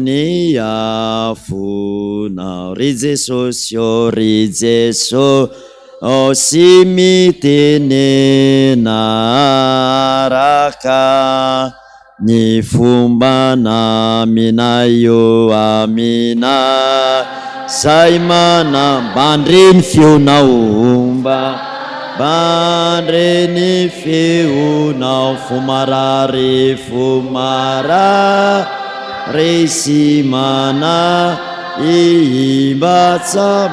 ny afonao ry Jesosy ô ry Jesosy mitenena araka ny fomba naminay ô aminay zay mana mba ndre ny feonao mba mba ndre ny feonao fo marary fo marary sy mana i mba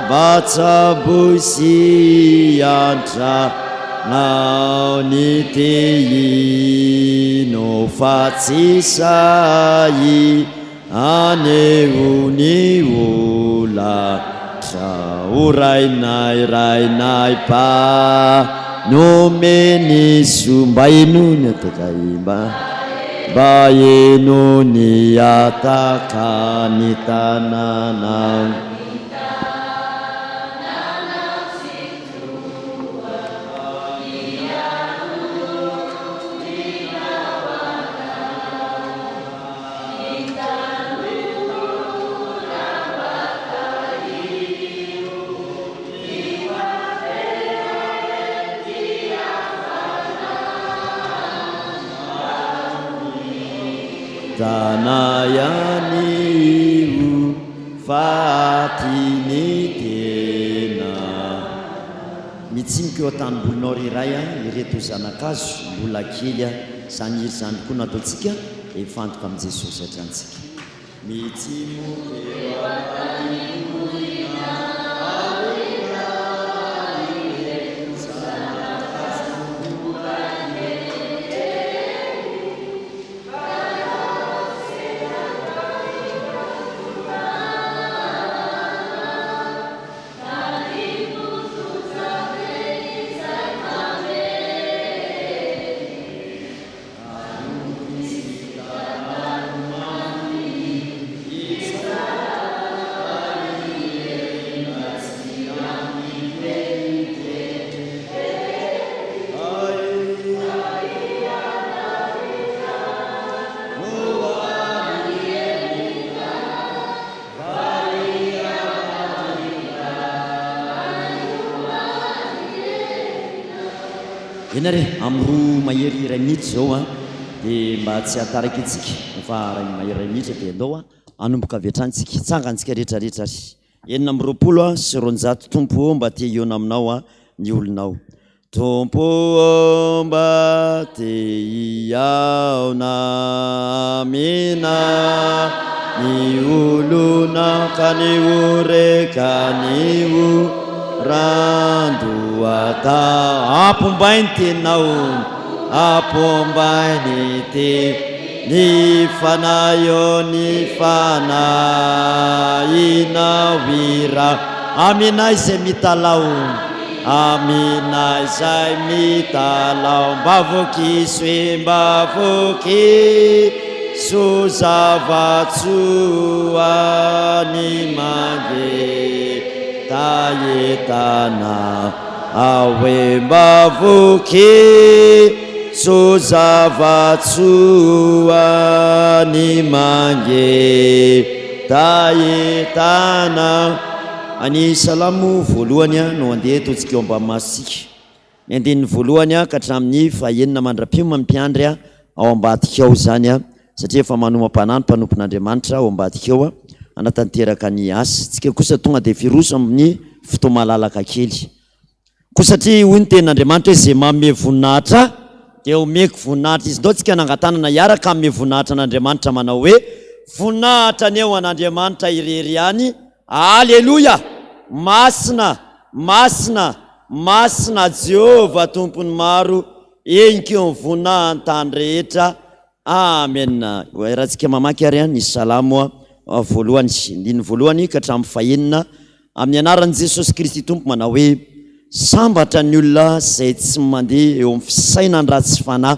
mba tsaboy sy antra Nao ny te hino fa tsy sahy haneho ny holatra. O Rainay, Rainay mpa nomeny soa, mba henoy ny hataka mba mba henoy ny hataka ny tanàna. Tana ihany io Fa ty ny tena. Mitsimoka eo an-tanimbolinao ry Ray a, ireto zana-kazo mbola kely a, izany hira izany koa no ataontsika dia hifantoka amin'i Jesosy hatrany tsika. Mitsimoka eo an-tanimbolinao ry Ray ireto zana-kazo mbola kely. Eny ary e, amin'ny roa mahery iray minitra izao an, dia mba tsy hahataraiky antsika fa iray mahery iray minitra dia andao hanomboka avy hatrany tsika. Tsangantsika rehetra rehetra ary. 226 Tompo ô mba te hihaona aminao ny olonao. Tompo ô mba te hihaona aminao ny olonao ka ny horeka ny oran-dohataha. Ampombay ny teninao, ampombay ny teninao. Ny fanahy ô ny fanahinao hira Aminay izay mitalaho Aminay izay mitalaho Mba vokiso e mba vokiso Zava-tsoa ny mangetahetana Aoe mba vokiso zava-tsoa ny mangetahetana. Ny Salamo voalohany no andeha ataontsika eo ambany masontsika. Ny andininy voalohany ka hatramin'ny fahenina mandra-piomany mpiandry ao ambadika ao izany satria efa manomam-panahy ny mpanompon'Andriamanitra ao ambadika ao hanatanteraka ny asa. Tsika kosa tonga dia firoso amin'ny fotoa-malalaka kely. Koa satria hoy ny tenin'Andriamanitra hoe izay manome voninahitra Ahy dia homeko voninahitra izy. Ndao tsika hanangan-tanana hiaraka hanome voninahitra an'Andriamanitra manao hoe, Voninahitra anie ho an'Andriamanitra irery ihany. Aleloia! Masina, masina, masina Jehovah Tompon'ny maro, enkeo ny voninahiny tany rehetra. Amen. Iarahantsika mamaky ary ny Salamo voalohany, andininy voalohany ka hatramin'ny fahenina, amin'ny anaran'i Jesosy Kristy Tompo manao hoe, Sambatra ny olona izay tsy mandeha eo amin'ny fisainan'ny ratsy fanahy,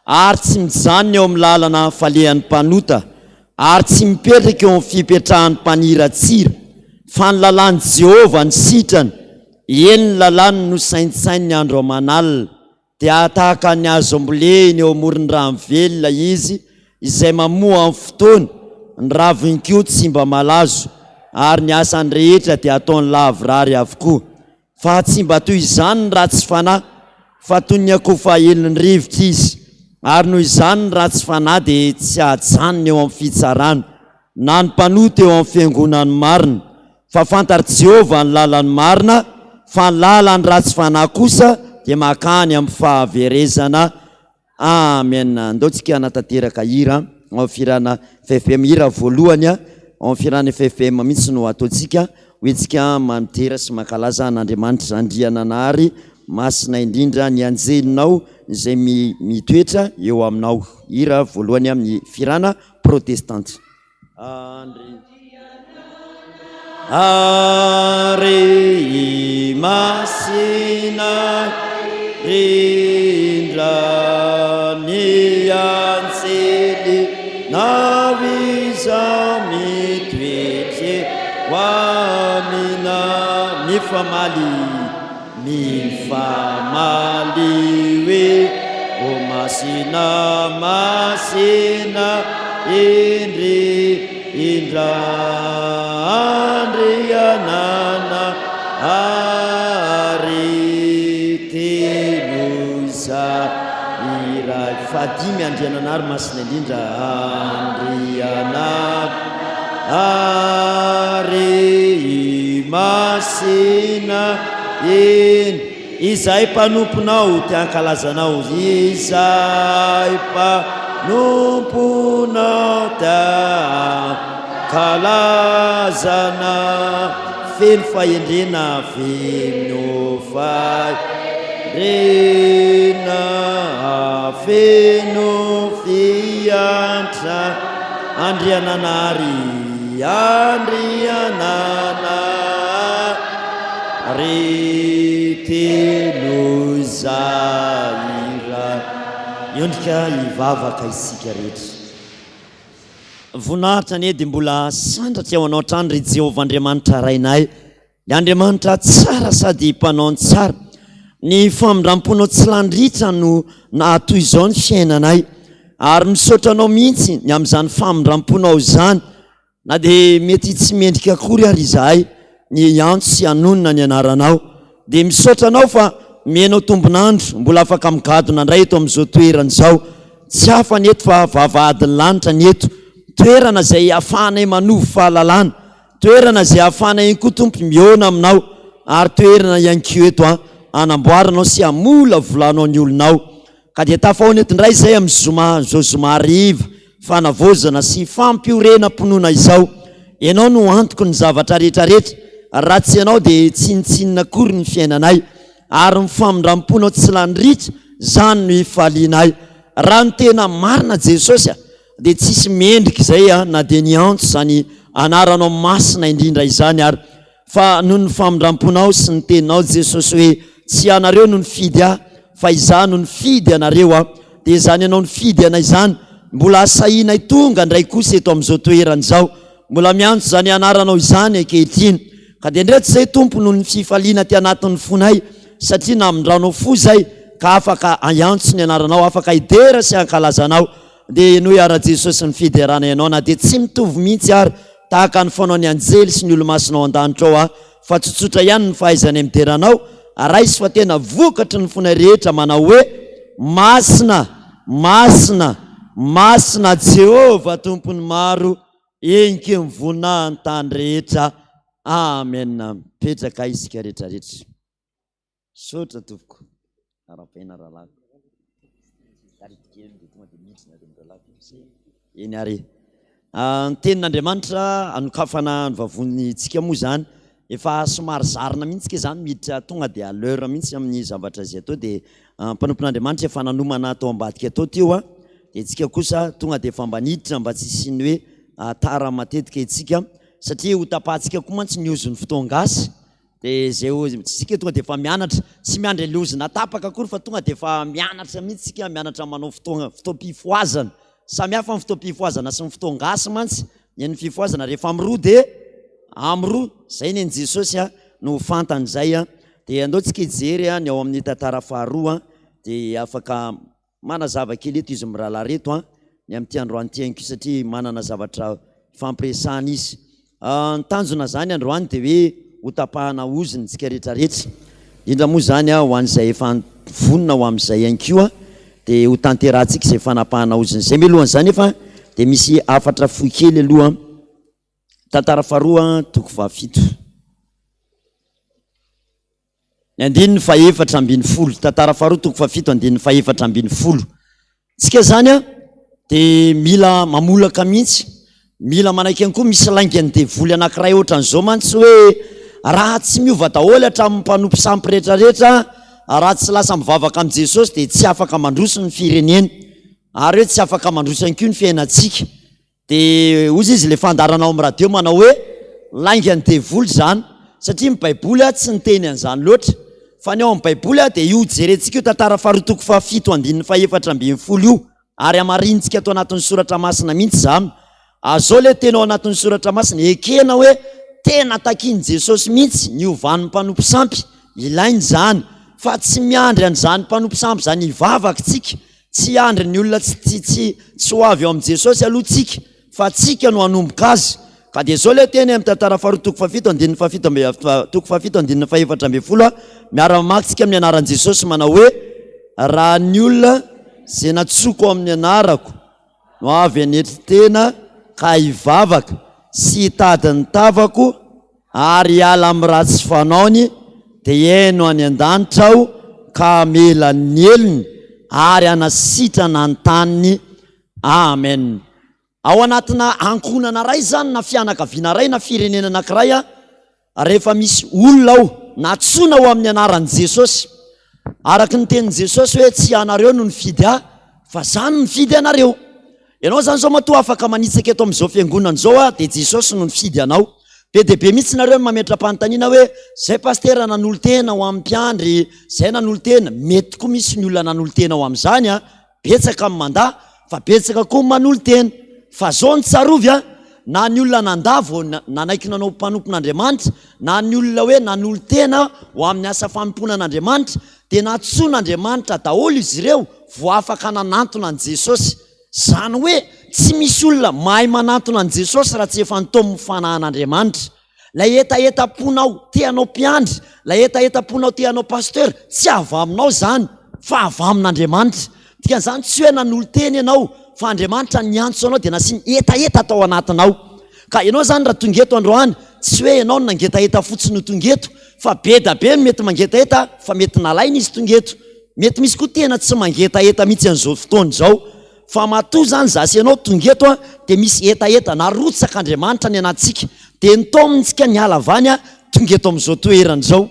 ary tsy mijanona eo amin'ny lalana falehan'ny mpanota, ary tsy mipetraka eo amin'ny fipetrahan'ny mpaniratsira, fa ny lalàn'i Jehovah no sitrany, eny ny lalàny no saintsaininy andro aman'alina. Dia tahaka ny hazo ambolehina eo amoron'ny rano velona izy, izay mamoa amin'ny fotoany, ny raviny koa tsy mba malazo, ary ny asany rehetra dia ataony lavorary avokoa. Fa tsy mba toy izany ny ratsy fanahy, fa toy ny akofa aelin'ny rivotra izy, ary noho izany ny ratsy fanahy dia tsy hajanona eo amin'ny fitsarana, na ny mpanota eo amin'ny fiangonan'ny marina. Fa fantatr'i Jehovah ny lalan'ny marina, fa ny lalan'ny ratsy fanahy kosa dia mankany amin'ny fahaverezana. Amen Andao tsika hanatanteraka hira ao amin'ny fihirana ffpm hira voalohany ao amin'ny fihirana ffpm mihitsy no ataontsika ho entsika midera sy mankalaza an'Andriamanitra Andriananahary masina indrindra ny anjelinao izay mitoetra eo aminao hira voalohany amin'ny fihirana protestanta. Andry Ary masina rindra ny anjely nao izao mitoetra eo amina mifamaly Mifamaly hoe ô masina masina indrindra Andrianana ary telo izay iray fahadimy Andriananary masina indrindra Andrianana Ary masina eny Izahay mpanomponao te hankalaza Anao Izahay mpanomponao te hankalaza Anao Feno fahendrena Feno fahendrena Feno fiantra Andriananahary, Andriananahary, telo izay iray. Miondrika hivavaka isika rehetra. Voninahitra anie dia mbola sandratra eo anao hatrany ry Jehovah Andriamanitra Rainay. Ny Andriamanitra tsara sady mpanao ny tsara. Ny famindram-ponao tsy lany ritra no nahatoy izao ny fiainanay. Ary misaotra anao mihitsy ny amin'izany famindram-ponao izany, na dia mety tsy mendrika akory ary izahay ny hiantso sy hanonona ny anaranao. Dia misaotra anao fa omenao tombon'andro mbola afaka migadona indray eto amin'izao toerana izao. Tsy hafa ny eto fa vavahadin'ny lanitra ny eto. Toerana izay ahafahanay manovo fahalalana. Toerana izay ahafahana ihany koa Tompo mihaona aminao ary toerana ihany koa eto an hanamboaranao sy hamolavolanao ny olonao. Ka dia tafahoana eto indray izay amin'ny zoma izao zoma hariva fanavaozana sy fampiorenam-pinoana izao. Ianao no antoky ny zavatra rehetra rehetra ary raha tsy ianao dia tsinontsinona akory ny fiainanay ary ny famindram-ponao tsy lany ritra izany no ifalianay. Raha ny tena marina Jesosy a! Dia tsisy mendrika izay aho na dia niantso izany anaranao masina indrindra izany ary fa noho ny famindramponao sy ny teninao Jesosy hoe tsy ianareo no nifidy ahy fa izaho no nifidy anareo aho dia izany ianao nifidy anay izany mbola asahinay tonga indray kosa eto amin'izao toerana izao mbola miantso izany anaranao izany ankehitriny ka dia ndreto izay Tompo noho ny fifaliana aty anatin'ny fonay satria namindranao fo izay ka afaka hiantso ny anaranao afaka hidera sy hankalaza anao Dia henoy ara Jesosy ny fiderana ianao na dia tsy mitovy mihitsy ary tahaka ny fanaon'ny anjely sy ny olomasina ao an-danitra ao aho fa tsotsotra ihany ny fahaizanay midera anao raiso fa tena vokatry ny fonay rehetra manao hoe Masina Masina Masina Jehovah Tompon'ny maro Enke ny voninahiny tany rehetra Amen Mipetraka isika rehetra rehetra. Misaotra tompoko. Arahabaina rahalahy. Tarity kely dia tonga dia miditra nareo mirahalahy dia Eny ary. Ah, ny tenin'Andriamanitra anokafana ny vavonintsika moa izany efa somary zarina mihitsy ke izany miditra tonga dia à l'heure mihitsy amin'ny zavatra izay atao dia ah, mpanompon'Andriamanitra efa nanomana tao ambadika tao teo a dia tsika kosa tonga dia efa mba niditra mba tsy hisian'ny hoe ah, tara matetika isika satria ho tapahantsika koa mantsy ny ozon'ny fotoan-gasy Dia izay ho, tsika tonga dia efa mianatra, tsy miandry an'ilay ozona tapaka akory fa tonga dia efa mianatra mihitsy tsika, mianatra manao fotoana, fotoam-pifohazana. Samy hafa ny fotoam-pifohazana sy ny fotoan-gasy mantsy. Ny an'ny fifohazana rehefa amin'ny roa dia amin'ny roa. Izay ny an'i Jesosy no ho fantany izay. Dia andao tsika hijery ny ao amin'ny tantara faharoa dia afaka Manazava kely eto izy mirahalahy reto an, ny amin'ity androany ity ihany koa satria manana zavatra fampiresahana izy. Ny tanjona izany androany dia hoe ho tapahana ozona isika rehetra rehetra, indrindra moa izany ho an'izay efa vonona ho amin'izay ihany koa dia ho tanterahantsika izay fanapahana ozona izay. Mialohan'izany nefa dia misy hafatra fohy kely aloha, tantara faharoa toko fahafito. Ny andininy faha-14, Tantara faharoa toko fahafito andininy faha-14. Tsika izany an, dia mila mamolaka mihitsy, mila manaiky ihany koa misy laingan'ny devoly anankiray ohatran'izao mantsy hoe raha tsy miova daholo hatramin'ny mpanompo sampy rehetrarehetra, raha tsy lasa mivavaka amin'i Jesosy dia tsy afaka mandroso ny firenena, ary hoe tsy afaka mandroso ihany koa ny fiainantsika. Dia hozy izy ilay fandaharana ao amin'ny radio manao hoe laingan'ny devoly izany satria ny baiboly tsy niteny an'izany loatra fa ny ao amin'ny baiboly dia io jerentsika io tantara faharoa toko fahafito andininy fahefatra ambin'ny folo io ary hamarinintsika ato anatin'ny soratra masina mihitsy izany. Azao ilay teny ao anatin'ny soratra masina ekena hoe tena takian'i Jesosy mihitsy ny hovan'ny mpanompo sampy, ilaina izany fa tsy miandry an'izany mpanompo sampy izany hivavaka tsika. Tsy hiandry ny olona tsy tsy tsy tsy ho avy eo amin'i Jesosy aloha tsika fa tsika no hanomboka azy. Ka dia izao ilay teny amin'ny tantara faharoa toko fahafito andininy fahafito amby toko fahafito andininy fahefatra ambin'ny folo a, miara-mamaky tsika amin'ny anaran'i Jesosy manao hoe, Raha ny olona izay nantsoiko amin'ny anarako no avy hanetry tena ka hivavaka sy hitady ny tavako ary hiala amin'ny ratsy fanaony, dia hihaino any an-danitra Aho ka hamela ny helony ary hanasitrana ny taniny. Amen. Ao anatina ankohonana iray izany na fianakaviana iray na firenena anankiray, rehefa misy olona ao nantsoina ho amin'ny anaran'i Jesosy, araka ny tenin'i Jesosy hoe tsy ianareo no nifidy ahy fa za no nifidy anareo. Ianao izany izao matoa afaka manitsaka eto amin'izao fiangonana izao aho dia Jesosy no nifidy anao. Be dia be mihitsy nareo no mametra-panontaniana hoe zay pastera nanolo-tena ho amin'ny mpiandry, zay nanolo-tena, mety tokoa misy ny olona nanolo-tena ho amin'izany an, Betsaka ny mandà fa betsaka koa ny manolo-tena. Fa zao no tsarovy a, na ny olona nandà vao nanaiky nanao mpanompon'Andriamanitra, na ny olona hoe nanolo-tena ho amin'ny asa fanompoana an'Andriamanitra, dia nantsoin'Andriamanitra daholo izy ireo vao afaka nanantona an'i Jesosy. Izany hoe tsy misy olona mahay manantona an'i Jesosy raha tsy efa nitaomin'ny fanahin'Andriamanitra. Ilay hetahetam-ponao te hanao mpiandry, ilay hetahetam-ponao te hanao pasteur, tsy avy aminao izany fa avy amin'Andriamanitra. Dikan'izany tsy hoe nanolo-tena ianao fa Andriamanitra niantso anao dia nasiany hetaheta tao anatinao. Ka ianao izany raha tonga eto androany, tsy hoe ianao no nangetaheta fotsiny ho tonga eto fa be da be no mety mangetaheta fa mety nalaina izy tonga eto. Mety misy koa tena tsy mangetaheta mihitsy an'izao fotoana izao. Fa matoa zany za sy ianao tonga eto an, dia misy hetaheta narotsaka Andriamanitra ny anatintsika, dia nitaomintsika niala avy any an, tonga eto amin'izao toerana izao.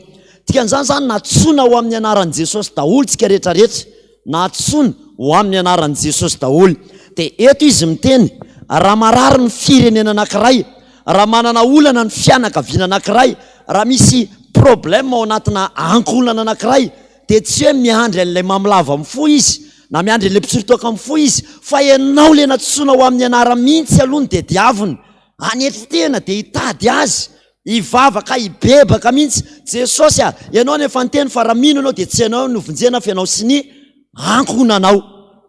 Dikan'izany zany natsoina ho amin'ny anaran'i Jesosy daholo tsika rehetra rehetra, natsoina ho amin'ny anaran'i Jesosy daholo. Dia eto izy miteny, raha marary ny firenena anankiray, raha manana olana ny fianakaviana anankiray, raha misy problème ao anatina ankohonana anankiray, dia tsy hoe miandry an'ilay mamolava mifoha izy na miandry an'ilay mpisolo toaka mifoha izy fa ianao ilay nantsoina ho amin'ny anarany mihitsy aloha no tediaviny hanetry tena dia hitady azy hivavaka hibebaka mihitsy Jesosy a ianao no efa niteny fa raha mino ianao dia tsy ianao no vonjena fa ianao sy ny ankohonanao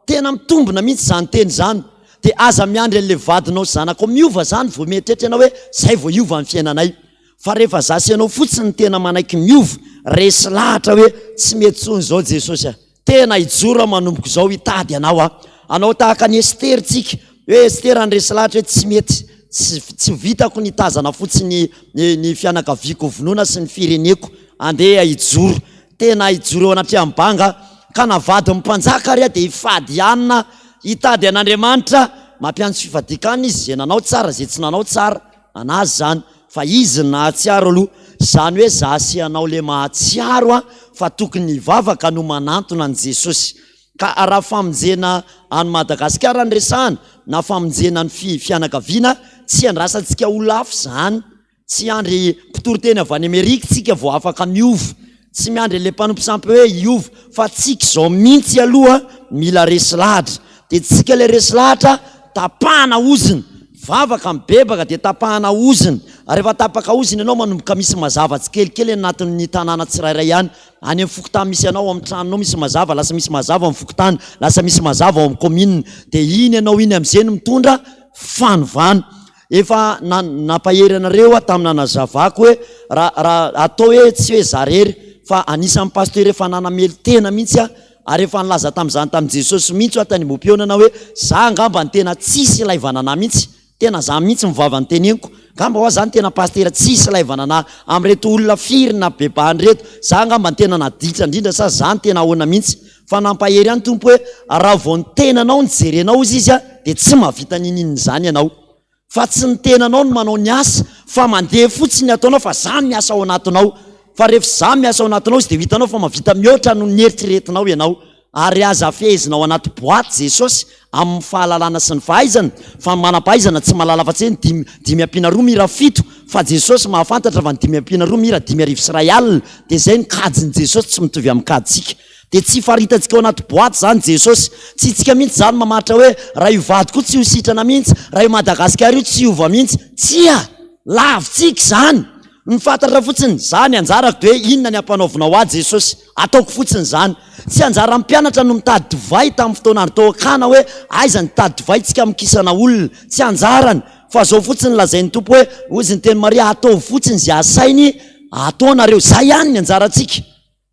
tena mitombina mihitsy izany teny izany dia aza miandry an'ilay vadinao sy zanakao miova izany vao mieritreritra ianao hoe zay vao hiova ny fiainanay Fa rehefa za sy ianao fotsiny no tena manaiky miova, resy lahatra hoe tsy mety intsony izao Jesosy a! Tena hijoro aho manomboka izao hitady Anao aho. Hanao tahaka an'i Estera tsika, hoe Estera niresy lahatra hoe tsy mety, tsy tsy vitako ny hitazana fotsiny ny ny fianakaviako vonoina sy ny fireneko, andeha hijoro. Tena hijoro eo anatrehan'ny banga aho. Ka na vadin'ny mpanjaka ary aho dia hifady hanina, hitady an'Andriamanitra. Mampiantso fifadian-kanina izy, izay nanao tsara, izay tsy nanao tsara. Anazy zany fa izy no nahatsiaro aloha, zany hoe za sy ianao le mahatsiaro a fa tokony hivavaka no manantona an'i Jesosy. Ka raha famonjena an'i Madagasikara no resahana na famonjena ny fi fianakaviana tsy andrasantsika ho lafo zany, tsy hiandry mpitory teny avy any Amerika tsika vao afaka miova, Tsy miandry an'ilay mpanompo sampy hoe hiova fa tsika izao mintsy aloha mila resy lahatra. Dia tsika ilay resy lahatra tapahana ozona. Mivavaka, mibebaka dia tapahana ozona. Ary rehefa tapaka ozona ianao manomboka misy mazava tsikelikely any anatin'ny tanàna tsirairay any. Any amin'ny fokontany misy anao, ao amin'ny tranonao misy mazava, lasa misy mazava ao amin'ny fokontany, lasa misy mazava ao amin'ny commune. Dia iny ianao iny amin'izay no mitondra fanovana. Efa nampahery anareo aho tamin'ny nanazavako hoe raha raha atao hoe tsy hoe za rery fa anisan'ny pasteur efa nanamelo-tena mihitsy aho ary efa nilaza tamin'izany tamin'i Jesosy mihitsy aho tany Ambohipihaonana hoe za angamba ny tena tsisy ilaivana anah mihitsy, tena za mihitsy ny vava niteneniko, angamba hoa za ny tena pasitera tsisy ilaivana anah amin'ireto olona firy nabebahana ireto, za angamba ny tena naditra indrindra sa za ny tena ahoana mihitsy. Fa nampahery ahy ny Tompo hoe raha vao ny tenanao no jerenao hozy izy dia tsy mahavita n'inon'inona izany ianao. Fa tsy ny tenanao no manao ny asa fa mandeha fotsiny ny ataonao fa za miasa ao anatinao. Fa rehefa za miasa ao anatinao izy dia ho hitanao fa mahavita mihoatra noho ny eritreretinao ianao. Ary aza fehezina ao anaty boite Jesosy amin'ny fahalalana sy ny fahaizana fa ny manam-pahaizana tsy mahalala afa-tsy hoe ny dimy dimy ampiana roa mira fito fa Jesosy mahafantatra fa ny dimy ampiana roa mira 1500 dia izay ny kajin'i Jesosy tsy mitovy amin'ny kajintsika. Dia tsy faritantsika ao anaty boite izany Jesosy. Tsy itsika mihitsy izany mamaritra hoe raha io vadiko io tsy ho sitrana mihitsy, raha io Madagasikara io tsy hiova mihitsy. Tsia! Lavintsika izany. Ny fantatra fotsiny, za ny anjarako dia hoe inona ny ampanaovinao ahy Jesosy? Ataoko fotsiny izany. Tsy anjaran'ny mpianatra no mitady divay tamin'ny fotoan'andro tao Kana hoe aiza ny hitady divay tsika hamokisana olona. Tsy anjarany. Fa zao fotsiny lazain'ny Tompo hoe, hozy ny teny Maria, ataovy fotsiny izay asainy ataonareo. Izay ihany ny anjarantsika.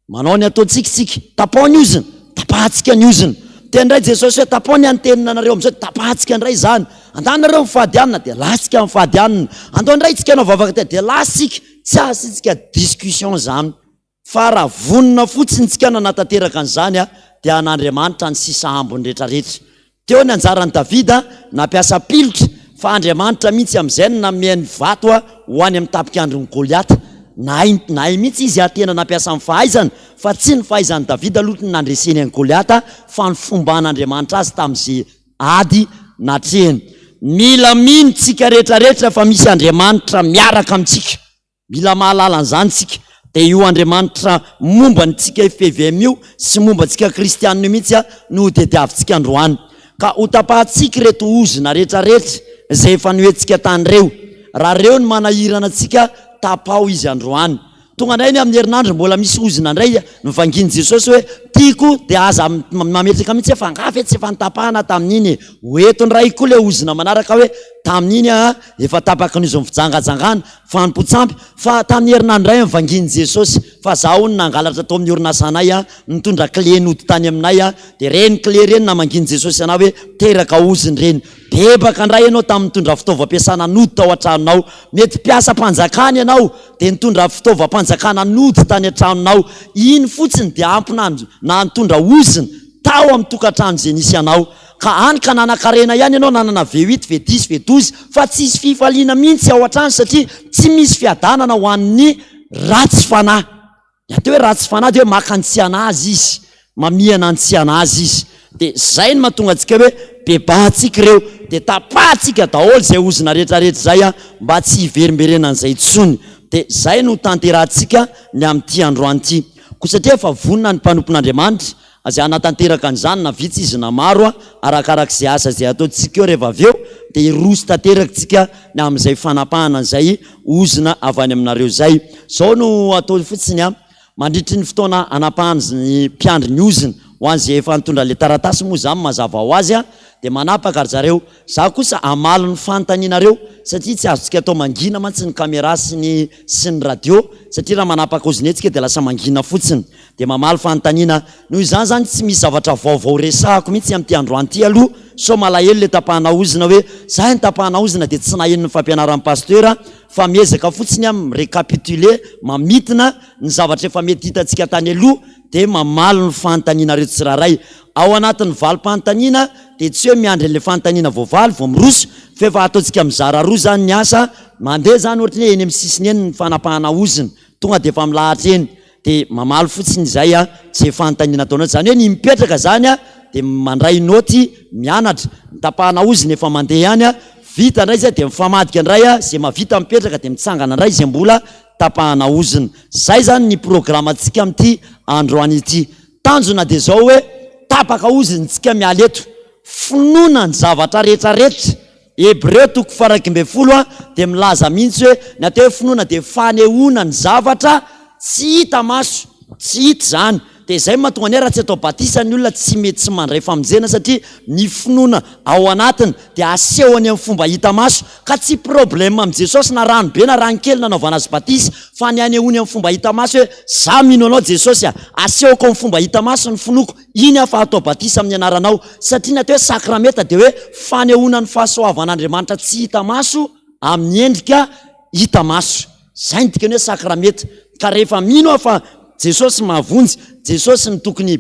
Manao ny ataontsika isika. Tapaho ny ozona. Tapahantsika ny ozona. Miteny indray Jesosy hoe, tapaho ny antenina anareo amin'izao, dia tapahantsika indray izany. Andao nareo mifady hanina, dia lastsika mifady hanina. Andao indray isika hanao vavaka tena, dia lastsika. Tsy asiantsika discussion izany. Fa raha vonona fotsiny isika nanatanteraka an'izany, dia an'Andriamanitra ny sisa ambiny rehetrarehetra. Teo ny anjaran'i Davida nampiasa pilotra, fa Andriamanitra mihitsy amin'izay no nanome ny vato ho any amin'ny tapik'andron'i Goliata. Nahay, nahay mihitsy izy ary tena nampiasa ny fahaizany, fa tsy ny fahaizan'i Davida aloha no nandreseny an'i Goliata, fa ny fomban'Andriamanitra azy tamin'izay ady natrehiny. Mila mino tsika rehetrarehetra fa misy Andriamanitra miaraka amintsika. Mila mahalala an'izany isika. Dia io Andriamanitra momba antsika fpvm io sy momba antsika kristianina io mihitsy no hotediavintsika androany. Ka hotapahantsika ireto ozona rehetrarehetra izay efa nohentsika tany ireo. Raha ireo no manahirana antsika, tapaho izy androany. Tonga indray ny amin'ny herinandro mbola misy ozona indray novangian'i Jesosy hoe tiako dia aza mametraka mihitsy hoe fa angaha ve tsy efa notapahana tamin'iny e. Ho eto indray koa ilay ozona manaraka hoe tamin'iny aho efa tapaky ny ozon'ny fijangajangana. Fanompoan-tsampy, fa tamin'ny herinandro iray nivangian'i Jesosy, fa za hono nangalatra tao amin'ny orinasanay aho, nitondra clé nody tany aminay aho, dia ireny clé ireny namangian'i Jesosy anah hoe teraka ozona ireny. Bebaka indray ianao tamin'ny nitondra fitaovam-piasana nody tao an-tranonao. Mety mpiasam-panjakana ianao, dia nitondra fitaovam-panjakana nody tany an-tranonao. Iny fotsiny dia ampy na nitondra ozona tao amin'ny tokantrano izay nisy anao. Ka any ka nanakarena ihany ianao nanana V huit, V dix, V douze fa tsisy fifaliana mihitsy ao an-trano satria tsy misy fiadanana ho an'ny ratsy fanahy. Ny atao hoe ratsy fanahy dia hoe maka ny tsy an'azy izy, mamihana ny tsy an'azy izy. Dia izay no mahatonga antsika hoe bebahantsika ireo, dia tapahantsika daholo izay ozona rehetrarehetra izay mba tsy hiverimberenan'izay intsony. Dia izay no tanterahantsika ny amin'ity androany ity. Koa satria efa vonona ny mpanompon'Andriamanitra, Izay hanatanteraka an'izany na vitsy izy na maro, arakarak'izay asa izay ataontsika eo rehefa avy eo dia hiroso tanteraka tsika ny amin'izay fanapahana an'izay ozona avy any aminareo izay. Izao no atao fotsiny an, mandritry ny fotoana hanapahan'ny mpiandry ny ozona, ho an'izay efa nitondra ilay taratasy moa izany mazava ho azy an, dia manapaka ry zareo. Za kosa hamaly ny fanontanianareo satria tsy azontsika atao mangina mantsy ny camera sy ny sy ny radio satria raha manapaka ozona etsika dia lasa mangina fotsiny. Dia mamaly fanontaniana. Noho izany izany tsy misy zavatra vaovao resahako mihitsy amin'ity androany ity aloha sao malahelo le tapahana ozona hoe za ny tapahana ozona dia tsy naheno ny fampianaran'ny pasteur fa miezaka fotsiny aho mi-recapituler mamintina ny zavatra efa mety hitantsika tany aloha dia mamaly ny fanontanianareo tsirairay. Ao anatin'ny valim-panontaniana dia tsy hoe miandry an'ilay fanontaniana voavaly vao miroso fa efa ataontsika mizara roa izany ny asa, mandeha izany ohatry ny hoe eny amin'ny sisiny eny ny fanapahana ozona, tonga dia efa milahatra eny. Dia mamaly fotsiny izay a, ze fanontaniana ataonao, izany hoe ny mipetraka zany a dia mandray naoty mianatra, ny tapahana ozona efa mandeha ihany a, vita indray zay dia mifamadika indray a, ze mahavita mipetraka dia mitsangana indray ze mbola tapahana ozona. Zay zany ny programantsika amin'ity androany ity. Tanjona dia zao hoe tapaka ozona tsika miala eto, finoana ny zavatra rehetra rehetra, Hebreo toko faha-11 dia milaza mihitsy hoe ny atao hoe finoana dia fanehoana ny zavatra tsy hita maso, tsy hita izany. Dia izay no mahatonga ny hoe raha tsy atao batisa ny olona tsy mety tsy mandray famonjena satria ny finoana ao anatiny dia asehony amin'ny fomba hita maso ka tsy problème amin'i Jesosy na rano be na rano kely nanaovana azy batisa fa ny anehoany amin'ny fomba hita maso hoe za mino anao Jesosy a, asehoko amin'ny fomba hita maso ny finoako, iny aho fa atao batisa amin'ny anaranao satria ny atao hoe sakramenta dia hoe fanehoana ny fahasoavan'Andriamanitra tsy hita maso amin'ny endrika hita maso. Zay ny dikany hoe sakrameta. Ka rehefa mino aho fa Jesosy mahavonjy, Jesosy no tokony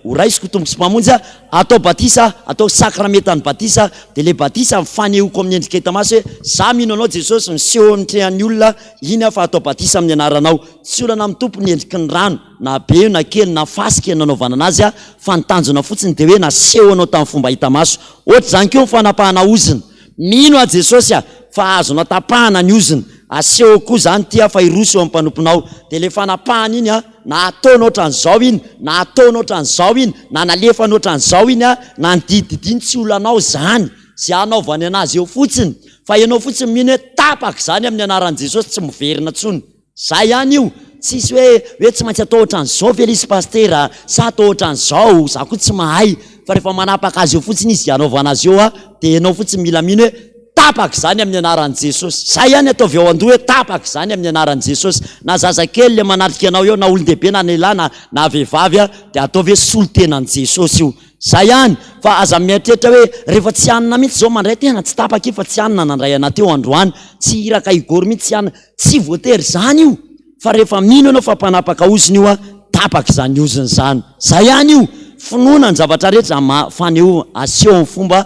ho raisiko Tompo sy Mpamonjy aho, atao batisa aho, atao sakrametan'ny batisa aho, dia ilay batisa mifanehoako amin'ny endrika hita maso hoe za mino anao Jesosy, miseho eo anatrehan'ny olona iny aho fa atao batisa amin'ny anaranao. Tsy olana amin'ny Tompo ny endriky ny rano, na be io na kely, na fasika no nanaovana anazy fa ny tanjona fotsiny dia hoe naseho anao tamin'ny fomba hita maso. Ohatr'izany koa ny fanapahana ozona. Mino aho Jesosy a, fa azonao tapahana ny ozona, asehoko koa zany ty aho fa hiroso eo amin'ny mpanomponao, dia le fanapahana iny a, na ataony otran'izao iny, na ataony otran'izao iny, na nalefany otran'izao iny a, na nidididiny tsy olanao zany, ze anaovany anazy eo fotsiny, fa ianao fotsiny mino hoe tapaka izany amin'ny anaran'i Jesosy tsy miverina tsony. Zay ihany io, tsisy hoe hoe tsy maintsy atao ohatran'izao ve lesy pasitera sa atao ohatran'izao, za koa tsy mahay fa rehefa manapaka azy eo fotsiny izy hanaovana azy eo a dia ianao fotsiny mila mino hoe tapaka izany amin'ny anaran'i Jesosy, zay ihany ataovy ao an-doha hoe tapaka izany amin'ny anaran'i Jesosy, na zazakely le manatrika anao eo na olon-dehibe na lehilahy na na vehivavy a dia ataovy hoe solontenan'i Jesosy io, zay ihany fa aza mieritreritra hoe rehefa tsy hanina mihitsy zao mandray tena tsy tapaka io fa tsy hanina nandray anah teo androany, tsy iraka Igor mihitsy tsy hanina. Tsy voatery izany io fa rehefa mino ianao fa mpanapaka ozona io a, tapaka izany ozona izany. Zay ihany io. Finoana ny zavatra rehetra ma faneho aseho amin'ny fomba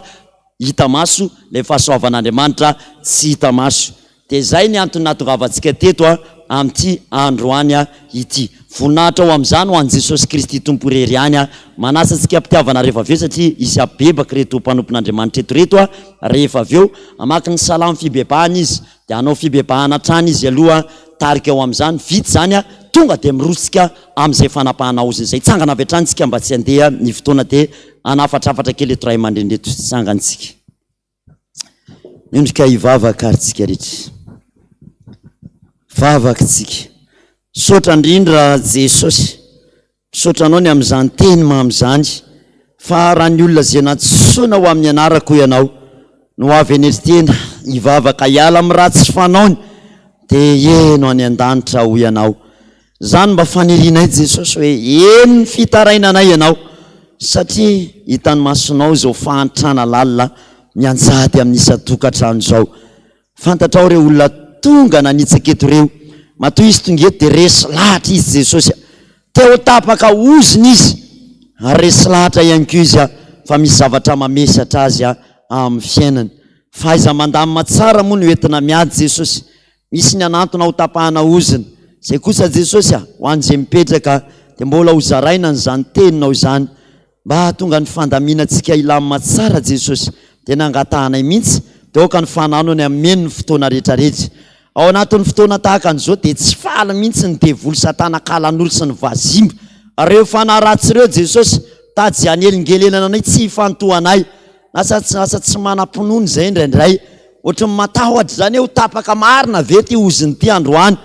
hita maso ilay fahasoavan'Andriamanitra tsy hita maso. Dia izay ny antony nahatongavantsika teto a amin'ity androany a ity. Voninahitra ho amin'izany ho an'i Jesosy Kristy Tompo irery ihany a. Manasa antsika am-pitiavana rehefa avy eo satria hisy hampibebaka ireto mpanompon'Andriamanitra eto ireto a rehefa avy eo. Hamaky ny salamo fibebahana izy. Dia hanao fibebahana hatrany izy aloha, tarika ho amin'izany, vita izany, tonga dia mirotsika amin'izay fanapahana ozona izay. Hitsangana avy hatrany isika mba tsy handeha ny fotoana dia hanafatrafatra kely eto ray aman-dreny ireto. Hitsangana isika. Miondrika hivavaka ary tsika rehetra. Vavaka tsika. Misaotra indrindra Jesosy. Misaotra anao ny amin'izany teny mamy izany, fa raha ny olona izay nantsoina ho amin'ny anarako hoy ianao, no avy hanetry tena, hivavaka hiala amin'ny ratsy fanaony, dia heno any an-danitra hoy ianao. Izany mba fanirianay Jesosy hoe heno ny fitarainanay ianao, satria hitan'ny masonao izao fahantrana lalina mianjady amin'ny isan-tokantrano izao. Fantatrao ireo olona tonga nanitsaka eto ireo. Matoa izy tonga eto dia resy lahatra izy Jesosy a. Te ho tapaka ozona izy ary resy lahatra ihany koa izy fa misy zavatra mamesatra azy amin'ny fiainany. Fahaiza-mandamina tsara moa no entina miady Jesosy. Misy ny hanantona ho tapahana ozona. Izay kosa Jesosy a, ho an'izay mipetraka dia mbola ho zaraina an'izany teninao izany. Mba hahatonga ny fandaminantsika hilamina tsara Jesosy dia nangatahanay mihitsy dia aoka ny fananony hameno ny fotoana rehetra rehetra. Ao anatin'ny fotoana tahaka an'izao dia tsy faly mihitsy ny devoly satana kalanoro sy ny vazimba. Reo fanahy ratsy ireo Jesosy tady izay hanelingelenana anay tsy hifantohanay. Lasa lasa tsy manam-pinoana izay indraindray. Ohatry ny matahotra izany hoe ho tapaka marina ve ity ozona ity androany.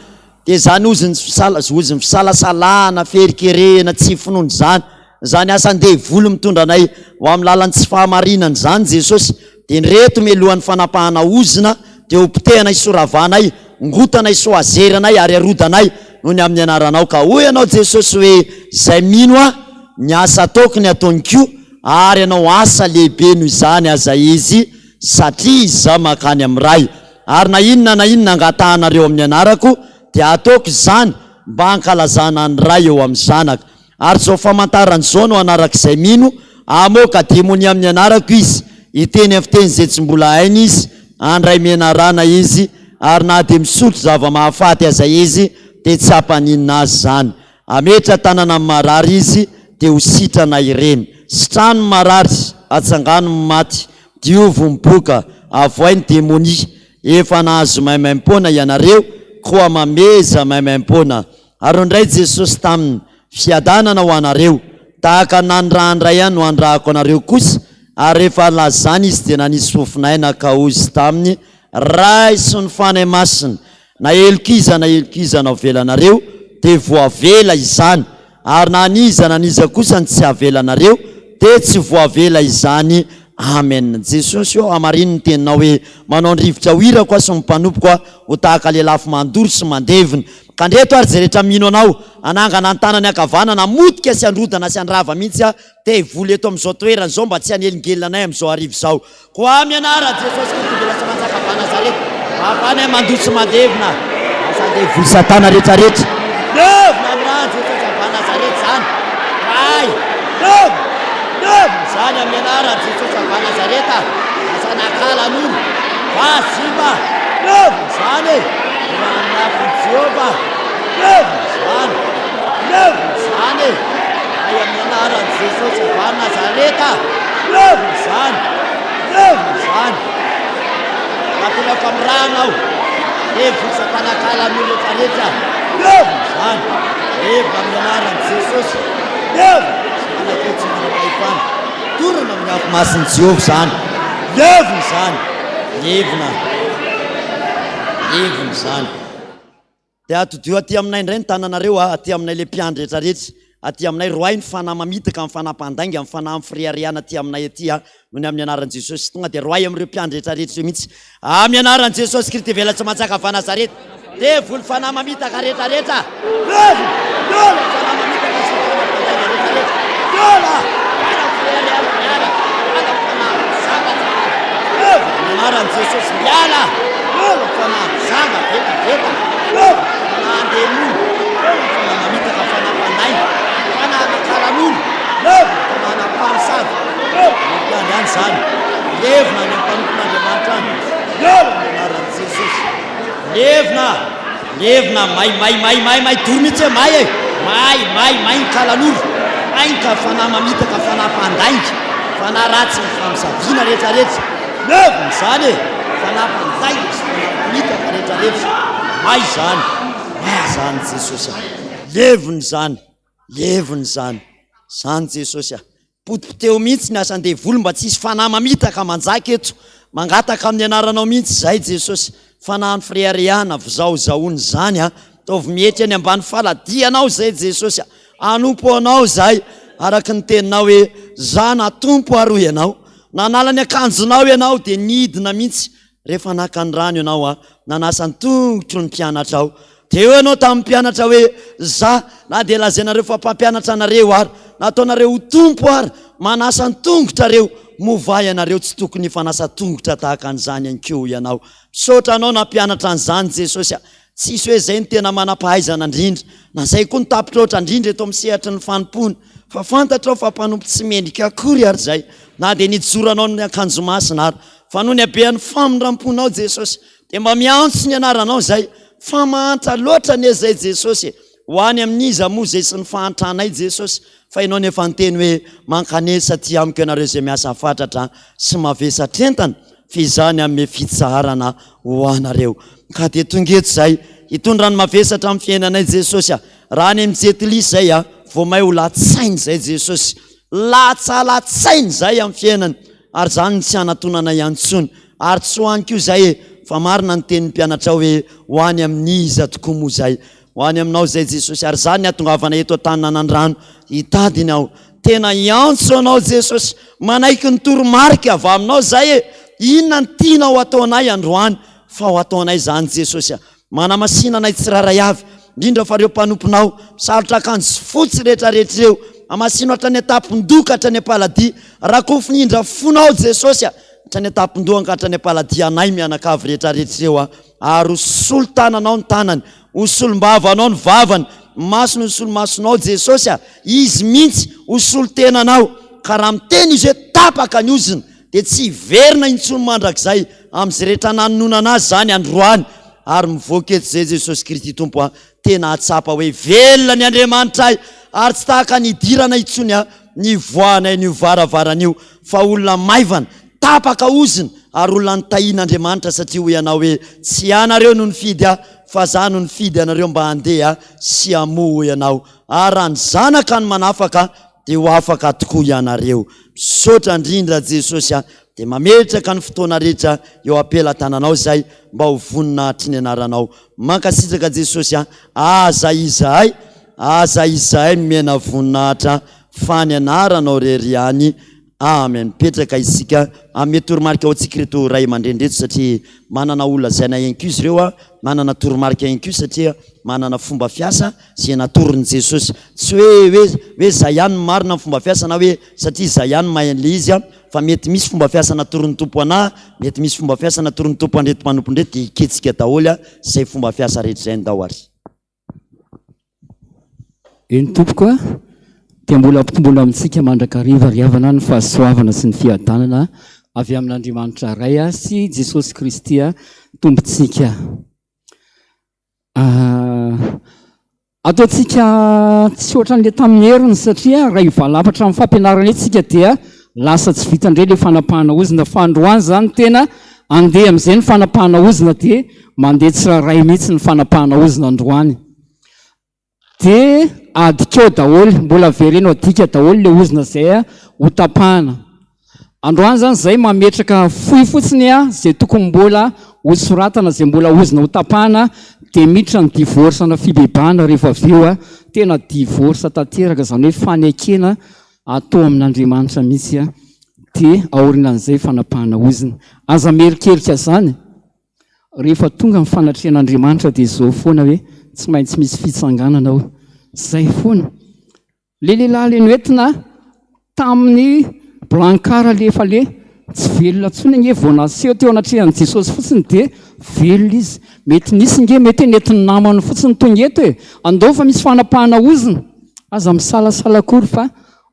Dia izany ozin'ny fisala, ozin'ny fisalasalana, fiherikerehana, tsy finoana izany, izany asan-devoly mitondra anay ho amin'ny lalan'ny tsy fahamarinana izany Jesosy, dia ireto mialohan'ny fanapahana ozona dia ho potehanay sy ho ravanay, hongotanay sy ho azeranay ary harodanay noho ny amin'ny anaranao. Ka hoy Ianao Jesosy hoe, Izay mino Ahy, ny asa ataoko ny ataony koa, ary hanao asa lehibe noho izany aza izy, satria Izaho mankany amin'ny Ray. Ary na inona na inona angatahanareo amin'ny anarako, dia hataoko izany mba hankalazana ny Ray eo amin'ny Zanaka. Ary izao famantarana izao no hanarak'izay mino, hamoaka demonia amin'ny anarako izy, hiteny amin'ny fiteny izay tsy mbola hainy izy, handray menarana izy, ary na dia misotro zava-mahafaty aza izy, dia tsy hampaninona azy izany. Hametra tanana amin'ny marary izy, dia ho sitrana ireny. Sitrano ny marary, atsangano ny maty, diovy ny boka, avoay ny demonia. Efa nahazo maimaimpoana ianareo, koa mameza maimaimpoana. Ary nindray Jesosy taminy, Fiadanana ho anareo. Tahaka ny nanirahan'ny Ray Ahy no hanirahako anareo kosa. Ary rehefa nilazany Izy dia nanisy fofon'aina ka hoy Izy taminy, Raiso ny Fanahy Masina. Na heloka iza na heloka iza navelanareo dia voavela izany. Ary na an'iza na an'iza kosa ny tsy avelanareo dia tsy voavela izany. Amen. Jesosy ô, hamarino ny teninao hoe, Manao ny rivotra ho irako aho sy ny mpanompoko aho ho tahaka lelafo mandoro sy mandevona. Ka ndreto ary izay rehetra mino anao, hanangana ny tanany ankavanana, hamotika sy handrodana sy handrava mihitsy aho, devoly eto amin'izao toerana izao mba tsy hanelingelina anay amin'izao hariva izao. Koa amin'ny anaran'i Jesosy Kristy velona sy manjaka avy Nazareta, ahafahanay mandoa sy mandevona asan-devoly satana rehetrarehetra. Levona amin'ny ran'i Jesosy avy Nazareta izany. Ray, levona, levona izany amin'ny anaran'i Jesosy avy Nazareta. Asan'akalan'olo, vazimba, levona izany e. Levona amin'ny afon'i Jehovah, levona izany, levona izany e. Ray amin'ny anaran'i Jesosy avy Nazareta, levona izany, levona izany. Natorako amin'ny rano aho, devoly satana kalan'olo rehetrarehetra, levona izany, levona amin'ny anaran'i Jesosy, levona, tsy manan-kery tsy manam-pahefana, dorana amin'ny afo masin'i Jehovah izany, levona izany, levona, levona izany. Dia atodiho aty aminay indray ny tananareo a, aty aminay le mpiandry rehetra rehetra, aty aminay, roahy ny fanahy mamitaka, ny fanahy mpandainga, ny fanahy amin'ny fireharehana aty aminay aty a, noho ny amin'ny anaran'i Jesosy, tonga dia roahy amin'ireo mpiandry rehetra rehetra ireo mihitsy, amin'ny anaran'i Jesosy Kristy vela tsy manjaka avy Nazareta, devoly fanahy mamitaka rehetra rehetra, levona, liola ny fanahy mamitaka sy ny fanahy mpandainga rehetra rehetra, liola, miala ny fireharehana, miala, miala ny fanahy zavatra, levona amin'ny anaran'i Jesosy, miala, liola ny fanahy zava vetaveta, liola ny fanahy andemony, liola ny fanahy mamitaka, fanahy mpandainga, fanahy anakalan'olo, levona ny fanahy anapamosavy, levona ny mpiandry any izany, levona any amin'ny mpanompon'Andriamanitra any, liola amin'ny anaran'i Jesosy, levona. Levona, may, may, may, may, may, doro mihitsy hoe may e! May, may, may ny kalanoro, may ny ka fanahy mamitaka, fanahy mpandainga, fanahy ratsy ny famosaviana rehetra rehetra, levona izany e! Fanahy mpandainga sy fanahy mpamitaka rehetra rehetra, may izany, may izany Jesosy a! Levona izany, levona izany, izany Jesosy a! Potipoteho mihitsy ny asan-devoly mba tsy hisy fanahy mamitaka manjaka eto. Mangataka amin'ny anaranao mihitsy izahay Jesosy. Fanahin'ny fireharehana, fizahozahoana izany a. Ataovy mietry any ambany faladianao izay Jesosy a. Hanompo anao izahay araka ny teninao hoe Zana Tompo ary hoy ianao. Nanala ny akanjonao ianao dia nidina mihitsy Rehefa naka ny rano ianao aho, nanasa ny tongotro ny mpianatrao. Dia hoy ianao tamin'ny mpianatra hoe, Za, na dia lazainareo fa mpampianatra anareo ary, nataonareo ho tompo ary, manasa ny tongotrareo, moa va ianareo tsy tokony hifanasa tongotra tahaka an'izany ihany koa ianao? Misaotra anao nampianatra an'izany Jesosy a! Tsisy hoe izay no tena manam-pahaizana indrindra, na izay koa no tapitraotra indrindra eto amin'ny sehatry ny fanompoana, fa fantatrao fa mpanompo tsy mendrika akory ary izay, na dia nijoranao ny akanjo masina ary. Fa noho ny habean'ny famindram-ponao Jesosy dia mba miantso ny anaranao izay, fa mahantra loatra anie izay Jesosy e! Ho any amin'iza moa izay sy ny fahantranay Jesosy? Fa ianao nefa niteny hoe mankanesa aty amiko ianareo izay miasa fatratra sy mavesatr'entana fa izaho ny hanome fitsaharana ho anareo. Ka dia tonga eto izay hitondra ny mavesatra amin'ny fiainanay Jesosy a! Raha any amin'ny Jetli izay a, vao may ho latsaina izay Jesosy. Latsalatsaina izay amin'ny fiainana. Ary izany no tsy hanatonana ihany intsony. Ary tsy ho any koa izay e! Fa marina ny tenin'ny mpianatrao hoe, Ho any amin'iza tokoa moa izay? Ho any aminao izay Jesosy. Ary izany ny hahatongavana eto an-tanin'Anandrano hitady ny aho. Tena hiantso anao Jesosy. Manaiky ny toromarika avy aminao izay e! Inona no tianao hataonay androany? Fa ho ataonay izany Jesosy a! Manamasina anay tsirairay avy, indrindra fa ireo mpanomponao, misalotra akanjo fotsy rehetra rehetra ireo. Hamasino hatrany an-tampon-doha ka hatrany am-paladia. Rakofy ny indra fonao Jesosy a! Hatrany an-tampon-doha ka hatrany am-paladia anay mianakavy rehetra rehetra ireo a! Ary ho solon-tananao ny tanany, ho solom-bavanao ny vavany, ny masony ho solomasonao Jesosy a! Izy mihitsy ho solon-tenanao, ka raha miteny Izy hoe tapaka ny ozona, dia tsy hiverina intsony mandrakizay amin'izay rehetra nanononana azy izany androany ary mivoaka eto izay Jesosy Kristy Tompo a, tena hahatsapa hoe velona ny Andriamanitray ary tsy tahaka ny hidirana intsony a, ny hivoahanay an'io varavarana io fa olona maivana, tapaka ozona ary olona notahian'Andriamanitra satria hoy ianao hoe tsy ianareo no nifidy ahy fa za no nifidy anareo mba handeha sy hamoa hoy ianao ary raha ny zanaka no manafaka dia ho afaka tokoa ianareo. Misaotra indrindra Jesosy a, dia mametraka ny fotoana rehetra eo am-pelatananao izay mba ho voninahitry ny anaranao. Mankasitraka Jesosy a, aza izahay. Aza izahay nomena voninahitra fa ny anaranao irery ihany. Amen. Mipetraka isika. Hanome toromarika ho antsika ireto ray aman-dreny ireto satria manana ho lazaina ihany koa izy ireo, manana toromarika ihany koa satria manana fomba fiasa izay natoron'i Jesosy. Tsy hoe hoe hoe izaho ihany no marina amin'ny fomba fiasa na hoe satria izaho ihany no mahay an'ilay izy fa mety misy fomba fiasa natoron'ny Tompo anah, mety misy fomba fiasa natoron'ny Tompo an'ireto mpanompony ireto dia eketsika daholo izay fomba fiasa rehetra izay. Ndao ary. Eny tompoko a, dia mbola ampitomboina amintsika mandrakariva ry havana ny fahasoavana sy ny fiadanana avy amin'Andriamanitra Ray sy Jesosy Kristy Tompontsika. Ataontsika tsy ohatran'ilay tamin'ny heriny satria raha hivalapatra amin'ny fampianarana eto isika dia lasa tsy vita indray ilay fanapahana ozona fa androany izany tena andeha amin'izay ny fanapahana ozona dia mandeha tsirairay mihitsy ny fanapahana ozona androany. Dia adikao daholo, mbola avereno adika daholo ilay ozona izay ho tapahana. Androany izany izay mametraka fohy fotsiny izay tokony mbola ho soratana, izay mbola ozona ho tapahana, dia miditra ny divorce na fibebahana rehefa avy eo, tena divorce tanteraka, izany hoe fanekena atao amin'Andriamanitra mihitsy, dia aorianan'izay fanapahana ozona. Aza mierikerika izany. Rehefa tonga ny fanatrehan'Andriamanitra dia izao foana hoe tsy maintsy misy fitsanganana ao. Izay foana. Le lehilahy le noentina tamin'ny brancard le efa le tsy velona intsony ange vao naseho teo anatrehan'i Jesosy fotsiny dia velona izy. Mety nisy nge mety hoe nentin'ny namany fotsiny tonga eto e. Andao fa misy fanapahana ozona. Aza misalasala akory fa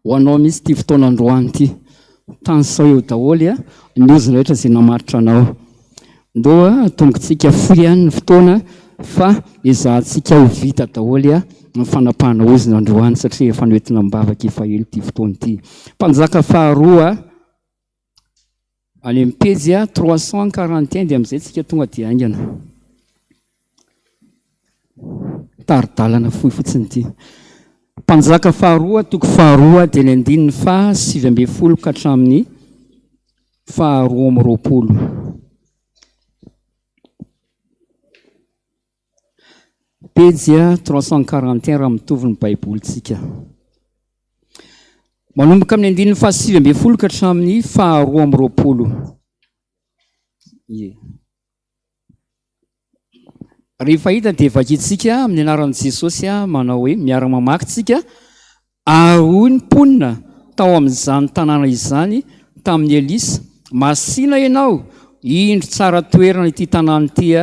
ho anao mihitsy ity fotoana androany ity. Tanisao eo daholo ny ozona rehetra izay namaritra anao. Ndao atombokintsika fohy ihany ny fotoana fa ezahantsika ho vita daholo ny fanapahana ozona androany satria efa noentina am-bavaka efa ela ity fotoana ity. Mpanjaka faharoa any amin'ny pejy 341 dia amin'izay tsika tonga dia haingana. Tari-dalana fohy fotsiny ity. Mpanjaka faharoa toko faharoa dia ny andininy faha 19 ka hatramin'ny faha 22. Pejy 341 raha mitovy ny Baibolintsika. Manomboka amin'ny andininy faha 19 ka hatramin'ny faha 22. Ie. Rehefa hita dia vakintsika amin'ny anaran'i Jesosy manao hoe miara-mamaky tsika ary hoy ny mponina tao amin'izany tanàna izany tamin'i Elisa, Masìna ianao, indro tsara toerana ity tanàna ity,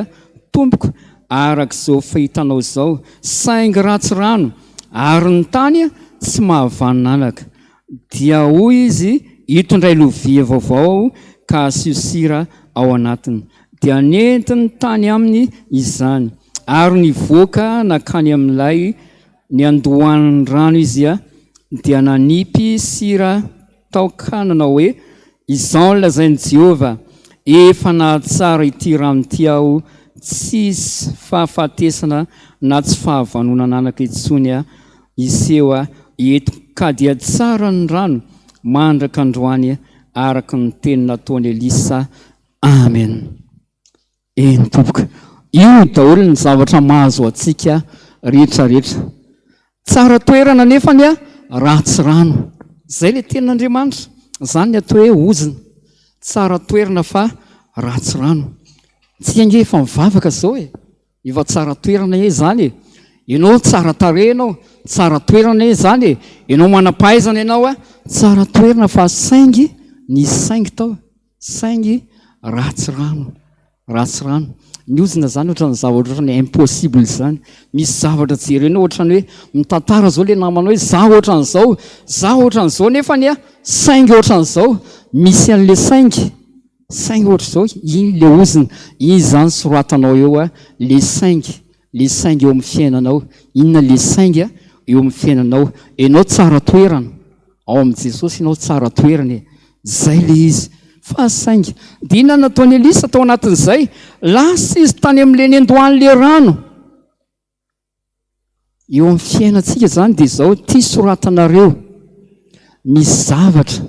tompoko, araka izao fahitanao izao, saingy ratsy rano, ary ny tany tsy mahavanona anaka. Dia hoy izy, Itondray lovia vaovao aho ka asio sira ao anatiny. Dia nentiny tany aminy izany, ary nivoaka nankany amin'ilay niandohan'ny rano izy, dia nanipy sira tao ka nanao hoe, Izao no lazain'i Jehovah, Efa nahatsara ity rano ity aho, tsy hisy fahafatesana na tsy fahavanonan'anaka intsony hiseho eto, ka dia tsara ny rano mandraka androany araka ny teny nataon'i Elisa. Amen. Eny tompoko. Io daholo ny zavatra mahazo antsika rehetra rehetra. Tsara toerana nefa ny ratsy rano. Zay le tenin'Andriamanitra. Zany ny atao hoe ozona. Tsara toerana fa ratsy rano. Tsika ange efa mivavaka zao e. Efa tsara toerana e zany e. Ianao tsara tarehy ianao, tsara toerana e zany e. Ianao manam-pahaizana ianao a, tsara toerana fa saingy nisy saingy tao, saingy ratsy rano, ratsy rano. Ny ozona zany ohatran'ny zavatra ohatran'ny impossible zany. Misy zavatra jerenao ohatran'ny hoe mitantara zao le namanao hoe za ohatran'izao, za ohatran'izao nefany a saingy ohatran'izao. Misy an'le saingy. Saingy ohatr'izao, iny le ozona, iny izany soratanao eo a, le saingy, le saingy eo amin'ny fiainanao, inona le saingy eo amin'ny fiainanao, enao tsara toerana, ao amin'i Jesosy enao tsara toerana e, zay le izy, fa saingy, dia inona no nataon'i Elisa tao anatin'izay, lasa izy tany amin'le nendohan'le rano, Eo amin'ny fiainantsika izany dia izao ity soratanareo, misy zavatra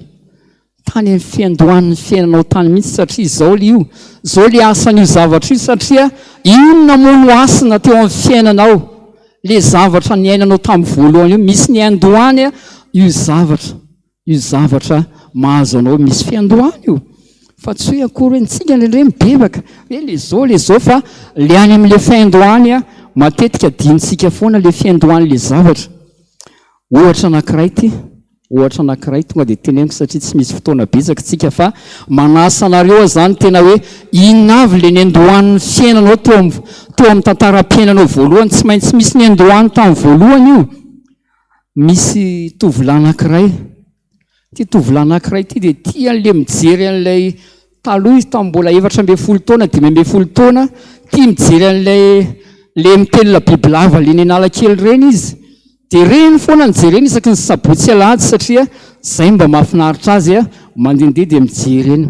tany amin'ny fiandohan'ny fiainanao tany mihitsy satria izao ilay io, izao ilay asan'io zavatra io satria io no namono hasina teo amin'ny fiainanao. Le zavatra niainanao tamin'ny voalohany io, misy niandohany io zavatra, io zavatra mahazo anao, misy fiandohany io. Fa tsy hoe akory hoe ntsika indraindray mibebaka, hoe le zao le zao fa le any amin'le fiandohany matetika adinontsika foana le fiandohan'le zavatra. Ohatra anankiray ity. Ohatra anankiray tonga dia teneniko satria tsy misy fotoana betsaka tsika fa manasa anareo aho zany tena hoe inona avy le niandohan'ny fiainanao teo am teo amin'ny tantaram-piainanao voalohany, tsy maintsy misy niandohany tamin'ny voalohany io. Misy tovolahy anankiray, ity tovolahy anankiray ity dia tia an'le mijery an'ilay taloha izy tamin'ny mbola 14 taona, 15 taona, tia mijery an'ilay le mitelina bibilava le ny Analakely ireny izy. Dia ireny foana no jereny isaky ny sabotsy alahady satria izay mba mahafinaritra azy mandehandeha dia mijery eny.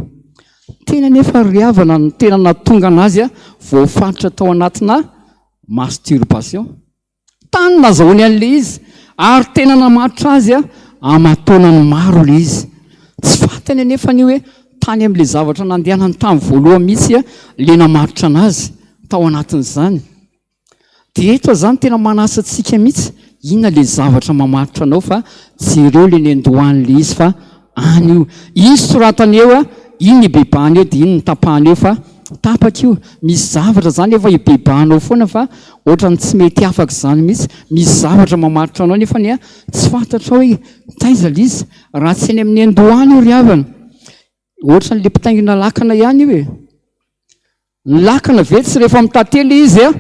Teny anefa ry havana no tena nahatonga an'azy voafaritra tao anatina masturbation. Tany nazahoany an'ilay izy ary tena namatotra azy aman-taonany maro ilay izy. Tsy fantany anefa anie hoe tany amin'ilay zavatra nandehanany tamin'ny voalohany mihitsy ilay namatotra an'azy tao anatin'izany. Dia eto zany tena manasa antsika mihitsy, inona le zavatra mamatotra anao fa jereo le niandohan'le izy fa any io, iny soratana eo a, iny ibebahana eo dia iny ny tapahana eo fa tapaka io, misy zavatra zany efa ibebahanao foana fa ohatran'ny tsy mety afaka izany mihitsy, misy zavatra mamatotra anao nefa anie tsy fantatrao hoe taiza le izy, raha tsy eny amin'ny niandohana io ry havana, ohatran'le mpitaingina lakana ihany io e. Ny lakana ve tsy rehefa mitate le izy a,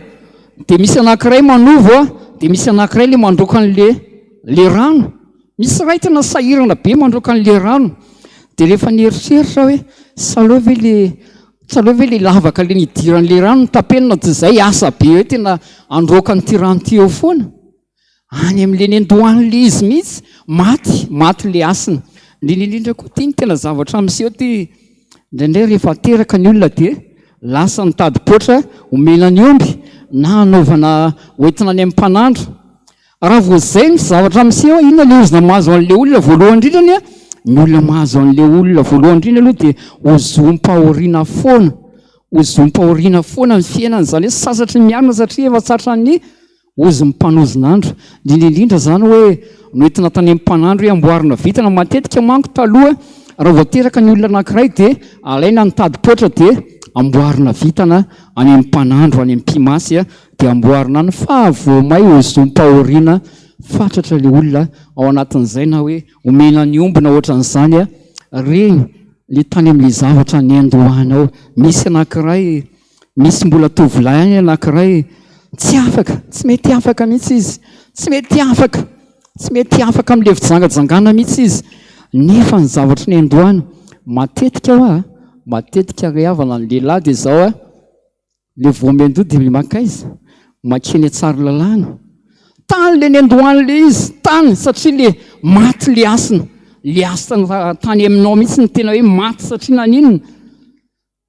dia misy anankiray manovo a, dia misy anankiray le mandroaka an'le le rano. Misy iray tena sahirana be mandroaka an'le rano. Dia rehefa nieritreritra aho hoe tsy aleo ve le tsy aleo ve le lavaka le nidiran'le rano no tapenina toy izay asa be hoe tena handroaka an'ity rano ity eo foana. Any amin'ilay niandohan'ilay izy mihitsy, maty, maty ilay hasina. Indrindra indrindra koa ity ny tena zavatra miseho ity, indraindray rehefa teraka ny olona dia lasa mitady poatra omena ny omby na hanaovana hoentina any amin'ny mpanandro. Raha vao izay ny zavatra miseho, inona ilay ozona mahazo an'ilay olona voalohany indrindra anie? Ny olona mahazo an'ilay olona voalohany indrindra aloha dia ozom-pahoriana foana, ozom-pahoriana foana ny fiainany, izany hoe sasatry ny miarina satria efa tratran'ny Hozy ny mpanozin'andro. Indrindra indrindra izany hoe noentina tany amin'ny mpanandro hoe amboarina vintana. Matetika manko taloha raha vao teraka ny olona anankiray dia alaina ny tadi-poatra dia amboarina vintana any amin'ny mpanandro, any amin'ny mpimasy dia amboarina any fa vao may hozom-pahoriana fatratra ilay olona ao anatin'izay na hoe omena ny omby na ohatran'izany. Ireny ilay tany amin'ilay zavatra niandohanao. Misy anankiray Misy mbola tovolahy any anankiray tsy afaka, tsy mety afaka mihitsy izy, tsy mety afaka, tsy mety afaka amin'ilay fijangajangana mihitsy izy. Nefa ny zavatry ny andohany, matetika hoa, matetika ry havana ny lehilahy dia izao a, ilay vao miandoha dia mankaiza? Mankeny Tsaralalàna. Tany ilay niandohan'ilay izy, tany satria ilay maty ilay hasina, ilay hasina tany aminao mihitsy no tena hoe maty satria naninona?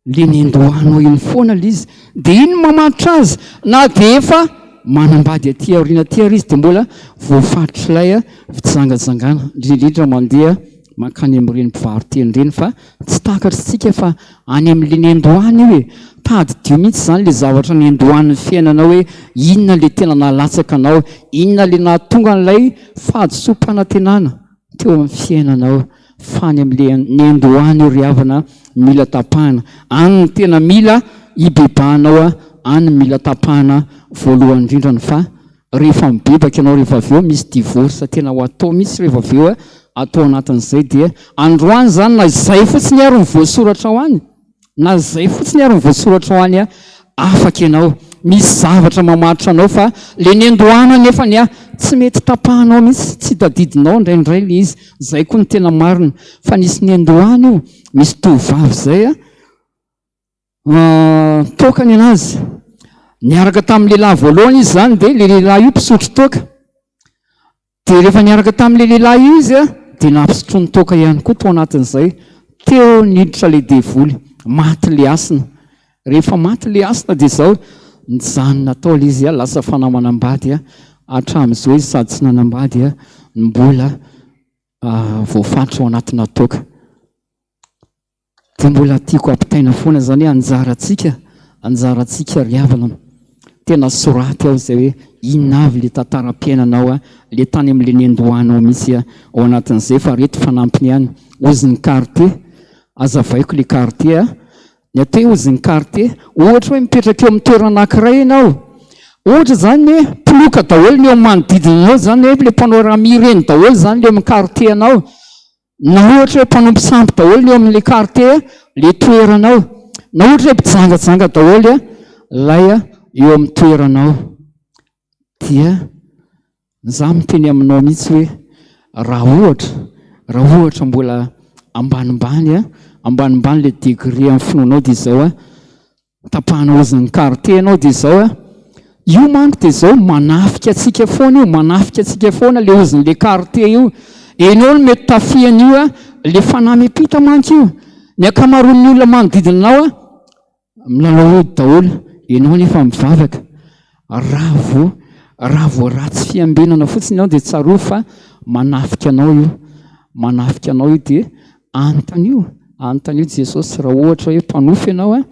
Le nendohanao iny foana le izy de iny no mamatotra azy na de efa manambady aty aoriana aty ary izy de mbola voafaritr'ilay fijangajangana, indrindra indrindra mandeha mankany amin'ireny mpivaro-tena ireny fa tsy takatr'tsika fa any amin'le nendohana io e, tadidio mihitsy izany le zavatra nendohan'ny fiainanao hoe inona le tena nahalatsaka anao, inona le nahatonga an'ilay fahadisoam-panantenana teo amin'ny fiainanao. Fa any amin'ilay niandohana io ry havana mila tapahana. Any no tena mila hibebahanao, any no mila tapahana voalohany indrindrany fa rehefa mibebaka ianao rehefa avy eo misy divorce tena ho atao mihitsy rehefa avy eo atao anatin'izay dia androany izany na izay fotsiny ary no voasoratra ao any. Na izay fotsiny ary ny voasoratra ao any a, afaka ianao. Misy zavatra mamatotra anao fa le niandohana nefany a, tsy mety tapahanao mihitsy, tsy tadidinao indraindray le izy. Izay koa no tena marina. Fa nisy niandohana io, misy tovovavy izay a, toaka ny anazy. Niaraka tamin'ny lehilahy voalohany izy izany dia le lehilahy io mpisotro toaka. Dia rehefa niaraka tamin'ilay lehilahy io izy dia nampisotroiny toaka ihany koa tao anatin'izay. Teo niditra ilay devoly. Maty ilay hasina. Rehefa maty ilay hasina dia izao, nijanona tao ilay izy, lasa fanahy manambady hatramin'izao izy sady tsy nanambady no mbola voafaritra ao anatina toaka. Dia mbola tiako ampitaina foana izany hoe anjarantsika, anjarantsika ry havana, tena soraty ao izay hoe inona avy le tantaram-piainanao a, le tany amin'le niandohanao mihitsy a, ao anatin'izay fa reto fanampiny ihany, ozy ny quartier, azavaiko le quartier a, Ny atao hoe ozin'ny quartier, ohatra hoe mipetraka eo amin'ny toerana anankiray ianao, ohatra izany hoe mpiloka daholo ny eo amin'ny manodidina anao, izany hoe ilay mpanao rami ireny daholo izany ilay eo amin'ny quartier anao, na ohatra hoe mpanompo sampy daholo ny eo amin'ilay quartier, ilay toeranao, na ohatra hoe mpijangajanga daholo ilay eo amin'ny toeranao, dia Za miteny aminao mihitsy hoe raha ohatra, raha ohatra mbola ambanimbany a, ambanimbany le degré amin'ny finoanao dia izao a, tapahana ozin'ny quartier ianao dia izao a, io manko dia izao manafika antsika foana io, manafika antsika foana le ozin'le quartier io, enao no mety tafihan'io a, le fanahy miampita manko io, ny ankamaroan'ny olona manodidina anao a, Milalao ody daholo, ianao anefa mivavaka. Raha vao raha vao ratsy fiambenana fotsiny ianao dia tsarovy fa manafika anao io. Manafika anao io dia anontanio, anontanio Jesosy raha ohatra hoe mpanofy ianao a,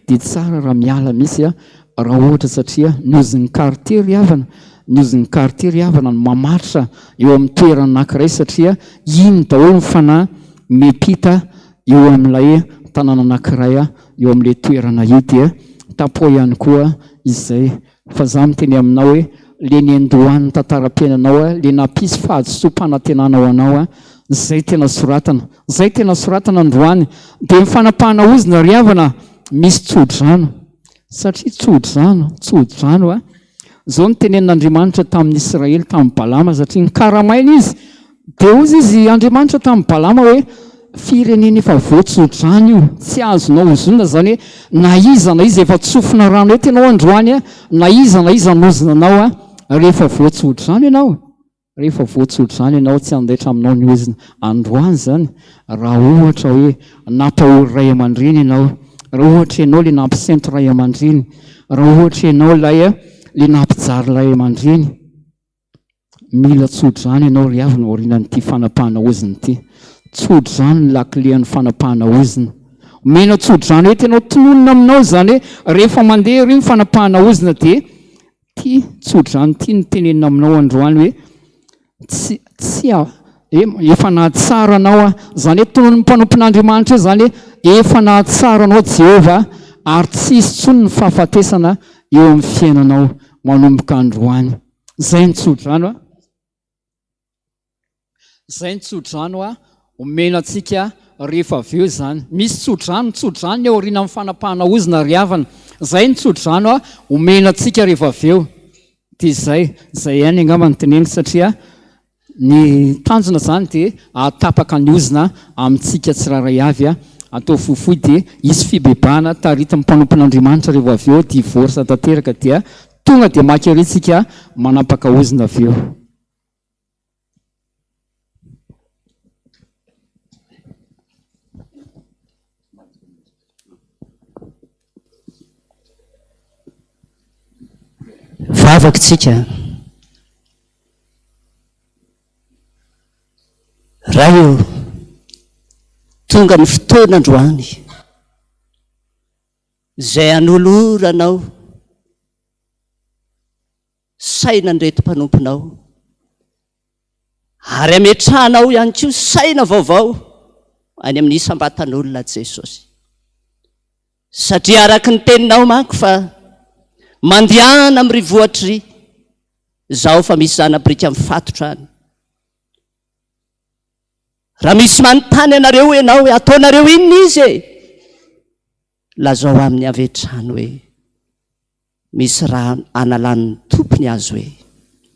dia tsara raha miala mihitsy a, raha ohatra satria ny ozin'ny quartier ry havana, ny ozin'ny quartier ry havana no mamaritra eo amin'ny toerana anankiray satria iny daholo ny fanahy miampita eo amin'ilay tanàna anankiray eo amin'ilay toerana io dia tapoha ihany koa izay fa za miteny aminao hoe le niandohan'ny tantaram-piainanao le nampisy fahadisoam-panantenana ho anao zay tena soratana zay tena soratana androany dia ny fanapahana ozona ry havana misy tso-drano satria tso-drano tso-drano a Izao no tenenin'Andriamanitra tamin'ny Israely tamin'i Balama satria nikaramaina izy. Dia hozy izy Andriamanitra tamin'i Balama hoe, Firenena efa voatso-drano io, tsy azonao ozonina izany hoe na iza na iza efa tsofina rano eto ianao androany, na iza na iza hanozona anao rehefa voatso-drano ianao. Rehefa voatso-drano ianao, tsy handaitra aminao ny ozona. Androany izany, raha ohatra hoe nampahory ray aman-dreny ianao, raha ohatra ianao ilay nampisento ray aman-dreny, raha ohatra ianao ilay ilay nampijaly ray aman-dreny, mila tso-drano ianao ry havana aorianan'ity fanapahana ozona ity. Tso-drano ny lakilen'ny fanapahana ozona. Omena tso-drano eto ianao, tononina aminao izany hoe rehefa mandeha ery ny fanapahana ozona dia Ty tsodrano ty no tenenina aminao androany hoe tsy tsy a e efa nahatsara anao aho. Izany hoe tonon'ny mpanompon'Andriamanitra io izany hoe efa nahatsara anao Jehovah ary tsy hisy intsony ny fahafatesana eo amin'ny fiainanao manomboka androany. Izay ny tsodrano a. Izay ny tsodrano omena antsika rehefa avy eo izany. Misy tsodrano, tsodrano ny aorianan'ny fanapahana ozona ry havana. Izay ny tsodrano omena antsika rehefa avy eo. Dia izay, izay ihany angamba no teneniko satria ny tanjona izany dia ahatapaka ny ozona amintsika tsirairay avy. Atao fohifohy dia hisy fibebahana taritin'ny mpanompon'Andriamanitra rehefa avy eo, divorce tanteraka dia tonga dia maka ery tsika manapaka ozona avy eo. Vavaka tsika. Ray ô, tonga ny fotoana androany izay hanoloranao saina an'ireto mpanomponao ary ametrahanao ihany koa saina vaovao any amin'ny isam-batan'olona Jesosy. Satria araka ny teninao manko fa mandehana amin'ny rivoatry zaho fa misy zana-biriky mifatotra any. Raha misy manontany anareo ianao hoe ataonareo inona izy e? Lazao aminy avy hatrany hoe Misy raha analan'ny tompony azy hoe,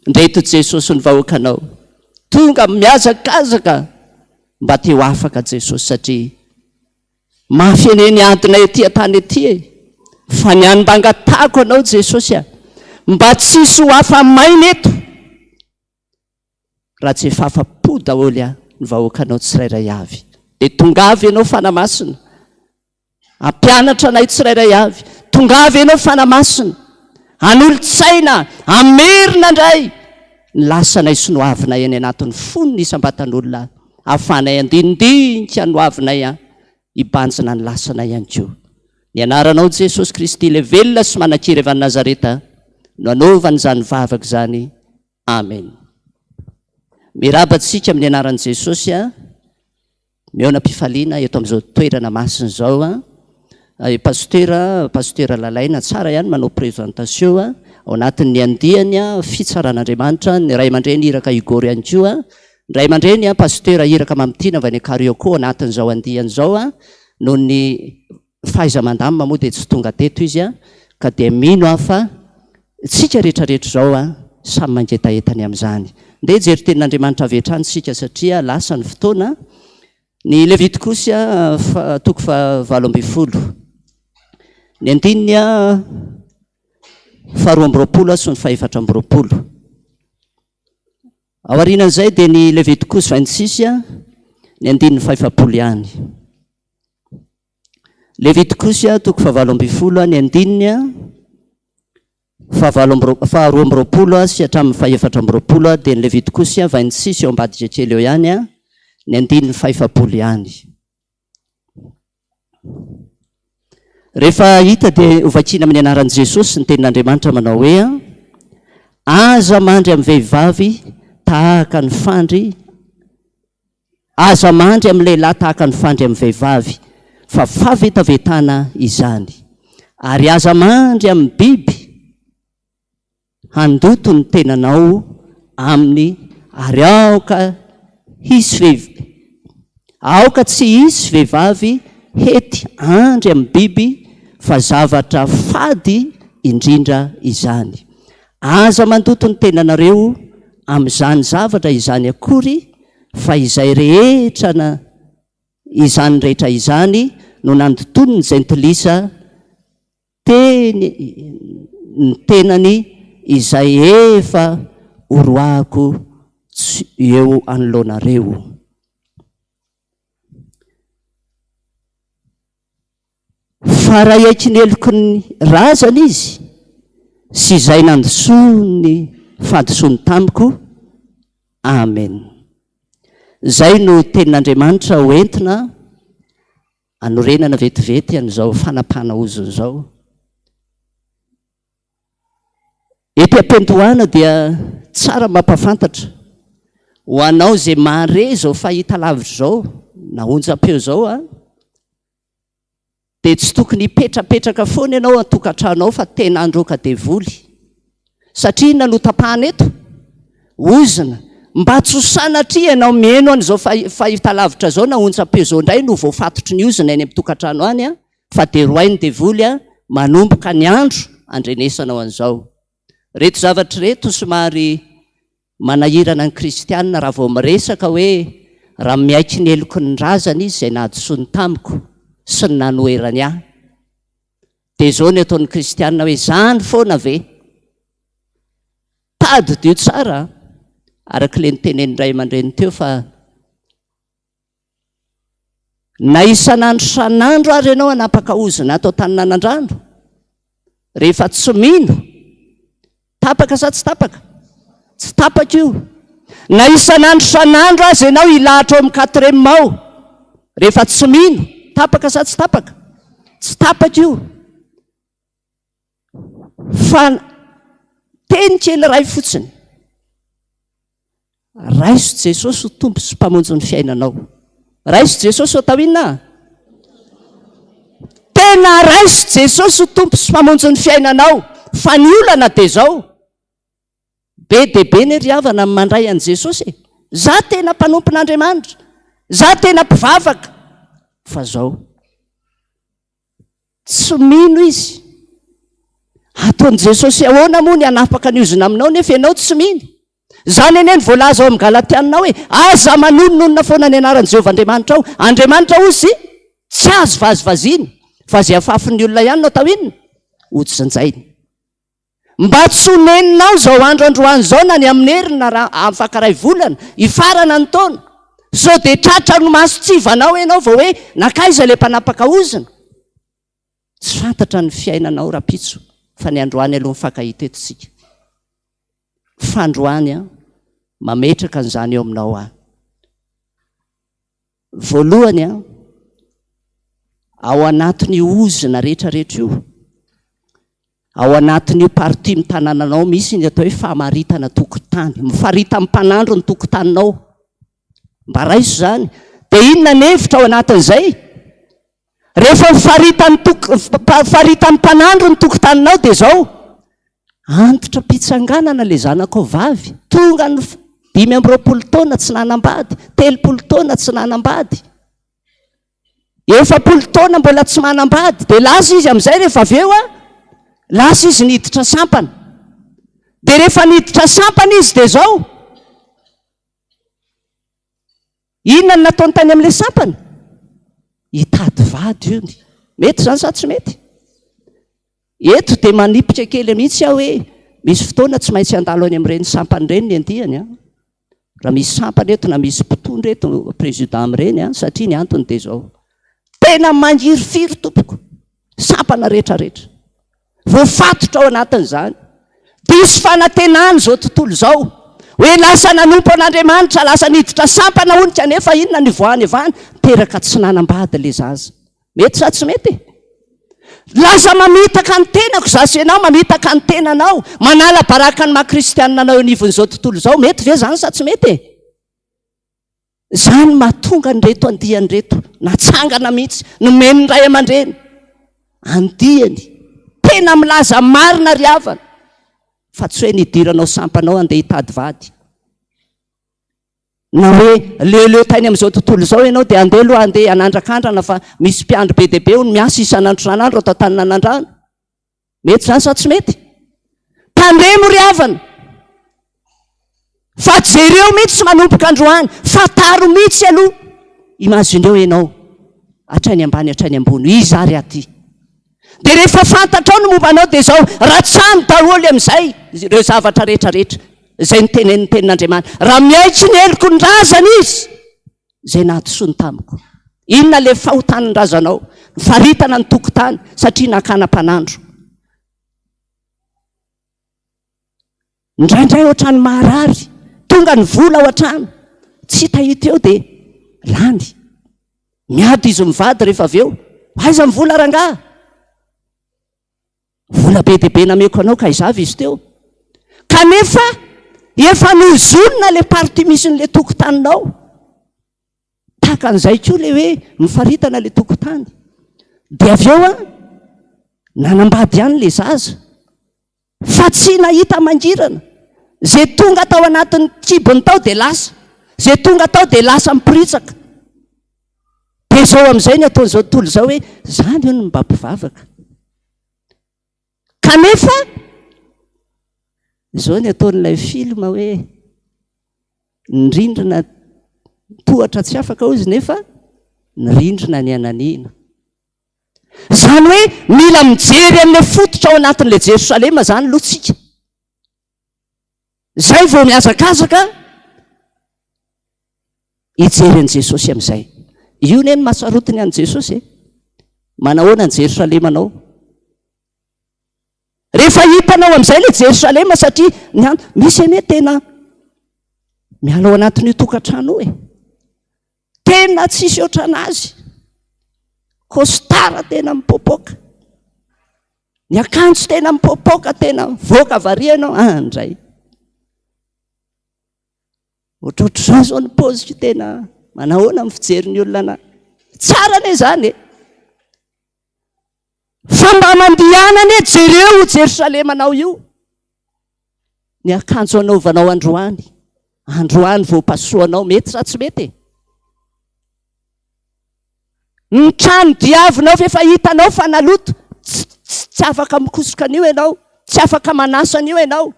Ndreto Jesosy ny vahoakanao, tonga mihazakazaka mba te ho afaka Jesosy satria mafy anie ny adinay ety an-tany ety e, fa ny any mba angatahako anao Jesosy a, mba tsisy ho afa-maina eto raha tsy efa afa-po daholo a ny vahoakanao tsirairay avy, dia tongava ianao Fanahy Masina Hampianatra anay tsirairay avy. Tongava ianao Fanahy Masina, hanolo-tsaina, hamerina indray ny lasanay sy ny hoavinay any anatin'ny fon'ny isam-batan'olona, hahafahanay handinidinika ny hoavinay hibanjina ny lasanay ihany koa. Ny anaranao Jesosy Kristy ilay velona sy manan-kery avy any Nazareta. no anaovana izany vavaka izany. Amen. Miraba antsika amin'ny anaran'i Jesosy a. Mihaona am-pifaliana eto amin'izao toerana masina izao a. I Pasitera, Pasitera Lalaina, tsara ihany manao présentation a. Ao anatin'ny andiany a, fitsaran'Andriamanitra, ny ray aman-dreny iraka Igor ihany koa. Ny ray aman-dreny a, Pasitera iraka Mamitiana avy any Karioko ao anatin'izao andiany izao a. Noho ny fahaiza-mandamina moa dia tsy tonga teto izy a, ka dia mino aho fa tsika rehetra rehetra izao a, samy mangetaheta ny amin'izany. Ndeha hijery tenin'Andriamanitra avy hatrany isika satria lasa ny fotoana. Ny Levitikosy a, toko faha 18. Ny andininy a, faha 22 sy ny faha 24. Ao aorianan'izay dia ny Levitikosy 26 a, ny andininy faha 40 ihany. Levitikosy toko fahavalo ambin'ny folo ny andininy fahavalo amby roa- faharoa amby roapolo sy hatramin'ny fahefatra amby roapolo dia ny Levitikosy 26 eo ambadika kely eo ihany ny andininy fahefapolo ihany. Rehefa hita dia hovakiana amin'ny anaran'i Jesosy ny tenin'Andriamanitra manao hoe aza mandry amin'ny vehivavy tahaka ny fandry Aza mandry amin'ny lehilahy tahaka ny fandry amin'ny vehivavy, fa fahavetavetana izany. Ary aza mandry amin'ny biby handoto ny tenanao aminy, ary aoka hisy vehiv-, aoka tsy hisy vehivavy hety handry amin'ny biby, fa zavatra fady indrindra izany. Aza mandoto ny tenanareo amin'izany zavatra izany akory, fa izay rehetra na izany rehetra izany no nandotoan'ny jentilisa teny ny tenany izay efa horoahako tsy eo anoloanareo. Fa raha hiaiky ny heloky ny razany izy, sy izay nandisoany ny fahadisoany tamiko, Amen. Izay no tenin'Andriamanitra ho entina hanorenana vetivety an'izao fanapahana ozona izao. Ety am-piandohana dia tsara mampahafantatra ho anao izay mahare izao fahitalavitra izao na onjam-peo izao an, Dia tsy tokony hipetrapetraka foana ianao an-tokantrano ao fa tena handroaka devoly. Satria inona no tapahana eto? Ozona. Mba tsy ho sanatria ianao miheno an'izao fahitalavitra izao na onjam-peo izao indray no voafatotry ny ozona any amin'ny tokantrano any fa dia roahin'ny devoly manomboka ny andro andrenesanao an'izao. Ireto zavatra ireto somary Manahirana ny kristiana raha vao miresaka hoe raha miaiky ny heloky ny razana izy izay nahadisoany tamiko sy ny nanoherany ahy. Dia izao ny ataon'ny kristiana hoe izany foana ve? Tadidio tsara araka ilay notenenin'ny ray aman-dreny teo fa Na isan'andro isan'andro ary ianao hanapaka ozona ato Antaninanandrano, rehefa tsy mino, tapaka sa tsy tapaka? Tsy tapaka io. Na isan'andro isan'andro aza ianao hilahatra ao amin'ny quatrième ao, rehefa tsy mino, tapaka sa tsy tapaka? Tsy tapaka io. Fa teny kely iray fotsiny. Raiso Jesosy ho Tompo sy Mpamonjy ny fiainanao. Raiso Jesosy ho atao inona? Tena raiso Jesosy ho Tompo sy Mpamonjy ny fiainanao. Fa ny olana dia izao. Be dia be ne ry havana ny mandray an'i Jesosy e. Za tena mpanompon'Andriamanitra. Za tena mpivavaka. Fa zao. Tsy mino izy. Ataon'i Jesosy ahoana moa ny hanapaka ny ozona aminao nefa ianao tsy mino? Izany anie no voalaza ao amin'ny Galatiana hoe, Aza manononona foana ny anaran'i Jehovah Andriamanitrao. Andriamanitra hozy tsy azo vazivaziana, fa izay afafin'ny olona ihany no atao inona? Hojinjainy. Mba tsy ho neninao izao andro androany izao na ny amin'ny heriny na raha afaka iray volana, hifarana ny taona. Sao dia tratra ny mason-tsivanao ianao vao hoe nankaiza ilay mpanapaka ozona? Tsy fantatra ny fiainanao rahampitso fa ny androany aloha mifankahita eto isika. Fandroany an, mametraka an'izany eo aminao aho. Voalohany an, ao anatin'io ozona rehetrarehetra io. Ao anatin'io partie mitanananao misy ny atao hoe famaritana tokotany. Mifarita amin'ny mpanandro ny tokotaninao. Mba raiso izany. Dia inona ny hevitra ao anatin'izay? Rehefa mifaritan'ny tok- faritan'ny mpanandro ny tokotaninao dia izao, antitra am-pitsanganana ilay zanakao vavy, tonga ny 25 taona tsy nanambady, 30 taona tsy nanambady. 40 taona mbola tsy manambady dia lasa izy amin'izay rehefa avy eo a, lasa izy niditra sampana. Dia rehefa niditra sampana izy dia izao, inona no nataony tany amin'ilay sampana? Hitady vady io. Mety izany sa tsy mety? Eto dia manipika kely mihitsy aho hoe misy fotoana tsy maintsy handalo any amin'ireny sampana ireny ny andiany an. Raha misy sampana eto na misy mpitondra eto, président amin'ireny an, satria ny antony dia izao. Tena mangirifiry tompoko, sampana rehetra rehetra. Voafatotra ao anatin'izany. Diso fanantenana izao tontolo izao. Hoe lasa nanompo an'Andriamanitra, lasa niditra sampana hono kanefa inona no ivoahany avy any? Teraka tsy nanambady ilay zaza. Mety sa tsy mety e? Lasa mamitaka ny tenako za sy ianao, mamitaka ny tenanao, manala baraka ny maha kristianina anao eo anivon'izao tontolo izao, mety ve zany sa tsy mety e? Zany mahatonga an'ireto andiany ireto natsangana mihitsy, nomen'ny ray aman-dreny andiany tena milaza marina ry havana fa tsy hoe nidiranao sampanao andeha hitady vady. Na hoe leoleo tany amin'izao tontolo izao ianao dia andeha aloha andeha hanandrakandrana fa misy mpiandry be dia be hono miasa isan'andro isan'andro ato Antaninanandrano. Mety izany sa tsy mety? Tandremo ry havana fa jereo mihitsy manomboka androany, fantaro mihitsy aloha, imagineo ianao hatrany ambany hatrany ambony, iza ary aty? Dia rehefa fantatrao ny momba anao dia izao, ratsano daholo amin'izay ireo zavatra rehetra rehetra izay notenenin'ny tenin'Andriamanitra. Raha miaiky ny heloky ny razany izy, izay nahadisoany tamiko. Inona ilay fahotan'ny razanao? Nifaritana ny tokotany satria nakana mpanandro. Indraindray ohatran'ny maharary, tonga ny vola ao an-trano, tsy hitahita eo dia lany. Miady izy mivady rehefa avy eo, aiza ny vola rangaha? Vola be dia be nameko anao ka aiza avy izy teo? Kanefa efa nozonina ilay partie misy an'ilay tokotaninao. Tahaka an'izay koa ilay hoe mifaritana ilay tokotany. Dia avy eo an, nanambady ihany ilay zaza. Fa tsy nahita mangirana. Izay tonga tao anatin'ny kibony tao dia lasa. Izay tonga tao dia lasa miporitsaka. Dia izao amin'izay ny ataon'izao tontolo izao hoe izany hono ny mba mpivavaka. Kanefa izao ny ataon'ilay film hoe ny rindrina tohatra tsy afaka hozy nefa ny rindrina ny ananiana. Izany hoe mila mijery an'ilay fototra ao anatin'ilay Jerosalema izany aloha tsika. Izay vao mihazakazaka hijery an'i Jesosy amin'izay. Io ne ny mahasarotiny an'i Jesosy e. Manahoana ny Jerosalemanao? Rehefa hitanao amin'izay ilay Jerosalema satria ny an misy anie tena miala ao anatin'io tokantrano io e. Tena tsisy ohatran'azy. Costard tena mipopoka. Ny akanjo tena mipopoka, tena mivoaka variana ianao, andray. Ohatrohatr'izao izao ny paoziko tena manahoana ny fijerin'ny olona anà. Tsara anie izany e. Fa mba mandehana anie jereo io Jerosalemanao io. Ny akanjo anaovanao androany, androany vao pasohanao, mety sa tsy mety e? Ny trano diavinao fa efa hitanao fa naloto, tsy afaka mikosoka an'io ianao, tsy afaka manasa an'io ianao,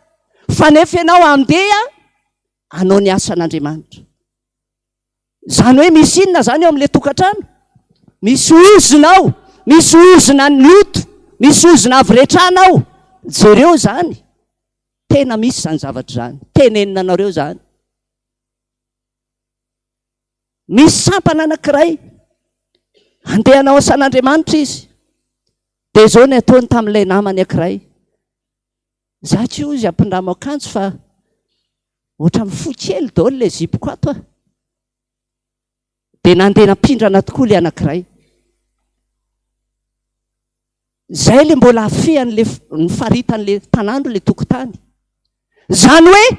fa nefa ianao andeha hanao ny asan'Andriamanitra. Izany hoe misy inona izany eo amin'ilay tokantrano? Misy ozona ao, misy ozona ny loto, misy ozona avy retrana ao. Jereo izany. Tena misy izany zavatra izany. Tenenina anareo izany. Misy sampana anankiray andeha hanao asan'Andriamanitra izy. Dia izao ny ataony tamin'ilay namany ankiray. Za tsy hozy ampindramo akanjo fa ohatran'ny fohy kely daholo ilay zipoko ato a. Dia nandeha nampindrana tokoa ilay anankiray. Zay le mbola afehan'le ny faritan'le tanàna le tokotany. Zany hoe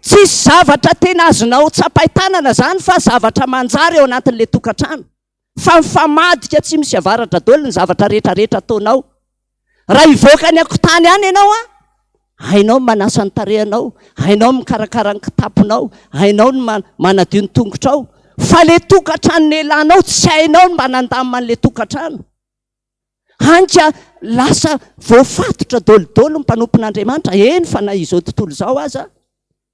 tsisy zavatra tena azonao tsapain-tanana zany fa zavatra manjary ao anatin'le tokantrano. Fa mifamadika tsy misy avaratra daholo ny zavatra rehetra rehetra ataonao. Raha hivoaka any an-kotany any ianao an, hainao ny manasa ny tarehinao, hainao ny mikarakara ny kitaponao, hainao ny manadio ny tongotrao. Fa le tokantrano nelanao tsy hainao ny mba nandamina an'le tokantrano. Hany ka lasa voafatotra dôlidôly ny mpanompon'Andriamanitra, eny fa na izao tontolo izao aza,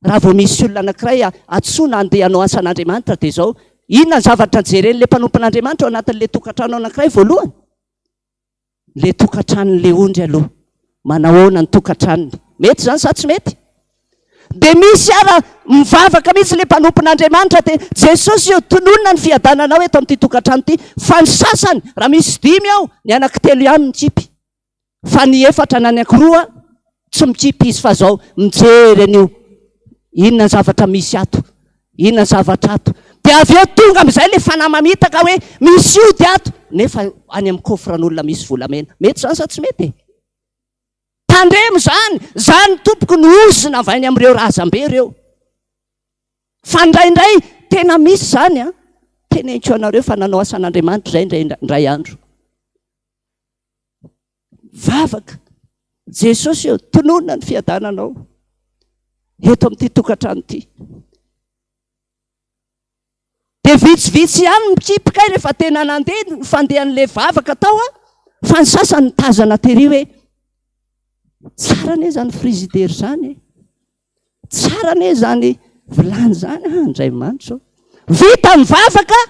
raha vao misy olona anankiray antsoina handeha hanao asan'Andriamanitra dia izao, inona ny zavatra jeren'ilay mpanompon'Andriamanitra ao anatin'ilay tokantrano anankiray voalohany? Ilay tokantranon'ilay ondry aloha, manahoana ny tokantranony? Mety izany sa tsy mety? Dia misy ara mivavaka mihitsy ilay mpanompon'Andriamanitra dia Jesosy ô tononina ny fiadananao eto amin'ity tokantrano ity fa ny sasany raha misy dimy ao ny anankitelo ihany mikipy fa ny efatra na ny ankiroa tsy mikipy izy fa zao mijery an'io inona ny zavatra misy ato inona ny zavatra ato dia avy eo tonga amin'izay ilay fanahy mamitaka hoe misy ody ato nefa any amin'ny coffre-n'olona misy volamena mety izany sa tsy mety e? Tandremo izany, izany tompoko no ozona avy any amin'ireo razambe ireo. Fa indraindray tena misy izany an, teneniko anareo fa nanao asan'Andriamanitra izay indray indray andro. Vavaka, Jesosy ô, tononina ny fiadananao eto amin'ity tokantrano ity. Dia vitsivitsy ihany mikipy kay rehefa tena nandeha ny fandehan'ilay vavaka tao an, fa ny sasany nitazana tery hoe tsara anie izany frigidaire izany e, tsara anie izany vilany izany ah Andriamanitra ô. Vita ny vavaka,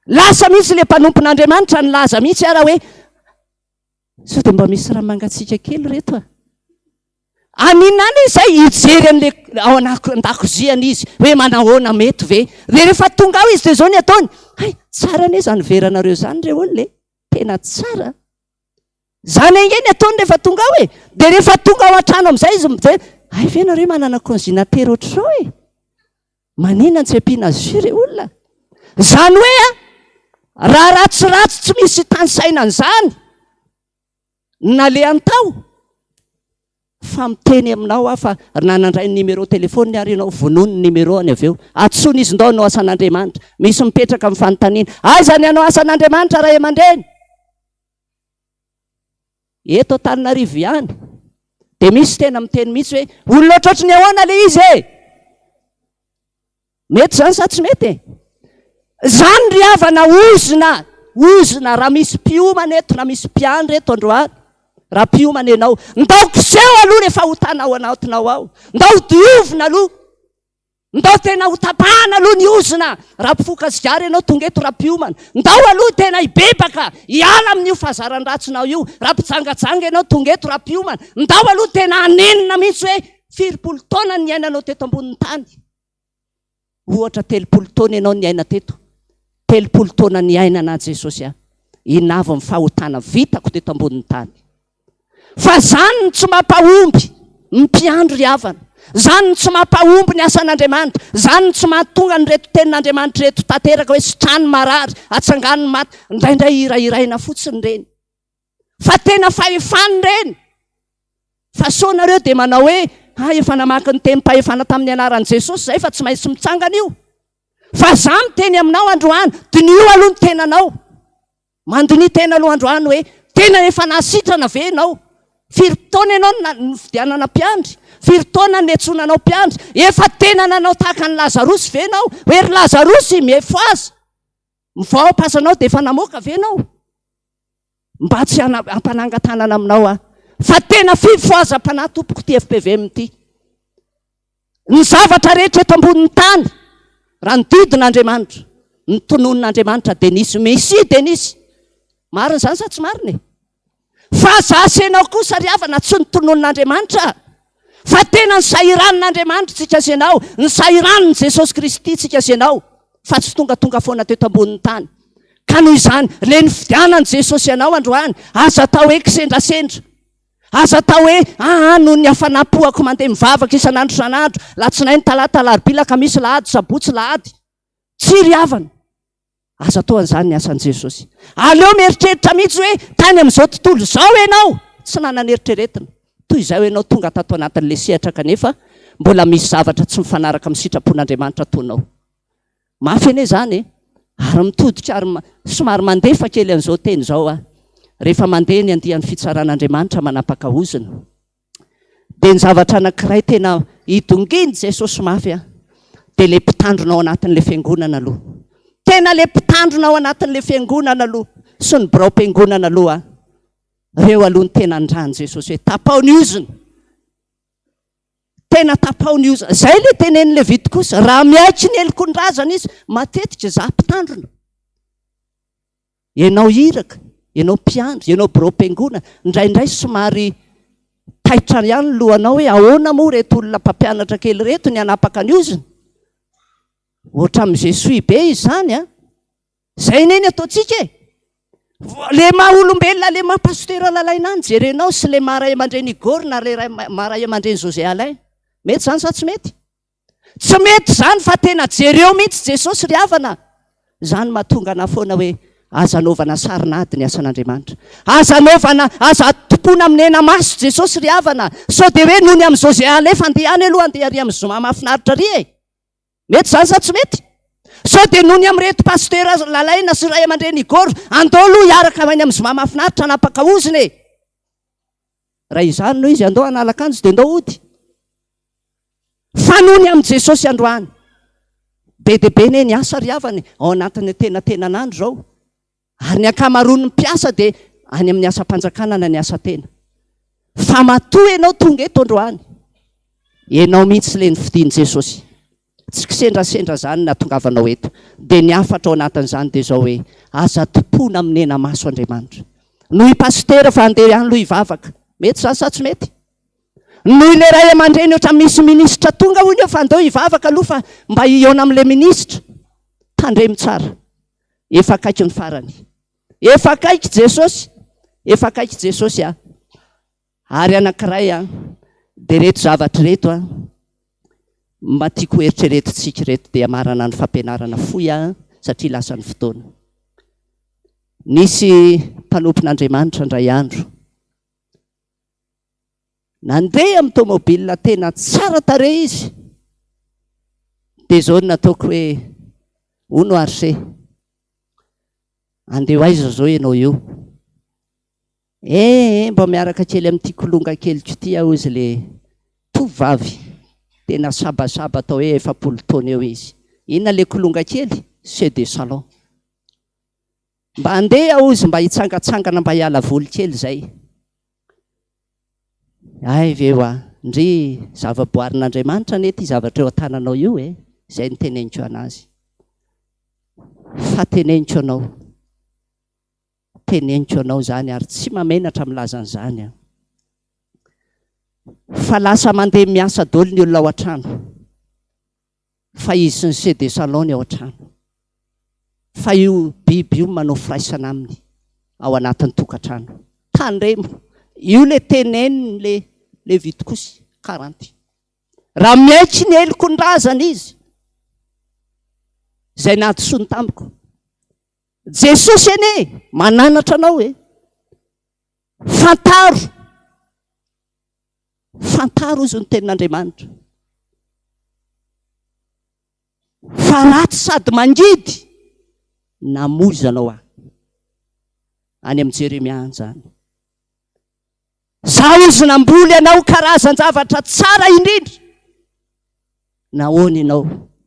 lasa mihitsy ilay mpanompon'Andriamanitra nilaza mihitsy ara hoe sao dia mba misy raha mangatsiaka kely reto a. Any inona any izay hijery an'le ao an-dakoziany izy hoe manahoana mety ve? Dia rehefa tonga ao izy dia izao ny ataony, hay tsara anie izany veranareo izany re olona e, tena tsara. Izany ange ny ataony rehefa tonga ao e. Dia rehefa tonga ao an-trano amin'izay izy mijery, hay ve nareo manana congélateur ohatr'izao e? Manina tsy ampiana jus re olona? Izany hoe a, raha ratsiratsy tsy misy tanisaina an'izany, Nalehany tao fa miteny aminao aho fa na nandray ny numéro téléphone ary ianao vonoiny ny numéro any avy eo. Antsoiny izy ndao hanao asan'Andriamanitra. Misy mipetraka amin'ny fanontaniana, aiza ny hanao asan'Andriamanitra ray aman-dreny? Eto Antananarivo ihany. Dia misy tena miteny mihitsy hoe olona ohatrohatry ny ahoana ilay izy e? Mety izany sa tsy mety e? Izany ry havana ozona, ozona raha misy mpiomana eto na misy mpiandry eto androany, raha mpiomana ianao, ndao koseho aloha le fahotana ao anatinao ao, ndao diovina aloha, ndao tena ho tapahana aloha ny ozona, raha mpifoka sigara ianao tonga eto raha mpiomana, ndao aloha tena hibebaka, hiala amin'io fahazaran-dratsinao io, raha mpijangajanga ianao tonga eto raha mpiomana, ndao aloha tena hanenina mihitsy hoe firipolo taona ny niainanao teto ambonin'ny tany. Ohatra 30 taona ianao niaina teto, 30 taona niainana an'i Jesosy aho. Inona avy ny fahotana vitako teto ambonin'ny tany? Fa zany no tsy mampahomby ny mpiandry ry havana. Zany no tsy mampahomby ny asan'Andriamanitra. Zany no tsy mahatonga an'ireto tenin'Andriamanitra ireto tanteraka hoe sitrano ny marary, atsangano ny maty. Indraindray hirahiraina fotsiny ireny. Fa tena fahefana ireny. Fa sao nareo dia manao hoe, ah efa namaky ny tenim-pahefana tamin'ny anaran'i Jesosy izay fa tsy maintsy mitsangana io. Fa za miteny aminao androany, diniho aloha ny tenanao. Mandiniha tena aloha androany hoe, tena efa nahasitrana ve ianao? Firy taona ianao no nifidianana mpiandry? Firy taona niantsoana anao mpiandry? Efa tena nanao tahaka an'i Lazarosy ve ianao? Hoe ry Lazarosy, mifohaza! Mivoaha am-pasanao dia efa namoaka ve ianao? Mba tsy hampanangan-tanana aminao aho. Fa tena fifohazam-panahy tompoko ity FPVM ity. Ny zavatra rehetra eto ambonin'ny tany, raha nodidina Andriamanitra, ny tononon'Andriamanitra dia nisy, Mesia dia nisy. Marina izany sa tsy marina e? Fa za sy ianao kosa ry havana tsy notononin'Andriamanitra fa tena nisahiranin'Andriamanitra tsika sy ianao, nisahiranin'i Jesosy Kristy tsika sy ianao fa tsy tongatonga foana teto ambonin'ny tany. Ka noho izany, le nifidianan'i Jesosy anao androany, aza atao hoe kisendrasendra. Aza atao hoe aa noho ny hafanam-poako mandeha mivavaka isan'andro isan'andro, latsinainy, talata, alarobia, lakamisy, lahady, sabotsy, lahady. Tsia ry havana. Aza atao an'izany ny asan'i Jesosy. Aleo mieritreritra mihitsy hoe tany amin'izao tontolo izao ianao tsy nanana eritreretina. Toy izay ianao tonga tato anatin'ilay sehatra kanefa mbola misy zavatra tsy mifanaraka amin'ny sitrapon'Andriamanitra ataonao. Mafy anie izany e! Ary mitodika ary somary mandefa kely an'izao teny izao aho. Rehefa mandeha ny andian'ny fitsaran'Andriamanitra manapaka ozona, dia ny zavatra anankiray tena idongin'i Jesosy mafy an, dia ilay mpitandrina ao anatin'ilay fiangonana aloha. Tena ilay mpitandrina ao anatin'ilay fiangonana aloha sy ny biraom-piangonana aloha an. Ireo aloha no tena andran'i Jesosy hoe tapaho ny ozona. Tena tapaho ny ozona. Izay ilay tenenin'i Levitikosy, raha miaiky ny heloky ny razana izy, matetika izaho mpitandrina. Ianao iraka, ianao mpiandry, ianao biraom-piangonana, indraindray somary taitra ihany ny lohanao hoe ahoana moa ireto olona mpampianatra kely ireto ny hanapaka ny ozona? Ohatran'ny je suis be izany an! Izay anie ny ataontsika e! Le maha olombelona, le maha pasitera Lalaina any jerenao sy le maha ray aman-dreny Igor na le maha ray aman-dreny José Alain. Mety izany sa tsy mety? Tsy mety izany fa tena jereo mihitsy Jesosy ry havana. Izany mahatonga anah foana hoe aza anaovana sarin'ady ny asan'Andriamanitra. Aza anaovana, aza tompoina amin'ny hena-maso Jesosy ry havana. Sao dia hoe nony amin'i José alefa andeha any aloha andeha ary amin'ny zoma mahafinaritra ary e. Mety izany sa tsy mety? Sao dia nony amin'ireto pasitera Lalaina sy ray aman-dreny Igor andao aloha hiaraka any amin'ny zoma mahafinaritra hanapaka ozona e. Raha izany no izy andao hanala akanjo dia ndao hody. Fa noho ny amin'i Jesosy androany. Be dia be anie ny asa ry havana e, ao anatin'ny antenatenan'andro izao. Ary ny ankamaroan'ny mpiasa dia any amin'ny asam-panjakana na ny asa tena. Fa matoa ianao tonga eto androany, ianao mihitsy ilay nofidin'i Jesosy. Tsy kisendrasendra izany nahatongavanao eto. Dia ny hafatra ao anatin'izany dia izao hoe, aza tompoina amin'ny hena-maso Andriamanitra. Noho i Pasitera fa andeha ihany aloha hivavaka. Mety izany sa tsy mety? Noho ilay ray aman-dreny ohatran'ny misy minisitra tonga hono eo fa andao hivavaka aloha fa mba hihaona amin'ilay minisitra. Tandremo tsara. Efa akaiky ny farany. Efa akaiky Jesosy. Efa akaiky Jesosy a. Ary anankiray a, dia ireto zavatra ireto a, mba tiako hoeritreretintsika ireto dia hamarana ny fampianarana fohy aho satria lasa ny fotoana. Nisy mpanompon'Andriamanitra indray andro. Nandeha amin'ny tomobile tena tsara tarehy izy, dia izao no nataoko hoe, hono ary se, andeha ho aiza izao ianao io? Eh eh, mba miaraka kely amin'ity kilonga keliko ity aho hozy le tovovavy, tena sabasaba atao hoe 40 taona eo izy. Inona le kilonga kely? C'est de salon. Mba andeha aho hozy mba hitsangatsangana mba hiala voly kely izay. Hay ve hoa, ndry zava-boarin'Andriamanitra anie ity zavatra eo an-tananao io e, izay no teneniko anazy. Fa teneniko anao, teneniko anao izany ary tsy mamenatra milaza an'izany aho. Fa lasa mandeha miasa daholo ny olona ao an-trano. Fa izy sy ny CD salon ny ao an-trano. Fa io biby io manao firaisana aminy ao anatin'ny tokantrano. Tandremo! Io le teneniny le Levitikosy 40. Raha miaiky ny heloko ny razana izy, izay nahadisoany tamiko. Jesosy anie mananatra anao e! Fantaro! Fantaro hozy ny tenin'Andriamanitra fa ratsy sady mangidy namoizanao ahy. Any amin'i Jeremia any izany. Izaho hozy namboly anao karazan-javatra tsara indrindra. Nahoana ianao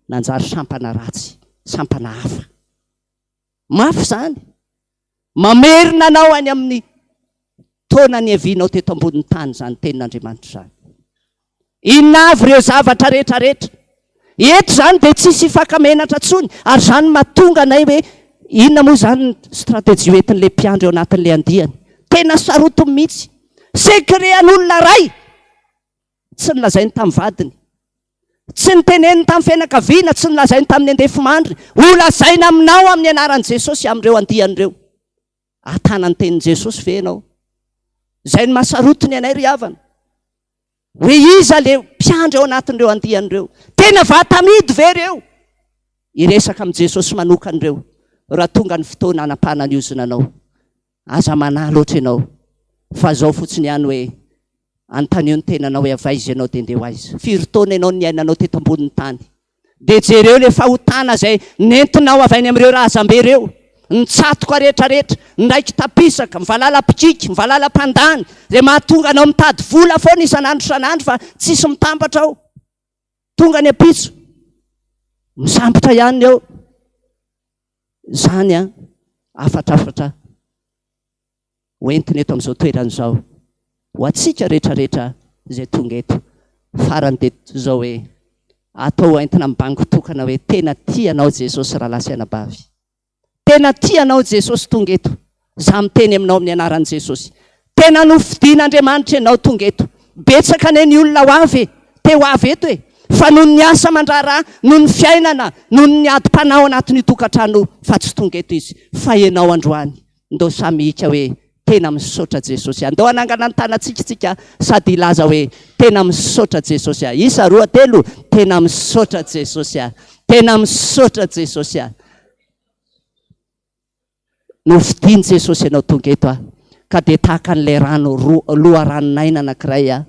nanjary sampana ratsy, sampana hafa? Mafy izany. Mamerina anao any amin'ny taona niavianao teto ambonin'ny tany izany tenin'Andriamanitra izany. Inona avy ireo zavatra rehetra rehetra? Eto izany dia tsisy hifaka-menatra intsony ary izany no mahatonga anay hoe inona moa izany ny stratégie hoentin'ilay mpiandry ao anatin'ilay andiany. Tena sarotiny mihitsy. Secret an'olona iray tsy nolazainy tamin'ny vadiny. Tsy noteneniny tamin'ny fianakaviana, tsy nolazainy tamin'ny andefimandry. Holazaina aminao amin'ny anaran'i Jesosy amin'ireo andiany ireo. Ahatana ny tenin'i Jesosy ve ianao? Izay no mahasarotiny anay ry havana. Hoe iza le mpiandry ao anatin'ireo andiany ireo? Tena vata-midy ve ireo? Hiresaka amin'i Jesosy manokana ireo. raha tonga ny fotoana hanapahana ny ozona anao. Aza manahy loatra ianao fa zao fotsiny ihany hoe anontanio ny tenanao hoe avy aiza ianao dia ndeha ho aiza. Firy taona ianao niainanao teto ambonin'ny tany? Dia jereo ilay fahotana izay nentinao avy any amin'ireo razambe ireo, ny tsatoka rehetrarehetra, ny raiki-tapisaka, ny valala-mpikiky, ny valala-mpandany, izay mahatonga anao mitady vola foana isan'andro isan'andro fa tsisy mitambatra ao. Tonga ny ampitso, misambotra ihany ny eo. Izany an, hafatrafatra ho entina eto amin'izao toerana izao ho antsika rehetrarehetra izay tonga eto. Farany dia izao hoe, atao entina mibango tokana hoe tena tia anao Jesosy rahalahy sy anabavy. Tena tia anao Jesosy tonga eto. Za miteny aminao amin'ny anaran'i Jesosy. Tena nofidin'Andriamanitra ianao tonga eto. Betsaka anie ny olona ho avy e! Te ho avy eto e! Fa noho ny asa aman-draharaha, noho ny fiainana, noho ny adim-panahy ao anatin'io tokantrano io fa tsy tonga eto izy. Fa ianao androany, ndao samy hika hoe, Tena misaotra Jesosy a! Ndao hanangana ny tanantsika isika sady hilaza hoe, Tena misaotra Jesosy a! Isa, roa, telo, Tena misaotra Jesosy a! Tena misaotra Jesosy a! Nofidin'i Jesosy ianao tonga eto aho, ka dia tahaka an'ilay rano loharanon'aina anankiray aho.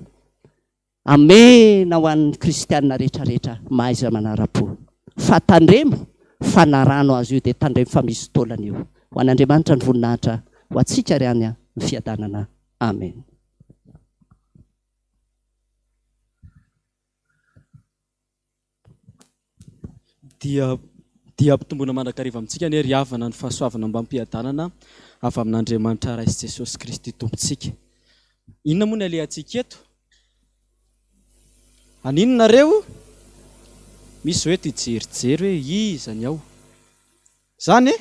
Amena ho an'ny kristiana rehetra rehetra mahaiza manara-po. Fa tandremo fa na rano azo io dia tandremo fa misy taolana io. Ho an'Andriamanitra ny voninahitra, ho antsika ary any ny fiadanana. Amen. Dia dia ampitomboina mandrakariva amintsika anie ry havana ny fahasoavana mbam-piadanana avy amin'Andriamanitra Ray sy Jesosy Kristy Tompontsika. Inona moa ny alehantsika eto? Haninona nareo? Misy hoe eto hijerijery hoe iza ny ao. Zany e?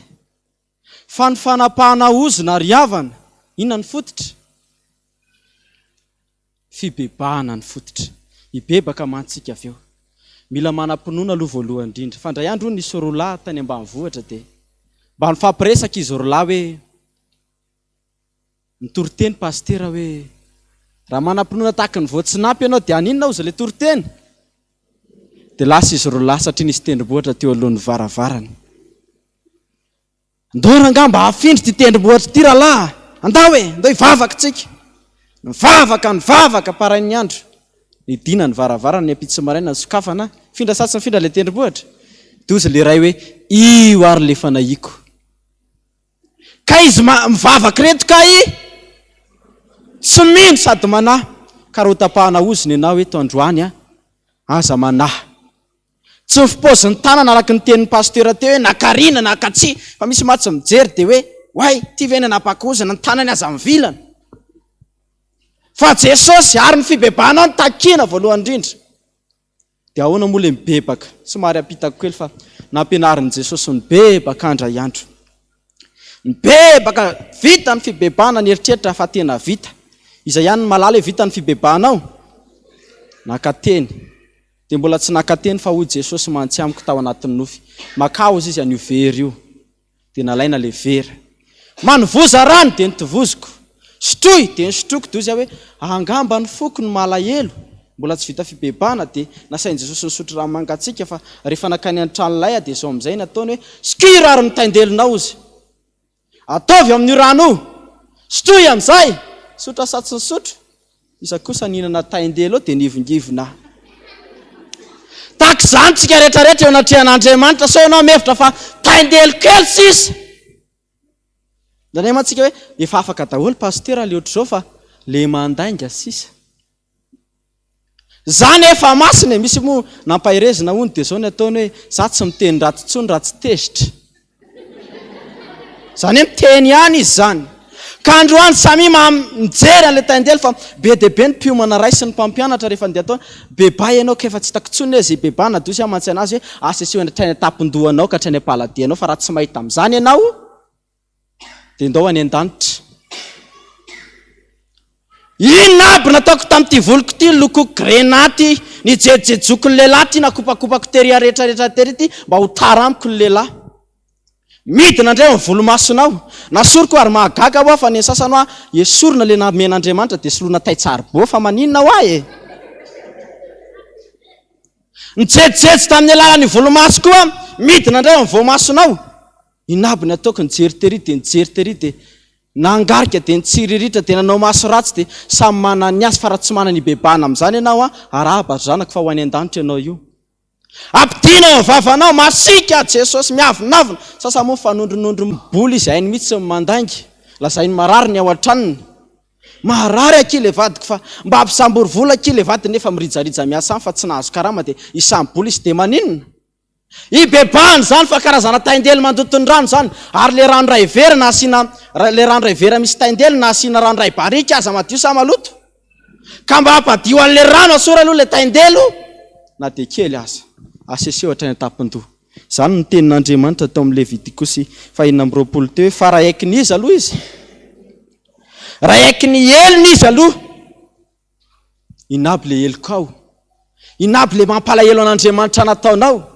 Fa ny fanapahana ozona ry havana, inona ny fototra? Fibebahana ny fototra. Hibebaka mantsy isika avy eo. Mila manam-pinoana aloha voalohany indrindra. Fa indray andro hono nisy roa lahy tany ambanivohitra dia mba nifampiresaka izy roa lahy hoe, nitory teny pasitera hoe, raha manam-pinoana tahaka ny voatsinapy ianao dia haninona hozy ilay toriteny? Dia lasa izy roa lahy satria nisy tendrombohitra teo alohan'ny varavarany. Ndao rangahy mba hafindro ity tendrombohitra ity rahalahy a! Andao e! Ndao hivavaka tsika! Nivavaka, nivavaka, parain'ny andro. Nidina ny varavarana ny ampitso maraina nisokafana, nifindra sa tsy nifindra ilay tendrombohitra? Dia hozy ilay ray hoe, Io ary ilay fanahiako. Kay izy mivavaka ireto kay tsy mino sady manahy. Ka raha hotapahana ozona ianao eto androany a, aza manahy. Tsy ny fipaozin'ny tanana araka ny tenin'ny pasteur teo hoe nakarina na katsia fa misy mantsy mijery dia hoe oay ity ve ny anapaka-ozona ny tanany aza mivilana. Fa Jesosy ary ny fibebahanao no takiana voalohany indrindra. Dia ahoana moa ilay mibebaka? Somary ampitako kely fa nampianarin'i Jesosy nibebaka andra andro. Nibebaka, vita ny fibebahana ny eritreritra fa tena vita. Iza ihany no mahalala hoe vita ny fibebahanao? Naka teny. Dia mbola tsy naka teny fa hoy Jesosy mantsy amiko tao anatin'ny nofy, makà hozy izy an'io vera io. Dia nalaina ilay vera. Manovoza rano dia notovoziko. Sotroy dia nosotroiko dia hoy izy hoe angamba ny foko no malahelo, mbola tsy vita fibebahana dia nasain'i Jesosy nisotro rano mangatsiaka fa rehefa nankany an-tranolay aho dia izao amin'izay nataony hoe sokiro ary ny tain-delonao hozy. Ataovy amin'io rano io. Sotroy amin'izay! Sotra sa tsy nisotro? Iza kosa nihinana tain-delo eo dia nivongivona. Tahaka izany tsika rehetra rehetra eo anatrehan'Andriamanitra, sao ianao mihevitra fa tain-delo kely sisa. Indraindray mantsy tsika hoe efa afaka daholo pasitera le ohatr'izao fa le mandainga sisa. Za nefa masina e, misy moa nampaherezina hono dia zao ny ataony hoe za tsy miteny ratsy intsony raha tsy tezitra. Zany hoe miteny ihany izy zany. Ka androany samia ma mijery an'ilay tain-delo fa be dia be ny mpiomana raisin'ny mpampianatra rehefa andeha atao beba ianao ka efa tsy hitako intsony hoe ze beba na dosy aho mantsy anazy hoe aseseo hatrany an-tampon-dohanao ka hatrany am-paladianao fa raha tsy mahita amin'izany ianao Dia ndao any an-danitra. Inona aby nataoko tamin'ity voloko ity, nilokoko grenat ity, nijejojejoko ny lehilahy ity, nakopakopako tery aretraretra tery ity mba ho tara amiko ny lehilahy. Midina indray amin'ny volomasonao. Nasoriko ary mahagaga hoa fa ny sasany hoa esorina le namen'Andriamanitra dia soloina tay-tsaribô fa maninona hoa e? Nijejojejo tamin'ny alalan'ny volomaso koa midina indray amin'ny voamasonao. Inona aby ny ataoko, nijery tery dia nijery tery dia nangarika dia nitsiriritra dia nanao maso ratsy dia samy manana ny azy fa raha tsy manana hibebahana amin'izany ianao an, arahaba ry zanako fa ho any an-danitra ianao io. Ampidino ao vavanao, masiaka Jesosy, miavonavona, sasa moa mifanondronondro miboly izy hainy mihitsy ny mandainga, lazainy marary ny ao an-tranony. Marary akia le vadiko fa mba ampisambory vola akia le vadiny nefa mirijarija miasa any fa tsy nahazo karama dia hisambobola izy dia maninona? Ibebahana izany fa karazana taindelo mandoto ny rano izany ary le rano iray vera na asiana le rano iray vera misy taindelo na asiana rano iray barika aza madio sa maloto? Ka mba hampadio an'le rano asory aloha le taindelo na dia kely aza. Aseseo hatrany an-tampon-doha. Izany no tenin'Andriamanitra tao amin'ny Levitikosy fahenina amby 20 teo hoe fa raha aikin'iza aloha izy? Raha aikin'ny helony izy aloha. Inona aby le helokao? Inona aby le mampalahelo an'Andriamanitra nataonao?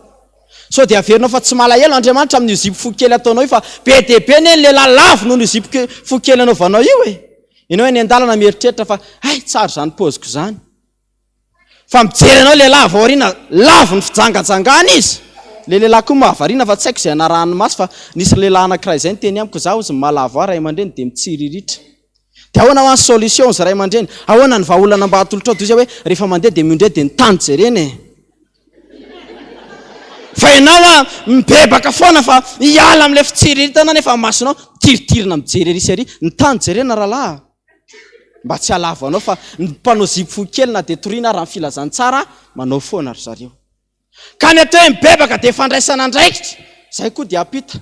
Sao dia averinao fa tsy malahelo Andriamanitra amin'io zipo fo kely ataonao io fa be dia be anie ny lehilahy lavo noho io zipo fo kely anaovanao io e! Ianao eny an-dalana mieritreritra fa hay tsara izany paoziko izany. Fa mijery anao lehilahy avy ao aoriana lavo ny fijangajangana izy. Le lehilahy koa mahavariana fa tsy haiko izay anarahany maso fa nisy lehilahy anankiray izay niteny amiko za hozy ny mahalavo ahy ray aman-dreny dia mitsiriritra. Dia ahoana hoa ny solution hozy ray aman-dreny? Ahoana ny vahaolana mba atolotrao? Dia hoy izy hoe rehefa mandeha dia miondreha dia ny tany jerena e. Fa ianao a mibebaka foana fa hiala amin'ilay fitsiriritana nefa ny masonao mitiritirina mijery ery sy ery. Ny tany jerena rahalahy a. Mba tsy halavo anao fa ny mpanao zipo fohy kely na dia toriana ara ny filazantsara manao foana ry zareo. Ka ny atao hoe mibebaka dia fandraisana andraikitra. Izay koa dia ampita.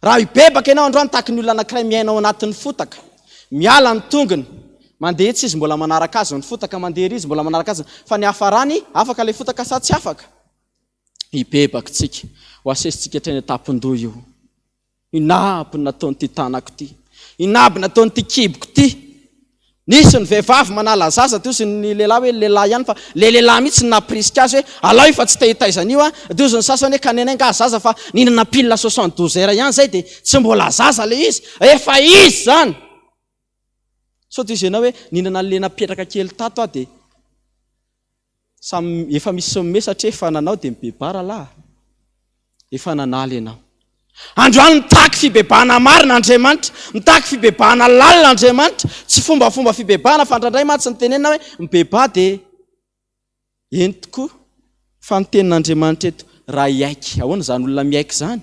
Raha hibebaka ianao androany tahaky ny olona anankiray miaina ao anatin'ny fotaka. Miala ny tongony. Mandeha etsy izy mbola manaraka azy ny fotaka, mandeha ery izy mbola manaraka azy. Fa ny hafarany, afaka ilay fotaka sa tsy afaka? Hibebaka tsika. Ho asesintsika hatreny an-tampon-doha io. Inona aby no nataon'ity tanako ity? Inona aby nataon'ity kiboko ity? Nisy ny vehivavy manala zaza dia hozy ny lehilahy hoe lehilahy ihany fa le lehilahy mihitsy no nampirisika azy hoe alao io fa tsy te hitaiza an'io an! Dia hozy ny sasany hoe ka nenay angaha zaza fa nihinana pile 72 heures ihany izay dia tsy mbola zaza le izy, efa izy izany! Sao dia hozy ianao hoe nihinana an'le napetraka kely tato aho dia Samy efa misy sommet satria efa nanao dia mibebaha rahalahy a! Efa nanala ianao. Androany mitaky fibebahana marina Andriamanitra, mitaky fibebahana lalina Andriamanitra, tsy fombafomba fibebahana fa indraindray mantsy ny tenenina hoe mibebaha dia eny tokoa fa ny tenin'Andriamanitra eto raha hiaiky, ahoana izany olona miaiky izany?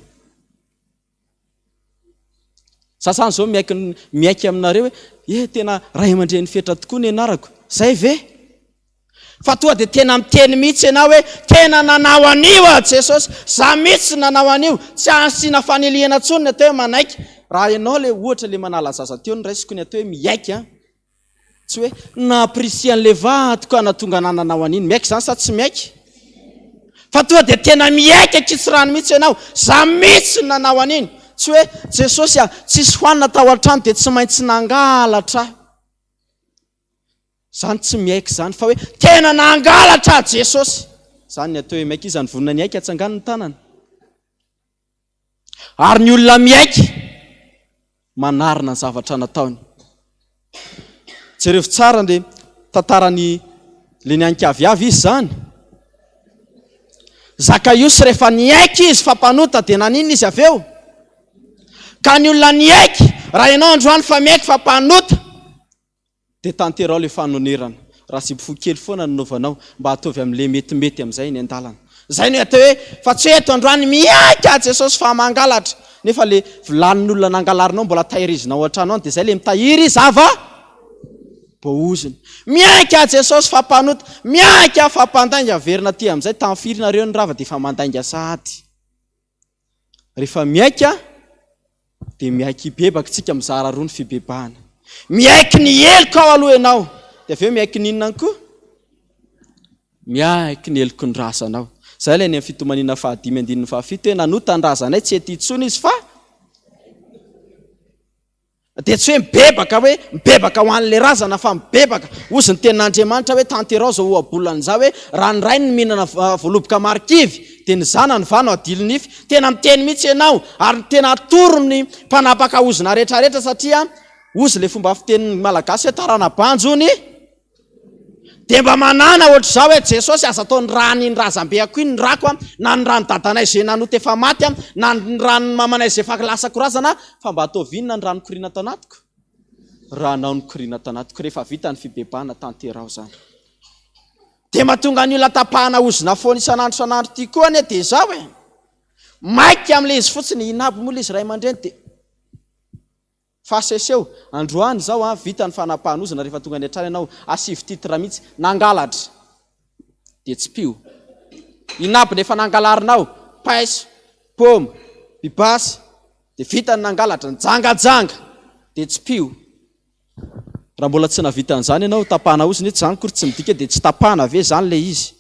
Sasany zao miaiky miaiky aminareo hoe eh tena ray aman-dreny fetra tokoa ny anarako. Zay ve? Fa toa dia tena miteny mihitsy ianao hoe tena nanao an'io aho Jesosy, za mihitsy nanao an'io, tsy asiana fanilihana intsony ny atao hoe manaiky. Raha ianao le ohatra le manala zaza teo no raisiko ny atao hoe miaiky an. Tsy hoe nampirisihany an'ilay vadiko aho nahatonga anah nanao an'iny. Miaiky izany sa tsy miaiky? Fa tonga dia tena miaiky ankitsirano mihitsy ianao, za mihitsy no nanao an'iny. Tsy hoe Jesosy a, tsisy hohanina tao an-trano dia tsy maintsy nangalatra aho. Zany tsy miaiky izany fa hoe tena nangalatra aho Jesosy. Zany ny atao hoe miaiky. Iza no vonona ny hiaiky? Atsangano ny tanana. Ary ny olona miaiky manarina ny zavatra nataony. Jerevo tsara ny tantaran'i le niankaviavy izy izany. Zakaiosy rehefa niaiky izy fa mpanota dia naninona izy avy eo? Ka ny olona niaiky, raha ianao androany fa miaiky fa mpanota, Dia tanteraho ilay fanonerana. Raha zipo fohy kely foana no nanaovanao, mba ataovy amin'ilay metimety amin'izay eny an-dalana. Izay no atao hoe, fa tsy hoe eto androany mihaika aho Jesosy fa mangalatra. Nefa ilay vilanin'olona nangalarinao mbola tahirizinao ao an-trano any, dia izay ilay mitahiry zava boozina. Mihaika aho Jesosy fa mpanota, mihaika aho fa mpandainga, averina aty amin'izay, tamin'ny firy nareo no rava dia efa mandainga sahady. Rehefa miaika dia miaiky hibebaka isika, mizara roa ny fibebahana. Miaiky ny heloka ao aloha ianao, dia avy eo miaiky ny inona koa? Miaiky ny heloky ny razanao. Izay ilay any amin'ny fitomaniana fahadimy andininy fahafito hoe nanota ny razanay tsy ety intsony izy fa Dia tsy hoe mibebaka hoe mibebaka ho an'ilay razana fa mibebaka. Hozy ny tenin'Andriamanitra hoe tanteraho izao ohabolana izao hoe raha ny rainy no mihinana voaloboka marikivy dia ny zanany va no adilo nify. Tena miteny mihitsy ianao ary tena atoro ny mpanapaka ozona rehetrarehetra satria hozy ilay fomba fitenin'ny Malagasy hoe tarana-banjo hono. Dia mba manàna ohatr'izao hoe, Jesosy aza atao ny ràn'iny razambeako iny ny ràko an, na ny ràn'ny dadanay izay nanota efa maty an, na ny ràn'ny mamanay izay efa lasa korazana, fa mba ataovy inona ny rà nikoriana tao anatiko? Rànao nikoriana tao anatiko. Rehefa vita ny fibebahana, tanteraho izany. Dia mahatonga ny olona tapahana ozona foana isan'andro isan'andro ity koa anie dia izao e! Maika amin'ilay izy fotsiny, inona aby moa ilay izy ray aman-dreny dia. Fa aseseo, androany izao an, vita ny fanapahan'ozona rehefa tonga any an-trano ianao, asivo titre mihitsy, nangalatra! Dia tsipiho. Inona aby ny efa nangalarinao? Paiso, paoma, bibasy, dia vita ny nangalatra, nijangajanga! Dia tsipiho. Raha mbola tsy nahavita an'izany ianao, tapahana ozona io, tsy izany akory tsy midika dia tsy tapahana ve izany ilay izy?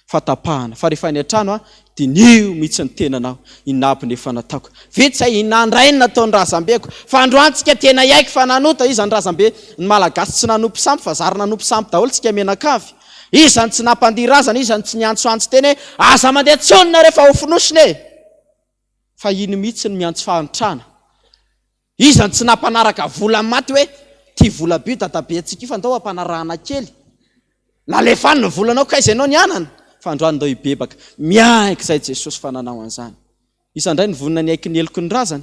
Fa tapahana. Fa rehefa any an-trano an, diniho mihitsy ny tenanao, inona aby ny efa nataoko. Vita izay, inona indray no nataon'ny razambeko. Fa androany tsika tena hiaiky fa nanota, iza ny razambe, ny Malagasy tsy nanompo sampy fa zary nanompo sampy daholo tsika mianakavy. Iza no tsy nampandihy razana, iza no tsy niantsoantso teny hoe, aza mandeha intsony nareo fa ho fonosina e! Fa iny mihitsy no miantso fahantrana. Iza no tsy nampanaraka vola maty hoe ty vola be io dadabe antsika io fa ndao ampanarahana kely. Nalefa any ny volanao k'aiza ianao nianana? Fa androany ndao hibebaka. Miaiky izay Jesosy fa nanao an'izany. Iza indray no vonona ny hiaiky ny heloky ny razany?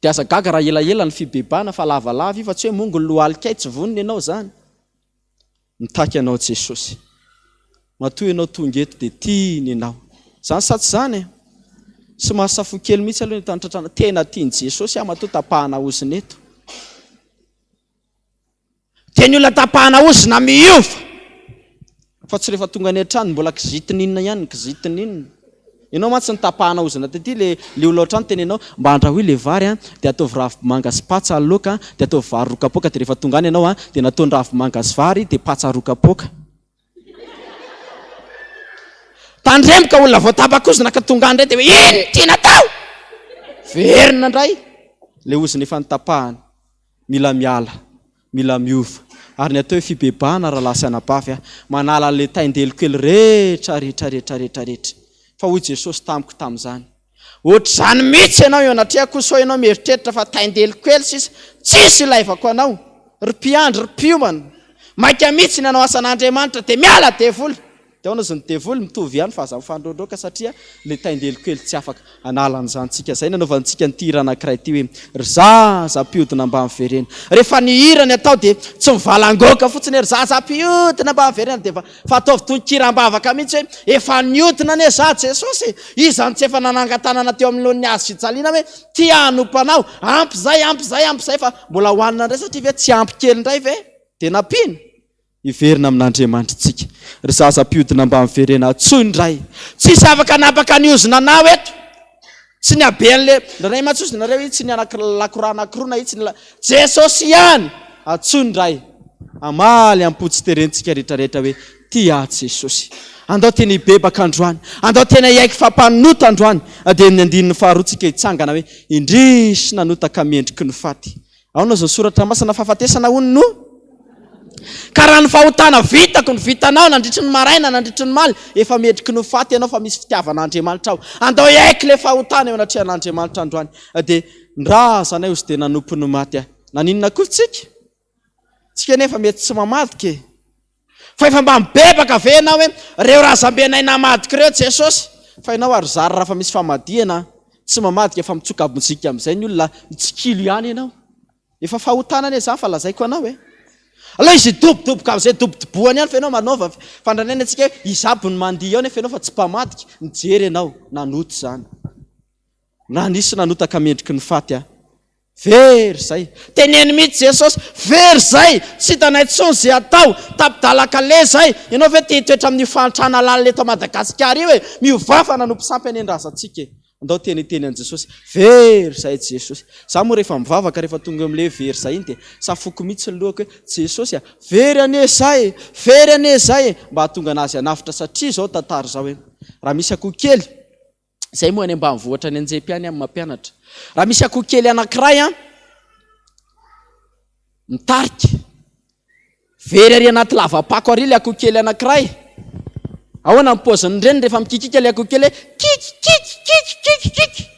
Dia aza gaga raha elaela ny fibebahana fa lavalava io fa tsy hoe mongo ny lohalikay tsy vonona ianao izany. Mitaky anao Jesosy. Matoa ianao tonga eto dia tiany ianao. Zany sa tsy zany e? Somary safoy kely mihitsy aloha ny eto an-tratrana. Tena tian'i Jesosy aho matoa tapahana ozona eto. Dia ny olona tapahana ozona miova. Fa tsy rehefa tonga any an-trano mbola kizitin'inona ihany ny kizitin'inona. Ianao mantsy no tapahana ozona taty le le olona ao an-trano tenenao mba andrahoy le vary an, dia ataovy ravimanga sy patsa ny laoka an, dia ataovy vary roa kapoaka dia rehefa tonga any ianao an, dia nataony ravimanga sy vary dia patsa roa kapoaka. Tandremo ka olona voatapaka ozona ka tonga any indray dia hoe ino ity natao? Verina indray le ozona efa notapahana. Mila miala. Mila miova. Ary ny atao hoe fibebahana rahalahy sy anabavy a, manala an'ilay tain-delo kely rehetra rehetra rehetra rehetra rehetra. Fa hoy Jesosy tamiko tamin'izany, Ohatr'izany mihitsy ianao eo anatrehako sao ianao mieritreritra fa tain-delo kely sisa, tsisy ilaivako anao. Ry mpiandry, ry mpiomana, maika mihitsy ny hanao asan'Andriamanitra dia miala devoly. Dia ahoana izy ny devoly? Mitovy ihany fa aza mifandroandroaka satria ilay tain-delo kely tsy afaka hanala an'izany tsika. Izay nanaovantsika an'ity hira anankiray ity hoe, Ry zaza mpiodina mba miverena. Rehefa ny hira ny atao dia tsy mivalangoaka fotsiny hoe ry zaza mpiodina mba miverena dia efa fa ataovy tononkira am-bavaka mihitsy hoe efa niodina anie za Jesosy e! Iza no tsy efa nanangan-tanana teo anoloan'ny hazo fijaliana hoe tia hanompo anao? Ampy izay, ampy izay, ampy izay fa mbola hohanina indray satria ve tsy ampy kely indray ve? Dia nampiana. Hiverina amin'Andriamanitritsika. Ry zaza mpiodina mba miverena antsoy ny Ray. Tsisy afaka hanapaka ny ozona anao eto. Tsy ny haben'le, indraindray mantsy ozona nareo itsy ny anaky lakroa anakiroa na itsy ny la, Jesosy ihany! Antsoy ny Ray. Hamaly am-po tsy terentsika rehetrarehetra hoe tia ahy Jesosy. Andao tena hibebaka androany. Andao tena hiaiky fa mpanota androany. Dia ny andininy faharoa tsika hitsangana hoe indrisy nanota ka mendriky ny faty. Aona izao soratra masina fahafatesana hono no Ka raha ny fahotana vitako no vitanao nandritry ny maraina nandritry ny maly efa mendriky ny ho faty ianao fa misy fitiavan'Andriamanitra ao. Andao hiaiky ilay fahotana eo anatrehan'Andriamanitra androany. Dia ny razanay ozy dia nanompo ny maty ahy. Naninona koa tsika? Tsika anefa mety tsy mamadika e. Fa efa mba mibebaka ve ianao hoe reo razambenay namadika ireo Jesosy? Fa ianao ary zary raha fa misy famadihana tsy mamadika fa mitsoka mozika amin'izay ny olona mitsikilo ihany ianao. Efa fahotana anie izany fa lazaiko anao e. Aleo izy hidobodoboka amin'izay dobodobohany ihany fa ianao manaova fandranaina antsika hoe iza aby no mandihy eo nefa ianao fa tsy mpamadika. Mijery ianao nanota izany. Na nisy nanota ka mendriky ny faty aho. Very zay. Teneno mihitsy Jesosy, very zay, tsy hitanay intsony ze atao, tapi-dalan-kaleha zay, ianao ve te hitoetra amin'io fahantrana lalina eto Madagasikara io e, miovà fa nanompo sampy anie ny razantsika e. Andao tena hiteny an'i Jesosy, very zay Jesosy. Za moa rehefa mivavaka rehefa tonga eo amin'ilay hoe very zay iny dia safoko mihitsy ny lohako hoe Jesosy a, very anie zay e, very anie zay e, mba hahatonga anazy hanavotra satria izao tantara izao hoe raha misy akoho kely, Zay moa any ambanivohitra any Anjepy any aho mampianatra. Raha misy akoho kely anankiray an, mitarika, very ary anaty lava-pako ary ilay akoho kely anankiray. Ahoana ny paozin'ny reniny rehefa mikikika ilay akoho kely hoe kiky kiky kiky kiky kiky.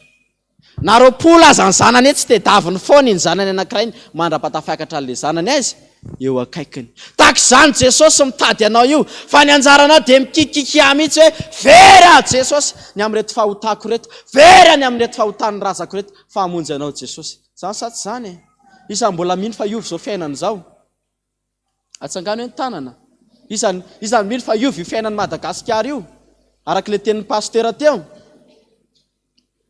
Na 20 aza ny zanany etsy tedaviny foana iny zanany anankiray iny mandra-patafiakatra an'ilay zanany aiza? Eo akaikiny. Tahaka izany Jesosy mitady anao io, fa ny anjaranao dia mikikikia mihitsy hoe, very aho Jesosy ny amin'ireto fahotako ireto, very aho ny amin'ireto fahotan'ny razako ireto, fa hamonjy anao Jesosy. Izany sa tsy izany e? Iza no mbola mino fa hiova izao fiainana izao? Atsangano hoe ny tanana. Iza, iza no mino fa hiova io fiainan'i Madagasikara io? Araka ilay tenin'ny pasitera teo.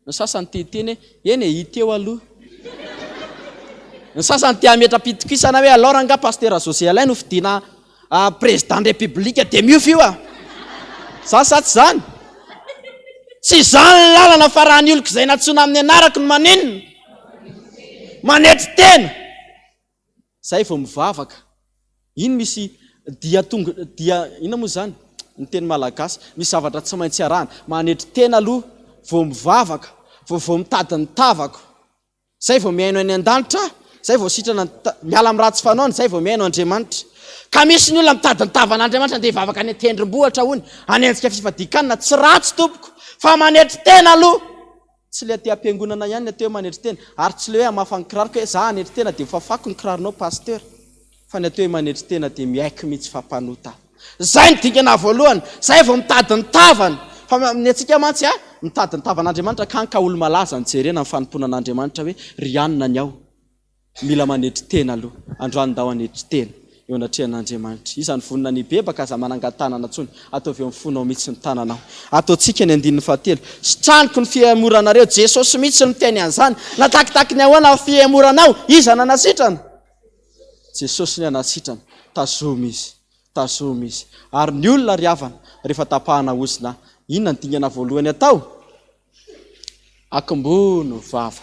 Ny sasany te hiteny hoe, eny e, hita eo aloha. Ny sasany te hametra-pitokisana hoe, alors angaha Pasitera José Alain no fidiana Président ny République dia miova io a! Zany sa tsy zany? Tsy izany ny lalana fa raha ny oloko izay nantsoina amin'ny anarako no maninona? Manetry tena! Zay vao mivavaka. Iny misy dia tonga dia inona moa izany? Ny teny malagasy, misy zavatra tsy maintsy arahana. Manetry tena aloha vao mivavaka, vao vao mitady ny tavako. Zay vao mihaino any an-danitra aho, zay vao sitrana ny miala amin'ny ratsy fanaony, zay vao mihaino Andriamanitra. Ka misy ny olona mitady ny tavan'Andriamanitra andeha hivavaka any an-tendrombohitra hono, hanenjika fifadian-kanina, tsy ratsy tompoko, fa manetry tena aloha. Tsy le aty am-piangonana ihany ny atao hoe manetry tena, ary tsy le hoe hamafa ny kiraroko hoe za hanetry tena dia hofafako ny kiraronao Pasteur, fa ny atao hoe manetry tena dia miaiky mihitsy fa mpanota aho. Zay ny dingana voalohany, zay vao mitady ny tavany, fa ny antsika mantsy a, mitady ny tavan'Andriamanitra kany ka olo-malaza no jerena ny fanompoana an'Andriamanitra hoe ry anona ny ao. Mila manetry tena aloha. Androany ndao hanetry tena eo anatrehan'Andriamanitra. Iza no vonona ny hibebaka? Aza manangan-tanana intsony. Ataovy eo amin'ny fonao mihitsy ny tananao. Ataontsika ny andininy fahatelo. Sitraniko ny fihemoranareo. Jesosy mihitsy no miteny an'izany. Na takitaky ny ahoana ny fihemoranao, iza nanasitrana? Jesosy no nanasitrana. Tazomy Izy. Tazomy Izy. Ary ny olona ry havana, rehefa tapahana ozona, inona ny dingana voalohany atao? Akombono vava.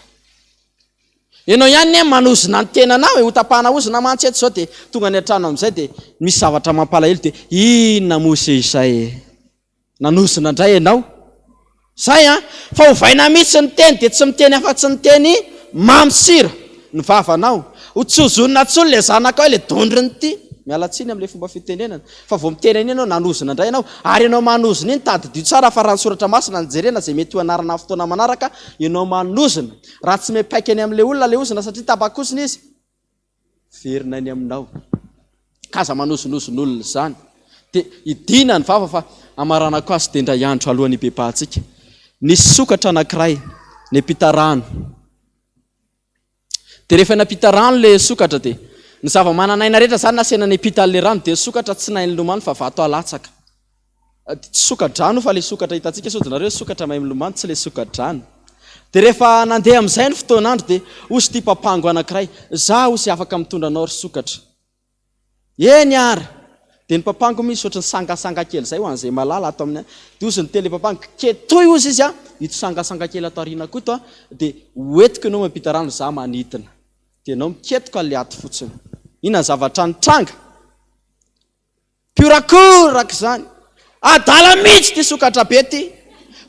Ianao ihany anie manozona ny tenanao e, ho tapahana ozona mantsy eto izao dia tonga any an-trano amin'izay dia misy zavatra mampalahelo dia inona moa se izay e? Nanozona indray ianao. Izay an! Fa ovaina mihitsy ny teny dia tsy miteny afa-tsy ny teny mamy sira ny vavanao. Ho tsy ozonina intsony ilay zanakao ilay dondrona ity. Miala tsiny amin'ilay fomba fitenenana. Fa vao miteny an'iny ianao nanozona indray ianao. Ary ianao manozona iny tadidio tsara fa raha ny soratra masina no jerena izay mety ho anarana amin'ny fotoana manaraka, ianao manozona. Raha tsy mipaika eny amin'ilay olona ilay ozona satria tapak'ozona izy, verina eny aminao. Ka aza manozonozon'olona izany. Dia idina ny vava fa hamaranako azy dia indray andro alohan'ny hibebahantsika. Nisy sokatra anankiray niampita rano. Dia rehefa niampita rano ilay sokatra dia ny zava-manan'aina rehetra izany nasaina niampita an'ilay rano dia ny sokatra tsy nahay nilomano fa vato alatsaka. Tsy soka-drano fa ilay sokatra hitantsika sao dia nareo hoe sokatra mahay milomano, tsy ilay soka-drano. Dia rehefa nandeha amin'izay ny fotoan'andro dia hozy ity papango anankiray, za hozy afaka mitondra anao ry sokatra. Eny ary! Dia ny papango misy ohatry ny sangasanga kely izay ho an'izay mahalala ato amin'ny, dia hozy niteny ilay papango, ketoy hozy izy an, ito sangasanga kely ato aorianako ito an, dia hoentiko ianao mampita rano za manidina. Dia ianao miketoka ilay ato fotsiny. Inona ny zavatra nitranga? Mpiorakoraka izany. Adala mihitsy ity sokatra be ity.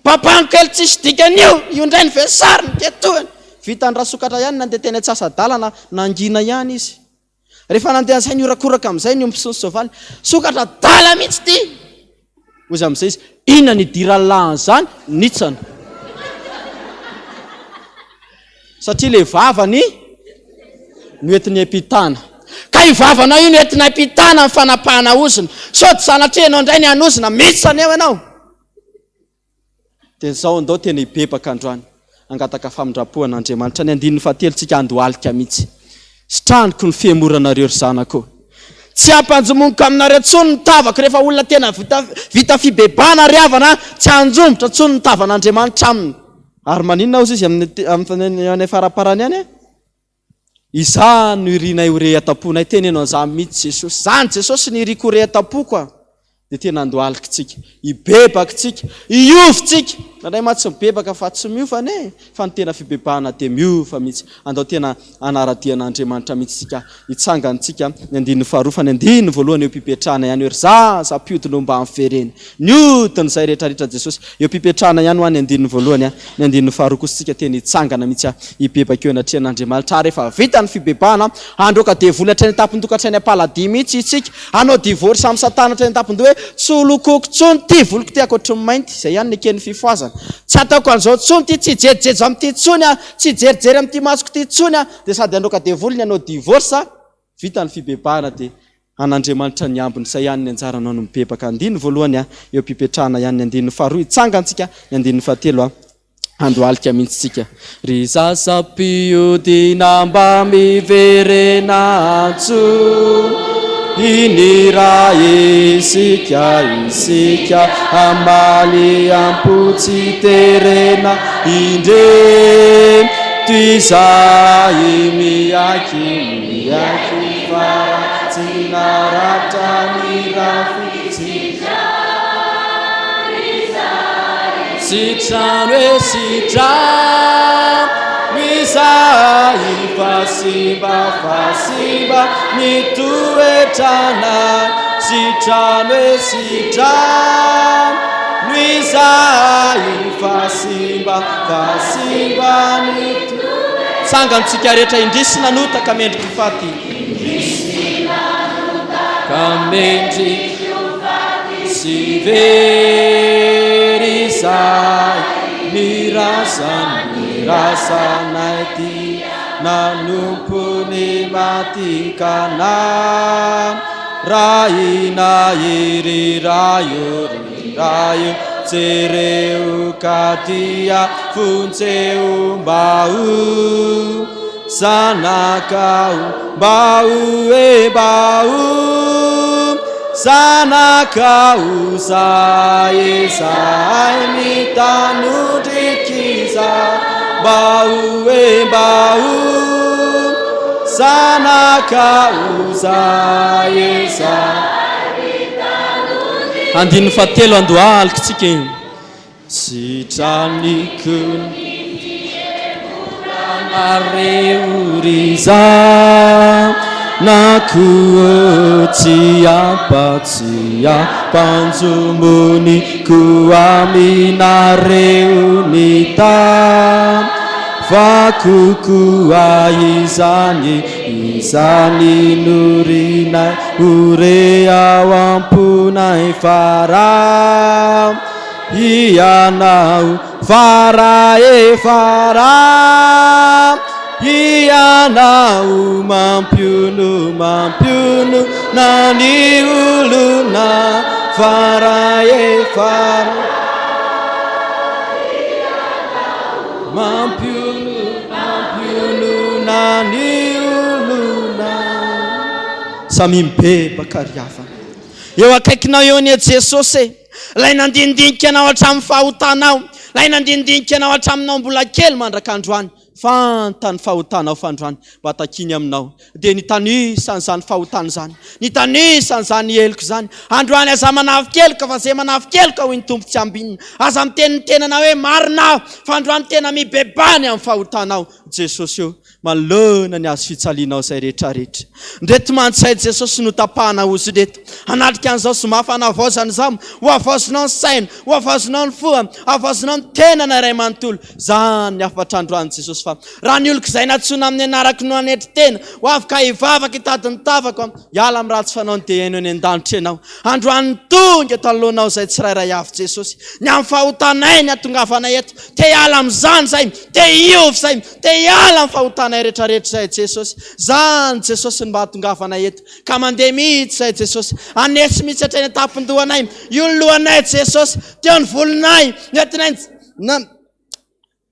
Papango kely tsisy dikany io. Io indray ny vesariny, ketohiny. Vitan'i rasokatra ihany nandeha teny antsasa-dalana, nangina ihany izy. Rehefa nandeha an'izay niorakoraka amin'izay ny omby sy ny soavaly. Sokatra adala mihitsy ity. Hoy amin'izay izy, inona ny idiran'ny lahy an'izany? Nitsana. Satria ilay vavany no entiny ampitana. Ka io vavanao io no entina ampitana ny fanapahana ozona. Sao dia sanatria ianao indray ny hanozona, mitsana eo ianao. Dia izao andao tena hibebaka androany, hangataka famindram-po an'Andriamanitra. Ny andininy fahatelo tsika handohalika mihitsy. Sitraniko ny fihemoranareo ry zanako. Tsy hampanjomoniko aminareo intsony ny tavako rehefa olona tena vita vita fibebahana ry havana, tsy hanjombotra intsony ny tavan'Andriamanitra aminy. Ary maninona hozy izy amin'ny amin'ny any faraparany any? Izany no irinay ho re ato am-ponay. Teneno an'izany mihitsy Jesosy. Izany Jesosy no iriko ho re ato am-poko a. Dia tena handohalika tsika. Hibebaka tsika. Hiova tsika. Indraindray mantsy mibebaka fa tsy miova anie. Fa ny tena fibebahana dia miova mihitsy. Andao tena hanara-dia an'Andriamanitra mihitsy tsika. Hitsangana tsika. Ny andininy faharoa fa ny andininy voalohany eo am-pipetrahana ihany hoe ry zaza mpiodina homba amin'ny ferena. Niodina izay rehetra rehetra Jesosy. Eo am-pipetrahana ihany hoa ny andininy voalohany a. Ny andininy faharoa kosa tsika tena hitsangana mihitsy a. Hibebaka eo anatrehan'Andriamanitra. Ary rehefa vita ny fibebahana, handroaka devoly hatrany an-tampon-doha ka hatrany am-paladia mihitsy isika. Hanao divorce amin'i Satana hatrany an-tampon-doha hoe, tsy ho lokoiko intsony ity voloko ity ankoatry ny mainty. Izay ihany no eken'ny fifohazana. Tsy hataoko an'izao intsony ity, tsy hijejojejo amin'ity intsony aho, tsy hijerijery amin'ity masoko ity intsony aho. Dia sady handroaka devoly ny hanao divorce. Vita ny fibebahana dia an'Andriamanitra ny ambiny, izay ihany ny anjaranao no mibebaka. Andininy voalohany a, eo am-pipetrahana ihany ny andininy faharoa, hitsangantsika ny andininy fahatelo a. Handohalika mihitsy tsika. Ry zaza mpiodina mba miverena antso iny raha isika isika hamaly am-po tsy terena indre toy izay miaiky miaiky fa ratsy naratra ny rafi Sitrano e sitrano izahay fa simba fa simba ny toetranay Sitrano e sitrano izahay fa simba fa simba ny Tsangantsika rehetra indrisy nanota ka mendriky ho faty Indrisy nanota ka mendriky ho faty sy very izahay ny razana ny razanay dia nanompo ny maty ka narahina iry ray o ry ray o jereo ka dia vonjeo mba ho Zanakao mba ho e mba ho Zanakao zahay zahay mitanondrikiza mba ho e mba ho Zanakao zahay zahay Andininy fahatelo andohalika tsika e. Sitraniko ny fiemoranareo ry zanako ô, tsy ampa tsy ampanjomboniko aminareo ny tavako koa izany izany norinay ho re ao am-ponay fa raha Ianao fara e fara Ianao mampiono mampiono na ny olona fara e fara Mampiono mampiono na ny olona Samia mibebaka ry havana. Eo akaikinao eo anie Jesosy e. Ilay nandinidinika anao hatramin'ny fahotanao, ilay nandinidinika anao hatraminao mbola kely mandraka androany. Fantany fahotanao fa androany mba takiany aminao dia nitanisa an'izany fahotana izany, nitanisa an'izany heloka izany. Androany aza manafin-keloka fa izay manafin-keloka hoy ny Tompo tsy ambinina. Aza miteny ny tenanao hoe marina aho fa androany tena mibebaha ny amin'ny fahotanao. Jesosy ô, Manoloana ny hazo fijalianao izay rehetra rehetra. Ndreto mantsy hay Jesosy notapahana ozy ndreto. Hanatrika an'izao zoma fanavaozana izao. Ho havaozinao ny saina, ho havaozinao ny fo, havaozinao ny tenana iray manontolo. Izany ny hafatra androany Jesosy fa raha ny oloko izay nantsoina amin'ny anarako no hanetry tena, ho avy ka hivavaka hitady ny tavako, hiala amin'ny ratsy fanaony dia hihaino any an-danitra ianao. Androany tonga eto anoloanao izay tsirairay avy Jesosy. Ny amin'ny fahotanay ny hatongavanay eto. Te hiala amin'izany izay, te hiova izay, Te hiala amin'ny fahotanay retraretra izahay Jesosy. Zany Jesosy no mba hahatongavanay eto. Ka mandeha mihitsy izahay Jesosy. Hanesy mihitsy hatreny an-tampon-dohanay. Io ny lohanay Jesosy. Teo ny volonay. Nentinay na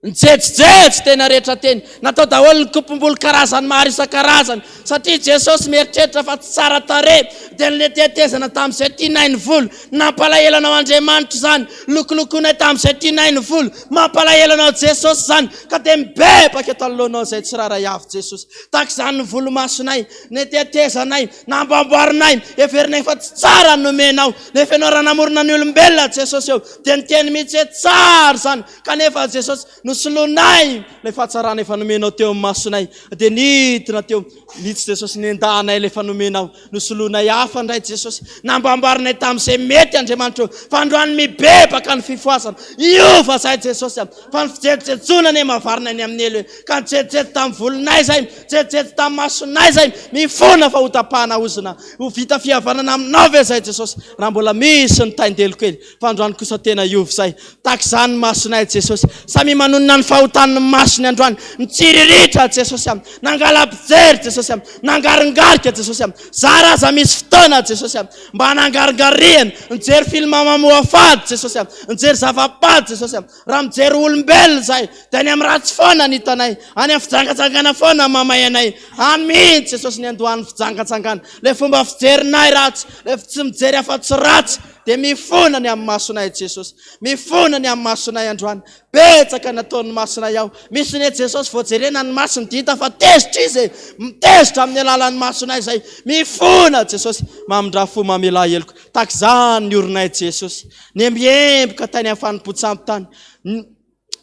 nijejojejo tena rehetra teny. Natao daholo ny kopombolo karazany maro isan-karazany. Satria Jesosy mieritreritra fa tsy tsara tarehy dia notetezana tamin'izay tianay ny volo. Nampalahelo anao Andriamanitra izany. Lokolokoinay tamin'izay tianay ny volo. Mampalahelo anao Jesosy izany. Ka dia mibebaka eto anoloanao izay tsirairay avy Jesosy. Tahaka izany ny volomasonay, netetezanay, namboamboarinay, heverinay fa tsy tsara ny nomenao. Nefa ianao raha namorona ny olombelona Jesosy eo dia niteny mihitsy hoe tsara izany. Kanefa Jesosy nosoloinay ilay fahatsarana efa nomenao teo amin'ny masonay. Dia nidina teo mihitsy Jesosy nendahanay ilay efa nomenao. Nosoloinay hafa indray Jesosy. Nambambarinay tamin'izay mety Andriamanitra o. Fa androany mibebaka ny fifohazana. Hiova izahay Jesosy a. Fa ny fijejojejoana anie mahavarina any amin'ny helo e. Ka nijejojejo tamin'ny volonay izahay, nijejojejo tamin'ny masonay izahay. Mifona fa hotapahana ozona. Ho vita fihavanana aminao ve izahay Jesosy raha mbola misy ny tain-delo kely. Fa androany kosa tena hiova izahay. Tahaka izany ny masonay Jesosy. Samia manonona. Manonona ny fahotan'ny masony androany. Mitsiriritra Jesosy a. Nangala-pijery Jesosy a. Nangaringarika Jesosy a. Zara aza misy fotoana Jesosy a. Mba nangaringarihana. Nijery film mamoafady Jesosy a. Nijery zava-pady Jesosy a. Raha mijery olombelona izahay dia any amin'ny ratsy foana ny hitanay. Any amin'ny fijangajangana foana ny mamay anay. Any mihitsy Jesosy niandohan'ny fijangajangana. Ilay fomba fijerinay ratsy, ilay tsy mijery afa-tsy ratsy dia mifona ny amin'ny masonay Jesosy. Mifona ny amin'ny masonay androany. Betsaka ny ataon'ny masonay ao. Misy ny Jesosy vao jerena ny masony dia hita fa tezitra izy e. Mitezitra amin'ny alalan'ny masonay izay. Mifona Jesosy. Mamindrà fo mamelà heloka. Tahaka izany ny orinay Jesosy. Niembiemboka tany amin'ny fanompoan-tsampy tany.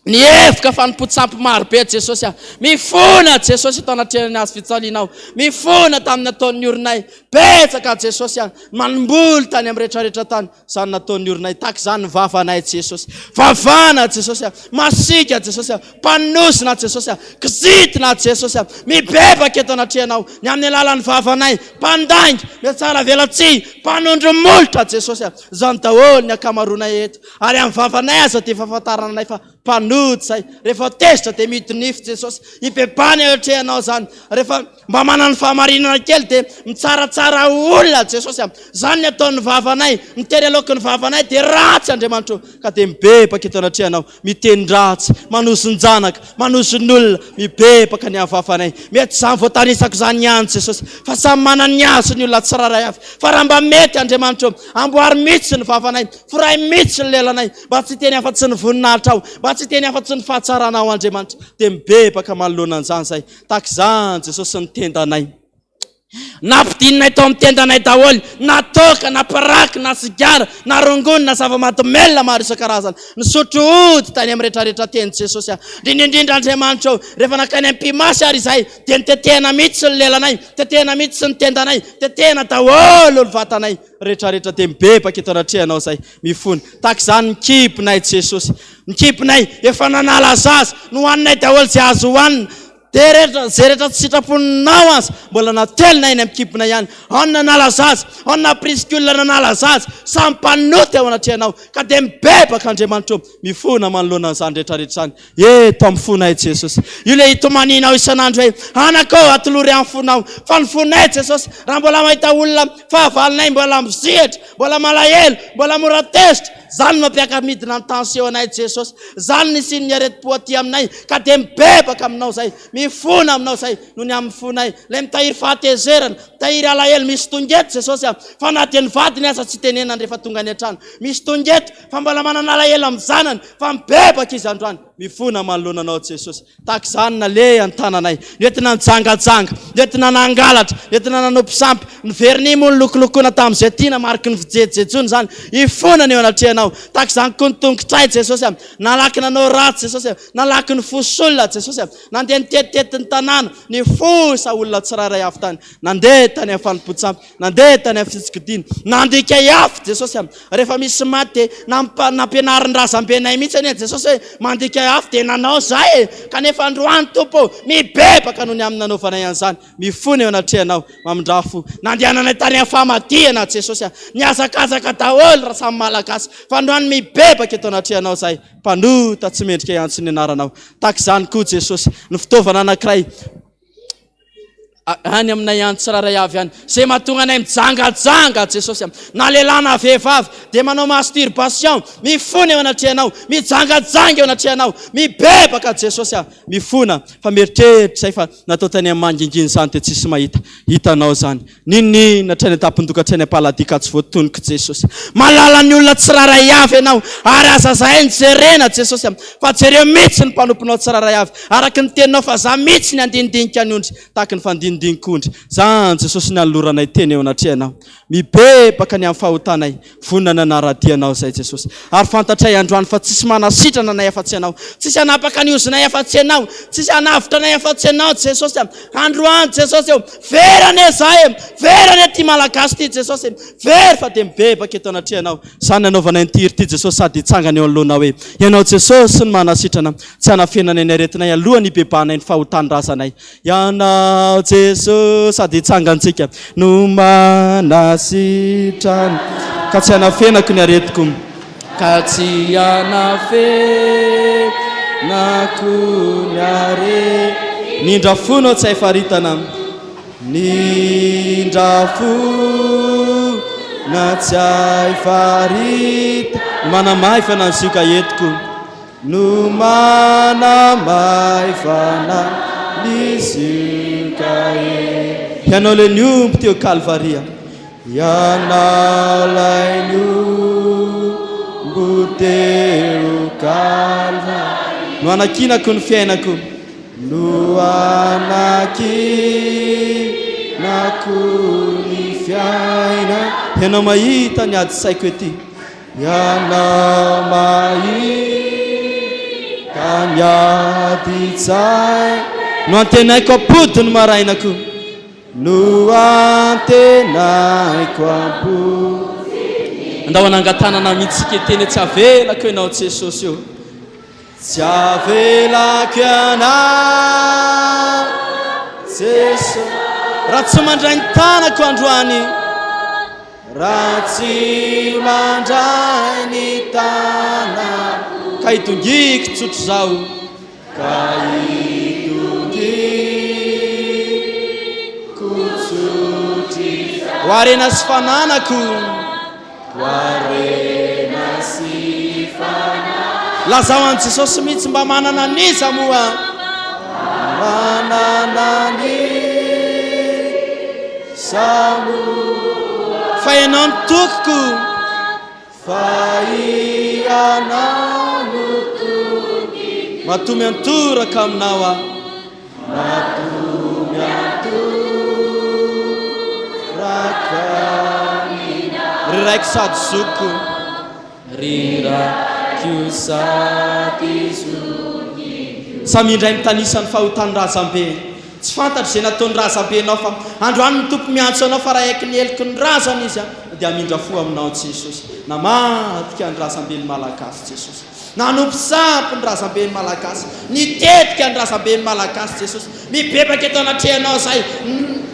Nihevoka fanompoan-tsampy maro be Jesosy a. Mifona Jesosy eto anatrehan'ny hazo fijalianao. Mifona tamin'ny nataon'ny orinay. Betsaka Jesosy a. Manimboly tany amin'ny rehetrarehetra tany. Izany nataon'ny orinay. Tahaka izany ny vavanay Jesosy. Vavana Jesosy a. Masiaka Jesosy a. Mpanosona Jesosy a. Kizitina Jesosy a. Mibebaka eto anatrehanao. Ny amin'ny alalan'ny vavanay. Mpandainga. Mihatsara velatsihy. Mpanondro molotra Jesosy a. Izany daholo ny ankamaroanay eto. Ary amin'ny vavanay aza dia efa ahafantarana anay fa mpanota izay. Rehefa tezitra dia midonify Jesosy. Hibebahana eo atrehanao izany. Rehefa mba manana ny fahamarinana kely dia mitsaratsara olona Jesosy a. Izany ny ataon'ny vavanay. Mitery aloky ny vavanay dia ratsy Andriamanitra o. Ka dia mibebaka eto anatrehanao. Miteny ratsy, manozon-janaka, manozon'olona, mibebaka ny havavanay. Mety izany voatanisako izany ihany Jesosy, fa samy manana ny azy ny olona tsirairay avy. Fa raha mba mety Andriamanitra o, amboary mihitsy ny vavanay, foray mihitsy ny lelanay, mba tsy hiteny afa-tsy ny voninahitrao, mba tsy hiteny afa-tsy ny fahatsaranao Andriamanitra. Dia mibebaka manoloana an'izany izahay. Tahaka izany Jesosy ny tendanay. Nampidininay tao amin'ny tendanay daholo na toaka, na paraky, na sigara, na rongony, na zava-mahadomelina maro isan-karazany. Nisotro ody tany amin'ny rehetrarehetra teny Jesosy aho. Indrindra indrindra Andriamanitra ô, rehefa nankany am-pimasy ary izahay, dia notetehana mihitsy ny lelanay, tetehana mihitsy ny tendanay, tetehana daholo ny vatanay rehetrarehetra. Dia mibebaka eto anatrehanao izahay, mifona. Tahaka izany ny kibonay Jesosy. Ny kibonay efa nanala zaza, nohaninay daholo izay azo hohanina. Dia rehetra, izay rehetra tsy sitraponao aza, mbola natelina eny amin'ny kibona ihany. Ao ny nanala zaza, ao ny nampirisika olona nanala zaza, samy mpanota eo anatrehanao. Ka dia mibebaka Andriamanitra ô, mifona manoloana an'izany rehetra rehetra izany. Eto amin'ny fonay Jesosy. Io ilay itomanianao isan'andro hoe, Anaka ô, atolory ahy ny fonao. Fa ny fonay Jesosy, raha mbola mahita olona fahavalonay mbola mizihitra, mbola malahelo, mbola mora tezitra, Zany no mampiaka-midina ny tension anay Jesosy, zany no isian'ny aretim-po aty aminay, ka dia mibebaka aminao zay, mifona aminao zay noho ny amin'ny fonay, ilay mitahiry fahatezerana, mitahiry alahelo, misy tonga eto Jesosy a, fa na dia ny vadiny aza tsy itenenany rehefa tonga any an-trano, misy tonga eto fa mbola manana alahelo amin'ny zanany, fa mibebaka izy androany, mifona manoloana anao Jesosy. Tahaka izany naleha ny tananay, nentina nijangajanga, nentina nangalatra, nentina nanompo sampy, ny vernis moa nolokolokoina tamin'izay tiana, mariky ny fijejojejoana izany, hifonana eo anatrehanao. Tahaka izany koa ny tongotray Jesosy a, nalaky nanao ratsy Jesosy a, nalaky nifosa olona Jesosy a, nandeha nitetitety ny tanàna, nifosa olona tsirairay avy tany, nandeha tany amin'ny fanompoan-tsampy, Nandeha tany amin'ny fisikodiana. Nandika afo Jesosy a. Rehefa misy maty dia nampa, nampianarin'ny razambenay mihitsy anie Jesosy hoe mandika afo dia nanao izay e. Kanefa androany Tompo ô, mibebaka noho ny amin'ny nanaovanay an'izany. Mifona eo anatrehanao, mamindrà fo. Nandehananay tany amin'ny famadihana Jesosy a. Nihazakazaka daholo raha samy Malagasy. Fa androany mibebaka eto anatrehanao izahay. Mpanota tsy mendrika hiantso ny anaranao. Tahaka izany koa Jesosy, ny fitaovana anankiray. Any aminay any tsirairay avy any. Izay mahatonga anay mijangajanga Jesosy a. Na lehilahy na vehivavy dia manao masturbation, mifona eo anatrehanao, mijangajanga eo anatrehanao, mibebaka Jesosy a. Mifona fa mieritreritra izay fa natao tany amin'ny mangingina izany dia tsisy mahita. Hitanao izany. N'inon'inona hatrany an-tampon-doha ka hatrany am-paladia ka tsy voatonoko Jesosy. Mahalala ny olona tsirairay avy Ianao ary aza zahay no jerena Jesosy a, fa jereo mihitsy ny mpanomponao tsirairay avy araka ny teninao fa za mihitsy ny handinidinika ny ondry tahaka ny fandinidinika ondry. Zany Jesosy ny anoloranay teny eo anatrehanao. Mibebaka ny amin'ny fahotanay. Vonona ny hanara-dia Anao izahay Jesosy. Ary fantatray androany fa tsisy manasitrana anay afa-tsy Ianao. Tsisy hanapaka ny ozonay afa-tsy Ianao. Tsisy hanavotra anay afa-tsy Ianao Jesosy a. Androany Jesosy ô, very anie izahay e. Very anie ity Malagasy ity Jesosy e. Very fa dia mibebaka eto anatrehanao. Izany nanaovanay an'ity hira ity Jesosy sady hitsangana eo anoloanao hoe, Ianao Jesosy no manasitrana, tsy hanafenanay ny aretinay alohan'ny hibebahanay ny fahotan'ny razanay. Ianao Jesosy sady hitsangantsika no manasitrana ka tsy hanafenako ny aretiko ka tsy hanafenako. Na koa ny hare. Ny indra fo no tsy hay faritana. Ny indra fo na tsy hay farita. Manamaivana ny sioka entiko. No manamaivana ny sioka entiko. Ianao ilay niombo teo Kalvaria. Ianao 'lay niombo teo Kalvary. No anankinako ny fiainako. No anankinako ny fiaina. Ianao mahita ny ady saiko ety. Ianao mahita ny ady tsaiko. No antenaiko hampody ny marainako. No antenaiko am-po. Andao hanangan-tanana mihitsy isika hiteny hoe tsy avelako ianao Jesosy ô. Tsy avelako ianao Jesosy. Raha tsy mandray ny tanako androany. Raha tsy mandray ny tanako. Ka hitongiko tsotr'izao. Ka hitodiko tsotry. Ho harena sy fananako. Ho harena sy fananako. Lazao an'i Jesosy mihitsy mba manana an'iza moa? Manana an'iza moa? Fa ianao no tokiko. Fa ianao no tokiko. Matoa miantoraka aminao aho. Matoa miantoraka aminao. Ry Raiko sady zokiko. Ry Raiko sady zokiko. Samy indray mitanisa ny fahotan'ny razambe. Tsy fantatro izay nataon'ny razambenao fa androany ny Tompo miantso anao fa raha aiky ny heloky ny razana izy dia hamindra fo aminao Jesosy. Namadika ny razamben'ny Malagasy Jesosy. Nanompo sampy ny razamben'ny Malagasy. Nitetika ny razamben'ny Malagasy Jesosy. Mibebaka eto anatrehanao izahay.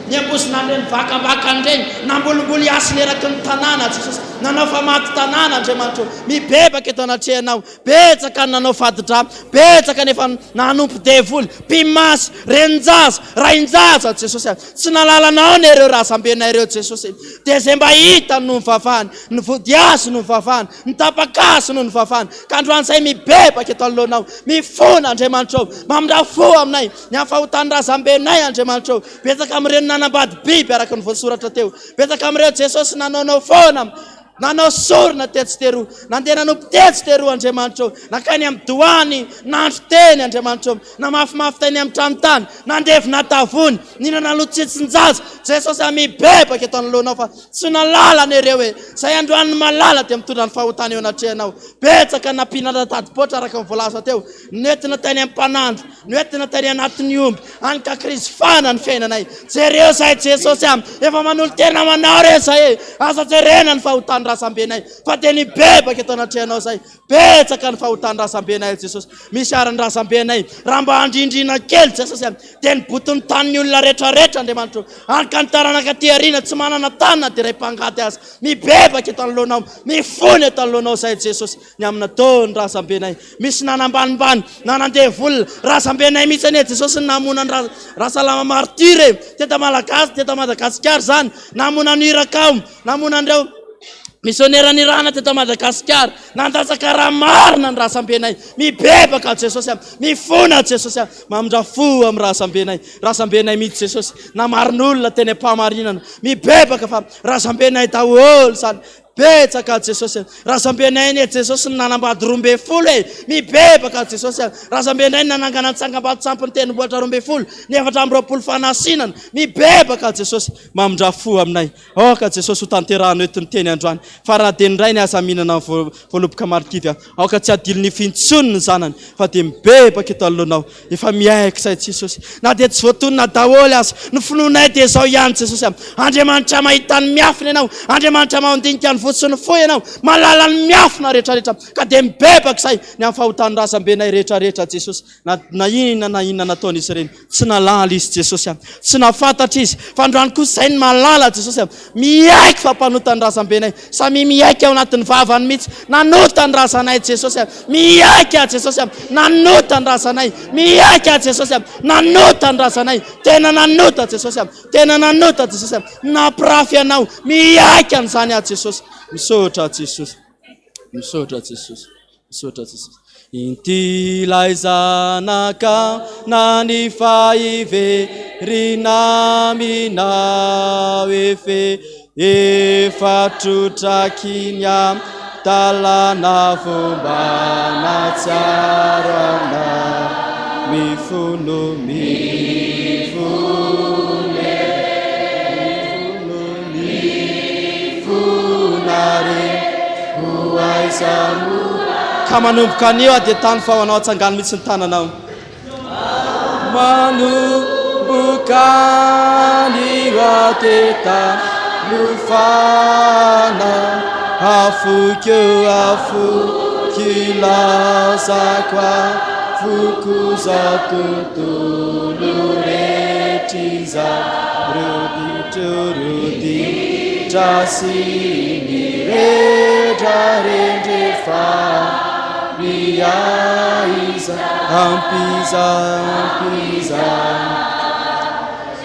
Niambozona an'ireny vakambakany ireny. Nambolimboly hasina eraky ny tanàna Jesosy. Nanao famaky tanàna Andriamanitra o. Mibebaka eto anatrehanao. Betsaka ny nanao fadi-drà, betsaka ny efa nanompo devoly, mpimasy, renin-jaza, rain-jaza, Jesosy a! Tsy nahalala Anao anie ireo razambenay ireo Jesosy e! Dia izay mba hitany no nivavahany, ny vodihazo no nivavahany, ny tapa-kazo no nivavahany, ka androany izahay mibebaka eto anoloanao, mifona Andriamanitra ô, mamindrà fo aminay, ny amin'ny fahotan'ny razambenay Andriamanitra ô, betsaka amin'ireo nanambady biby araka ny voasoratra teo, betsaka amin'ireo Jesosy nanaonao foana, Nanao sorona tetsy teroa, nandeha nanompo tetsy teroa Andriamanitra ô, nankany amin'ny doany, nandro teny Andriamanitra ô, namafimafy teny amin'ny trano tany, nandevona tavony, nihinana lotsitsin-jaza, Jesosy a mibebaka eto anoloanao fa tsy nahalala an'ireo e, izay androany ny mahalala dia mitondra ny fahotana eo anatrehanao, betsaka ny nampihinana tadi-poatra araka ny voalaza teo, noentina tany amin'ny mpanandro, Noentina tany anatin'ny omby, any ka krizy fahana ny fiainanay. Jereo zahay Jesosy a! Efa manolo-tena ho Anao re zahay e! Aza jerena ny fahotan'ny razambenay, fa dia nibebaka eto anatrehanao zahay. Betsaka ny fahotan'ny razambenay Jesosy. Misy ary ny razambenay, raha mba andrindrina kely Jesosy a, dia ny boton'ny tanin'ny olona rehetrarehetra Andriamanitra o! Any ka ny taranaka aty aoriana tsy manana tany na dia iray mpangady aza. Mibebaka eto anoloanao, mifona eto anoloanao zahay Jesosy. Ny amin'ny nataon'ny razambenay. Misy nanambanimbany, nanandevo olona. Razambenay mihitsy anie Jesosy no namono an'i Ra, Rasalama martyr e! Teto Malagasy, teto Madagasikara izany. Namono an'i Irakao, namono an'ireo misionera nirahana teto Madagasikara. Nandatsaka ra marina ny razambenay. Mibebaka Jesosy a! Mifona Jesosy a! Mamindra fo amin'ny razambenay. Razambenay mihitsy Jesosy. Namarin'olona teny am-pahamarinana. Mibebaka fa razambenay daholo izany. Betsaka Jesosy a! Razambenay anie Jesosy no nanambady 12 e! Mibebaka Jesosy a! Razambenay no nanangana ny tsangambato sampy ny tendrombohitra 12, ny 24 fanasinana. Mibebaka Jesosy! Mamindrà fo aminay. Aoka Jesosy ho tanterahano eto ny teny androany. Fa raha dia ny rainy aza mihinana ny voaloboka marikivy a! Aoka tsy hadilo nify intsony ny zanany fa dia mibebaka eto anoloanao. Efa miaiky izay Jesosy. Na dia tsy voatonona daholo aza ny finoanay dia izao ihany Jesosy a. Andriamanitra mahita ny miafina Ianao. Andriamanitra mandinika ny fo. fo sy ny fo Ianao, mahalala ny miafina rehetra rehetra, ka dia mibebaka izahay ny amin'ny fahotan'ny razambenay rehetra rehetra Jesosy, na na inona na inona nataon'izy ireny, tsy nahalala izy Jesosy a, tsy nahafantatra izy, fa androany kosa izahay no mahalala Jesosy a, miaiky fa mpanota ny razambenay, samia miaiky ao anatin'ny vavany mihitsy, nanota ny razanay Jesosy a, miaiky aho Jesosy a, nanota ny razanay, miaiky aho Jesosy a, nanota ny razanay, tena nanota Jesosy a, tena nanota Jesosy a, nampirafy anao, miaiky an'izany aho Jesosy, misaotra Jesosy, misaotra Jesosy. Misaotra Jesosy. Inty ilay zanaka na ny fahiverina aminao efe efa trotraky ny adalana fomba natsiaro anao mifono mifono mifono mifona re ho aiza Ka manomboka anio aho dia tany fa ho anao atsangano mihitsy ny tananao. Manomboka anio aho dia tany nofana afoiko afoiko ilazako afoko izao tontolo rehetra izao roditro roditra sy ny Redrarendrefa miaiza ampiza ampiza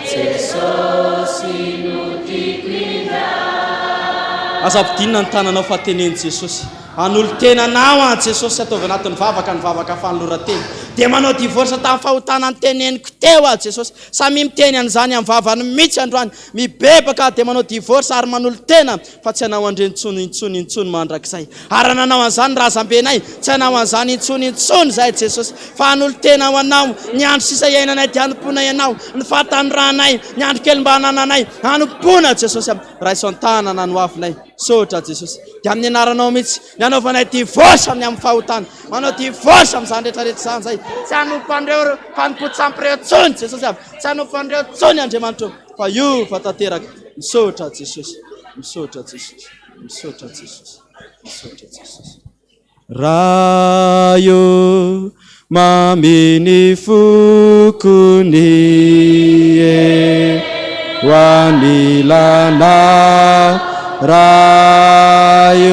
Jesosy no tiako indray. Aza ampidinina ny tananao fa teneno Jesosy. Hanolo-tena anao an Jesosy ataovy anatin'ny vavaka ny vavaka fanoloran-tena. Dia manao divorce tamin'ny fahotana noteneniko teo aho Jesosy. Samia miteny an'izany amin'ny vavany mihitsy androany. Mibebaka aho dia manao divorce ary manolo-tena fa tsy hanao an'ireny intsony intsony intsony mandrakizay. Ary raha nanao an'izany ny razambenay, tsy hanao an'izany intsony intsony izahay Jesosy, fa hanolo-tena ho Anao, ny andro sisa iainanay dia hanompoanay Anao, ny fahatanoranay, ny andro kely mba anananay, hanompoana Jesosy a! Raiso an-tanana ny hoavinay. Misaotra Jesosy. Dia amin'ny anaranao mihitsy ny hanaovanay divorce amin'ny amin'ny fahotana. Manao divorce amin'izany rehetra rehetra izany izahay. Tsy hanompo an'ireo mpanompo-tsampy ireo intsony Jesosy a! Tsy hanompo an'ireo intsony Andriamanitra ô! Fa hiova tanteraka. Misaotra Jesosy. Misaotra Jesosy. Misaotra Jesosy. Misaotra Jesosy. Ray ô, mamy ny foko ny e, ho anilanao Ray ô,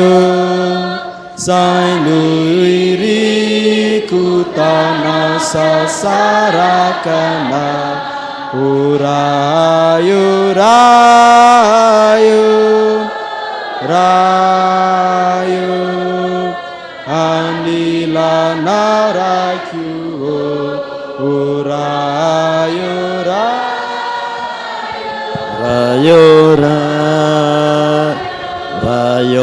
zay no iriko taona sasaraka anao. O Ray ô, Ray ô, Ray ô, anilanao Raiko ô, o Ray ô, Ray. Ray ô, Ray, Ray ô,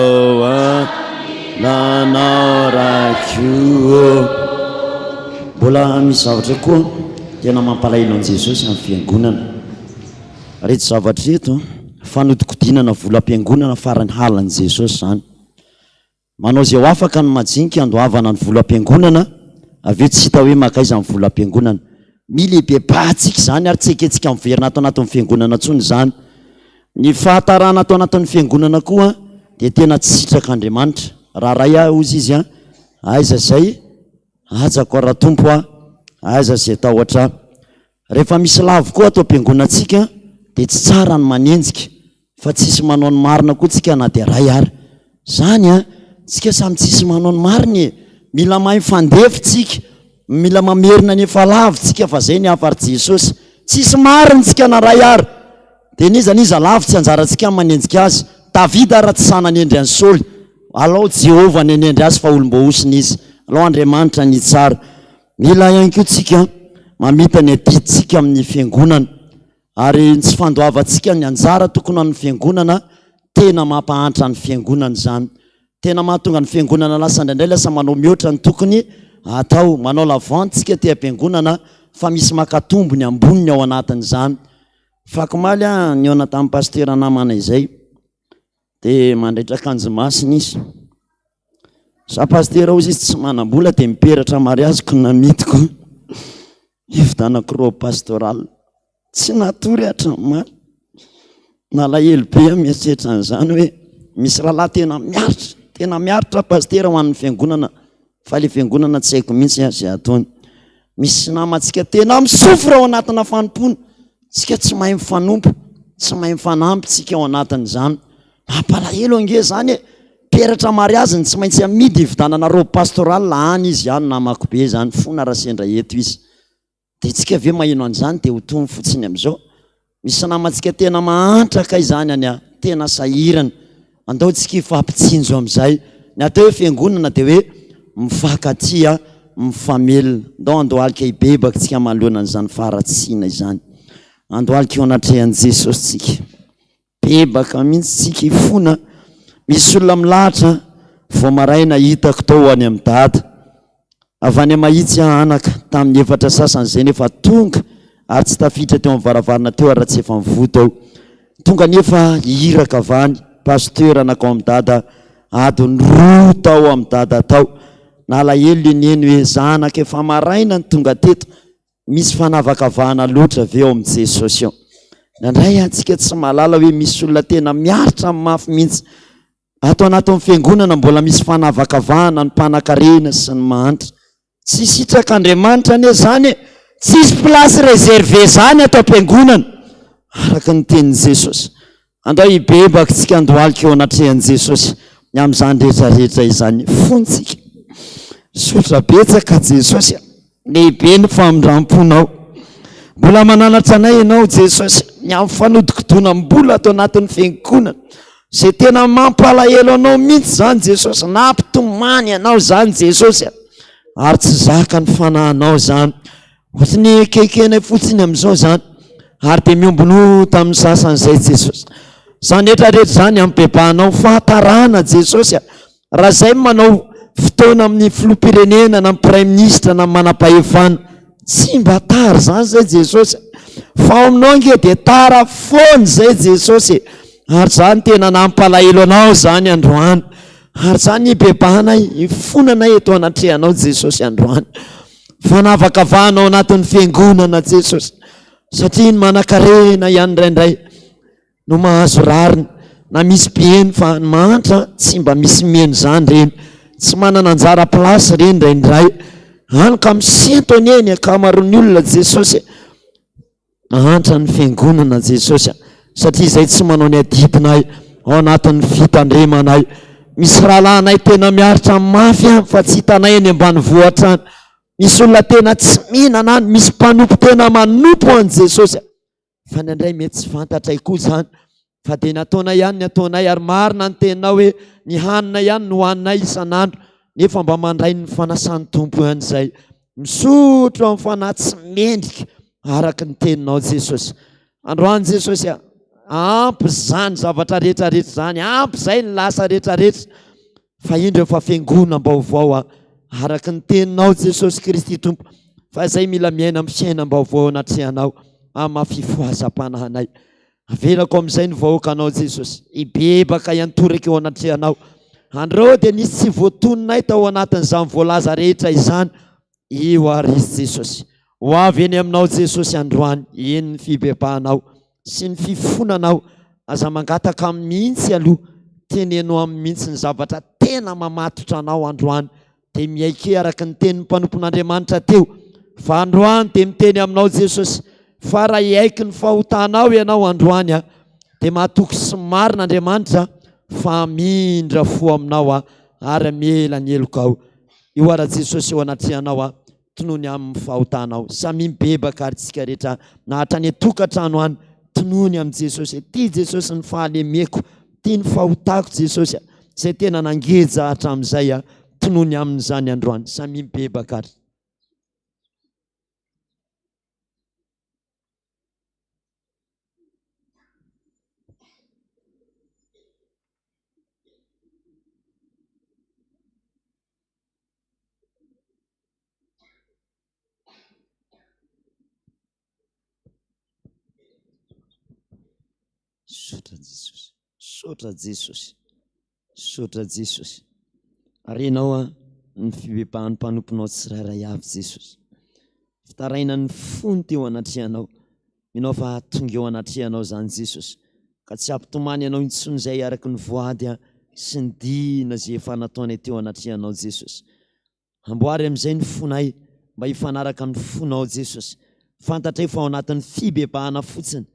anilanao Raiko ô. Mbola misy zavatra koa tena mampalahelo an'i Jesosy amin'ny fiangonana. Ireto zavatra ireto, fanodikodinana volam-piangonana farany halan'i Jesosy izany. Manao izay ho afaka ny majinika handoavana ny volam-piangonana, avy eo tsy hita hoe mankaiza ny volam-piangonana. Mila hibebahantsika izany ary tsy ekentsika miverina ato anatin'ny fiangonana intsony izany. Ny fahatarana ato anatin'ny fiangonana koa dia tena tsy sitrak'Andriamanitra. Raha ray aho hozy izy, aiza izay Hajako Ratompo a! Aiza ze tahotra Rehefa misy lavo koa ato am-piangonantsika dia tsy tsara ny manenjika fa tsisy manao ny marina koa tsika na dia ray ary. Zany a! Tsika samy tsisy manao ny marina e! Mila mahay mifandefy tsika, mila mamerina ny efa lavo tsika fa zay ny hafar'i Jesosy. Tsisy marina tsika na ray ary. Dia n'iza n'iza lavo tsy anjarantsika ny manenjika azy. Davida ara tsy sahy nanendry an'i Saoly. Alao Jehovah ny hanendry azy fa olom-boahosona izy. Alao Andriamanitra ny hitsara. Mila ihany koa tsika mamita ny adidintsika amin'ny fiangonana. Ary ny tsy fandoavantsika ny anjara tokony ho an'ny fiangonana, tena mampahantra ny fiangonana izany. Tena mahatonga ny fiangonana lasa indraindray lasa manao mihoatra ny tokony atao. Manao la vente tsika aty am-piangonana fa misy maka tombony amboniny ao anatin'izany. Fakomaly aho nihaona tamin'ny pasitera namana izay dia mandraitra akanjo masina izy. Za pasitera hozy izy tsy manam-bola dia miperatra mariaziko namidiko hividanako robe pastorale. Tsy natory hatramin'ny omaly. Nalahelo be aho mieritreritra an'izany hoe. Misy rahalahy tena miaritra, tena miaritra pasitera ho an'ny fiangonana fa le fiangonana tsy haiko mihitsy izay ataony. Misy namantsika tena misofra ao anatina fanompoana. Tsika tsy mahay mifanompo, tsy mahay mifanampy tsika ao anatin'izany. Mampalahelo ange zany e! Peratra mariazy ny tsy maintsy amidy hividanana robe pastorale any izy any namako be zany fona raha sendra eto izy. Dia tsika ve maheno an'izany dia ho tony fotsiny amin'izao? Misy namantsika tena mahantra kay zany any a, tena sahirana. Andao tsika hifampitsinjo amin'izay. Ny atao hoe fiangonana dia hoe mifankatia, mifamelona. Ndao andohalika hibebaka tsika manoloana an'izany faharatsiana izany. Andohalika eo anatrehan'i Jesosy tsika. Bebaka mihitsy tsika hifona. Misy olona milahatra vao maraina hitako tao any amin'i Dada. Avy any Mahitsy aho anaka, tamin'ny efatra sasany izay nefa tonga ary tsy tafiditra teo amin'ny varavarana teo ary raha tsy efa mivoha tao. Tonga nefa iraka avy any, pasteur nankao amin'i Dada, adiny roa tao amin'i Dada tao. Nalahelo le neny hoe zanaka efa maraina no tonga teto, misy fanavakavahana loatra ve ao amin'i Jesosy ao? Indraindray antsika tsy mahalala hoe misy olona tena miaritra mafy mihitsy. Ato anatin'ny fiangonana mbola misy fanavakavahana ny mpanakarena sy ny mahantra. Tsy sitrak'Andriamanitra anie izany e! Tsisy place réservée izany ato am-piangonana, araka ny tenin'i Jesosy. Andao hibebaka isika handohalika eo anatrehan'i Jesosy ny amin'izany rehetra rehetra izany. Fontsika. Misaotra betsaka Jesosy a! Lehibe ny famindram-ponao. Mbola mananatra anay Ianao Jesosy ny amin'ny fanodikodonam-bola ato anatin'ny fiangonana. Izay tena mampalahelo Anao mihitsy izany Jesosy, nampitomany Anao izany Jesosy a! Ary tsy zaka ny fanahinao izany. Ohatry ny ekekenay fotsiny amin'izao izany. Ary dia miombonota amin'ny sasany izay Jesosy. Izany rehetra rehetra izany ampibebahanao fahatarana Jesosy a! Raha izay manao fotoana amin'ny filoham-pirenena na amin'ny praiminisitra na manam-pahefana, tsy mba tara izany izay Jesosy. Fa ao aminao ange dia tara foana izay Jesosy e. Ary izany tena nampalahelo anao izany androany. Ary izany hibebahanay, hifonanay eto anatrehanao Jesosy androany. Fanavakavahana ao anatin'ny fiangonana Jesosy. Satria ny manankarena ihany indraindray no mahazo rariny na misy mpiheno fa ny mahantra tsy mba misy miheno izany ireny, tsy manana anjara place ireny indraindray, hany ka misento anie ny ankamaroan'ny olona Jesosy e! Mahantra ny fiangonana Jesosy a! Satria izay tsy manao ny adidinay ao anatin'ny fitandremanay, misy rahalahinay tena miaritra mafy any fa tsy hitanay any ambanivohitra any, misy olona tena tsy mihinana any, misy mpanompo tena manompo an'i Jesosy a! Fa indraindray mety tsy fantatray koa izany fa dia nataonay ihany ny ataonay ary marina ny teninao hoe ny hanina ihany no hohaninay isan'andro nefa mba mandray ny fanasan'ny Tompo ihany izay. Misotro amin'ny fanahy tsy mendrika araka ny teninao Jesosy. Androany Jesosy a, ampy izany zavatra rehetra rehetra izany, ampy izay ny lasa rehetra rehetra. Fa indro efa fiangonam-baovao aho, araka ny teninao Jesosy Kristy Tompo, fa izay mila miaina amin'ny fiainam-baovao anatrehanao, amin'ny maha fifohazam-panahinay. Avelako amin'izay ny vahoakanao Jesosy, hibebaka hiantoraka eo anatrehanao. Andrao dia nisy tsy voatononay tao anatin'izany voalaza rehetra izany, Io ary izy Jesosy. Ho avy eny aminao Jesosy androany, eny ny fibebahanao sy ny fifonanao. Aza mangataka aminy mihitsy aloha, teneno aminy mihitsy ny zavatra tena mamatotra anao androany. Dia miaike araka ny tenin'ny mpanompon'Andriamanitra teo fa androany dia miteny aminao Jesosy fa raha hiaiky ny fahotanao ianao androany dia matoky sy marina Andriamanitra fa hamindra fo aminao ary hamela ny helokao. Io ara Jesosy eo anatrehanao aho, tonony aminy fahotanao. Samia mibebaka ary tsika rehetra na hatrany an-tokantrano any, tonony amin'i Jesosy. Ity Jesosy ny fahalemeko, ity ny fahotako Jesosy, izay tena nangeja hatramin'izay aho, tonony aminy izany androany. Samia mibebaka ary. Misaotra Jesosy. Misaotra Jesosy. Misaotra Jesosy. Ary ianao a, ny fibebahan'ny mpanomponao tsirairay avy Jesosy. Fitarainan'ny fony teo anatrehanao. Ianao fa tonga eo anatrehanao izany Jesosy. Ka tsy hampitomany anao intsony izay araka ny voady sy ny dina izay efa nataonay teo anatrehanao Jesosy. Amboary amin'izay ny fonay mba hifanaraka amin'ny fonao Jesosy. Fantatray fa ao anatin'ny fibebahana fotsiny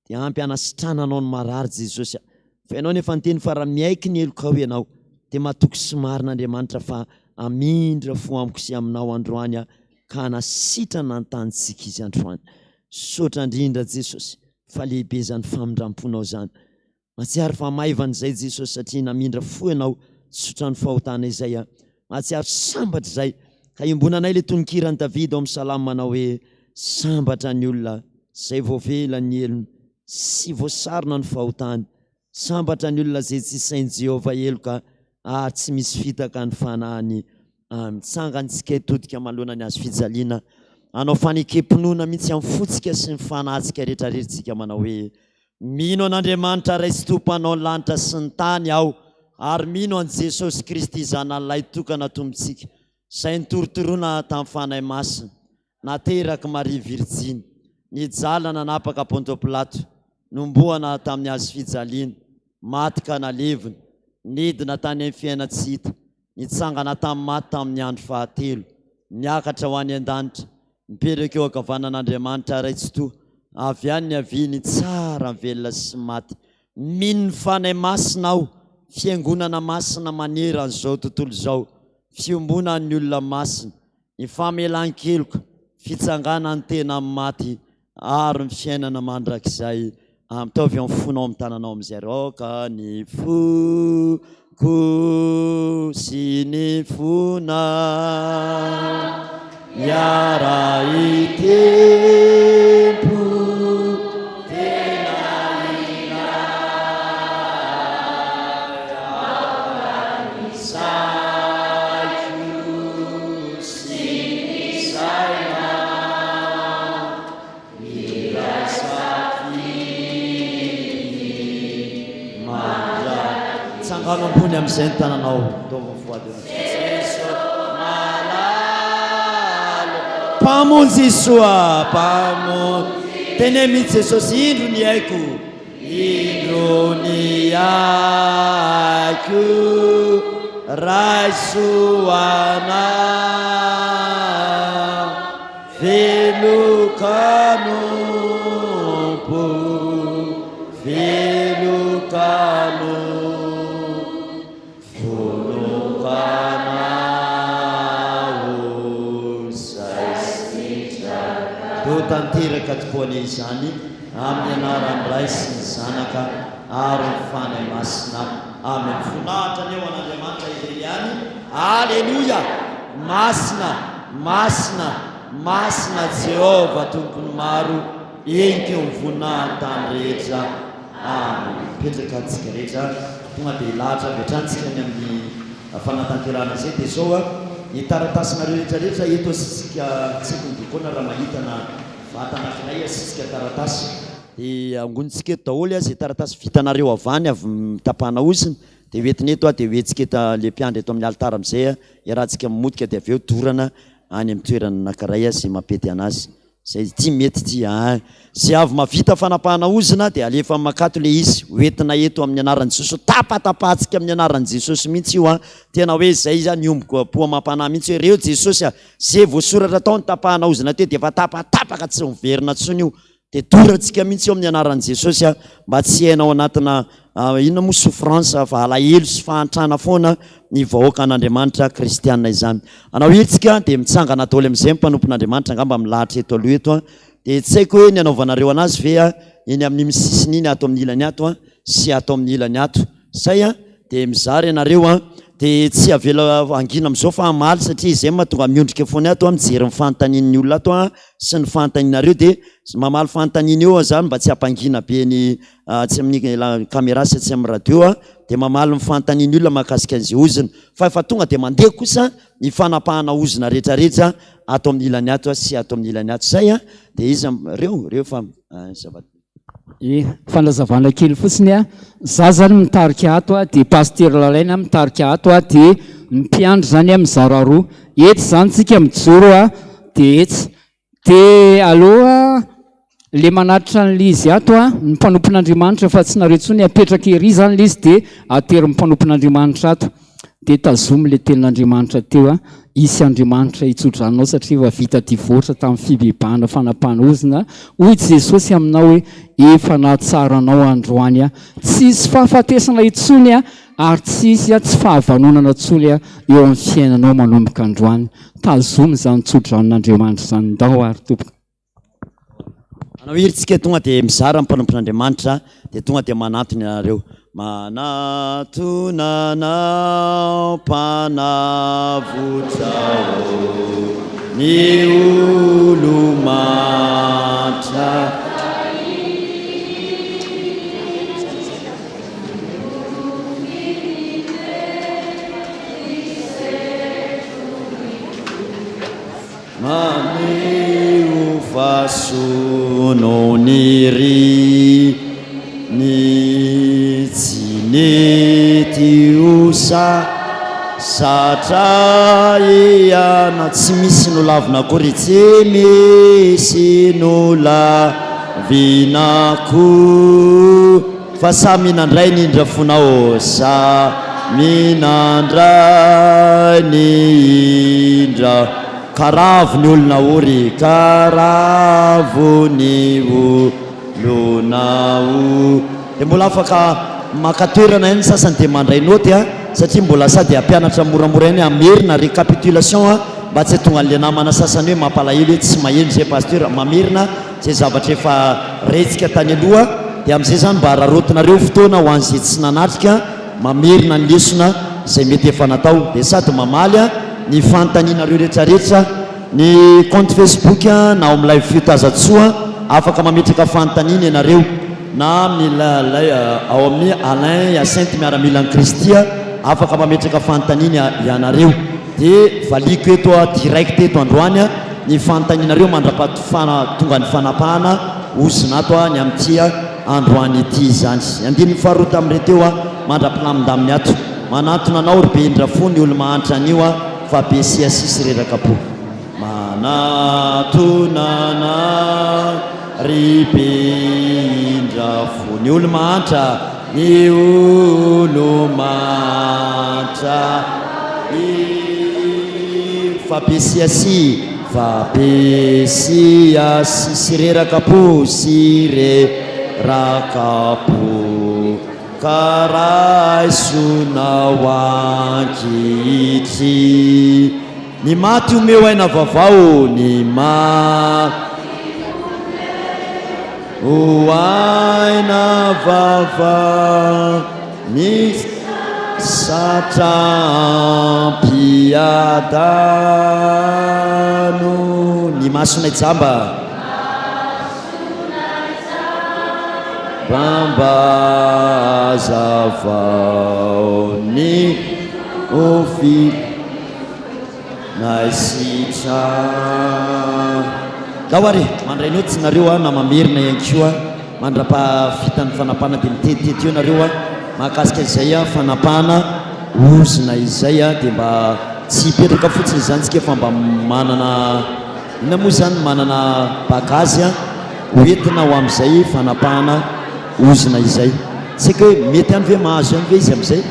dia ampy hanasitrananao ny marary Jesosy a. Fa ianao nefa niteny fa raha miaiky ny helokao ianao dia matoky sy marina Andriamanitra fa hamindra fo amiko sy aminao androany aho ka hanasitrana ny tanintsika izy androany. Misaotra indrindra Jesosy fa lehibe izany famindram-ponao izany. Mahatsiaro fa maivana izay Jesosy satria namindra fo ianao tsotra ny fahotana izay a. Mahatsiaro sambatra izay ka iombonanay le tononkiran'i Davida ao amin'ny salamo manao hoe sambatra ny olona izay voavela ny helony sy voasarona ny fahotany. Sambatra ny olona izay tsy isain'i Jehovah heloka ary tsy misy fitaka ny fanahiny. Mitsangantsika hitodika manoloana ny hazo fijaliana, hanao fanekem-pinoana mihitsy amin'ny fontsika sy ny fanahintsika rehetra rehetra isika manao hoe, Mino an'Andriamanitra Ray sy Tompo hanao ny lanitra sy ny tany aho, ary mino an'i Jesosy Kristy Zanany Lahitokana Tompontsika, izay notorotoroana tamin'ny Fanahy Masina, naterak'i Maria Virjiny, nijaly nanapaka Ponto Pilato, nombohana tamin'ny hazo fijaliana, maty ka nalevina, nidina tany amin'ny fiainan-tsy hita, nitsangana tamin'ny maty tamin'ny andro fahatelo, niakatra ho any an-danitra, mipetraka eo ankavanan'Andriamanitra Ray Tsitoha, avy any niaviany hitsara ny velona sy ny maty. Mino ny Fanahy Masina aho, Fiangonana masina maneran'izao tontolo izao, fiombonan'ny olona masina, ny famelan-keloka, fitsanganan'ny tena amin'ny maty ary ny fiainana mandrakizay. Ataovy amin'ny fonao amin'ny tananao amin'izay ary aoka ny foko sy ny fonao hiara-hitempo tena iray aoka ny saiko sy ny sainao Hiray safidy mandra. Tsangano ambony amin'izay ny tananao. Ataovy ny voady eo anatrehan'i Jeso malala. Mpamonjy soa, Mpamonjy. Teneno mihitsy Jesosy, indro ny aiko. Indro ny aiko, raiso anah, Velon-kanompo, velon-kanompo, Vonon-kanao izay sitraka. Dia ho tanteraka tokoa anie izany amin'ny anaran'ny Ray sy ny Zanaka ary ny Fanahy Masina. Amen. Voninahitra anie ho an'Andriamanitra irery ihany. Aleloia! Masina, masina, masina Jehovah Tompon'ny maro, henika eo amin'ny voninahiny tany rehetra. Amen. Mipetraka antsika rehetra, tonga dia hilahatra avy hatrany tsika ny amin'ny fanatanterahana izay. Dia izao a, ny taratasinareo rehetra rehetra eto asisika, tsy haiko ny diakona raha mahita na vata anankiray asisika taratasy. Dia angonintsika eto daholo a, izay taratasy vitanareo avy any avy mitapahana hozona, dia ho entina eto a, dia ho hetsika eto le mpiandry eto amin'ny alitara amin'izay a, iarahantsika mamotika dia avy eo dorana any amin'ny toerana anankiray a, izay mampety anazy. Zay ity mety ity aa. Ze avy mavita fanapahana ozona dia alefa makato le izy ho entina eto amin'ny anaran'i Jesosy tapatapahantsika amin'ny anaran'i Jesosy mihitsy io an! Tena hoe zay zany iomboko-po amam-panahy mihitsy hoe reo Jesosy a! Ze voasoratra tao ny tapahana ozona teo dia efa tapatapaka tsy miverina tsony io dia dorantsika mihitsy io amin'ny anaran'i Jesosy a! Mba tsy hiaina ao anatina inona moa souffrance fa alahelo sy fahantrana foana ny vahoaka an'Andriamanitra kristiana izany. Hanao hetsika dia mitsangana daholo amin'izay ny mpanompon'Andriamanitra angamba milahatra eto aloha eto an. Dia tsy haiko hoe ny anaovanareo anazy ve an, eny amin'iny sisiny iny ato amin'ny ilany ato an, sy ato amin'ny ilany ato. Zay an, dia mizara ianareo an, dia tsy avela hangina amin'izao fa hamaly satria izay mahatonga miondrika foana ato an, mijery ny fanontanian'ny olona ato an, sy ny fanontanianareo dia mamaly fanontaniana eo aho zany mba tsy hampangina be ny atsy amin'ny camera sy atsy amin'ny radio dia mamaly ny fanontanian'ny olona mahakasika an'izay ozona fa efa tonga dia mandeha kosa ny fanapahana ozona rehetrarehetra ato amin'ny ilany ato sy ato amin'ny ilany ato izay a dia iza reo reo fa zava E, fanazavana kely fotsiny a, za zany mitarika ato a, dia Pasitera Lalaina mitarika ato a, dia ny mpiandry zany a mizara roa, etsy zany tsika mijoro a, dia etsy, dia aloha. Le manatitra an'le izy ato a, ny mpanompon'Andriamanitra fa tsy nareo intsony, apetraka ery zany le izy de aterin'ny mpanompon'Andriamanitra ato. De tazomy le tenin'Andriamanitra teo a, hisy Andriamanitra hitsodrano anao satria efa vita divorce tamin'ny fibebahana fanapahana ozona, hoy Jesosy aminao hoe efa nahatsara anao androany aho, tsy hisy fahafatesana intsony a, ary tsy hisy a tsy fahavanonana intsony a eo amin'ny fiainanao manomboka androany. Tazomy izany tsodranon'Andriamanitra izany, ndao ary tompoko. Manao hira tsika tonga dia mizara ny mpanompon'Andriamanitra dia tonga dia manantona ianareo. Manatona anao mpanavotra ô ny olo-mantra. Maneho fa soa no niriny tsy nety ho sasatra ianao. Tsy misy nolavina akory, tsy misy nolavina akory fa samy nandray ny indra fonao, samy nandray ny indra. Karavo ny olona ory, karavo ny olona o. Dia mbola afaka maka toerana ihany ny sasany dia mandray naoty a, satria mbola sady hampianatra moramora ihany hamerina récapitulation a, mba tsy hahatonga an'ilay namana sasany hoe mampalahelo hoe tsy maheno izay pasteur, mamerina izay zavatra efa rentsika tany aloha dia amin'izay izany mba araraotinareo fotoana ho an'izay tsy nanatrika mamerina ny lesona izay mety efa natao dia sady mamaly ny fanontanianareo retraretra ny compte Facebook na ao amin'ny live fiotazantsoa afaka mametraka fanontaniana ianareo na amin'ny ao amin'ny Alain Hyacinthe miaramilan'i Kristy afaka mametraka fanontaniana ianareo dia valiako eto direct eto androany ny fanontanianareo mandrapahatonga ny fanapahana ozona ato ny amin'ity androany ity izany. Andininy faharoa tamin'ireo teo aho, mandra-pilamindaminy ato. Manantona anao ry be indra fo ny olo-mahantra anio aho fa be siasia sy reraka po. Manatona anao ry be indra fo ny olo-mahantra, ny olo-mahantra anio fa be siasia. Fa be siasia sy reraka po sy reraka po ka raisonao ankihitry ny maty omeo aina vaovao ny maty ho aina vaovao ny satra ampiadano ny masonay jamba mba hazavao ny ofi Naisitra. Ndao ary e! Mandray notes nareo a, na mamerina ihany koa mandrapahavitan'ny fanapahana dia mitetitety eo nareo a, mahakasika izay a fanapahana ozona izay a, dia mba tsy hipetraka fotsiny izany tsika fa mba manana inona moa izany manana bagage a ho entina ho amin'izay fanapahana ozona izay. Tsy haiko hoe mety ihany ve mahazo ihany ve izy amin'izay?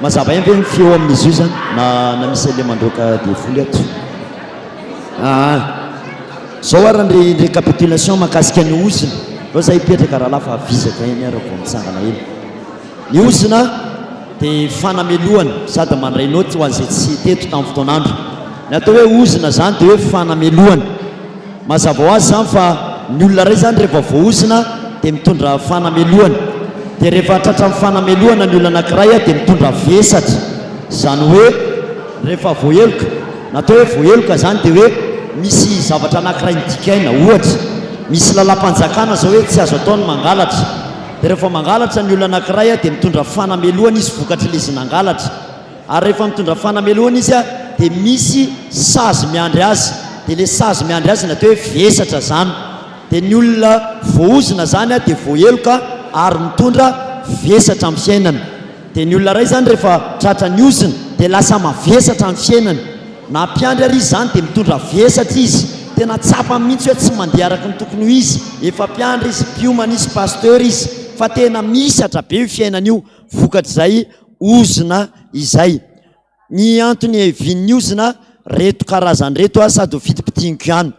Mazava ihany ve ny feo amin'izy io zany na na misy an'le mandroaka devoly ato? Aa zao ary ny récapitulation mahakasika ny ozona. Aleo za hipetraka rahalahy fa vizaka ihany aho raha vao mitsangana ela. Ny ozona dia fanamelohana sady mandray note ho an'izay tsy teto tamin'ny fotoan'andro. Ny atao hoe ozona zany dia hoe fanamelohana. Mazava ho azy izany fa ny olona iray izany rehefa voaozona dia mitondra fanamelohana. Dia rehefa tratran'ny fanamelohana ny olona anankiray dia mitondra vesatra. Izany hoe rehefa voaheloka, ny atao hoe voaheloka izany dia hoe misy zavatra anankiray nodikaina. Ohatra, misy lalam-panjakana izao hoe tsy azo atao ny mangalatra. Dia rehefa mangalatra ny olona anankiray dia mitondra fanamelohana izy vokatr'ilay izy nangalatra. Ary rehefa mitondra fanamelohana izy dia misy sazy miandry azy, dia ilay sazy miandry azy no atao hoe vesatra izany. Dia ny olona voaozona izany dia voaheloka ary mitondra vesatra amin'ny fiainana. Dia ny olona iray izany rehefa tratran'ny ozona dia lasa mavesatra ny fiainany. Na mpiandry ary izy izany dia mitondra vesatra izy. Tena tsapany mihitsy hoe tsy mandeha araka ny tokony ho izy. Efa mpiandry izy, mpiomana izy, pasteur izy, fa tena mihisatra be io fiainana io vokatr'izay ozona izay. Ny antony hiavian'ny ozona, reto karazany reto sady ho fitipitiniko ihany.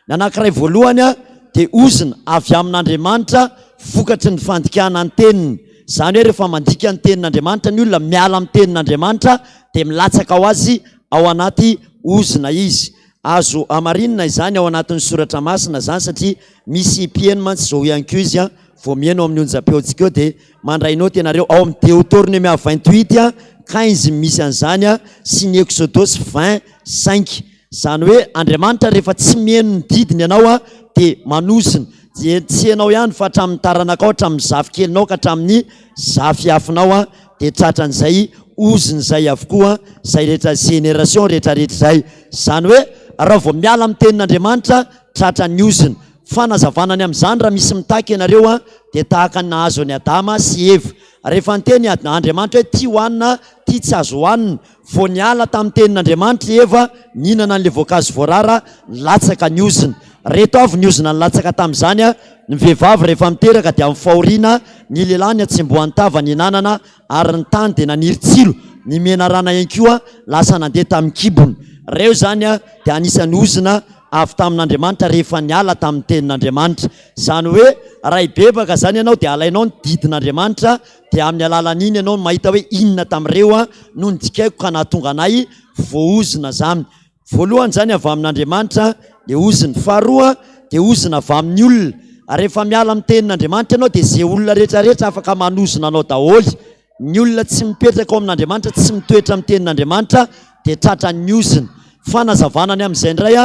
Ny anankiray voalohany dia ozona avy amin'Andriamanitra vokatry ny fandikana ny teniny. Izany hoe rehefa mandika ny tenin'Andriamanitra ny olona, miala amin'ny tenin'Andriamanitra dia milatsaka ho azy ao anaty ozona izy. Azo hamarinina izany ao anatin'ny soratra masina izany satria misy mpiheno mantsy izao ihany koa izy vao miheno ao amin'ny onjam-peontsika eo dia mandray note ianareo ao amin'ny Deotornomia 28 15 misy an'izany sy ny Eksodosy 20 5. Izany hoe Andriamanitra rehefa tsy miheno ny didiny ianao dia manozona. Dia tsy ianao ihany fa hatramin'ny taranakao, hatramin'ny zafikelinao ka hatramin'ny zafiafinao dia tratran'izay ozona izay avokoa izay rehetra génération rehetra rehetra izay. Izany hoe raha vao miala amin'ny tenin'Andriamanitra tratran'ny ozona. Fanazavana ny amin'izany raha misy mitaky ianareo dia tahaka ny nahazo an'i Adama sy Eva. Rehefa niteny Andriamanitra hoe ty hohanina, ty tsy azo hohanina, Vao niala tamin'ny tenin'Andriamanitra i Eva, nihinana an'ilay voankazo voarara, nilatsaka ny ozona. Reto avy ny ozona nilatsaka tamin'izany, ny vehivavy rehefa miteraka dia amin'ny fahoriana, ny lehilahy ny hatsembohan'ny tava nihinanana, ary ny tany dia naniry tsilo, ny menarana ihany koa lasa nandeha tamin'ny kibony. Ireo izany dia anisan'ny ozona avy tamin'Andriamanitra rehefa niala tamin'ny tenin'Andriamanitra. Izany hoe raha hibebaka izany ianao dia alainao ny didin'Andriamanitra, Dia amin'ny alalan'iny ianao no mahita hoe inona tamin'ireo no nodikaiko ka nahatonga anay voaozona izany. Voalohany izany avy amin'Andriamanitra dia ozona. Faharoa dia ozona avy amin'ny olona. Ary rehefa miala amin'ny tenin'Andriamanitra ianao dia izay olona rehetra rehetra afaka manozona anao daholo. Ny olona tsy mipetraka ao amin'Andriamanitra, tsy mitoetra amin'ny tenin'Andriamanitra dia tratran'ny ozona. Fanazavana ny amin'izay indray,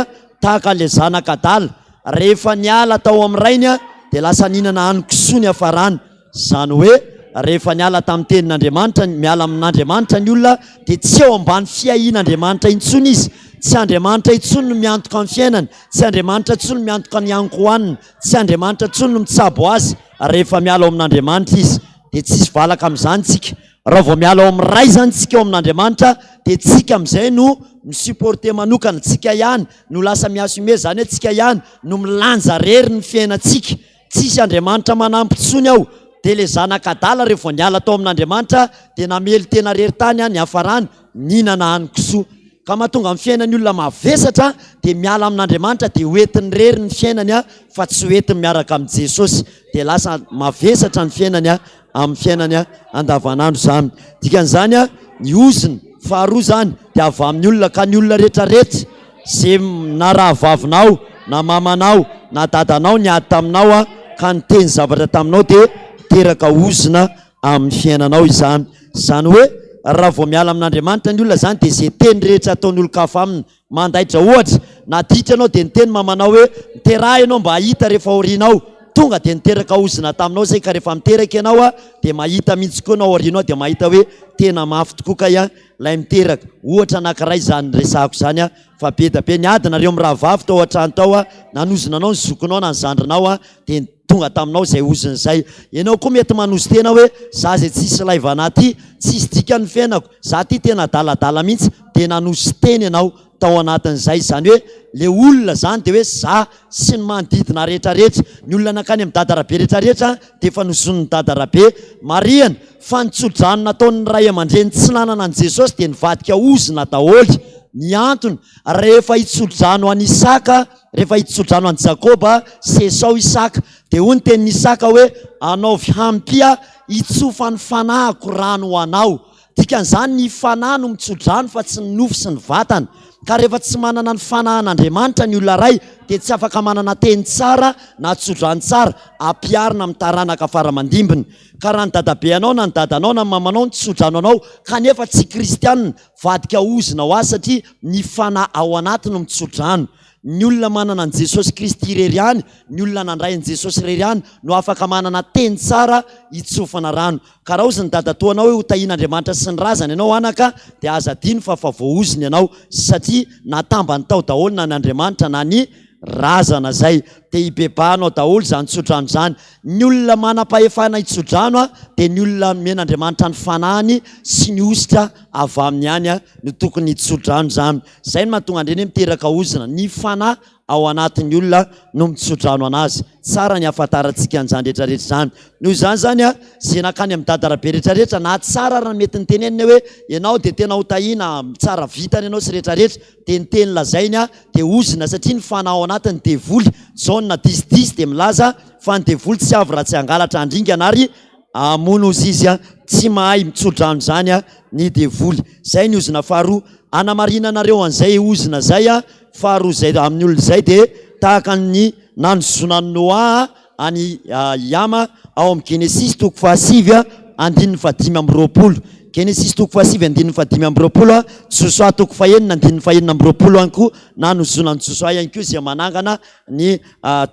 tahaka ilay zanaka adala, rehefa niala tao amin'ny rainy dia lasa nihinana hanin-kisoa niafarany. Izany hoe rehefa niala tamin'ny tenin'Andriamanitra, miala amin'Andriamanitra ny olona dia tsy eo ambany fiahian'Andriamanitra intsony izy. Tsy Andriamanitra intsony no miantoka ny fiainany, tsy Andriamanitra intsony no miantoka ny hankohaniny, tsy Andriamanitra intsony no mitsabo azy rehefa miala ao amin'Andriamanitra izy. Dia tsisy valaka amin'izany tsika. Raha vao miala ao amin'ny Ray izany tsika ao amin'Andriamanitra dia tsika amin'izay no mi-supporter manokana, tsika ihany no lasa mi-assumer, izany hoe tsika ihany no milanja rery ny fiainantsika. Tsisy Andriamanitra manampy tsony ao, dia le zanaka adala reo vao niala tao amin'Andriamanitra dia namely tena rery tany an, niafarany nihinana hanin-kisoa. Ka mahatonga ny fiainan'ny olona mavesatra dia miala amin'Andriamanitra dia hoentiny rery ny fiainany an, fa tsy hoentiny miaraka amin'i Jesosy, dia lasa mavesatra ny fiainany an, amin'ny fiainany andavanandro izany. Dikan'izany, ny ozona faharoa izany dia avy amin'ny olona, ka ny olona rehetra rehetra izay na rahavavinao na mamanao na dadanao niady taminao ka niteny zavatra taminao dia miteraka ozona amin'ny fiainanao izany. Izany hoe raha vao miala amin'Andriamanitra ny olona izany dia izay teny rehetra ataon'ny olon-kafa aminy Mandaitra ohatra, naditra ianao dia niteny mamanao hoe miteraha ianao mba hahita rehefa aorianao, tonga dia niteraka ozona taminao izay ka rehefa miteraka ianao dia mahita mihitsy koa ianao aorianao dia mahita hoe tena mafy tokoa kay ilay miteraka. Ohatra anankiray izany resahako izany fa be dia be. Niady nareo mirahavavy tao an-trano tao, nanozona anao ny zokinao na ny zandrinao dia tonga taminao izay ozona izay. Ianao koa mety manozo-tena hoe za izay tsisy ilaivana aty, tsisy dikany ny fiainako, za ty tena adaladala mihitsy, dia nanoso-tena ianao tao anatin'izay. Izany hoe le olona izany dia hoe za sy ny manodidina rehetrarehetra, ny olona nankany amin'i Dada Rabe rehetrarehetra dia efa nozonin'i Dada Rabe. Marihana fa ny tso-drano nataon'ny ray aman-dreny tsy nanana an'i Jesosy dia nivadika ozona daholo. Ny antony, rehefa hitso-drano an'i Isaka, Rehefa hitsodrano an'i Jakoba sy Esao Isaka, dia hoy ny tenin'i Isaka hoe, Anaovy hampia hitsofan'ny fanahiko rano ho anao. Dikan'izany, ny fanahy no mitsodrano fa tsy ny nofo sy ny vatana. Ka rehefa tsy manana ny fanahin'Andriamanitra ny olona iray, dia tsy afaka manana teny tsara na tsodrano tsara ampiharina amin'ny taranaka fara aman-dimbiny. Ka raha ny dadabeanao na ny dadanao na ny mamanao nitsodrano anao kanefa tsy kristianina, vadika ozona ho azy satria ny fanahy ao anaty no mitsodrano. Ny olona manana an'i Jesosy Kristy irery ihany, ny olona nandray an'i Jesosy irery ihany no afaka manana teny tsara hitsofana rano. Ka raha hozy ny dadatoanao hoe ho tahian'Andriamanitra sy ny razana ianao anaka dia aza adino fa fa voaozona ianao satria natambany tao daholo na ny Andriamanitra na ny razana zay. Dia hibebahanao daholo izany tsodrano izany. Ny olona manam-pahefana hitsodrano dia ny olona nomen'Andriamanitra ny fanahiny sy ny hosotra avy aminy ihany no tokony hitsodrano izany. Izay no mahatonga an'ireny hoe miteraka ozona. Ny fanahy. ao anatin'ny olona no mitsodrano anazy. Tsara ny hahafantarantsika an'izany rehetra rehetra izany. Noho izany izany a, izay nankany amin'i Dada Rabe rehetra rehetra, na tsara ary ny mety niteneniny hoe ianao dia tena ho tahiana, tsara vintana ianao sy rehetra rehetra, dia ny teny lazainy a dia ozona satria ny fanahy ao anatiny devoly. Jaona dix dix dia milaza fa ny devoly tsy avy raha tsy hangalatra, handringana ary hamono ozy izy a. Tsy mahay mitsodrano izany a ny devoly. Izay ny ozona faharoa. Hanamarinanareo an'izay ozona izay a, faharoa izay amin'ny olona izay dia tahaka ny nanozonan'i Noa an'i Yama ao amin'ny Genesisy toko fahasivy andininy fahadimy amby roapolo. Genesisy toko fahasivy andininy fahadimy amby roapolo, Josoa toko fahenina andininy fahenina amby roapolo ihany koa, nanozonan'i Josoa ihany koa izay manangana ny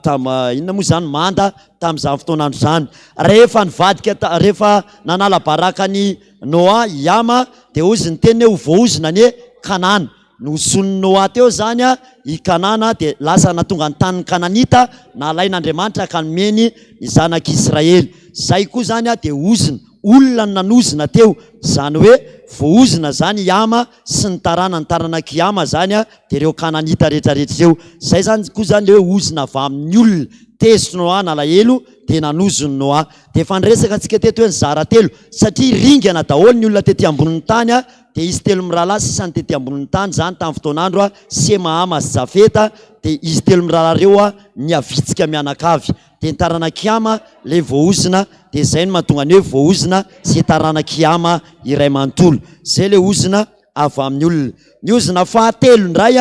tam inona moa izany manda tamin'izany fotoan'andro izany. Rehefa nivadika rehefa nanala baraka an'i Noa i Yama dia hozy ny teniny hoe ho voaozona anie Kanana. Nozonin'i Noa teo izany i Kanana dia lasa nahatonga ny tanin'ny Kananita nalain'Andriamanitra ka nomeny ny zanak'Israely. Izay koa izany dia ozona, olona no nanozona teo, izany hoe voaozona izany i Hama sy ny taranany, taranak'i Hama izany dia ireo Kananita rehetrarehetra ireo. Izay izany koa izany ilay hoe ozona avy amin'ny olona. Tezitry Noa nalahelo dia nanozona Noa. Dia efa niresaka antsika teto hoe nizara telo satria ringana daholo ny olona tety ambonin'ny tany dia izy telo mirahalahy sisa no tety ambonin'ny tany izany tamin'ny fotoan'andro Sema, Hama sy Jafeta, dia izy telo mirahalahy ireo nihavitsika mianakavy. Dia ny taranak'i Hama ilay voaozona, dia izay no mahatonga ny hoe voaozona sy taranak'i Hama iray manontolo. Izay ilay ozona avy amin'ny olona. Ny ozona fahatelo indray,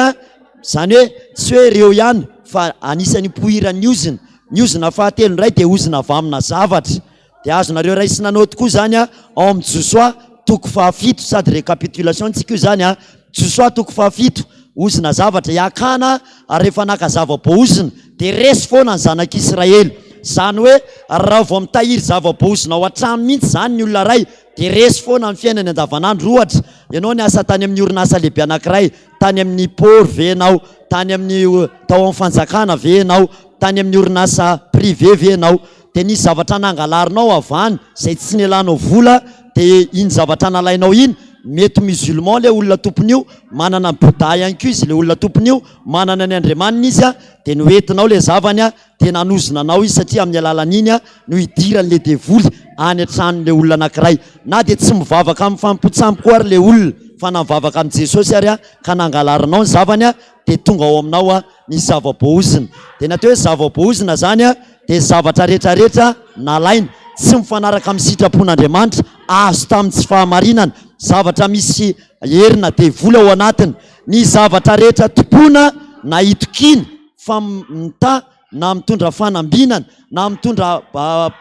izany hoe tsy hoe ireo ihany fa anisan'ny nipoiran'ny ozona. Ny ozona fahatelo indray dia ozona avy amina zavatra. Dia azonareo raisina naoty koa izany ao amin'ny Josoa toko fahafito, sady récapitulation ntsika io izany an, Josoa toko fahafito, ozona zavatra, i Akana ary rehefa naka zava-boaozona dia resy foana ny zanak'Israely. Izany hoe raha vao mitahiry zava-boaozona ao an-trano mihitsy izany ny olona iray dia resy foana ny fiainany andavanandro. Ohatra, ianao niasa tany amin'ny orinasa lehibe anankiray, tany amin'ny port ve ianao, tany amin'ny tao amin'ny fanjakana ve ianao, tany amin'ny orinasa privé ve ianao, dia nisy zavatra nangalarinao avy any izay tsy nialanao vola dia iny zavatra nalainao iny mety musulman ilay olona tompony io, manana ny bouddha ihany koa izy ilay olona tompony io, manana ny andriamaniny izy dia noentinao ilay zavany dia nanozona anao izy satria amin'ny alalan'iny no hidiran'ilay devoly any an-tranon'ilay olona anankiray na dia tsy mivavaka amin'ny fanompoan-tsampy koa ary ilay olona fa na mivavaka amin'i Jesosy ary ka nangalarinao ny zavany dia tonga ao aminao ny zava-boaozona. Dia ny atao hoe zava-boaozona izany dia zavatra rehetrarehetra nalaina, tsy mifanaraka amin'ny sitrapon'Andriamanitra, azo tamin'ny tsy fahamarinana, zavatra misy herina devoly ao anatiny. Ny zavatra rehetra tompoina na itokiana fa mitaha na mitondra fanambinana na mitondra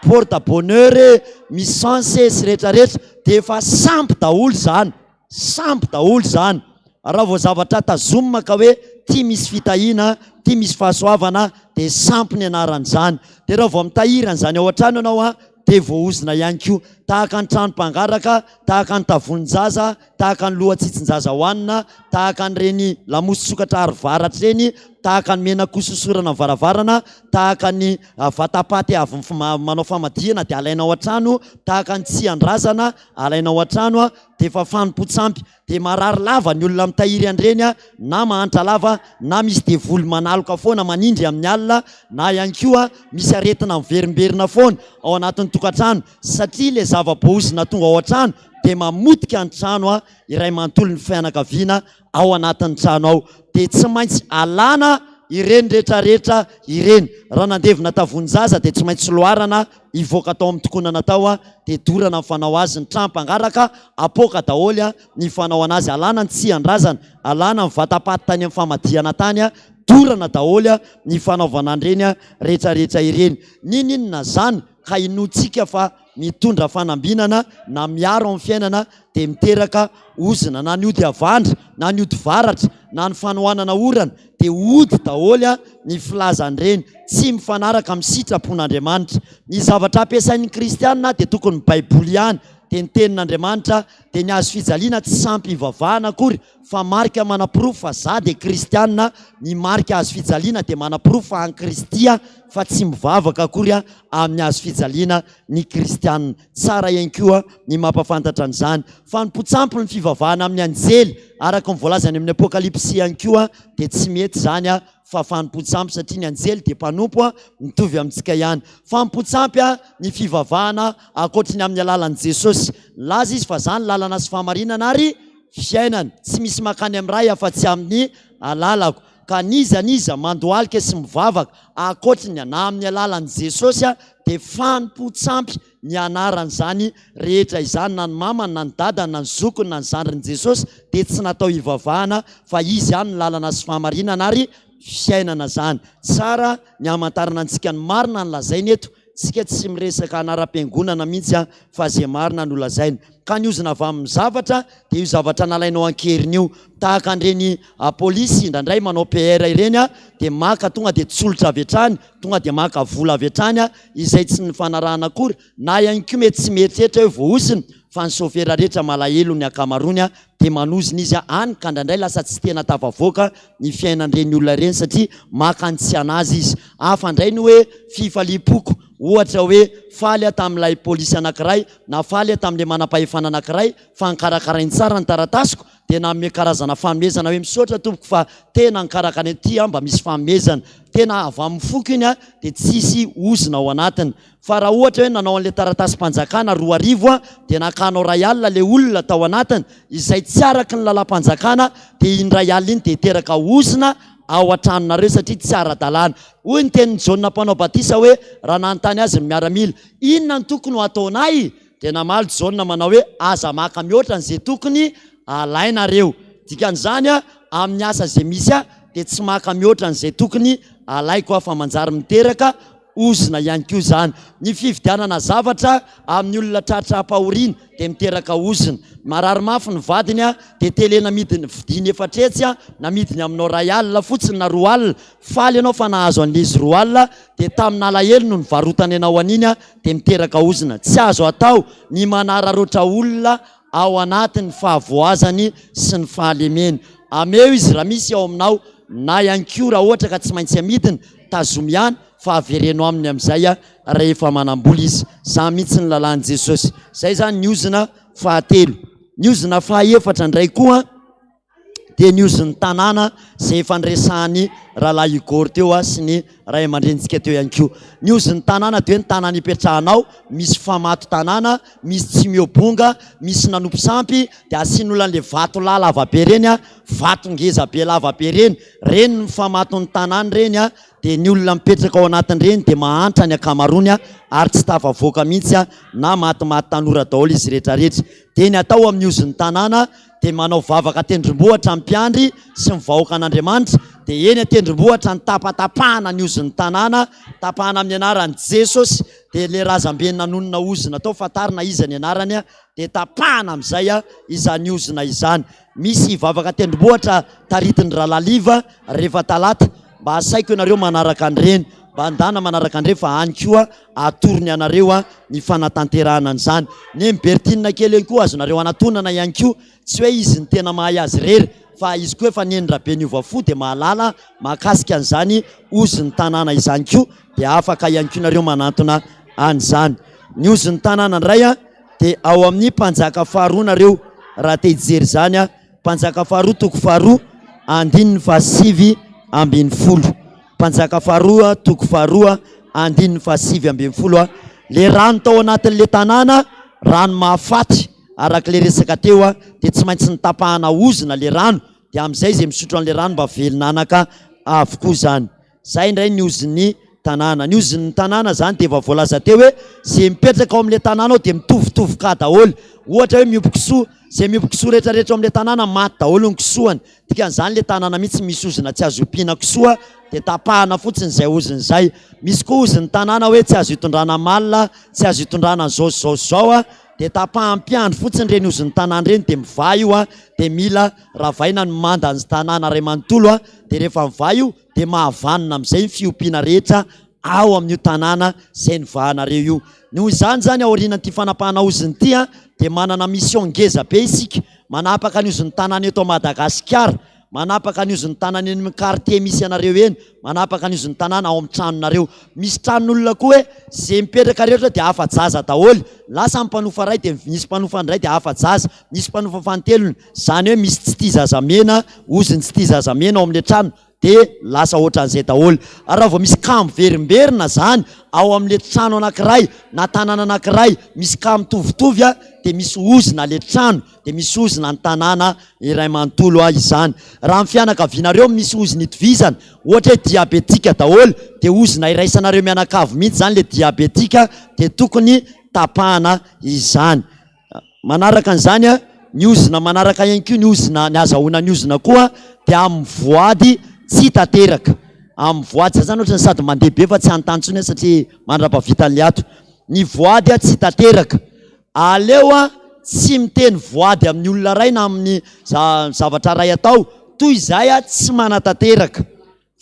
porte bonheur e, misy sens e sy rehetrarehetra dia efa sampy daholo izany. Sampy daholo izany. Raha vao zavatra tazomina ka hoe ty misy fitahiana, ty misy fahasoavana dia sampy ny anaran'izany. Dia raha vao mitahiry an'izany ao an-trano ianao an, dia voaozona ihany koa. Tahaka ny trano mpangaraka, tahaka ny tavonin-jaza, tahaka ny loha-tsitsin-jaza hohanina, tahaka an'ireny lamosin-tsokatra aro varatra ireny, tahaka ny menak'osy hosorana ny varavarana, tahaka ny vatapaty avy manao famadihana dia alaina ao an-trano, tahaka ny tsihan-drazana alaina ao an-trano dia efa fanompoan-tsampy, dia marary lava ny olona mitahiry an'ireny a, na mahantra lava, na misy devoly manaloka foana manindry amin'ny alina, na ihany koa misy aretina miverimberina foana ao anatin'ny tokantrano, satria ilay zava-boaozona tonga ao an-trano dia mamotika ny trano a, iray manontolo ny fianakaviana ao anatin'ny trano ao, dia tsy maintsy alana ireny rehetrarehetra ireny. Raha nandevina tavon-jaza dia tsy maintsy loarana hivoaka tao amin'ny tokonana tao dia dorana ny fanao azy, ny trano mpangaraka apoaka daholo ny fanao anazy, alana ny tsihan-drazana, alana ny vatapaty tany amin'ny famadihana tany, dorana daholo ny fanaovana an'ireny rehetrarehetra ireny. N'inon'inona izany ka inoantsika fa mitondra fanambinana na miaro amin'ny fiainana dia miteraka ozona, na ny ody havandra na ny ody varatra na ny fanohanana orana dia ody daholo ny filazan'ireny, tsy mifanaraka amin'ny sitrapon'Andriamanitra. Ny zavatra ampiasain'ny kristiana dia tokony ny baiboly ihany, dia ny tenin'Andriamanitra, dia ny hazo fijaliana tsy sampy ivavahana akory fa marika manaporofo fa za dia kristiana, ny marika hazo fijaliana dia manaporofo fa an'i Kristy aho fa tsy mivavaka akory amin'ny hazo fijaliana ny kristiana. Tsara ihany koa ny mampafantatra an'izany. Fanompoan-tsampy ny fivavahana amin'ny anjely araka ny voalaza any amin'ny Apokalypsy ihany koa dia tsy mety izany. fa fanompoan-tsampy satria ny anjely dia mpanompo mitovy amintsika ihany. Fanompoan-tsampy ny fivavahana ankoatry ny amin'ny alalan'i Jesosy. Nilaza izy fa za ny lalana sy fahamarinana ary fiainana. Tsy misy mankany amin'ny Ray afa-tsy amin'ny alalako. Ka n'iza n'iza mandohalika sy mivavaka ankoatry ny na amin'ny alalan'i Jesosy dia fanompoan-tsampy ny anaran'izany rehetra izany, na ny mamany na ny dadany na ny zokiny na ny zandrin'i Jesosy dia tsy natao hivavahana fa Izy ihany no lalana sy fahamarinana ary fiainana izany. Tsara ny hamantarana antsika ny marina ny lazainy eto, tsika tsy miresaka anaram-piangonana mihitsy an, fa ze marina no lazaina. Ka ny ozona avy amin'ny zavatra dia io zavatra nalainao an-keriny io. Tahaka an'ireny polisy indraindray manao PR ireny an, dia maka tonga dia tsolotra avy hatrany, tonga dia maka vola avy hatrany an, izay tsy nifanarahana akory, na ihany koa mety tsy mieritreritra hoe voahozona, fa ny sôfera rehetra malahelo ny ankamaroany an, dia manozona izy any ka indraindray lasa tsy tena tafavoaka ny fiainan'ireny olona ireny satria maka ny tsy an'azy izy. Hafa indray ny hoe fifaliam-poko, ohatra hoe faly aho tamin'ilay polisy anankiray na faly aho tamin'ilay manam-pahefana anankiray fa nikarakarainy tsara ny taratasiko dia nanome karazana fanomezana hoe misaotra tompoko fa tena nikarakara ity aho mba misy fanomezana tena avy amin'ny foko iny dia tsisy ozona ao anatiny. Fa raha ohatra hoe nanao an'ilay taratasim-panjakana 2000 a, dia nakanao ray alina ilay olona tao anatiny, izay tsy araky ny lalam-panjakana, dia iny ray alina iny dia hiteraka ozona ao an-tranonareo satria tsy ara-dalàna. Hoy ny tenin'i Jaona Mpanao Batisa hoe, raha nanontany azy ny miaramila, Inona no tokony ho ataonay? Dia namaly Jaona manao hoe, Aza maka mihoatra an'izay tokony alainareo. Dikan'izany, amin'ny asa izay misy ahy, dia tsy maka mihoatra an'izay tokony alaiko aho fa manjary miteraka ozona ihany koa izany. Ny fividianana zavatra amin'ny olona tratra-pahoriana dia miteraka ozona. Marary mafy ny vadiny dia telena amidiny vidiany 400 namidiny aminao 1000 fotsiny na 2000, faly ianao fa nahazo an'ilay izy 2000 dia tamin'alahelo no nivarotany anao an'iny dia miteraka ozona. Tsy azo atao ny manararaotra olona ao anatin'ny fahavoazany sy ny fahalemeny. Ameo izy raha misy ao aminao na ihany koa raha ohatra ka tsy maintsy amidiny, tazomy ihany fa avereno aminy amin'izay rehefa manam-bola izy. Zany mihitsy ny lalàn'i Jesosy. Zay zany ny ozona fahatelo. Ny ozona fahaefatra indray koa dia ny ozin'ny tanàna izay efa niresahan'ny rahalahy Igor teo sy ny ray aman-drenintsika teo ihany koa. Ny ozin'ny tanàna dia hoe ny tanàna ipetrahanao, misy famato tanàna, misy tsy miobonga, misy nanompo sampy, dia asian'olona an'ilay vato lahy lava be ireny, vato ngeza be lava be ireny, ireny ny famaton'ny tanàna ireny, dia ny olona mipetraka ao anatin'ireny dia mahantra ny ankamaroany ary tsy tafavoaka mihitsy na matimaty tanora daholo izy rehetra rehetra. Dia ny atao amin'ny ozin'ny tanàna dia manao vavaka an-tendrombohitra ny mpiandry sy ny vahoakan'Andriamanitra, dia eny an-tendrombohitra ny tapatapahana ny ozin'ny tanàna, tapahana amin'ny anaran'i Jesosy, dia ilay razambe nanonona ozona tao, fantarina iza ny anarany, dia tapahana amin'izay izany ozona izany. Misy vavaka an-tendrombohitra taritin'ny Rahalahy Liva rehefa talata, mba asaiko ianareo manaraka an'ireny, mba andana manaraka an'ireny fa any koa atorony anareo ny fanatanterahana an'izany. Neny Bertine kely eny koa azonareo anatonana ihany koa, tsy hoe izy no tena mahay azy irery fa izy koa efa Neny Rabe niova fo dia mahalala mahakasika an'izany ozin'ny tanàna izany koa dia afaka ihany koa nareo manantona an'izany. Ny ozin'ny tanàna indray dia ao amin'ny Mpanjaka faharoa nareo raha te hijery izany, Mpanjaka faharoa toko faharoa andininy faha-19. Mpanjaka faharoa toko faharoa andininy faha-19. Le rano tao anatin'le tanàna, rano mahafaty araka le resaka teo dia tsy maintsy nitapahana ozona le rano dia amin'izay izay misotro an'le rano mba velon'anaka avokoa izany. Zay indray ny ozin'ny tanàna. Ny ozin'ny tanàna zany dia efa voalaza teo hoe ze mipetraka ao amin'ilay tanàna ao dia mitovitovy cas daholo. Ohatra hoe miompy kisoa, ze miompy kisoa rehetra rehetra ao amin'ilay tanàna maty daholo ny kisoany. Dikan'izany ilay tanàna mihitsy misy ozona tsy azo iompiana kisoa dia tapahana fotsiny izay ozona izay. Misy koa ozin'ny tanàna hoe tsy azo itondrana mal, tsy azo itondrana an'izao sy izao sy izao dia tapaham-piandry fotsiny ireny ozin'ny tanàna ireny dia mivaha io dia mila ravaina ny mandan'ny tanàna iray manontolo dia rehefa mivaha io dia mahavanona amin'izay ny fiompiana rehetra ao amin'io tanàna izay nivahanareo io. Noho izany izany aorianan'ity fanapahana ozona ity dia manana mission ngeza be isika manapaka ny ozon'ny tanàna eto Madagasikara, manapaka ny ozon'ny tanàna eny amin'ny quartier misy anareo eny, manapaka ny ozon'ny tanàna ao amin'ny tranonareo. Misy tranon'olona koa hoe izay mipetraka rehetra dia afa-jaza daholo. Lasa ny mpanofa iray dia nisy mpanofa indray dia afa-jaza, nisy mpanofa fanintelony. Izany hoe misy tsy tia zazamena, ozony tsy tia zazamena ao amin'ilay trano. dia lasa ohatran'izay daholo. Ary raha vao misy cas miverimberina zany ao amin'le trano anankiray na tanàna anankiray misy cas mitovitovy dia misy ozona le trano dia misy ozona ny tanàna iray manontolo izany. Raha ny fianakavianareo misy ozona itovizana, ohatra hoe diabetika daholo dia ozona iraisanareo mianakavy mihitsy zany le diabetika dia tokony tapahana izany. Manaraka an'izany, ny ozona manaraka ihany koa ny ozona, ny azahoana ny ozona koa dia amin'ny voady tsy tanteraka. Amin'ny voady, za zany ohatran'ny sady mandeha be fa tsy hanontany intsony aho satria mandrapahavita an'ilay ato. Ny voady tsy tanteraka. Aleo tsy miteny voady amin'ny olona iray na amin'ny zavatra iray atao toy izay tsy manatanteraka.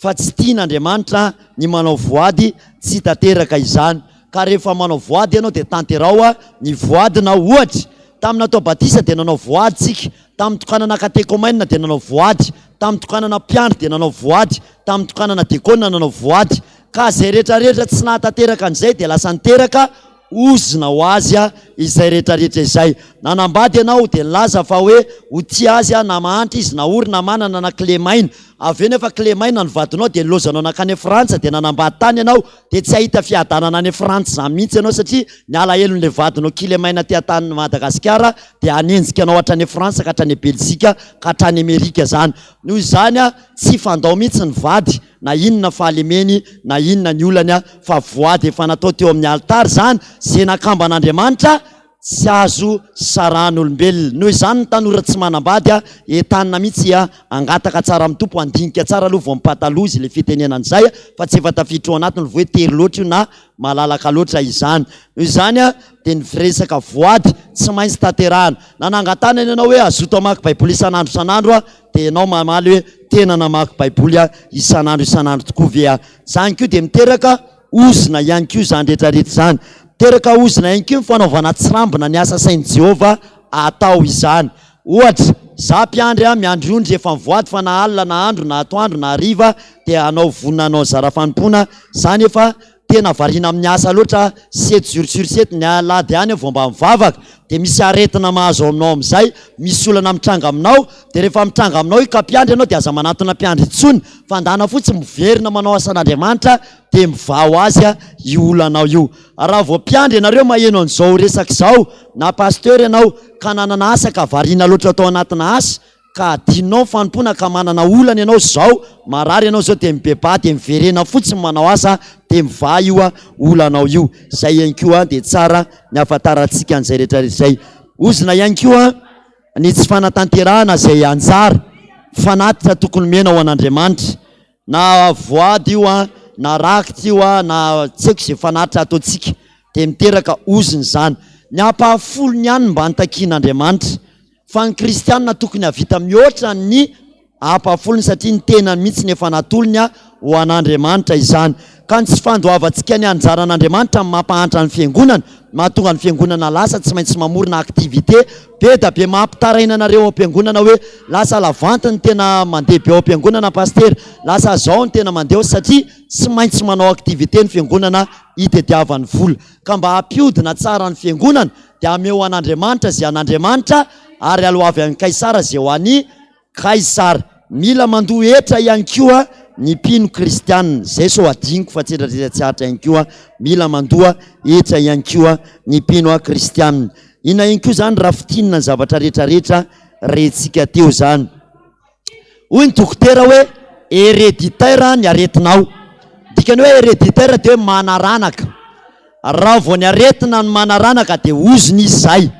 Fa tsy tian'Andriamanitra ny manao voady tsy tanteraka izany. Ka rehefa manao voady ianao dia tanterao ny voadinao. Ohatra, tamin'ny natao batisa dia nanao voady tsika, tamin'ny tokanana katekomenina dia nanao voady, tamin'ny tokanana mpiandry dia nanao voady, tamin'ny tokanana dekona nanao voady. Ka izay rehetra rehetra tsy nahatanteraka an'izay dia lasa niteraka ozona ho azy izay rehetra rehetra izay. Nanambady ianao dia nilaza fa hoe ho tia azy na mahantra izy na ory na manana na kilemaina. Avy eo nefa kilemaina ny vadinao dia nilaozanao nankany Frantsa dia nanambady tany ianao dia tsy hahita fiadanana any Frantsa izany mihitsy ianao satria ny alahelon'ilay vadinao kilemaina aty an-tanin'i Madagasikara dia hanenjika anao hatrany Frantsa ka hatrany Belzika ka hatrany Amerika izany. Noho izany tsy fandao mihitsy ny vady na inona fahalemeny na inona ny olany fa voady efa natao teo amin'ny alitara izany, izay nakamban'Andriamanitra tsy azo sarahan'olombelona. Noho izany ny tanora tsy manambady entanina mihitsy hangataka tsara amin'ny Tompo, handinika tsara aloha vao mipataloha izy ilay fitenenana izay fa tsy efa tafiditra ao anatiny vao hoe tery loatra io na malalaka loatra izany. Noho izany dia ny resaka voady tsy maintsy tanterahana. Na nangatanana ianao hoe hazoto hamaky Baiboly isan'andro isan'andro aho Dia ianao mamaly hoe, Tena namaky Baiboly aho isan'andro isan'andro tokoa ve aho? Izany koa dia miteraka ozona ihany koa izany rehetra rehetra izany. Miteraka ozona ihany koa ny fanaovana tsirambina ny asa asain'i Jehovah atao izany. Ohatra, izaho mpiandry aho, miandry ondry efa mivoady fa na alina na andro na atoandro na hariva dia hanao vonona hanao zara fanompoana, izany efa Tena variana amin'ny asa loatra sept jours sur sept, ny alahady ihany aho vao mba mivavaka, dia misy aretina mahazo aminao amin'izay, misy olana mitranga aminao, dia rehefa mitranga aminao io ka mpiandry ianao dia aza manantona mpiandry intsony fa andana fotsiny miverina manao asan'Andriamanitra dia mivaha ho azy io olanao io. Raha vao mpiandry ianareo maheno an'izao resaka izao na pasteur ianao ka nanana asa ka variana loatra tao anatina asa Ka adinonao ny fanompoana ka manana olana ianao zao, marary ianao zao dia mibebaha dia miverena fotsiny manao asa dia mivaha io olanao io. Zay ihany koa dia tsara ny ahafantarantsika an'izay rehetra rehetra izay. Ozona ihany koa ny tsy fanatanterahana izay anjara fanatitra tokony omena ho an'Andriamanitra. Na voady io an, na rakitra io an, na tsy haiko izay fanatitra ataontsika dia miteraka ozona izany. Ny ampahafolony ihany no mba notakian'Andriamanitra. Fa ny kristianina tokony hahavita mihoatra ny ampahafolony satria ny tenany mihitsy no efa natolony ho an'Andriamanitra izany. Ka ny tsy fandoavantsika ny anjaran'Andriamanitra no mampahantra ny fiangonana, mahatonga ny fiangonana lasa tsy maintsy mamorona activité be da be mampitaraina anareo ao am-piangonana hoe lasa la vente no tena mandeha be ao am-piangonana pasitera, lasa zao no tena mandeha ao satria tsy maintsy manao activité ny fiangonana hitediavany vola. Ka mba hampiodina tsara ny fiangonana dia ameo ho an'Andriamanitra izay an'Andriamanitra ary aloavy an'i Kaisara izay ho an'i Kaisara. Mila mandoa hetra ihany koa ny mpino kristianina. Izay sao adinoko fa tsy rehetra tsy aritra ihany koa. Mila mandoa hetra ihany koa ny mpino kristianina. Inona ihany koa izany raha fintinina ny zavatra rehetra rehetra rentsika teo izany? Hoy ny dokotera hoe héréditaire ny aretinao. Dikany hoe héréditaire dia hoe manaranaka. Raha vao ny aretina no manaranaka dia ozona izy izay.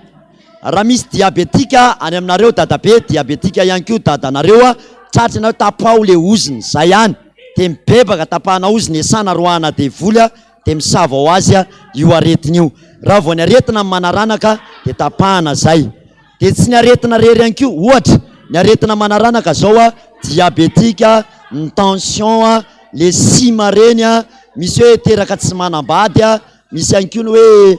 Raha misy diabetika any aminareo dadabe, diabetika ihany koa dadanareo, tratra ianao tapaho le ozona, izay ihany. Dia mibebaka tapahana ozona, esana roahana devoly dia misava ho azy io aretina io. Raha vao ny aretina no manaranaka dia tapahana izay. Dia tsy ny aretina irery ihany koa, ohatra, ny aretina manaranaka zao a, diabetika, ny tension a, le sima reny a, misy hoe teraka tsy manambady a, misy ihany koa ny hoe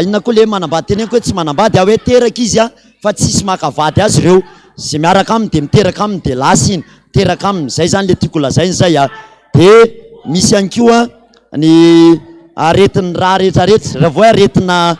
inona koa le manambady teneniko hoe tsy manambady a, hoe teraka izy a fa tsisy maka vady azy ireo, zay miaraka aminy de miteraka aminy de lasa iny, miteraka aminy, zay zany le tiako lazaina zay a, de misy ihany koa ny aretin'ny rà rehetrarehetra, raha vao hoe aretina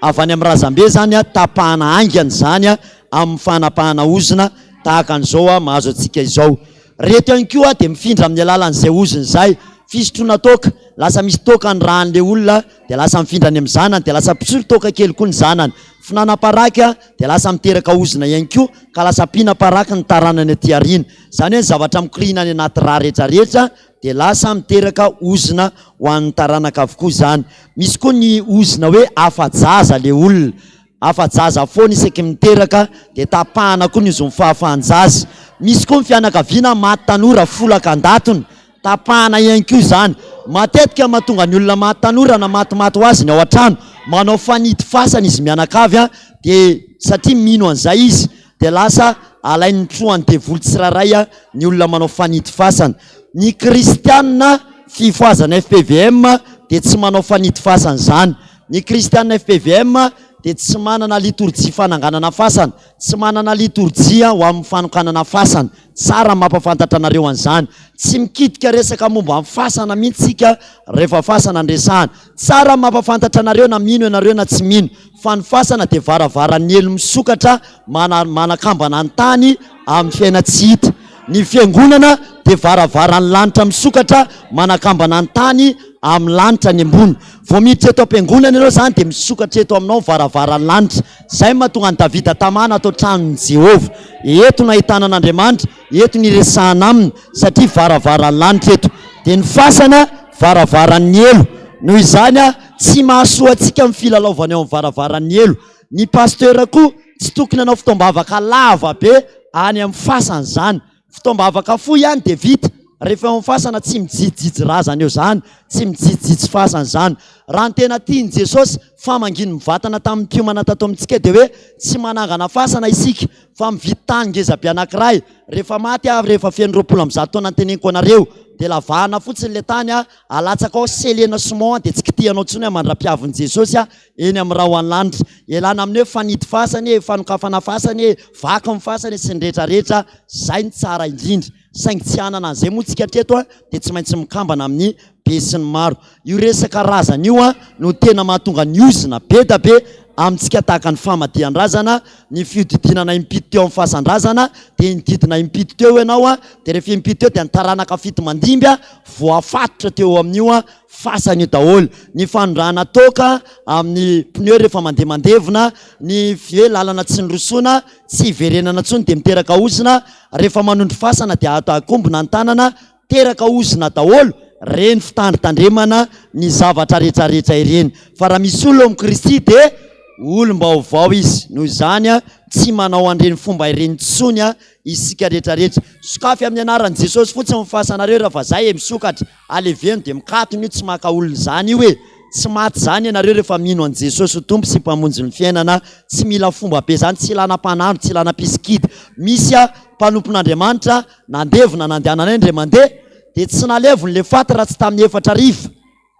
Avy any amin'ny razambe izany, tapahana haingana izany amin'ny fanapahana ozona tahaka an'izao mahazo antsika izao. Reto ihany koa dia mifindra amin'ny alalan'izay ozona izay. Fisotroana toaka, lasa misy toaka ny ràn'ilay olona dia lasa mifindra any amin'ny zanany dia lasa mpisotro toaka kely koa ny zanany. Fihinanam-paraky dia lasa miteraka ozona ihany koa ka lasa mpihinam-paraky ny taranany aty aoriana. Izany hoe ny zavatra mikoriana any anaty rà rehetrarehetra dia lasa miteraka ozona ho an'ny taranaka avokoa izany. Misy koa ny ozona hoe afa-jaza ilay olona. Afa-jaza foana isaky ny miteraka dia tapahana koa ny ozon'ny fahafahan-jaza. Misy koa ny fianakaviana maty tanora folaka an-datony, tapahana ihany koa izany. Matetika mahatonga ny olona maty tanora na matimaty ho azy ny ao an-trano, manao fanidy fasana izy mianakavy dia satria mino an'izay izy dia lasa alain'ny trohan'ny devoly tsirairay ny olona manao fanidy fasana. Ny kristiana fifohazana fpvm dia tsy manao fanidy fasana izany. Ny kristiana fpvm dia tsy manana litorjia fananganana fasana, tsy manana litorjia ho amin'ny fanokanana fasana. Tsara ny mampafantatra anareo an'izany. Tsy mikitika resaka momba ny fasana mihitsy isika rehefa fasana no resahana. Tsara ny mampafantatra anareo na mino ianareo na tsy mino fa ny fasana dia varavaran'ny helo misokatra manakambana ny tany amin'ny fiainan-tsy hita. Ny fiangonana dia varavaran'ny lanitra misokatra manakambana ny tany amin'ny lanitra any ambony. Vao miditra eto am-piangonana ianao izany dia misokatra eto aminao ny varavaran'ny lanitra. Izay no mahatonga an'i Davida tamana ato an-tranon'i Jehovah. Eto no ahitana an'Andriamanitra, eto no iresahana aminy, satria varavaran'ny lanitra eto. Dia ny fasana, varavaran'ny helo. Noho izany, tsy mahasoa antsika ny filalaovana eo amin'ny varavaran'ny helo. Ny pasteur koa tsy tokony hanao fotoam-bavaka lava be any amin'ny fasana izany. Fotoam-bavaka fohy ihany dia vita. Rehefa eo amin'ny fasana tsy mijijijy razana eo izany, tsy mijijijy fasana izany. Raha ny tena tian'i Jesosy famanginy mivantana tamin'ny mpiomana tato amintsika dia hoe tsy manangana fasana isika fa mividy tany ngeza be anankiray. Rehefa maty aho rehefa feno 120 taona ny teneniko anareo dia lavahana fotsiny ilay tany, alatsaka ao selena ciment dia tsy kitihanao intsony mandra-piavin'i Jesosy eny amin'ny rahona lanitra. Ialana amin'ny hoe fanidy fasana e, fanokafana fasana e, vaky ny fasana e, sy ny rehetra rehetra, zay no tsara indrindra. Saingy tsy hanana an'izay moa tsika hatreto a, dia tsy maintsy mikambana amin'ny be sy ny maro. Io resaka razana io a, no tena mahatonga ny ozona be da be amintsika tahaka ny famadihan-drazana, ny fihodidinana impito teo amin'ny fasan-drazana, dia nididina impito teo ianao a, dia rehefa impito teo dia ny taranaka fito mandimby a, voafatotra teo amin'io a, Fasana io daholo. Ny fanondrahana toaka amin'ny pneu rehefa mandeha mandevona, ny hoe lalana tsy nirosoana, tsy hiverenana intsony dia miteraka ozona, rehefa manondro fasana dia ato akombona ny tanana, teraka ozona daholo reny fitandritandremana ny zavatra retraretra ireny. Fa raha misy olona ao amin'i Kristy dia olom-baovao izy. Noho izany tsy manao an'ireny fomba ireny intsony isika retraretra. Sokafy amin'ny anaran'i Jesosy fotsiny ny fasanareo raha vazaha e, misokatra. Aleveno dia mikatona io tsy maka olona izany io e! Tsy maty izany ianareo rehefa mino an'i Jesosy ho Tompo sy Mpamonjy ny fiainana, tsy mila fomba be izany, tsy ilana mpanandro, tsy ilana mpisikidy. Misy mpanompon'Andriamanitra nandevona nandehananay indray mandeha dia tsy naleviny le faty raha tsy tamin'ny 4000.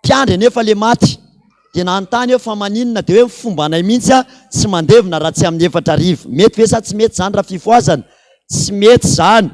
Mpiandry anefa le maty. Dia nanontany aho fa maninona dia hoe ny fombanay mihitsy tsy mandevona raha tsy amin'ny 4000. Mety ve sa tsy mety izany raha fifohazana? Tsy mety izany.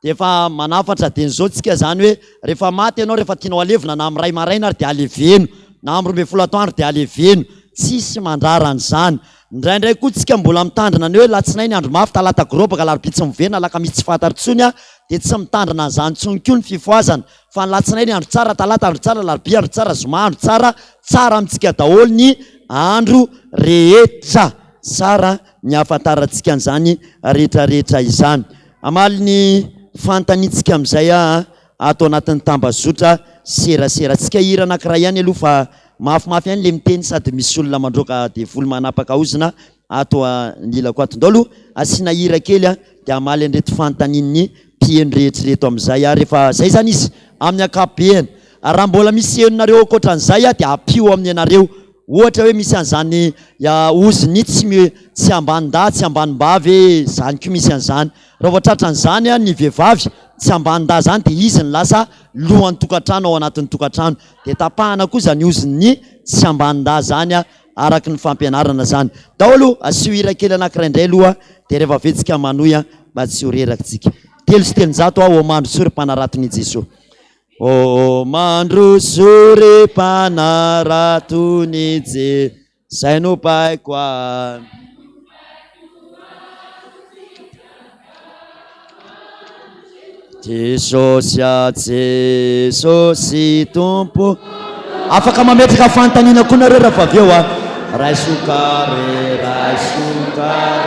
Dia efa manafatra dieny izao tsika izany hoe rehefa maty ianao rehefa tianao halevina na amin'ny iray maraina ary dia aleveno, na amin'ny 12 atoandro dia aleveno. Tsisy mandrara an'izany. Indraindray koa tsika mbola mitandrina ny hoe latsinainy andro mafy, talata gorobaka, alarobia tsy miverina, alakamisy tsy fantatra intsony dia tsy mitandrina an'izany intsony koa ny fifohazana fa ny latsinainy andro tsara, talata andro tsara, alarobia andro tsara, zoma andro tsara, tsara amintsika daholo ny andro rehetra. Tsara ny ahafantarantsika an'izany rehetrarehetra izany. Hamaly ny fanontaniantsika amin'izay aho ato anatin'ny tambazotra seraserantsika. Hira anankiray ihany aloha fa mafimafy ihany ilay miteny sady misy olona mandroaka devoly manapaka ozona ato anilako ato. Ndao aloha asiana hira kely dia hamaly an'ireto fanontanian'ny mpiheno rehetra ireto amin'izay aho rehefa izay izany izy amin'ny ankapobeny. Ary raha mbola misy henonareo ankoatran'izay dia ampio amin'ny anareo. Ohatra hoe misy an'izany ozony tsy tsy ambanin-dahy tsy ambanim-bavy e, izany koa misy an'izany. Raha vao tratran'izany ny vehivavy tsy ambanin-dahy izany dia izy no lasa lohan'ny tokantrano ao anatin'ny tokantrano. Dia tapahana koa izany ozon'ny tsy ambanin-dahy izany araka ny fampianarana izany. Ndao aloha asio hira kely anankiray indray aloha dia rehefa avy eo tsika manohy mba tsy ho reraka tsika. 303 aho, Ô mandrosoa ry mpanaraton'i Jesoa. Ô mandroso ry mpanarato ny je zay no baiko a. Jesosy a Jesosy Tompo. Afaka mametraka fanontaniana koa nareo raha avy eo a. Raiso kare, raiso kare.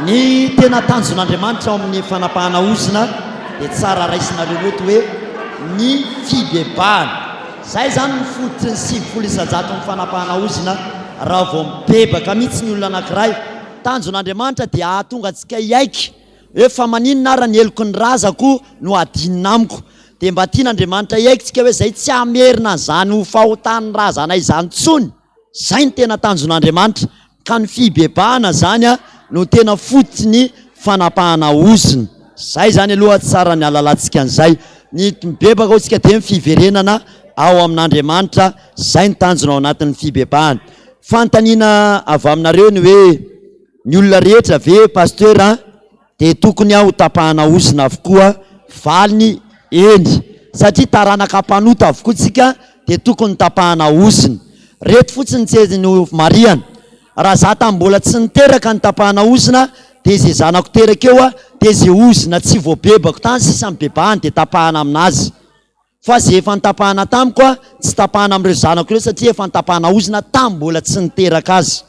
Ny tena tanjon'Andriamanitra ao amin'ny fanapahana ozona dia tsara raisinareo loto hoe ny fibebahana. Zay izany ny fototry ny 90 isan-jaton'ny fanapahana ozona raha vao mibebaka mihitsy ny olona anankiray. Tanjon'Andriamanitra dia hahatonga antsika hiaiky hoe fa maninona ara ny heloky ny razako no hadinina amiko. Dia mba tian'Andriamanitra hiaiky tsika hoe zay tsy hamerina an'izany ho fahotan'ny razanay izany intsony. Zay no tena tanjon'Andriamanitra. Ka ny fibebahana zany no tena fototry ny fanapahana ozona. Zay zany aloha tsara ny halalantsika an'izay. Ny mibebaka hoy tsika dia ny fiverenana ao amin'Andriamanitra, zay ny tanjona ao anatin'ny fibebahana. Fanontaniana avy aminareo ny hoe ny olona rehetra ve Pasteur a? Dia tokony ho tapahana ozona avokoa? Valiny, Eny. Satria taranaka mpanota avokoa tsika dia tokony tapahana ozona. Reto fotsiny tsy no marihana. Raha za tamin'ny mbola tsy niteraka no tapahana ozona dia ze zanako teraka eo dia ze ozona tsy voabebako tany sisa nibebahany dia tapahana aminazy. Fa ze efa nitapahana tamiko a, tsy tapahana amin'ireo zanako ireo satria efa nitapahana ozona tamin'ny mbola tsy niteraka azy.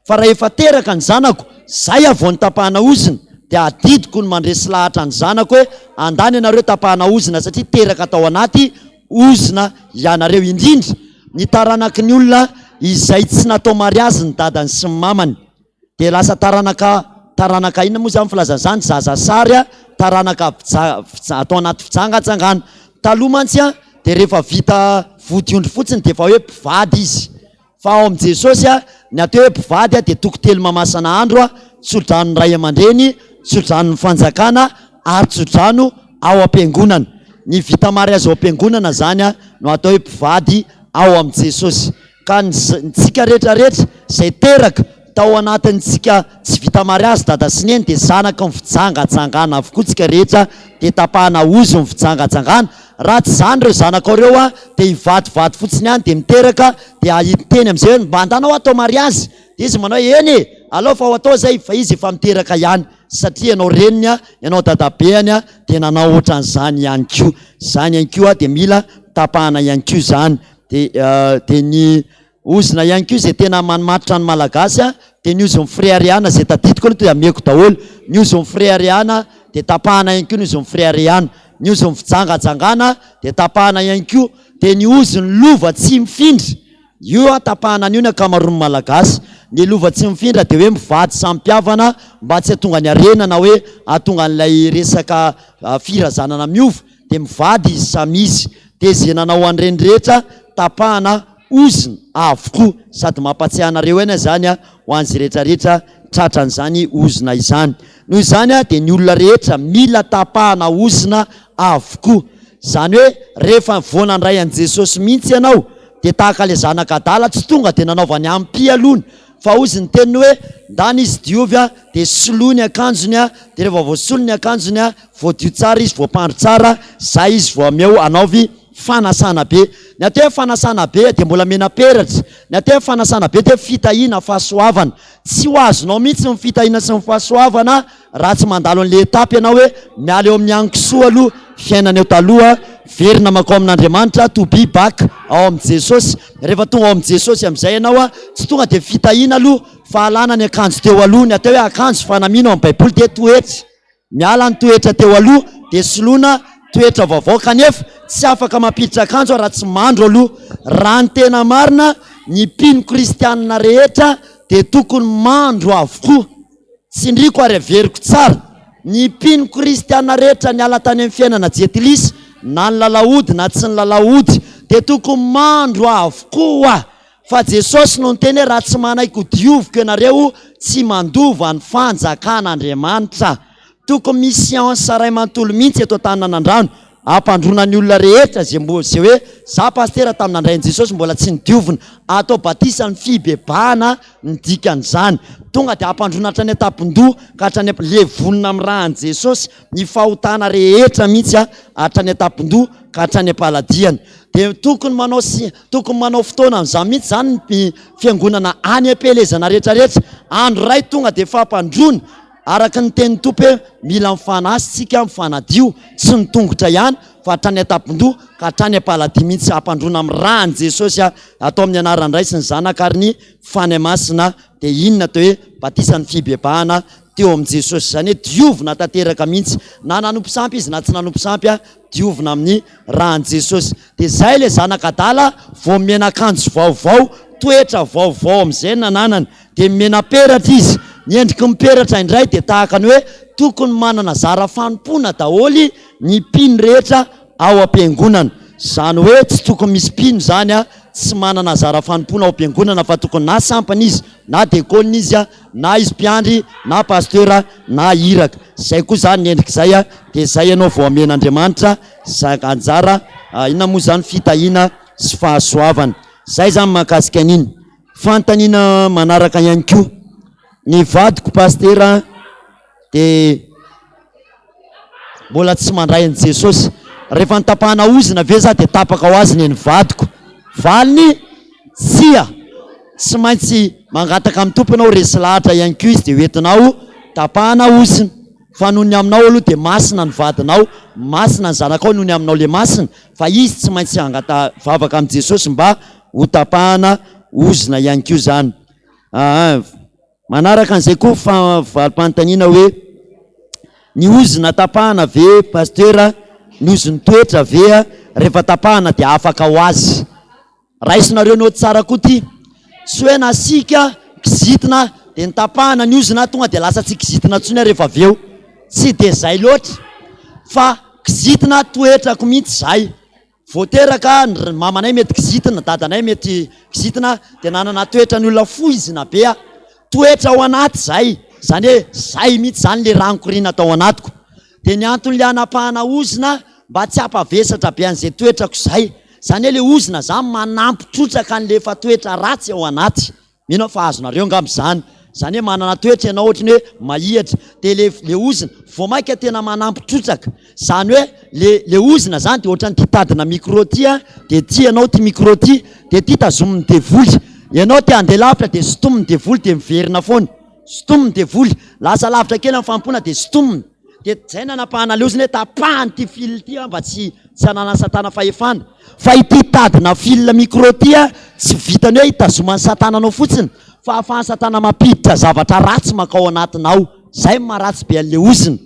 Fa raha efa teraka ny zanako, zay aho vao nitapahana ozona, dia adidiko ny mandresy lahatra ny zanako hoe andany ianareo tapahana ozona satria teraka tao anaty ozona ianareo. Indrindra ny taranaky ny olona izay tsy natao mariazy ny dadany sy ny mamany. Dia lasa taranaka taranaka inona moa izany filazana izany? Zaza sary a, taranaka fija fija atao anaty fijangajangana. Taloha mantsy a, dia rehefa vita vodiondry fotsiny dia efa hoe mpivady izy. Fa ao amin'i Jesosy a, ny atao hoe mpivady a dia toko telo mamasana andro a, tsodranon'ny ray aman-dreny, tsodranon'ny fanjakana ary tsodrano ao am-piangonana. Ny vita mariazy ao am-piangonana izany a no atao hoe mpivady ao amin'i Jesosy. Ka ny ntsika rehetra rehetra izay teraka tao anatin'ny tsika tsy vita mariazy dada sy neny dia zanaky ny fijangajangana avokoa tsika rehetra dia tapahana ozy ny fijangajangana raha tsy izany ireo zanakao ireo a dia hivadivady fotsiny ihany dia miteraka dia hiteny amin'izay hoe mba andanao atao mariazy dia izy manao hoe eny e alao fa ho atao izay fa izy efa miteraka ihany satria ianao reniny a ianao dadabeany a dia nanao ohatran'izany ihany koa izany ihany koa dia mila tapahana ihany koa izany Dia dia ny ozona ihany koa izay tena manimatotra ny Malagasy a, dia ny ozon'ny fireharehana izay tadidiko aloha dia ameko daholo. Ny ozon'ny fireharehana dia tapahana ihany koa ny ozon'ny fireharehana. Ny ozon'ny fijangajangana dia tapahana ihany koa. Dia ny ozon'ny lova tsy mifindra, io a tapahana an'io ny ankamaroan'ny Malagasy. Ny lova tsy mifindra dia hoe mivady samy mpihavana mba tsy hahatonga ny harena na hoe hahatonga an'ilay resaka firazanana miova. dia mivady izy samy izy, dia ze nanao an'ireny rehetra tapahana ozona avokoa, sady mampatsiahy anareo aina izany ho an'izay rehetra rehetra tratran'izany ozona izany. Noho izany dia ny olona rehetra mila tapahana ozona avokoa. Izany hoe rehefa vao nandray an'i Jesosy mihitsy ianao dia tahaka ilay zanaka adala tsy tonga dia nanaovany ampy aloha Fa hozy ny teniny hoe, Ndana izy diovy a, dia soloy ny akanjony a, dia rehefa voasolo ny akanjony a, voadio tsara izy, voampandro tsara, zay izy vao ameo anaovy fanasana be. Ny atao hoe fanasana be dia mbola mena-peratra. Ny atao hoe fanasana be dia fitahiana, fahasoavana. Tsy ho azonao mihitsy ny fitahiana sy ny fahasoavana Raha tsy mandalo an'ilay étape ianao hoe miala eo amin'ny hanin-kisoa aloha, fiainana eo taloha, miverina mankao amin'Andriamanitra, to be back ao amin'i Jesosy. Rehefa tonga ao amin'i Jesosy amin'izay ianao, tsy tonga dia fitahiana aloha fa alana ny akanjo teo aloha. Ny atao hoe akanjo fanamiana ao amin'ny Baiboly dia toetra. Miala ny toetra teo aloha dia soloina toetra vaovao kanefa tsy afaka mampiditra akanjo raha tsy mandro aloha. Raha ny tena marina, ny mpino kristianina rehetra dia tokony mandro avokoa. Tsindriko ary averiko tsara, ny mpino kristiana rehetra niala tany amin'ny fiainana jentilisa, na nilalao ody na tsy nilalao ody, dia tokony mandro avokoa. Fa Jesosy no niteny hoe raha tsy manaiky ho dioviko ianareo tsy mandova ny fanjakan'Andriamanitra. Tokony misy séance ray manontolo mihitsy eto Antananandrano hampandroana ny olona rehetra izay mbo izay hoe za pasitera tamin'ny nandray an'i Jesosy mbola tsy nidiovina. Atao batisa ny fibebahana ny dikan'izany. Tonga dia hampandroana hatrany an-tampon-doha ka hatrany am levonina amin'ny ràn'i Jesosy ny fahotana rehetra mihitsy hatrany an-tampon-doha ka hatrany am-paladihana. Dia tokony manao sy tokony manao fotoana an'izany mihitsy izany ny fiangonana any am-pielezana rehetra rehetra. Andro iray tonga dia fampandroana araka ny tenin'ny Tompo hoe mila mifanasy tsika, mifanadio, tsy ny tongotra ihany fa hatrany an-tampon-doha ka hatrany am-paladia mihitsy. Hampandroana amin'ny ràn'i Jesosy atao amin'ny anaran'ny Ray sy ny Zanaka ary ny Fanahy Masina. Dia inona atao hoe batisan'ny fibebahana teo amin'i Jesosy? Izany hoe diovina tanteraka mihitsy. Na nanompo sampy izy na tsy nanompo sampy, diovina amin'ny ràn'i Jesosy. Dia izay ilay zanak'adala vao omena akanjo vaovao, toetra vaovao amin'izay nananany. Dia nomena peratra izy. Ny endriky ny peratra indray dia tahaka ny hoe tokony manana zara fanompoana daholo ny mpino rehetra ao am-piangonana. Izany hoe tsy tokony misy mpino izany tsy manana zara fanompoana ao am-piangonana fa tokony na sampana izy, na dekônina izy, na izy mpiandry, na pasteur, na iraka. Izay koa izany ny endrik'izay dia izay ianao vao amen'Andriamanitra anjara inona moa izany fitahiana sy fahasoavana. Izay izany mahakasika an'iny. Fanontaniana manaraka ihany koa, ny vadiko pasitera dia mbola tsy mandray an'i Jesosy. Rehefa notapahana ozona ve za dia tapaka ho azy ny an'ny vadiko? Valiny, tsia. Tsy maintsy mangataka amin'ny Tompo ianao, resy lahatra ihany koa izy dia hoentinao tapahana ozona. Fa noho ny aminao aloha dia masina ny vadinao, masina ny zanakao noho ny aminao le masina, fa izy tsy maintsy hangata vavaka amin'i Jesosy mba ho tapahana ozona ihany koa izany. Aa manaraka an'izay koa fa valim-panontaniana hoe ny ozona tapahana ve Pasteur, ny ozon-toetra ve rehefa tapahana dia afaka ho azy? Raisinareo note tsara koa ty. Tsy hoe nasiaka, kizitina, dia notapahana ny ozona, tonga dia lasa tsy kizitina intsony aho rehefa avy eo. Tsy dia zay loatra fa kizitina toetrako mihitsy zay. Vao teraka, ny mamanay mety kizitina, dadanay mety kizitina, dia nanana toetran'ny olona foizina be aho. Toetra ao anaty zay, zany hoe zay mihitsy zany le rà nikoriana tao anatiko. Dia ny anton'ilay hanapahana ozona mba tsy hampavesatra be an'izay toetrako izay. Izany hoe ilay ozona izany manampy trotraka an'ilay efa toetra ratsy ao anaty. Mino aho fa azonareo angamba izany. Izany hoe manana toetra ianao ohatry ny hoe mahihatra. Dia ilay ilay ozona vao mainka tena manampy trotraka. Izany hoe le le ozona izany dia ohatran'ity tadina micro ity an, dia ity ianao ity micro ity, dia ity tazomin'ny devoly. Ianao te handeha lavitra dia sintomin'ny devoly dia miverina foana. Sintominy devoly. Lasa lavitra kely amin'ny fanompoana dia sintominy. Dia zay nanapahana le ozona hoe tapahany ity fil ity mba tsy tsy hananan'i satana fahefana. Fa ity tadina fil micro ity tsy vitany hoe hitazoman'i satana anao fotsiny fa ahafahan'i satana mampiditra zavatra ratsy mankao anatinao. Zay no maharatsy be an'le ozona.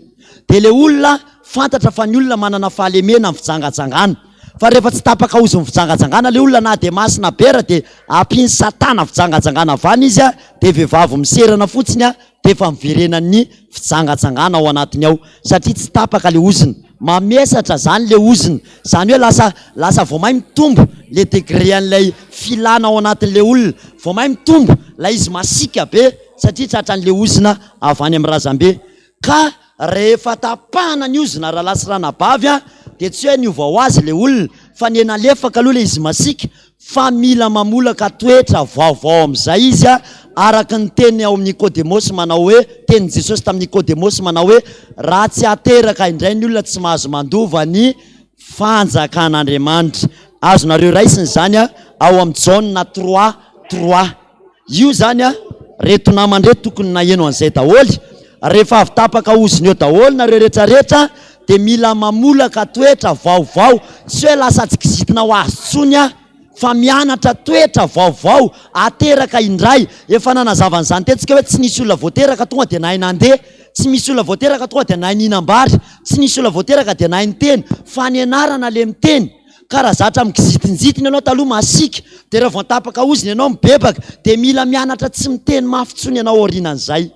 Dia le olona fantatra fa ny olona manana fahalemena amin'ny fijangajangana. Fa rehefa tsy tapaka ozon'ny fijangajangana le olona na dia masina be ara dia ampian'i satana fijangajangana avy any izy dia vehivavy miserana fotsiny dia efa miverenan'ny fijangajangana ao anatiny ao satria tsy tapaka le ozona. Mamesatra zany le ozona. Zany hoe lasa lasa vao may mitombo le degré an'ilay filana ao anatin'le olona. Vao may mitombo lay izy masiaka be satria tratran'le ozona avy any amin'ny razambe. Ka rehefa tapahana ny ozona rahalahy sy ranabavy a, dia tsy hoe niova ho azy ilay olona, fa niha-nalefaka aloha ilay izy masiaka, fa mila mamolaka toetra vaovao amin'izay izy a, araka ny teny ao amin'i Nikodemosy manao hoe, tenin'i Jesosy tamin'i Nikodemosy manao hoe, raha tsy ateraka indray ny olona tsy mahazo mandova ny fanjakan'Andriamanitra. Azonareo raisina izany a, ao amin'i Jaona trois trois. Io zany a, reto namana reto tokony naheno an'izay daholo, rehefa avy tapaka ozona eo daholo nareo rehetra rehetra dia mila mamolaka toetra vaovao, tsy hoe lasa tsy kizitina ho azy tsony a, fa mianatra toetra vaovao, ateraka indray, efa nanazava an'izany teto tsika hoe tsy nisy olona voateraka tonga dia nahay nandeha, tsy misy olona voateraka tonga dia nahay nihinam-bary, tsy nisy olona voateraka dia nahay niteny, fa nianarana le miteny. Ka raha zatra mikizitinjitina ianao taloha masiaka dia raha vao tapaka ozona ianao mibebaka dia mila mianatra tsy miteny mafy intsony ianao aorianan'izay.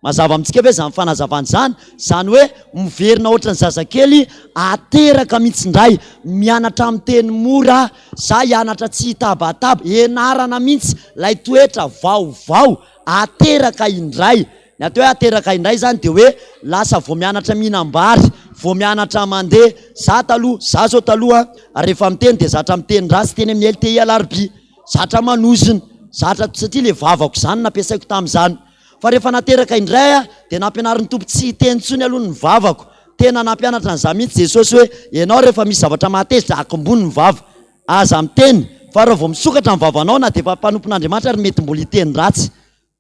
Mazava amintsika ve izany fanazavana izany? Izany hoe miverina ohatran'ny zazakely ateraka mihitsy indray, mianatra miteny mora, za hianatra tsy hitabataba, ianarana mihitsy ilay toetra vaovao ateraka indray. Ny atao hoe ateraka indray izany dia hoe lasa vao mianatra mihinam-bary, vao mianatra mandeha. Za taloha, za zao taloha rehefa miteny dia zatra miteny ratsy teny amin'ny LTI Alarobia, zatra manozona, zatra satria ilay vavako izany nampiasaiko tamin'izany. Fa rehefa nateraka indray aho dia nampianarin'ny Tompo tsy hiteny intsony aloha ny vavako. Tena nampianatra an'izaho mihitsy Jesosy hoe ianao rehefa misy zavatra mahatezitra akombony ny vava. Aza miteny fa raha vao misokatra ny vavanao na dia efa mpanompon'Andriamanitra ary mety mbola hiteny ratsy.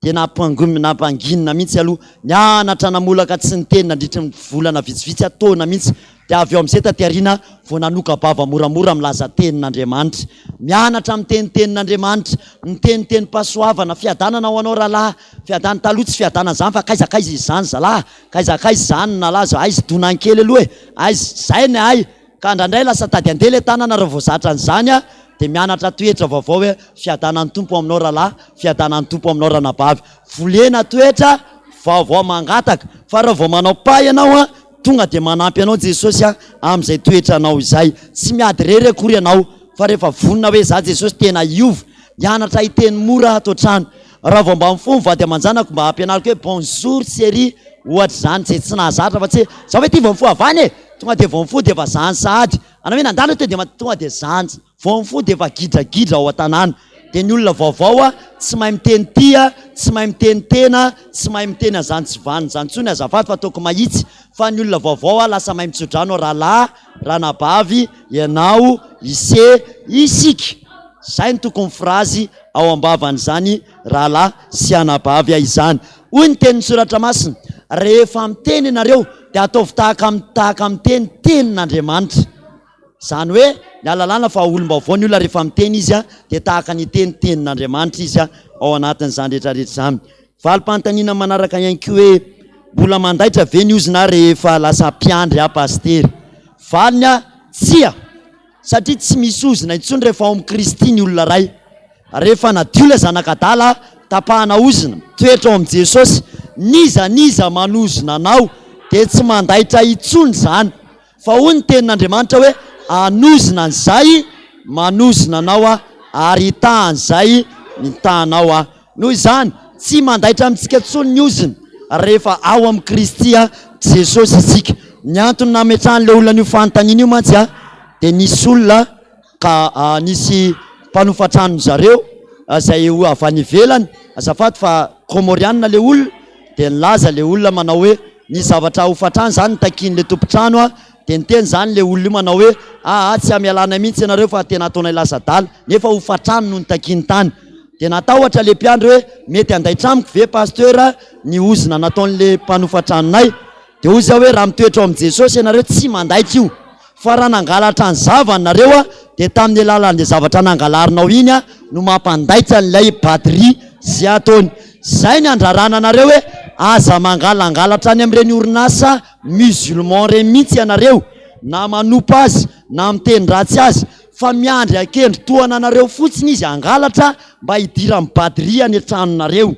Dia nampanginina mihitsy aloha. Nianatra namolaka tsy niteny nandritry ny volana vitsivitsy aho, taona mihitsy. Dia avy eo amin'izay taty aoriana vao nanoka-bava moramora milaza tenin'Andriamanitra. Mianatra miteny tenin'Andriamanitra, miteny tenim-pahasoavana, fiadanana ho anao rahalahy, fiadanana, taloha tsy fiadanana izany fa kaiza kaiza izy izany zalahy, kaiza kaiza izany no nalaza, aiza donany kely aloha e, aiza, izay ny ahy, ka indraindray lasa tady handeha ilay tanana raha vao zatra an'izany aho, dia mianatra toetra vaovao hoe fiadanan'ny Tompo aminao rahalahy, fiadanan'ny Tompo aminao ranabavy, volena toetra vaovao mangataka, fa raha vao manao pas ianao an, Tonga dia manampy anao Jesosy a amin'izay toetranao izay. Tsy miady irery akory ianao fa rehefa vonona hoe za Jesosy tena hiova, hianatra hiteny mora ato an-trano. Raha vao mba mifoha ny vady aman-janako mba ampianariko hoe bonjour chérie ohatra izany, izay tsy nahazatra fa tsy hoe za ve ity vao mifoha avy any e! Tonga dia vao mifoha dia efa zany sahady. Anao hoe nandalo teo dia tonga dia zany. Vao mifoha dia efa gidragidra ao an-tanàna. Dia ny olona vaovao a, tsy mahay miteny tia, tsy mahay miteny tena, tsy mahay miteny an'izany tsy vanona izany intsony azafady fa ataoko mahitsy fa ny olona vaovao a lasa mahay mitsodrano rahalahy, ranabavy, ianao, ise, isika. Izay no tokony frazy ao am-bavan'izany rahalahy sy anabavy izany. Hoy ny tenin'ny soratra masina, rehefa miteny ianareo dia ataovy tahaka tahaka miteny tenin'Andriamanitra. Izany hoe, ny ahalalana fa olom-baovao ny olona rehefa miteny izy dia tahaka ny hiteny tenin'Andriamanitra izy ao anatin'izany rehetra rehetra izany. Valim-panontaniana manaraka ihany koa hoe, mbola mandaitra ve ny ozona rehefa lasa mpiandry aho Pasitera? Valiny, tsia! Satria tsy misy ozona intsony rehefa ao amin'i Kristy ny olona iray. Rehefa nadio ilay zanak'adala, tapahana ozona, mitoetra ao amin'i Jesosy, n'iza n'iza manozona anao dia tsy mandaitra intsony izany. Fa hoy ny tenin'Andriamanitra hoe, Hanozona an'izay manozona anao Aho, ary hitaha an'izay mitaha anao Aho. Noho izany, tsy mandaitra amintsika intsony ny ozona, rehefa ao amin'i Kristy Jesosy isika. Ny antony nametrahan'ilay olona an'io fanontaniana io mantsy dia nisy olona ka nisy mpanofa tranon-dry zareo izay avy any ivelany, azafady fa Kômôrianina ilay olona, dia nilaza ilay olona manao hoe nisy zavatra hofa-trano izany notakian'ilay tompon-trano a, dia niteny izany ilay olona io manao hoe aa tsy hamelana mihitsy ianareo fa tena ataonay lasa adala, nefa hofa-trano no notakiany tany. Dia natahotra ilay mpiandry hoe mety handaitra amiko ve pasteur ny ozona nataon'ilay mpanofa tranonay? Dia hoy izy hoe raha mitoetra ao amin'i Jesosy ianareo tsy mandaitra io. Fa raha nangalatra ny zavany nareo a, dia tamin'ny alalan'ilay zavatra nangalarinao iny a, no mampandaitra an'ilay batterie izay ataony. Izay ny andrarana anareo hoe aza mangalangalatra any amin'ireny orinasa musulman ireny mihitsy ianareo, na manompa azy, na miteny ratsy azy, fa miandry hakendry tohana anareo fotsiny izy hangalatra mba hidiran'ny batterie any an-tranonareo.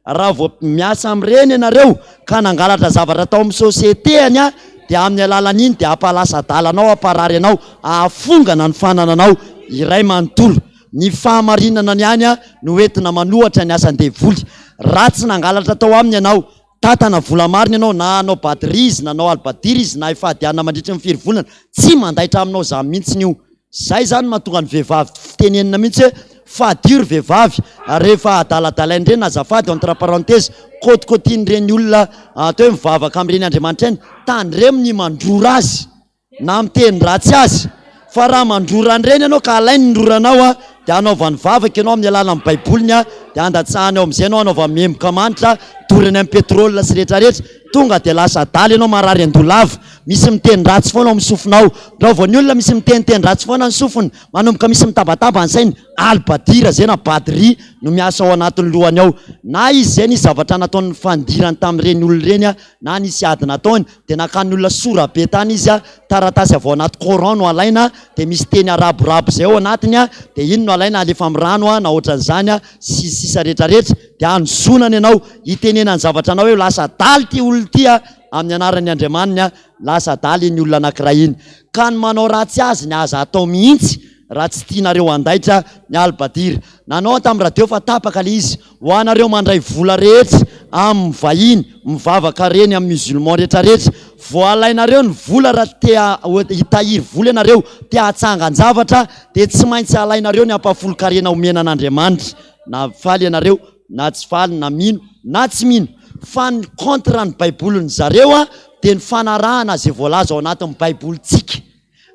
Raha vao miasa amin'ireny ianareo ka nangalatra zavatra tao amin'ny société-ny dia amin'ny alalan'iny dia hampalasa adala anao, hamparary anao, hahafongana ny fanananao iray manontolo. Ny fahamarinana ihany no entina manohatra ny asan-devoly. Raha tsy nangalatra tao aminy ianao, tatana vola marina ianao, na hanao batterie izy, na hanao albadira izy, na hifadianina mandritry ny firy volana, tsy mandaitra aminao izany mihitsy io. Zay zany mahatonga ny vehivavy tenenina mihitsy hoe fadio ry vehivavy rehefa adaladalain'ireny azafady entre parenthèse kôtikôtian'ireny olona atao hoe mivavaka amin'ireny andriamanitra ireny tandremo ny mandrora azy na miteny ratsy azy fa raha mandrora an'ireny ianao ka alainy ny roranao a dia hanaovany vavaka ianao amin'ny alalan'ny baiboliny a dia handatsahany ao amin'izay ianao hanaovany memboka manitra dorany amin'ny pétrole sy rehetra rehetra tonga dia lasa adala ianao marary an-doha lava. Misy miteny ratsy foana ao amin'ny sofinao. Raha vao ny olona misy miteniteny ratsy foana ny sofiny, manomboka misy mitabataba ny sainy, albadira zay na badri no miasa ao anatin'ny lohany ao. Na izy zay nisy zavatra nataony nifandirany tamin'ireny olona ireny na nisy ady nataony dia nakan'ny olona sorabe tany izy, taratasy avy ao anaty coran no alaina dia misy teny araborabo zay ao anatiny dia iny no alaina alefa amin'ny rano na ohatran'izany sy ny sisa rehetrarehetra dia hanozonany ianao hitenenany zavatra anao hoe lasa adala ity olona ity amin'ny anaran'ny Andriamaniny lasa adala iny olona anankiray iny ka ny manao ratsy azy ny aza atao mihitsy raha tsy tianareo handaitra ny albadir nanao tamin'ny radio fa tapaka le izy ho anareo mandray vola rehetra amin'ny vahiny mivavaka reny amin'ny musulman rehetrarehetra vao alainareo ny vola raha te hitahiry vola ianareo te hahatsangan-javatra dia tsy maintsy alainareo ny ampahafolon-karena omena an'Andriamanitra na faly ianareo na tsy faly na mino na tsy mino fa ny contre ny baiboliny zareo dia ny fanarahana izay voalaza ao anatin'ny baibolintsika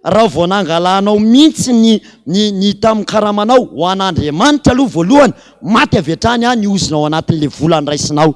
Raha vao nangalanao mihitsy ny ny ny tamin'ny karamanao ho an'Andriamanitra aloha voalohany, maty avy hatrany ny ozona ao anatin'ilay vola niraisinao.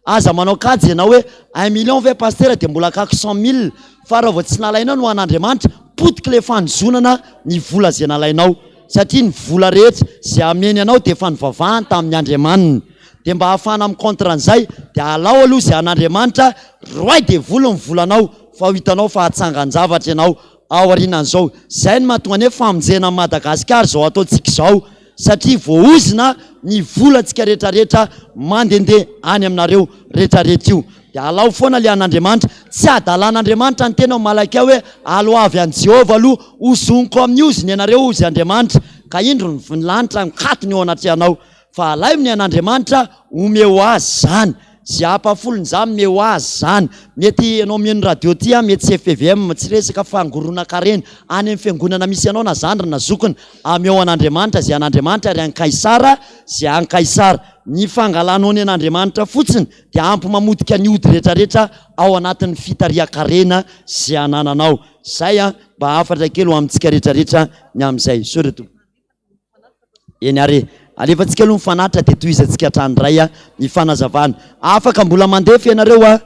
Aza manao kajy ianao hoe un million ve pasitera dia mbola akako cent mille, fa raha vao tsy nalainao ny ho an'Andriamanitra, potika ilay fanozonana ny vola izay nalainao. Satria ny vola rehetra izay ameny anao dia efa nivavahany tamin'ny Andriamaniny. Dia mba hahafahana mi-contre an'izay dia alao aloha izay an'Andriamanitra, roay devoly ny volanao fa ho hitanao fa hatsangan-javatra ianao aorianan'izao. Izay no mahatonga ny hoe famonjena an'i Madagasikara izao ataontsika izao satria voaozona ny volantsika rehetrarehetra mandehandeha any aminareo rehetrarehetra io. Dia alao foana ilay an'Andriamanitra. Tsy hadalan'Andriamanitra ny tena ao Malakia hoe aloavy an'i Jehovah aloha, hozoniko amin'ny ozona ianareo hozy Andriamanitra, ka indro ny lanitra mikatona eo anatrehanao. Fa alaivo ny an'Andriamanitra, omeo azy izany. Ze ampahafolony izany, omeo azy izany. Mety ianao mino radio ty an, mety CFPVM, tsy resaka fangoronan-karena. Any amin'ny fiangonana misy anao na zandriny na zokiny, ameo an'Andriamanitra ze an'Andriamanitra ary an'i Kaisara ze an'i Kaisara. Ny fangalanao ny an'Andriamanitra fotsiny dia ampy mamotika ny ody rehetrarehetra ao anatin'ny fitarihan-karena ze anananao. Zay an, mba hafatra kely ho amintsika rehetrarehetra ny amin'izay. Misaotra tompoko. Eny ary e. Alefantsika aloha ny fanatitra dia tohizantsika hatrany indray ny fanazavana. Afaka mbola mandefa ianareo a,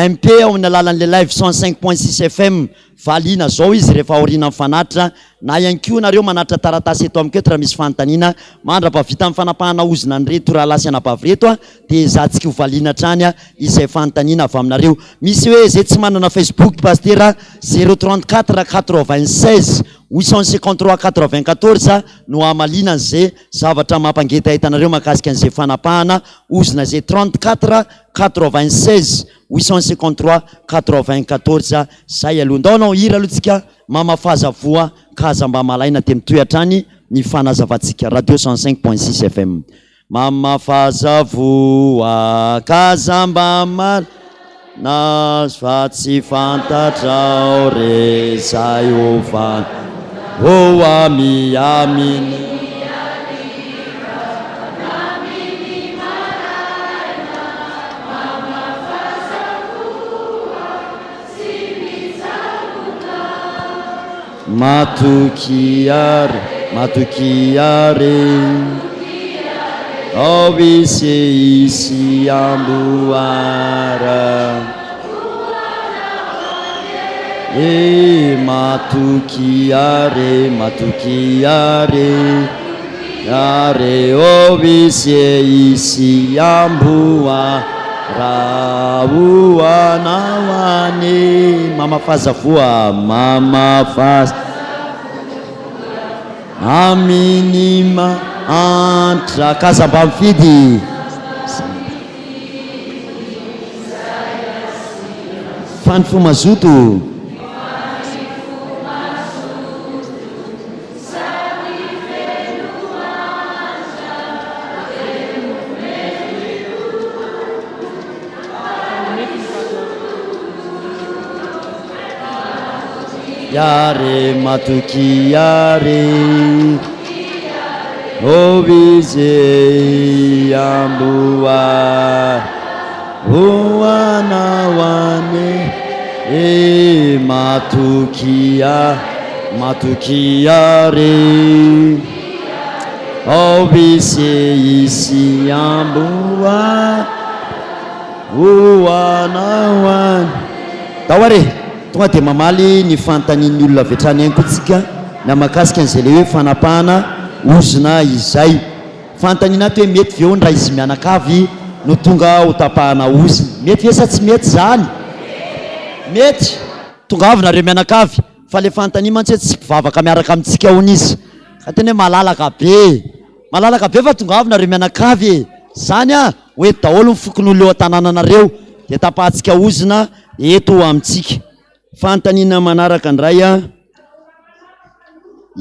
MP ao amin'ny alalan'ilay live 105.6 FM. Valiana zao izy rehefa aorianan'ny fanatitra na ihany koa nareo manatitra taratasy eto amiko eto raha misy fanontaniana. Mandra-pahavitan'ny fanapahana ozona an'ireto rahalahy sy anabavy ireto dia ezahantsika ho valiana hatrany izay fanontaniana avy aminareo. Misy hoe izay tsy manana Facebook Pasitera 034 96 853 94 no hamaliana an'izay zavatra mampangetaheta anareo mahakasika an'izay fanapahana ozona izay 34 96 853 94 zay aloha. Ndao hanao hira aloha tsika mamafaza voa ka aza mba malaina dia mitohy hatrany ny fanazavantsika radio 105.6 FM. Mamafaza voa k'aza mba malina fa tsy fantatrao re zay ho van ho ami aminy. Matokia re, matokia re, ao ise hisy amboara. E matokia re, matokia re, are ao ise hisy amboara. Ho anao anie. Mamafaza voa, mamafaza amin'ny mahantra. K'aza mba mifidy. Fa ny fo mazoto. Yare matoky yare Oh izy amboa Ho anao anie E matokia matokia re Ao ise hisy amboa Ho anao any Tao ary e! Tonga dia mamaly ny fanontanian'ny olona avy hatrany ihany koa tsika na mahakasika an'izay ilay hoe fanapahana ozona izay. Fanontaniana ato hoe mety ve hono raha izy mianakavy no tonga ho tapahana ozona? Mety ve sa tsy mety izany? Mety! Tongava nareo mianakavy fa le fanontaniana mantsy hoe tsy mpivavaka miaraka amintsika hono izy. Ka tena hoe malalaka be e! Malalaka be fa tongava nareo mianakavy e! Zany an! Ho eto daholo ny fokonolona eo an-tanànanareo dia tapahantsika ozona eto amintsika. Fanontaniana manaraka indray an!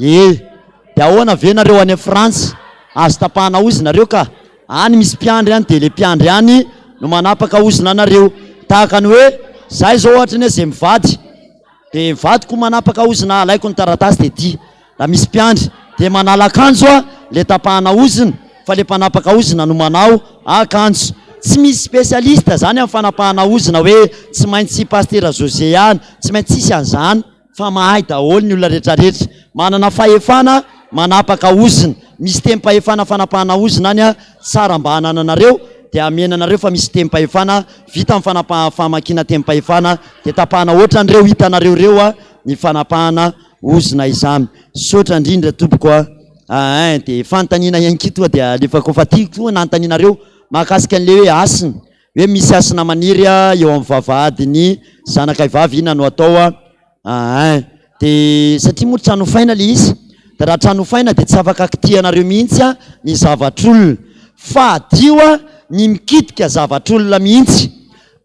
Ee, dia ahoana ve nareo any Frantsa? Azo tapahana ozona nareo ka! Any misy mpiandry any dia le mpiandry any no manapaka ozona anareo. Tahaka ny hoe zahay zao ohatra ny hoe zay mivady dia ny vadiko manapaka ozona alaiko ny taratasy dia ty. Raha misy mpiandry dia manala akanjo a le tapahana ozona fa le mpanapaka ozona no manao akanjo. Tsy misy spécialiste zany amin'ny fanapahana ozona hoe tsy maintsy Pasitera José ihany, tsy maintsy tsisy an'izany fa mahay daholo ny olona retraretra. Manana fahefana manapaka ozona. Misy tenim-pahefana fanapahana ozona any a, tsara mba hanananareo dia amena anareo fa misy tenim-pahefana vita ny fanapaha famakiana tenim-pahefana dia tapahana ohatran'ireo hitanareo ireo a ny fanapahana ozona izany. Misaotra indrindra tompoko a. Ain dia fanontaniana ihany koa tonga dia alefako fa tiako koa nanontanianareo mahakasika an'ilay hoe hasina, hoe misy hasina maniry eo amin'ny vavahadin'ny zanakay vavy inona no atao a. Ain dia satria moa trano hofaina ilay izy dia raha trano hofaina dia tsy afaka kitihanareo mihitsy ny zavatr'olona fa hadio ny mikitika zavatr'olona mihitsy.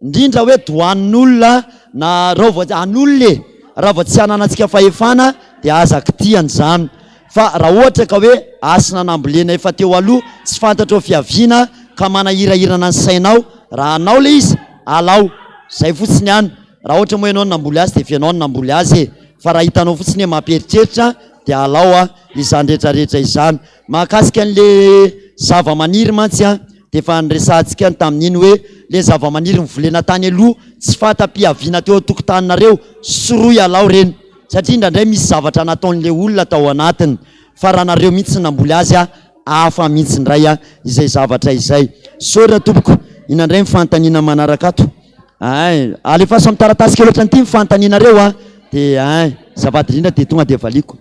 Indrindra hoe dohanin'olona na rao vao an'olona e! Raha vao tsy ananantsika fahefana dia aza kitihana izany. Fa raha ohatra ka hoe hasina nambolena efa teo aloha tsy fantatrao fiaviana ka manahirahirana ny sainao, raha anao ilay izy, alao. Izay fotsiny ihany. Raha ohatra moa ianao no namboly azy dia efa ianao no namboly azy e! Fa raha hitanao fotsiny hoe mampieritreritra dia alao izany rehetra rehetra izany. Mahakasika an'le zavamaniry mantsy an, dia efa niresahantsika ny tamin'iny hoe le zavamaniry novolena tany aloha tsy fanta-piaviana teo an-tokotaninareo, sorohy alao ireny satria indraindray misy zavatra nataon'le olona tao anatiny fa raha nareo mihitsy namboly azy an, hafa mihitsy indray an izay zavatra izay. Sorry tompoko, inona indray ny fanontaniana manaraka ato? Ein, alefaso amin'ny taratasy kely ohatran'ity ny fanontanianareo an, dia ein, azafady indrindra dia tonga dia valiako.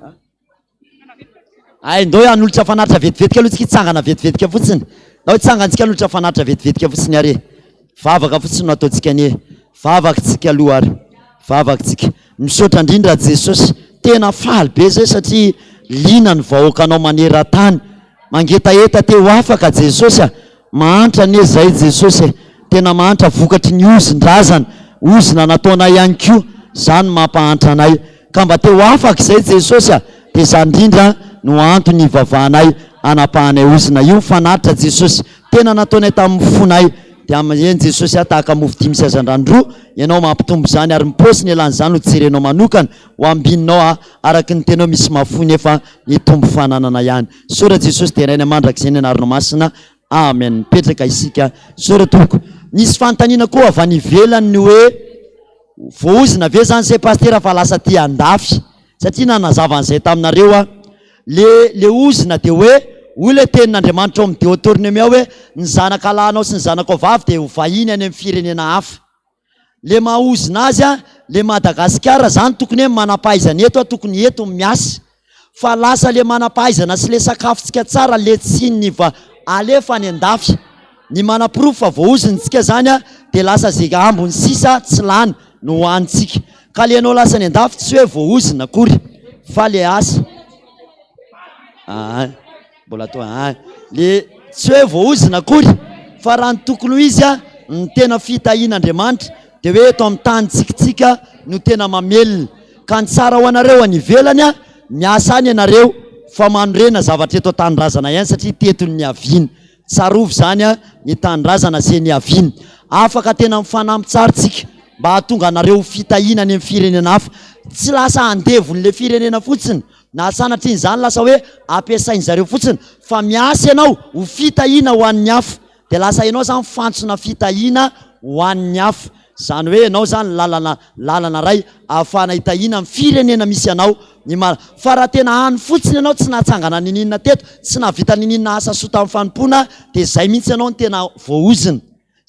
Hay, ndao hanolotra fanatitra vetivetika aloha tsika hitsangana vetivetika fotsiny. Ndao hitsangantsika hanolotra fanatitra vetivetika fotsiny ary e. Vavaka fotsiny no ataontsika anie. Vavaka tsika aloha ary. Vavaka tsika. Misaotra indrindra Jesosy. Tena faly be zay satria liana ny vahoakanao maneran-tany. Mangetaheta te ho afaka Jesosy a. Mahantra anie zay Jesosy e! Tena mahantra vokatry ny ozon-drazana, ozona nataonay ihany koa, zany mampahantra anay. Ka mba te ho afaka izay Jesosy a! Dia zany indrindra no antony hivavahanay hanapahanay ozona. Io fanatitra Jesosy tena nataonay tamin'ny fonay. Dia eny Jesosy a, tahaka mofo dimy sy hazandrano roa, Ianao mampitombo izany ary ny paosy nialan'izany no jerenao manokana ho ambininao a, araka ny tenao misy mahafoy nefa mitombo fananana ihany. Sora Jesosy deraina mandrakizay ny anaranao masina Amen mipetraka isika sora tompoko. Nisy fanontaniana koa avy any ivelany ny hoe voaozona ve zany se pastera fa lasa aty andafy satria nanazava an'izay taminareo aho le le ozona de hoe hoy le tenin'Andriamanitra ao amin'ny Deotornomia hoe ny zanaka lahinao sy ny zanakao vavy dia ho vahiny any amin'ny firenena hafa. Le maha ozona azy a, le Madagasikara zany tokony hoe manampahaizana eto a, tokony eto no miasa. Fa lasa le manampahaizana sy le sakafontsika tsara le tsy ny va alefa any andafy. Ny manaporofo fa voaozona tsika zany a, de lasa ze ambiny sisa tsy lany no hohanintsika. Ka le anao lasa any andafy tsy hoe voaozona akory fa le asa. Aa. Mbola toa an le tsy hoe voaozona akory fa raha ny tokony ho izy an, ny tena fitahian'Andriamanitra dia hoe eto amin'ny tanintsikintsika no tena mamelona ka ny tsara ho anareo any ivelany an, miasa any ianareo fa manorena zavatra eto an-tanindrazana ihany satria teto no niaviana. Tsarovy izany an, ny tanindrazana izay niaviana. Afaka tena mifanampy tsara tsika mba hahatonga anareo ho fitahiana any amin'ny firenena hafa. Tsy lasa andevon'ilay firenena fotsiny Na sanatria izany lasa hoe ampiasain-zareo fotsiny fa miasa ianao ho fitahiana ho an'ny hafa dia lasa ianao izany fantsona fitahiana ho an'ny hafa. Izany hoe ianao izany lalana lalana iray ahafahana hitahiana ny firenena misy anao ny mara. Fa raha tena any fotsiny ianao tsy nahatsangana niniana teto, tsy nahavita niniana asa soa tamin'ny fanompoana dia izay mihitsy ianao no tena voaozona.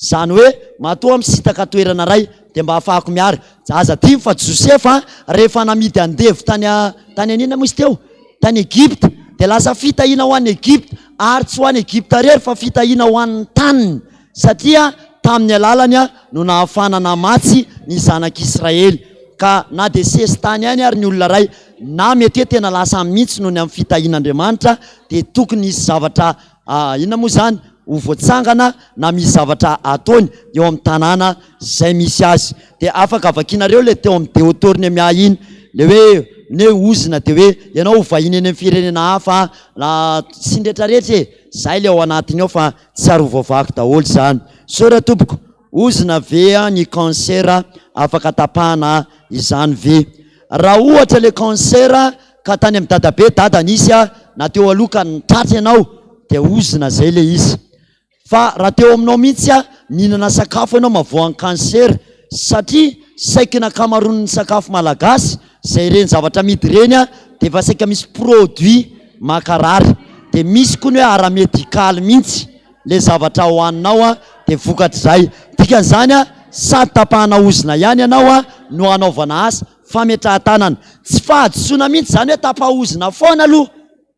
Izany hoe matoa misintaka toerana iray. dia mba ahafahako miary. Aza adino fa Josefa rehefa namidy andevo tany tany an'inona moa izy teo? Tany Egypta, dia lasa fitahiana ho an'i Egypta, ary tsy ho an'i Egypta irery fa fitahiana ho an'ny taniny, satria tamin'ny alalany no nahafahana namatsy ny zanak'Israely. Ka na dia sesitany ihany ary ny olona iray, na mety hoe tena lasa mihitsy noho ny amin'ny fitahian'Andriamanitra, dia tokony hisy zavatra inona moa izany, ho voatsangana na misy zavatra ataony eo amin'ny tanàna izay misy azy. Dia afaka vakianareo ilay teo amin'ny Deotornemia iny, ilay hoe ny hoe ozona dia hoe ianao ho vahiny eny amin'ny firenena hafa na sy ny rehetrarehetra e, izay ilay ao anatiny ao fa tsy ary ho voavaky daholo izany. Misaotra tompoko. Ozona ve ny cancer afaka tapahana izany ve? Raha ohatra ilay cancer ka tany amin'ny dadabe dada nisy na teo aloha ka nitratra ianao dia ozona zay ilay izy. Fa raha teo aminao mihitsy mihinana sakafo ianao mavoan'ny cancer satria saiky ny ankamaroan'ny sakafo malagasy izay ireny zavatra amidy ireny dia efa saika misy produit mankarary dia misy koa ny hoe ara-medikaly mihitsy le zavatra hohaninao a dia vokatr'izay. Dikan'izany a sady tapahana ozona ihany ianao a no hanaovana asa fametrahan-tanana. Tsy fahadisoana mihitsy izany hoe tapa-ozona foana aloha.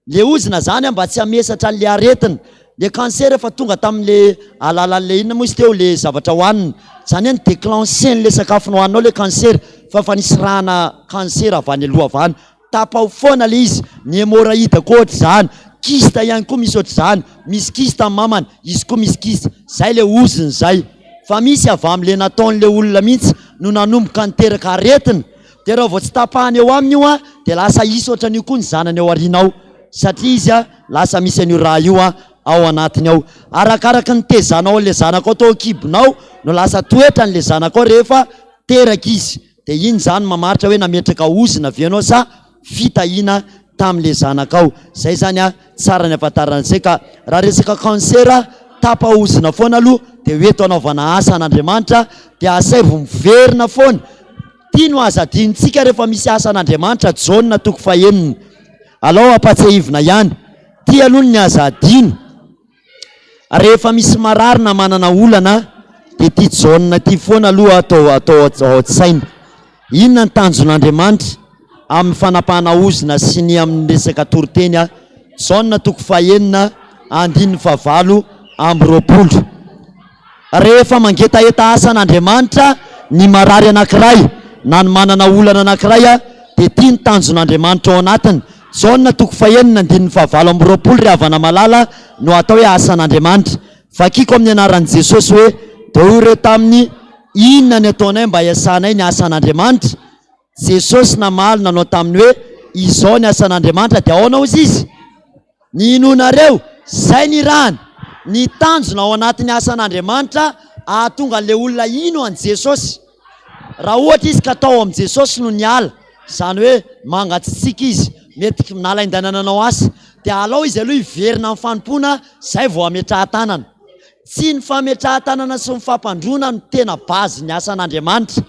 Le ozona zany a mba tsy hamesatra an'le aretina. Le cancer efa tonga tamin'le alalan'le inona moa izy teo le zavatra hohanina. Zany hoe ni-declencher-n'le sakafo nohaninao le cancer fa efa nisy rà-na cancer avy any aloha avy any. Tapaho foana le izy, ny hemorraïde koa ohatr'izany, kyste ihany koa misy ohatr'izany, misy kyste amin'ny mamany, izy koa misy kyste, zay le ozona zay. Fa misy avy amin'le nataon'le olona mihitsy no nanomboka niteraka aretina, de raha vao tsy tapahana eo aminy io an, de lasa hisy ohatran'io koa ny zanany ao aoriana ao, satria izy an lasa misy an'io raha io an ao anatiny ao. Arakaraky ny nitezanao an'le zanakao tao an-kibonao no lasa toetran'le zanakao rehefa teraka izy. Dia iny izany mamaritra hoe nametraka ozona ve ianao sa fitahiana tamin'ilay zanakao. Izay izany an, tsara ny ahafantarana an'izay ka raha resaka cancer, tapa-ozona foana aloha dia ho eto hanaovana asa an'Andriamanitra dia asaivo miverina foana. Ity no aza adinontsika rehefa misy asa an'Andriamanitra, Jaona toko fahenina. Alao ampatsiahivina ihany. Ity aloha ny aza adino. Rehefa misy marary na manana olana dia ity Jaona ity foana aloha atao atao ao an-tsaina. Inona ny tanjon'Andriamanitra amin'ny fanapahana ozona sy ny amin'ny resaka toriteny? Jaona toko fahenina andininy fahavalo amby roapolo. Rehefa mangetaheta asa an'Andriamanitra ny marary anankiray na ny manana olana anankiray dia ity ny tanjon'Andriamanitra ao anatiny. Jaona toko fahenina andininy fahavalo amby roapolo ry havana malala no atao hoe asan'Andriamanitra. Vakiko amin'ny anaran'i Jesosy hoe, dia hoy ireo taminy, Inona ny ataonay mba hiasanay ny asan'Andriamanitra? Jesosy namaly nanao taminy hoe, Izao ny asan'Andriamanitra, dia ahoana hozy izy? Ny inoanareo, izay nirahany. Ny tanjona ao anatin'ny asan'Andriamanitra hahatonga an'ilay olona hino an'i Jesosy. Raha ohatra izy ka tao amin'i Jesosy no niala, izany hoe mangatsitsiaka izy, mety nalaindaina nanao asa, dia alao izy aloha hiverina amin'ny fanompoana izay vao hametrahan-tanana. Tsy ny fametrahan-tanana sy ny fampandroana no tena base ny asan'Andriamanitra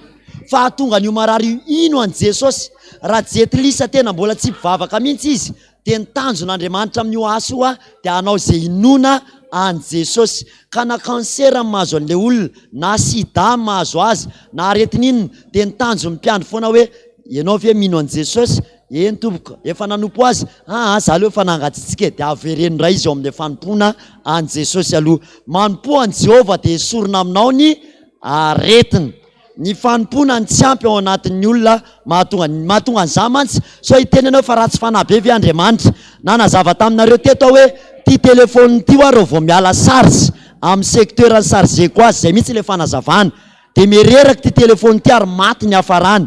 fa hahatonga an'io marary io hino an'i Jesosy. Raha jentilisa tena mbola tsy mpivavaka mihitsy izy dia ny tanjon'Andriamanitra amin'io asa io dia hanao izay hinoana an'i Jesosy. Ka na cancer ny mahazo an'ilay olona na sida ny mahazo azy na aretina inona dia ny tanjon'ny mpiandry foana hoe ianao ve mino an'i Jesosy? Eny tompoko, efa nanompo azy, aa za aloha efa nangatsiatsiaka e, dia avereno indray izy ao amin'ilay fanompoana an'i Jesosy aloha. Manompoa an'i Jehovah dia esorina aminao ny aretina. Ny fanompoana ny tsy ampy ao anatin'ny olona mahatonga mahatonga an'izany mantsy, sao hiteny ianao fa ratsy fanahy be ve Andriamanitra? Nanazava taminareo teto aho hoe ity telephone ity hoa raha vao miala charge amin'ny secteur ni-charger-ko azy, izay mihitsy ilay fanazavana. Dia miha-reraka ity telephone ity ary maty ny hafarany.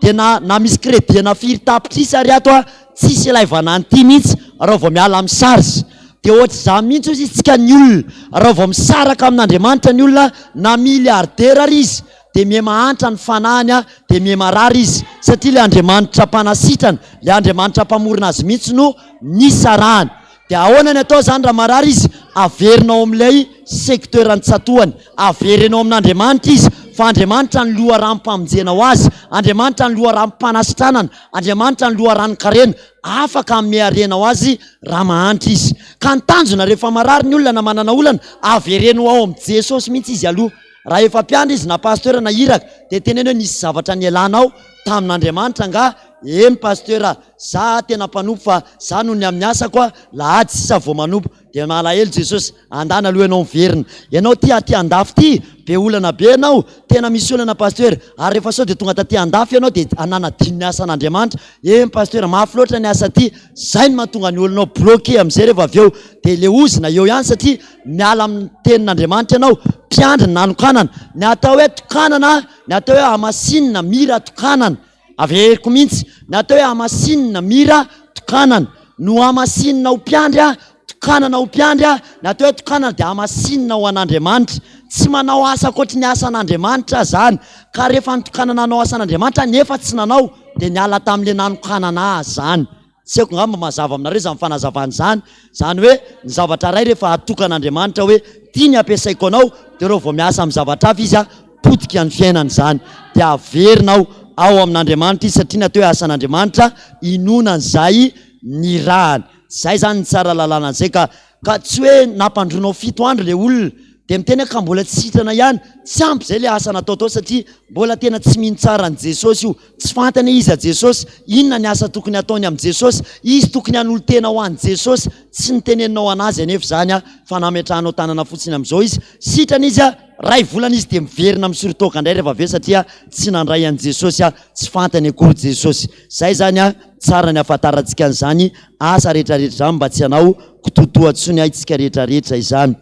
Dia na na misy crédit ana firy tapitrisa ary ato a, tsisy ilaivana an'ity mihitsy raha vao miala amin'ny charge. Dia ohatr'izany mihitsy hozy isika ny olona, raha vao misaraka amin'Andriamanitra ny olona na milliardaire ary izy dia miha mahantra ny fanahiny a, dia miha marary izy satria ilay Andriamanitra mpanasitrana, ilay Andriamanitra mpamorona azy mihitsy no nisarahany. Dia ahoana ny atao izany raha marary izy? Averina ao amin'ilay secteur nitsatohany. Avereno ao amin'Andriamanitra izy, fa Andriamanitra ny loharanom-pamonjena ho azy, Andriamanitra ny loharanom-panasitranana, Andriamanitra ny loharanon-karena. Afaka hanome harena ho azy raha mahantra izy. Ka ny tanjona rehefa marary ny olona na manana olana, avereno ao amin'i Jesosy mihitsy izy aloha. Raha efa mpiandry izy na pasteur na iraka dia teneno hoe nisy zavatra nialanao tamin'Andriamanitra angaha? Eny pasteur a, za tena mpanompo fa za noho ny amin'ny asako a, lahady sisa vao manompo. Dia malahelo Jesosy, andana aloha ianao miverina. Ianao ty aty andafy ty, be olana be ianao, tena misy olana pasteur, ary rehefa sao dia tonga taty andafy ianao dia nanadino ny asan'Andriamanitra. Eny pasteur, mafy loatra ny asa aty, zay no mahatonga ny olonao bloqué amizay rehefa avy eo, dia le ozona eo ihany satria miala amin'ny tenin'Andriamanitra ianao, mpiandry ny nanokanana, ny atao hoe tokanana, ny atao hoe hamasinina, mira tokanana, averiko mihitsy, ny atao hoe hamasinina, mira tokanana, nohamasinina ho mpiandry aho, tokanana ho mpiandry aho, ny atao hoe tokanana dia hamasinina ho an'Andriamanitra, tsy manao asa ankoatry ny asan'Andriamanitra aho zany, ka rehefa nitokanana hanao asan'Andriamanitra aho nefa tsy nanao dia niala tamin'ilay nanokanana ahy zany. Tsy haiko angamba mazava aminareo izany fanazavana izany, izany hoe ny zavatra iray rehefa atokan'Andriamanitra hoe ity ny ampiasaiko anao dia reo vao miasa amin'ny zavatra hafa izy a, potika ny fiainany izany, dia averina ao ao amin'Andriamanitra izy satria ny atao hoe asan'Andriamanitra inoana an'izay nirahany. Izay izany ny tsara lalàna an'izay ka ka tsy hoe nampandroinao fito andro ilay olona dia miteny hoe ka mbola tsy sitrana ihany, tsy ampy izay ilay asa natao tao satria mbola tena tsy mino tsara an'i Jesosy io, Tsy fantany hoe iza Jesosy, inona ny asa tokony hataony amin'i Jesosy, izy tokony hanolo-tena ho an'i Jesosy, tsy niteneninao an'azy anefa izany fa nametrahanao tanana fotsiny amin'izao izy, sitrana izy, ray volana izy dia miverina misoro toaka indray rehefa avy eo satria tsy nandray an'i Jesosy, tsy fantany akory Jesosy. Izay izany tsara ny ahafantarantsika an'izany asa rehetra rehetra izany mba tsy hanao kitoatoa intsony isika rehetra rehetra izany.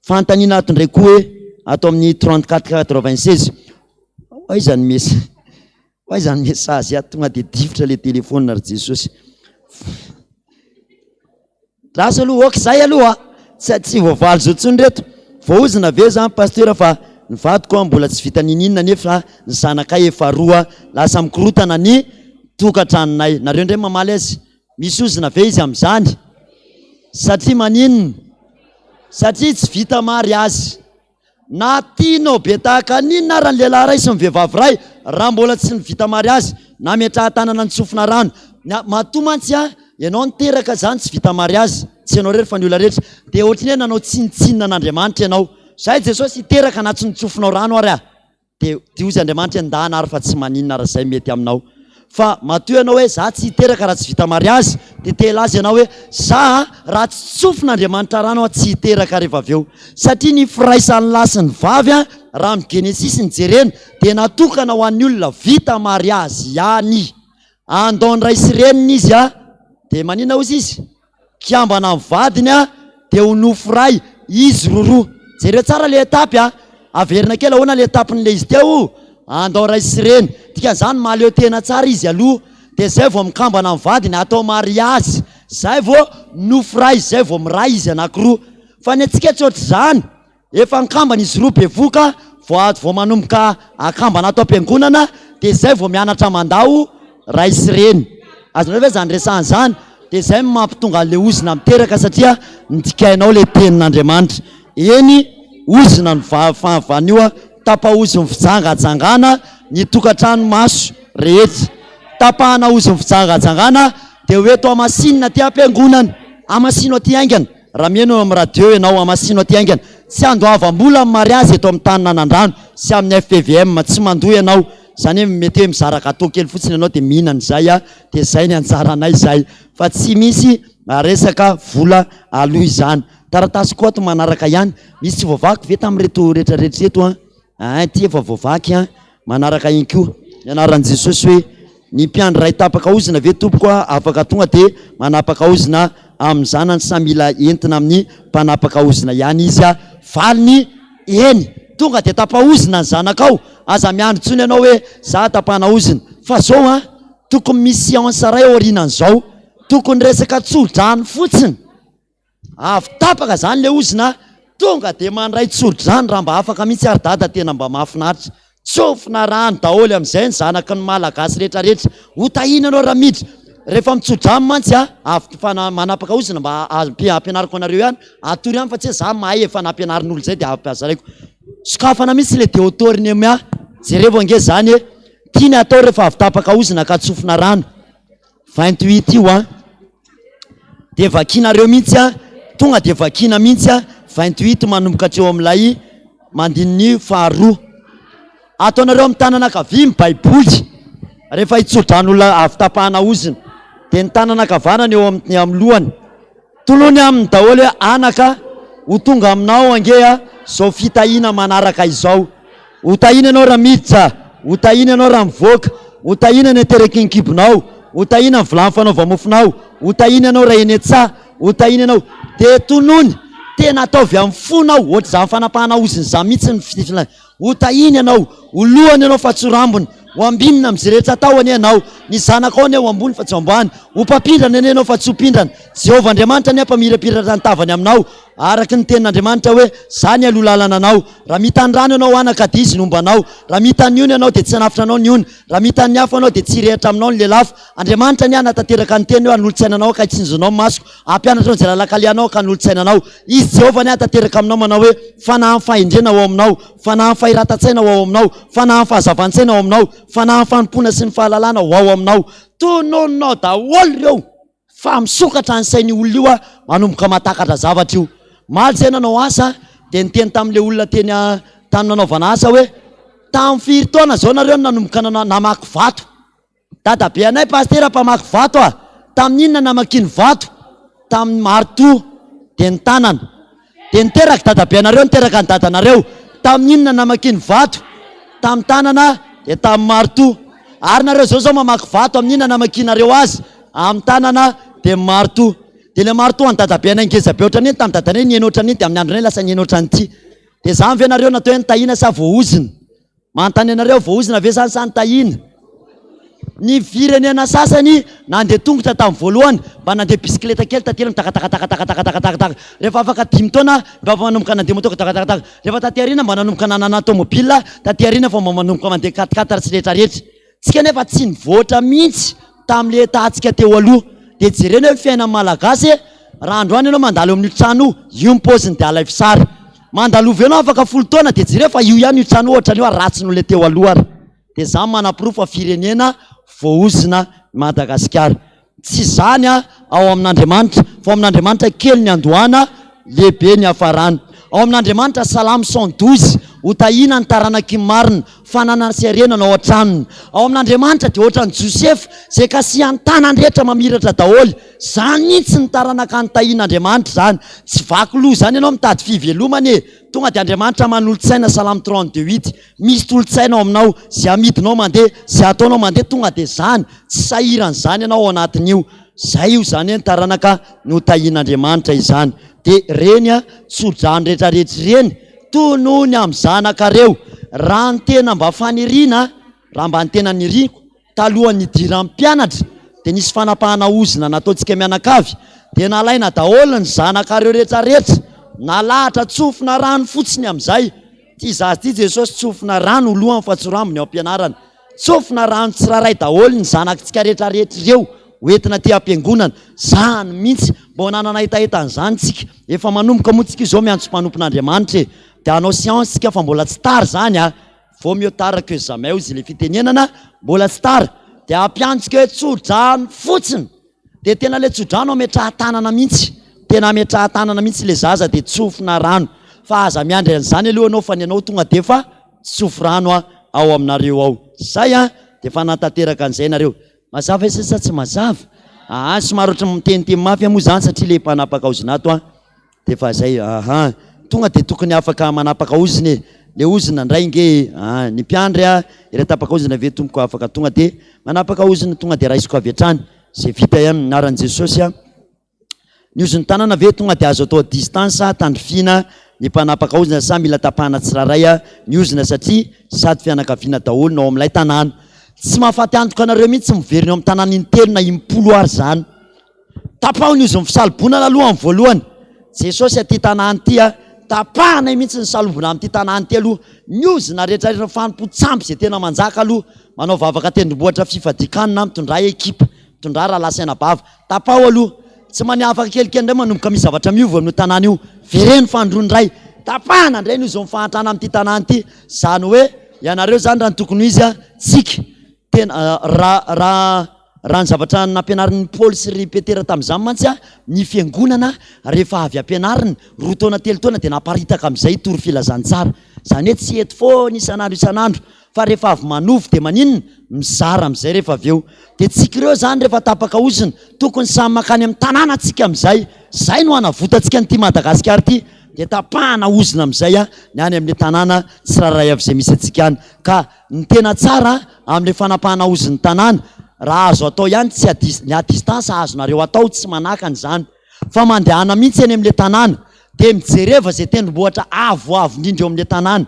Fanontaniana ato indray koa hoe ato amin'ny 34 96. Aiza ny mes aiza ny message ato tonga dia difotra le téléphone ry Jesosy. Lasa aloha ok zay aloha tsy tsy voavaly zao tsony reto. Voaozona ve zany pasteur fa ny vadiko a mbola tsy vita niniana nefa ny zanakay efa roa lasa mikorotana ny tokantranonay. Nareo ndray mamaly azy. Misy ozona ve izy amin'izany? Satria maninona? Satria tsy vita mariazy. Na tianao be tahaka ny inona ara ny lehilahy iray sy ny vehivavy iray raha mbola tsy vita mariazy, na ametrahan-tanana ny tsofina rano. Ny matoa mantsy a, ianao niteraka izany tsy vita mariazy, tsy ianao irery fa ny olona rehetra, dia ohatry ny hoe nanao tsinontsinona an'Andriamanitra ianao. Zay Jesosy hiteraka na tsy notsofinao rano ary aho. Dia dia hozy Andriamanitra hoe ndana ary fa tsy maninona raha izay mety aminao. Fa matoa ianao hoe za tsy hiteraka raha tsy vita mariazy, dia te hilaza ianao hoe za raha tsy tsofin'Andriamanitra rano aho tsy hiteraka rehefa avy eo. Satria ny firaisan'ny lahy sy ny vavy raha amin'ny Genesisy no jerena dia natokana ho an'ny olona vita mariazy ihany. Andao ny ray sy reniny izy dia maninona hozy izy? Kambana amin'ny vadiny a, dia ho nofo iray izy roroa. Jereo tsara le étape a! Averina kely ahoana le étape-n'le izy teo? Andao ray sy reny. Dikan'izany mahaleo tena tsara izy aloha, dia zay vao mikambana amin'ny vadiny, atao mariazy, zay vao nofo iray, zay vao miray izy anakiroa. Fa ny antsika tsy ohatr'izany. Efa nikambana izy roa bevoka vao vao manomboka akambana ato am-piangonana dia izay vao mianatra mandao ray sy reny. Azonareo ve izany resahana izany? Dia izay no mampitonga an'ilay ozona miteraka satria nodikainao ilay tenin'Andriamanitra. Eny, ozona no fahavanio, tapa-ozon'ny fijangajangana ny tokantrano maso rehetra. Tapahana ozon'ny fijangajangana dia ho eto hamasinina aty am-piangonana. Hamasino aty haingana. Raha mihaino eo amin'ny radio ianao, hamasino aty haingana. Tsy andoavam-bola ny mariazy eto amin'ny tanin'Anandrano sy amin'ny FPVM. Tsy mandoa ianao. Izany hoe mety hoe mizara gâteau kely fotsiny ianao dia mihinana izay dia izay ny anjaranay izay. Fa tsy misy resaka vola aloha izany. Taratasy koa ato manaraka ihany. Misy tsy voavaky ve tamin'ireto rehetrarehetra ireto an? Ein ity efa voavaky an! Manaraka ihany koa ny anaran'i Jesosy hoe, Ny mpiandry iray tapaka ozona ve tompoko a afaka tonga dia manapaka ozona amin'ny zanany sa mila entina amin'ny mpanapaka ozona ihany izy a? Valiny, Eny! Tonga dia tapa-ozona ny zanakao, aza miandry intsony ianao hoe za tapahana ozona. Fa zao an, tokony misy séance iray aorianan'izao, tokony resaka tso-drano fotsiny. Avy tapaka zany le ozona tonga de mandray tsodrano raha mba afaka mihitsy ary dada tena mba mahafinaritra. Tsofina rano daholo amizay ny zanaky ny malagasy rehetra rehetra. Ho tahiana anao Ramidra. Rehefa mitsodrano mantsy a, avy fana manapaka ozona mba ampianariko anareo ihany, atory ihany fa tsy hoe za mahay efa nampianarin'olo zay de ampizaraiko. Sokafana mihitsy le deotornemia, jerevo ange zany e, tiany atao rehefa avy tapaka ozona ka tsofina rano. 28 io an! Dia vakinareo mihitsy an! Tonga dia vakina mihitsy an! 28 manomboka hatreo amin'ilay andininy faharoa. Ataonareo amin'ny tanana ankavia ny Baiboly rehefa hitsodrano olona avy tapahana ozona. Dia ny tanana ankavanana eo amin'ny amin'ny lohany. Tolony aminy daholo hoe anaka, ho tonga aminao ange izao fitahiana manaraka izao. Ho tahiana ianao raha miditra, ho tahiana ianao raha mivoaka, ho tahiana ny ateraky ny kibonao, ho tahiana ny vilany fanaova-mofonao, ho tahiana ianao raha eny an-tsaha, ho tahiana ianao. Dia tonony, tena ataovy amin'ny fonao, ohatr'izany fanapahana ozona izany mihitsy ny fifilana. Ho tahiana ianao, ho lohany ianao fa tsy ho rambony, ho ambinina amin'izay rehetra atao anie ianao, ny zanakao anie ho ambony fa tsy ho ambany, ho mpampindrana anie ianao fa tsy ho mpindrana, Jehovah Andriamanitra anie hampamirapiratra ny tavany aminao, araka ny tenin'Andriamanitra hoe, Izaho nialoha lalana anao. Raha mita ny rano ianao, anaka, dia Izy no homba anao, raha mita ny ony ianao, dia tsy hanafotra anao ny ony, raha mita ny afo ianao, dia tsy hirehitra aminao ny lelafo. Andriamanitra anie hanatanteraka ny teniny hoe, Hanolo-tsaina anao aho ka hitsinjonao ny masoko, Hampianatra anao izay lalan-kalehanao ka hanolo-tsaina anao. Izy Jehovah anie hahatanteraka aminao manao hoe, Fanahin'ny fahendrena ho ao aminao, fanahin'ny fahiratan-tsaina ho ao aminao, fanahin'ny fahazavan-tsaina ao aminao, fanahin'ny fanompoana sy ny fahalalana ho ao aminao. Tononinao daholo ireo fa misokatra ny sain'io olona io manomboka mahatakatra zavatra io. Omaly izay nanao asa dia niteny tamin'ilay olona teny tany nanaovana asa hoe, tamin'ny firy taona izao nareo no nanomboka namaky vato? Dadabe anay pasitera mpamaky vato a! Tamin'ny inona namakiany vato? Tamin'ny maritoa dia ny tanana. Dia niteraka dadabe anareo niteraka ny dadanareo. Tamin'ny inona namakiany vato? Tamin'ny tanana dia tamin'ny maritoa. Ary nareo zao zao mamaky vato amin'ny inona namakianareo azy? Amin'ny tanana dia ny maritoa. Dia ilay maritoa an'i dadabe anay ngeza be ohatran'iny tamin'ny dadanay nihena ohatran'iny dia amin'ny andronay lasa nihena ohatran'ity. Dia zany ve nareo natao hoe nitahiana sa voaozona? Manontany anareo, voaozona ve zany sa nitahiana? Ny firenena sasany nandeha tongotra tamin'ny voalohany, mba nandeha bisikileta kely taty aoriana takatakatakatakatakatakataka. Rehefa afaka dimy taona mba efa manomboka nandeha moto takatakataka. Rehefa taty aoriana mba nanomboka nanana tomobile, taty aoriana vao mba manomboka mandeha quatre-quatre sy rehetra rehetra. Tsika nefa tsy nivoatra mihitsy tamin'ilay état-ntsika teo aloha. Dia jerena hoe ny fiainan'ny Malagasy e, raha androany ianao mandalo eo amin'io trano io, io ny paoziny dia alaivo sary. Mandalova eo ianao afaka folo taona dia jereo fa io ihany io trano io ohatran'io ary ratsy noho ilay teo aloha ary. Dia izany manaporofo fa firenena voaozona i Madagasikara. Tsy izany ao amin'Andriamanitra, fa ao amin'Andriamanitra kely ny andohana, lehibe ny hafarana. Ao amin'Andriamanitra, Salamo 112, Ho tahiana ny taranaky ny marina, fananana sy harena no ao an-tranony. Ao amin'Andriamanitra dia ohatran'i Josefa, izay kasihan'ny tanany rehetra mamiratra daholo. Izany mihitsy ny taranaka notahian'Andriamanitra izany. Tsy vaky loha izany ianao mitady fivelomana e! Tonga dia Andriamanitra manolo-tsaina, Salamo 32 huit. Misy tolo-tsaina ao aminao, izay amidinao mandeha, izay ataonao mandeha, tonga dia izany, tsy sahirana izany ianao ao anatin'io. Izay io izany hoe ny taranaka notahian'Andriamanitra izany. Dia ireny tso-drano rehetrarehetra ireny, tonony amin'ny zanakareo. Raha ny tena mba faniriana, raha mba ny tena niriako, Talohan'ny nidiran'ny mpianatra dia nisy fanapahana ozona nataontsika mianakavy dia nalaina daholo ny zanakareo rehetra rehetra, nalahatra tsofina rano fotsiny amin'izay. Ity zaza ity Jesosy tsofina rano ho lohany fa tsy rambony ao am-pianarana. Tsofina rano tsirairay daholo ny zanakitsika rehetra rehetra ireo ho entina aty am-piangonana. Zany mihitsy, mba nanana hetaheta an'izany tsika. Efa manomboka moa tsika izao miantso mpanompon'Andriamanitra e. Dia hanao séance tsika fa mbola tsy tara izany a. Vaut mieux tard que jamais hozy ilay fitenenana, mbola tsy tara dia ampiantsika hoe tso-drano fotsiny, dia tena ilay tso-drano ametrahan-tanana mihitsy, tena ametrahan-tanana mihitsy ilay zaza dia tsofina rano, fa aza miandry an'izany aloha ianao fa ny anao tonga dia efa tsofy rano ao aminareo ao, zay an, dia efa nahatanteraka an'izay nareo, mazava ve sa tsy mazava? Aa somary ohatran'ny miteniteny mafy aho moa izany satria ilay mpanapaka ozona ato an. De fa zay aha. Tonga de tokony afaka manapaka ozona e. Le ozona ndray nge e. Ah, ny mpiandry a, iray tapaka ozona ve tompoko afaka tonga de manapaka ozona tonga de raisiko avy hatrany. Zay vita ihany amin'ny anaran'i Jesosy a. Ny ozon'ny tanana ve tonga de azo atao à distance tandrifiana ny mpanapaka ozona sa mila tapahana tsirairay a ny ozona satria sady fianakaviana daholo no ao amin'ilay tanàna. Tsy mahafaty antoka anareo mihitsy miverina eo amin'ny tanàna intelo na impolo ary zany. Tapaho ny ozon'ny fisalobonana aloha amin'ny voalohany. Jesosy aty tanàna ity a, tapahanay mihitsy ny salobona amin'ity tanàna ity aloha. Ny ozona rehetra rehetra fanompoan-tsampy izay tena manjaka aloha. Manao vavaka tendrombohitra fifadian-kanina, mitondrà ekipa, mitondrà rahalahy sy anabavy. Tapaho aloha. Tsy maniafaka kelikely indray manomboka misy zavatra miova amin'io tanàna io. Vereno fanindroany indray. Tapahana indray ny ozon'ny fahantrana amin'ity tanàna ity. Izany hoe ianareo izany raha ny tokony ho izy a, tsika. Tena raha raha raha ny zavatra nampianarin'i Paoly sy ry Petera tamin'izany mantsy a, ny fiangonana rehefa avy ampianarina, roa taona telo taona dia naparitaka amin'izay hitory filazantsara. Izany hoe tsy eto foana isan'andro isan'andro fa rehefa avy manovo dia maninona? Mizara amin'izay rehefa avy eo. Dia tsika ireo izany rehefa tapaka ozona, tokony samy mankany amin'ny tanàna tsika amin'izay. Izay no hanavotantsika an'ity Madagasikara ity. Dia tapahana ozona amin'izay ny any amin'ilay tanàna tsirairay avy izay misy antsika any. Ka ny tena tsara amin'ilay fanapahana ozon'ny tanàna, raha azo atao ihany tsy à dis, ny à distance azonareo atao tsy manakana izany. Fa mandehana mihitsy eny amin'ilay tanàna dia mijereva izay tendrombohitra avoavo indrindra eo amin'ilay tanàna.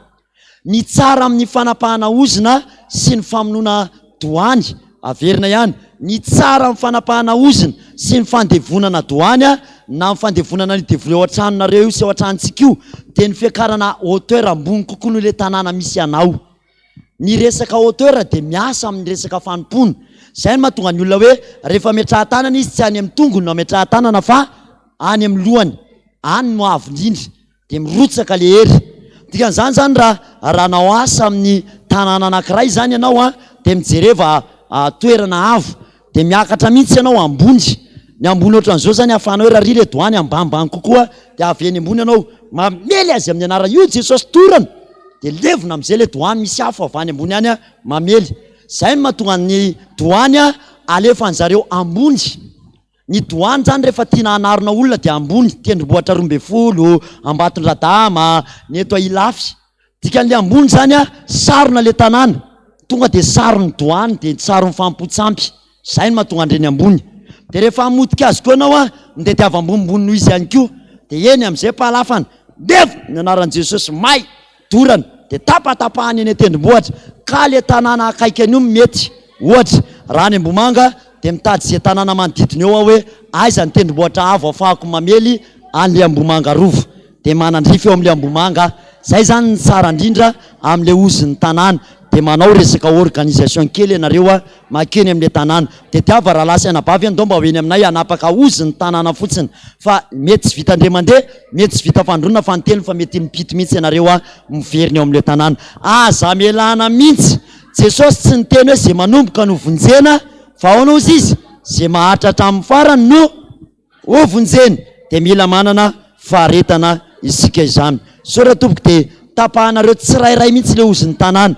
Ny tsara amin'ny fanapahana ozona sy ny famonoana doany, averina ihany, ny tsara amin'ny fanapahana ozona sy ny fandevonana doany na ny fandevonana an'io devoly ao an-tranonareo io sy ao an-tranontsika io dia ny fiakarana hauteur ambony kokoa noho ilay tanàna misy anao. Ny resaka hauteur dia miasa amin'ny resaka fanompoana. Izay no mahatonga ny olona hoe rehefa ametrahan-tanana izy tsy any amin'ny tongony no ametrahan-tanana fa any amin'ny lohany. Any no avo indrindra. Dia mirotsaka le hery. Dikan'izany zany raha raha hanao asa amin'ny tanàna anankiray zany ianao an, dia mijereva toerana avo, dia miakatra mihitsy ianao ambony. Ny ambony ohatran'izao zany ahafahanao hoe raha ry reto any ambanimbany kokoa dia avy eny ambony ianao mamely azy amin'ny anarana io Jesosy torana, dia levona amin'izay le doany, misy afo avy any ambony any mamely. Zay no mahatonga ny doany alefan'zareo ambony. Ny doany zany rehefa tiana hanarona olona dia ambony, tendrombohitra 12, Ambatondradama, ny eto Ilafy. Dikan'le ambony zany a, sarona le tanàna, tonga dia saron'ny doany dia saron'ny fanompoan-tsampy. Zay no mahatonga an'ireny ambony. Dia rehefa hamotika azy koa ianao a, mitadiava ambonimbony noho izy ihany koa. Dia eny amin'izay mpahalafana, levona ny anaran'i Jesosy, may! Dorana dia tapatapahana eny an-tendrombohitra ka le tanàna akaiky an'io no mety. Ohatra, raha any Ambohimanga dia mitady ze tanàna manodidina eo aho hoe aiza ny tendrombohitra avo afahako mamely an'le Ambohimanga Rova. Dia manandrify eo amin'le Ambohimanga aho. Zay zany ny tsara indrindra amin'le ozin'ny tanàna. Dia manao resaka organisation kely ianareo a, makeny amin'le tanàna. Tediava rahalahy sy anabavy andao mba ho eny aminay hanapaka ozin'ny tanàna fotsiny fa mety tsy vita indray mandeha, mety tsy vita fandroana fa ny telo fa mety mipito mihitsy ianareo a miverina eo amin'le tanàna. Aza amelana mihitsy. Jesosy tsy niteny hoe ze manomboka no vonjena fa ahoana hozy izy? Ze maharitra hatramin'ny farany no Ho vonjeny dia mila manana faharetana isika izany. Misaotra tompoko dia tapahanareo tsirairay mihitsy le ozin'ny tanàna.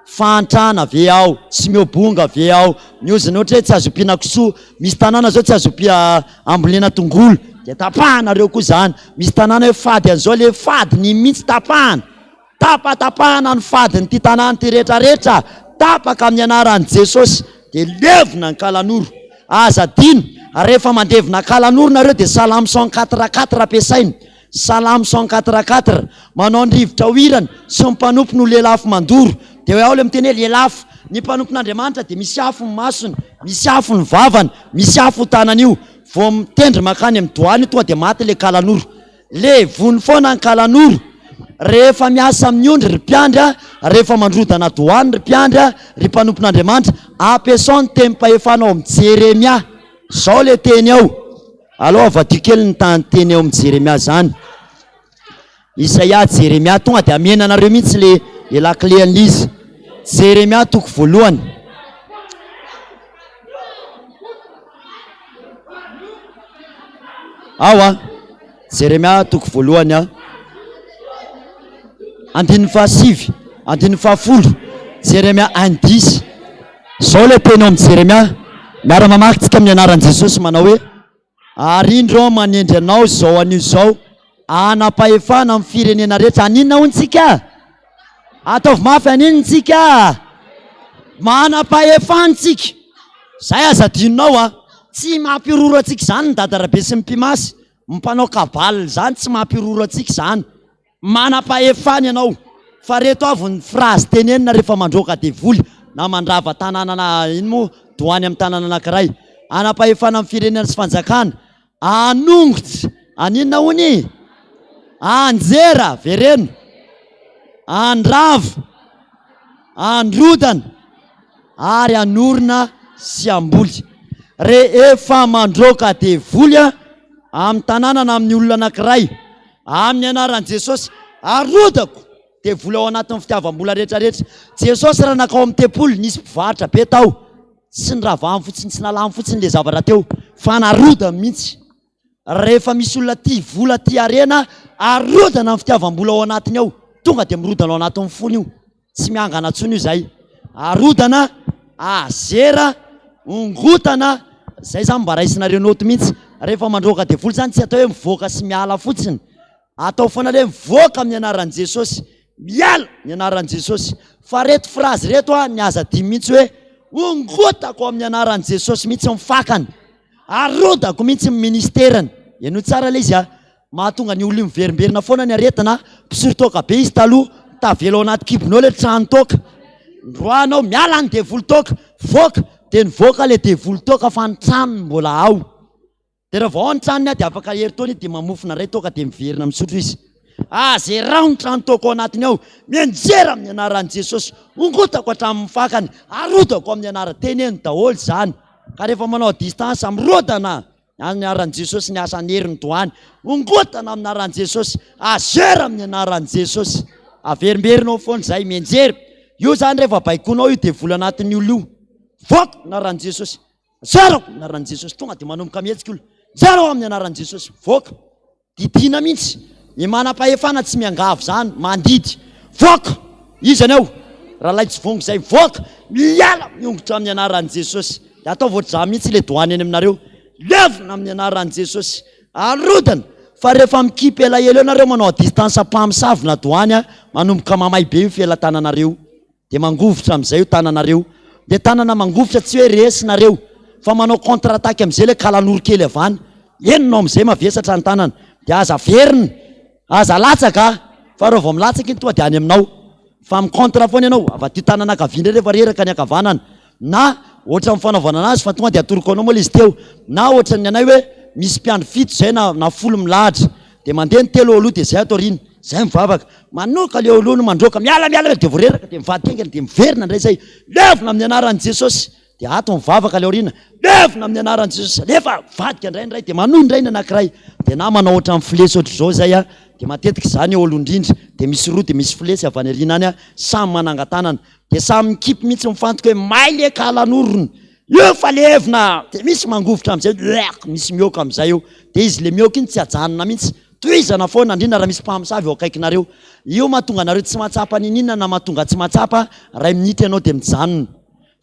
Fahantrana ve ao? Tsy miobonga ve ao? Ny oziny ohatra hoe tsy azo ompiana kisoa, misy tanàna zao tsy azo ompia ambolena tongolo dia tapahanareo koa izany. Misy tanàna hoe fady an'izao le fadiny iny mihitsy tapahana. Tapatapahana ny fadin'ity tanàna ity rehetra rehetra, tapaka amin'ny anaran'i Jesosy, dia levona ny kalanoro. Aza adino, rehefa mandevona kalanoro nareo dia salamo 104 quatre ampiasaina, salamo 104 quatre, manao ny rivotra ho hirany, sy ny mpanompo no lelafo mandoro, dia ao ilay miteny hoe lelafo, ny mpanompon'Andriamanitra dia misy afo ny masony, misy afo ny vavany, misy afo io tanany io, vao mitendry mankany amin'ny doany io tonga dia maty ilay kalanoro. Levony foana ny kalanoro. Rehefa miasa amin'ny ondry ry mpiandry a, rehefa mandrodana doany ry mpiandry a, ry mpanompon'Andriamanitra, ampiasao ny tenim-pahefana ao amin'i Jeremia. Izao ilay teny ao. Aleo avadio kely ny teny ao amin'i Jeremia izany. Isaia, Jeremia, tonga dia amena anareo mihitsy le le lakile an'ilay izy. Jeremia toko voalohany. Ao a! Jeremia toko voalohany a. Andininy fahasivy, andininy fahafolo, Jeremia un dix. Izao ilay teny ao amin'i Jeremia, miara-mamaky tsika amin'ny anaran'i Jesosy manao hoe, Ary indro aho manendry anao izao anio izao hanam-pahefana amin'ny firenena rehetra. Haninona hono tsika? Ataovy mafy, haninona tsika? Manam-pahefana tsika. Zay aza adinonao a. Tsy mampiroro antsika izany ny dadarabe sy ny mpimasy, ny mpanao cabale izany tsy mampiroro antsika izany. Manam-pahefana ianao. Fa reto avy ny phrase tenenina rehefa mandroaka devoly na mandrava tanàna na ino moa doany amin'ny tanàna anankiray. Hanam-pahefana amin'ny firenena sy fanjakana. Hanongotra. Haninona hono i? Hanjera. Vereno. Handrava. Handrodana. Ary hanorina sy hamboly. Rehefa mandroaka devoly amin'ny tanàna na amin'ny olona anankiray. Amin'ny anaran'i Jesosy, arodako devoly ao anatin'ny fitiavam-bola rehetra rehetra. Jesosy raha nankao amin'ny tempoly, nisy mpivarotra be tao. Tsy noravahany fotsiny, tsy nalany fotsiny ilay zavatra teo, fa narodany mihitsy. Rehefa misy olona tia vola, tia harena, arodana ny fitiavam-bola ao anatiny ao. Tonga dia mirodana ao anatin'ny fony io. Tsy miangana intsony io zay. Arodana, azera, ongotana, zay zany mba raisinareo note mihitsy. Rehefa mandroaka devoly zany tsy atao hoe mivoaka sy miala fotsiny. Atao foana le mivoaka amin'ny anaran'i Jesosy. Miala ny anaran'i Jesosy. Fa reto phrase reto a, ny aza adino mihitsy hoe ongotako amin'ny anaran'i Jesosy mihitsy ny fakany. Arodako mihitsy ny ministerany. Henoy tsara le izy a. Mahatonga ny olona io miverimberina foana ny aretina, mpisoro toaka be izy taloha, tavela ao anaty kibony ao le trano toaka. Ndroanao miala ny devoly toaka, voaka, dia nivoaka le devoly toaka fa ny tranony mbola ao. Dia raha vao ao ny tranony dia afaka herintaona izy dia mamofona indray toaka dia miverina misotro izy. Azerao ny trano toaka ao anatiny ao, mianjera amin'ny anaran'i Jesosy, ongotako hatramin'ny fakany, arodako amin'ny anarany, teneno daholo izany. Ka rehefa manao distance, mirodana. Amin'ny anaran'i Jesosy ny asan'ny hery ny doany. Ongotana amin'ny anaran'i Jesosy. Azera amin'ny anaran'i Jesosy. Averimberina ao foana izay, mianjera. Io izany rehefa baikoinao io devoly anatin'ny olona io. Voaka amin'ny anaran'i Jesosy. Azerako amin'ny anaran'i Jesosy. Tonga dia manomboka mihetsika olona. Zerao amin'ny anaran'i Jesosy. Voaka. Didiana mihitsy. Ny manam-pahefana tsy miangavy izany, mandidy. Voaka! Iza ny ao? Rahalahy tsy vongo izay, voaka! Miala! Miongotra amin'ny anaran'i Jesosy. Dia ataovy ohatr'izany mihitsy ilay doany eny aminareo. Levona amin'ny anaran'i Jesosy. Arodana! Fa rehefa mikipy elaela eo nareo manao à distance mpamosavy na doany, manomboka mamay be io felatananareo. Dia mangovitra amin'izay io tananareo. Dia tanana mangovitra tsy hoe resy nareo fa manao contre attaque amin'izay ilay kalanoro kely avy any. Henonao amin'izay mavesatra ny tanana. Dia aza averina, aza latsaka a! Fa raha vao milatsaka iny tonga dia any aminao. Fa mi-contre foana ianao, avadio tanana ankavia indray rehefa reraka ny ankavanana. Na ohatran'ny fanaovana anazy fa tonga dia atoroko anao moa ilay izy teo. Na ohatran'ny anay hoe misy mpiandry fito izay na na folo milahatra. Dia mandeha ny telo eo aloha dia izay ato aoriana. Izay mivavaka. Manoka ilay eo aloha no mandroaka. Miala miala miala dia vao reraka dia mivadika haingana dia miverina indray izay. Levona amin'ny anaran'i Jesosy. Dia ato mivavaka ilay aoriana. Levona amin'ny anaran'i Jesosy. Alefa mivadika indray indray dia manohy indray ny anankiray. Dia na manao ohatran'ny flesy ohatr'izao izay a. Dia matetika izany eo aloha indrindra. Dia misy roa dia misy flesy avy any aoriana any a. Samy manangan-tanana. Dia samy mikipy mihitsy mifantoka hoe may le kalan'orona io fa levona! Dia misy mangovitra amin'izay hoe misy mihoaka amin'izay eo. Dia izy le mihoaka iny tsy ajanona mihitsy. Tohizana foana, indrindra raha misy mpamosavy eo akaikinareo. Io mahatonga anareo tsy mahatsapa n'inon'inona na mahatonga tsy mahatsapa, iray minitra ianao dia mijanona.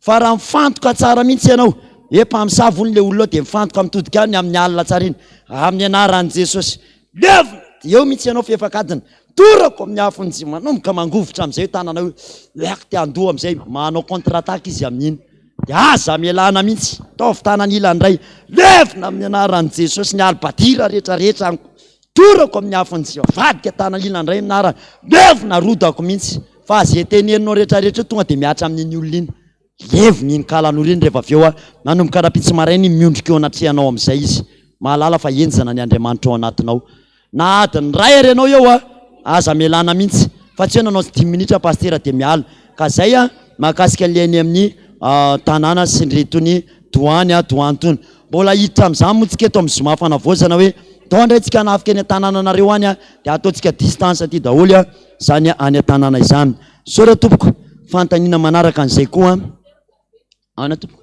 Fa raha mifantoka tsara mihitsy ianao, hoe mpamosavy hono le olona ao dia mifantoka mitodika any amin'ny alina tsara iny. Amin'ny anaran'i Jesosy. Levona! Dia eo mihitsy ianao fefak'adiny. Torako amin'ny afon'ny tsy manomboka mangovitra amin'izay io tananao io. Lako te handoa amin'izay, manao contre attaque izy amin'iny. Dia aza amelana mihitsy. Ataovy tanana ilany indray. Levona amin'ny anaran'i Jesosy ny alibadira rehetra rehetra any. Torako amin'ny afon'ny tsy avadika tanana ilany indray amin'ny anarany. Levona arodako mihitsy. Fa ze teneninao rehetra rehetra io tonga dia mihatra amin'iny olona iny. Levona iny kalanoro iny rehefa avy eo a. Manomboka rahampitso maraina iny miondrika eo anatrehanao amin'izay izy. Mahalala fa henjana ny Andriamanitra ao anatinao. Na adiny iray ary ianao eo a, aza amelana mihitsy fa tsy hoe nanao dimy minitra pasitera dia miala. Ka zay a, mahakasika an'ilay any amin'ny tanàna sy ny itony doany a, doany itony. Mbola hiditra amin'izany moa tsika eto amin'ny zoma fanavaozana hoe ndao indray tsika hanafika any an-tanànanareo any a, dia ataontsika distance aty daholo a, izany any an-tanàna izany. Misaotra tompoko, fanontaniana manaraka an'izay koa. Ahoana tompoko?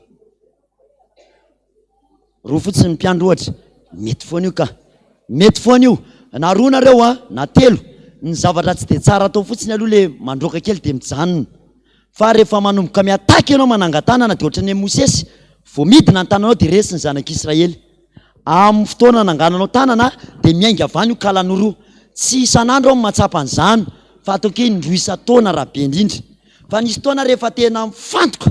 Roa fotsiny ny mpiandry ohatra. Mety foana io ka. Mety foana io. Na roa nareo a, na telo. Ny zavatra tsy dia tsara atao fotsiny aloha le mandroaka kely dia mijanona. Fa rehefa manomboka mi-attaque ianao manangan-tanana dia ohatran'ny an'i Mosesy, vao midina ny tananao dia resy ny zanak'Israely. Amin'ny fotoana anangananao tanana dia miainga avy any io kalanoro. Tsy isan'andro aho no mahatsapa an'izany fa ataoko hoe indroa isan-taona raha be indrindra. Fa nisy fotoana rehefa tena mifantoka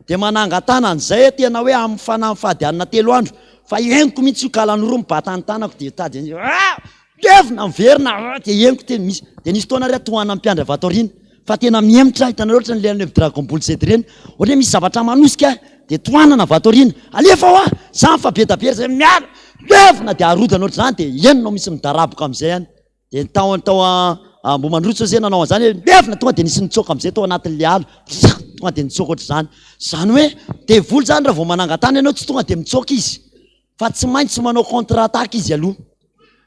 dia manangan-tanana izay aho tena hoe amin'ny fanahy mifady hanina telo andro fa henoko mihitsy io kalanoro mibata ny tanako dia tady an'io ah! Levona miverina ah! Dia henoko tena misy dia nisy fotoana ary aho tohanan'ny mpiandry avy ato aoriana fa tena mihemotra hitanareo ohatran'ny le any Dragon Ball Z ireny ohatra hoe misy zavatra manosika ahy dia tohanana avy ato aoriana alefa hoa zany fa be da be zay miala levona dia arodana ohatr'izany dia henonao misy midaraboka amin'izay any Dia ny tao tao Ambohimandroso zay nanao an'izany hoe levona tonga dia nisy nitsoaka amin'izay tao anatin'ilay ala. Tonga dia nitsoaka ohatr'izany. Izany hoe devoly izany raha vao manangan-tany ianao tsy tonga dia mitsoaka izy fa tsy maintsy manao contre attaque izy aloha.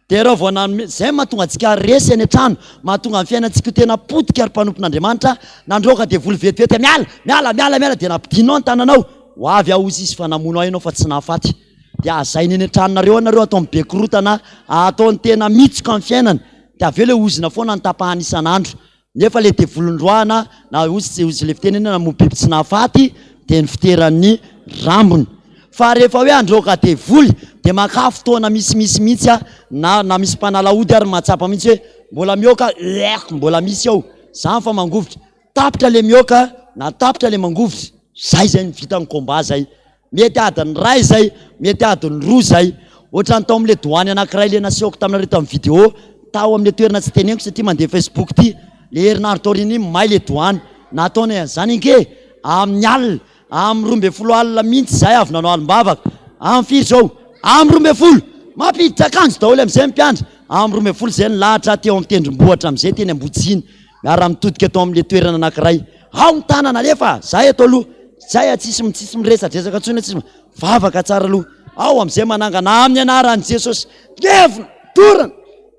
Dia raha vao nanome, izay mahatonga antsika resy any an-trano, mahatonga ny fiainantsika ho tena potika ry mpanompon'Andriamanitra, nandroaka devoly vetivety miala, miala, miala, miala dia nampidinao ny tananao, ho avy aho hozy izy fa namono ahy ianao fa tsy nahafaty. Dia hazaina eny an-tranonareo any nareo ataony be korotana, ataony tena mitsoka ny fiainana, dia avy eo ilay ozona foana no tapahana isan'andro. Nefa le devoly noroahana na hozy hozy le fiteny anie namono biby tsy nahafaty dia ny fiteran'ny rambony. Fa rehefa hoe handroaka devoly dia makà fotoana misimisy mihitsy a, na na misy mpanala ody ary mahatsapa mihitsy hoe mbola mihoaka eehh mbola misy ao, zany fa mangovitra. Tapitra le mihoaka na tapitra le mangovitra, zay zay ny vita ny combat zay. Mety adiny iray izay, mety adiny roa izay. Ohatran'ny tao amin'ilay doany anankiray ilay nasehoko taminareo tamin'ny vidéo, tao amin'ilay toerana tsy teneniko satria mandeha Facebook ity, ilay herinandro taorian'iny may ilay doany. Nataonay an'izany ange amin'ny alina, amin'ny 12 alina mihitsy izahay avy nanao alim-bavaka. Amin'ny firy izao? Amin'ny 12! Mampiditra akanjo daholo amin'izay ny mpiandry. Amin'ny 12 izay nilahatra teo amin'ny tendrombohitra amin'izay teny Ambohijiny, miara-mitodika tao amin'ilay toerana anankiray. Ao ny tanana alefa, zay eto aloha, zay a tsisy tsisy miresadresaka tsony tsisy vavaka tsara aloha, ao amizay manangana amin'ny anaran'i Jesosy, levona, dorana,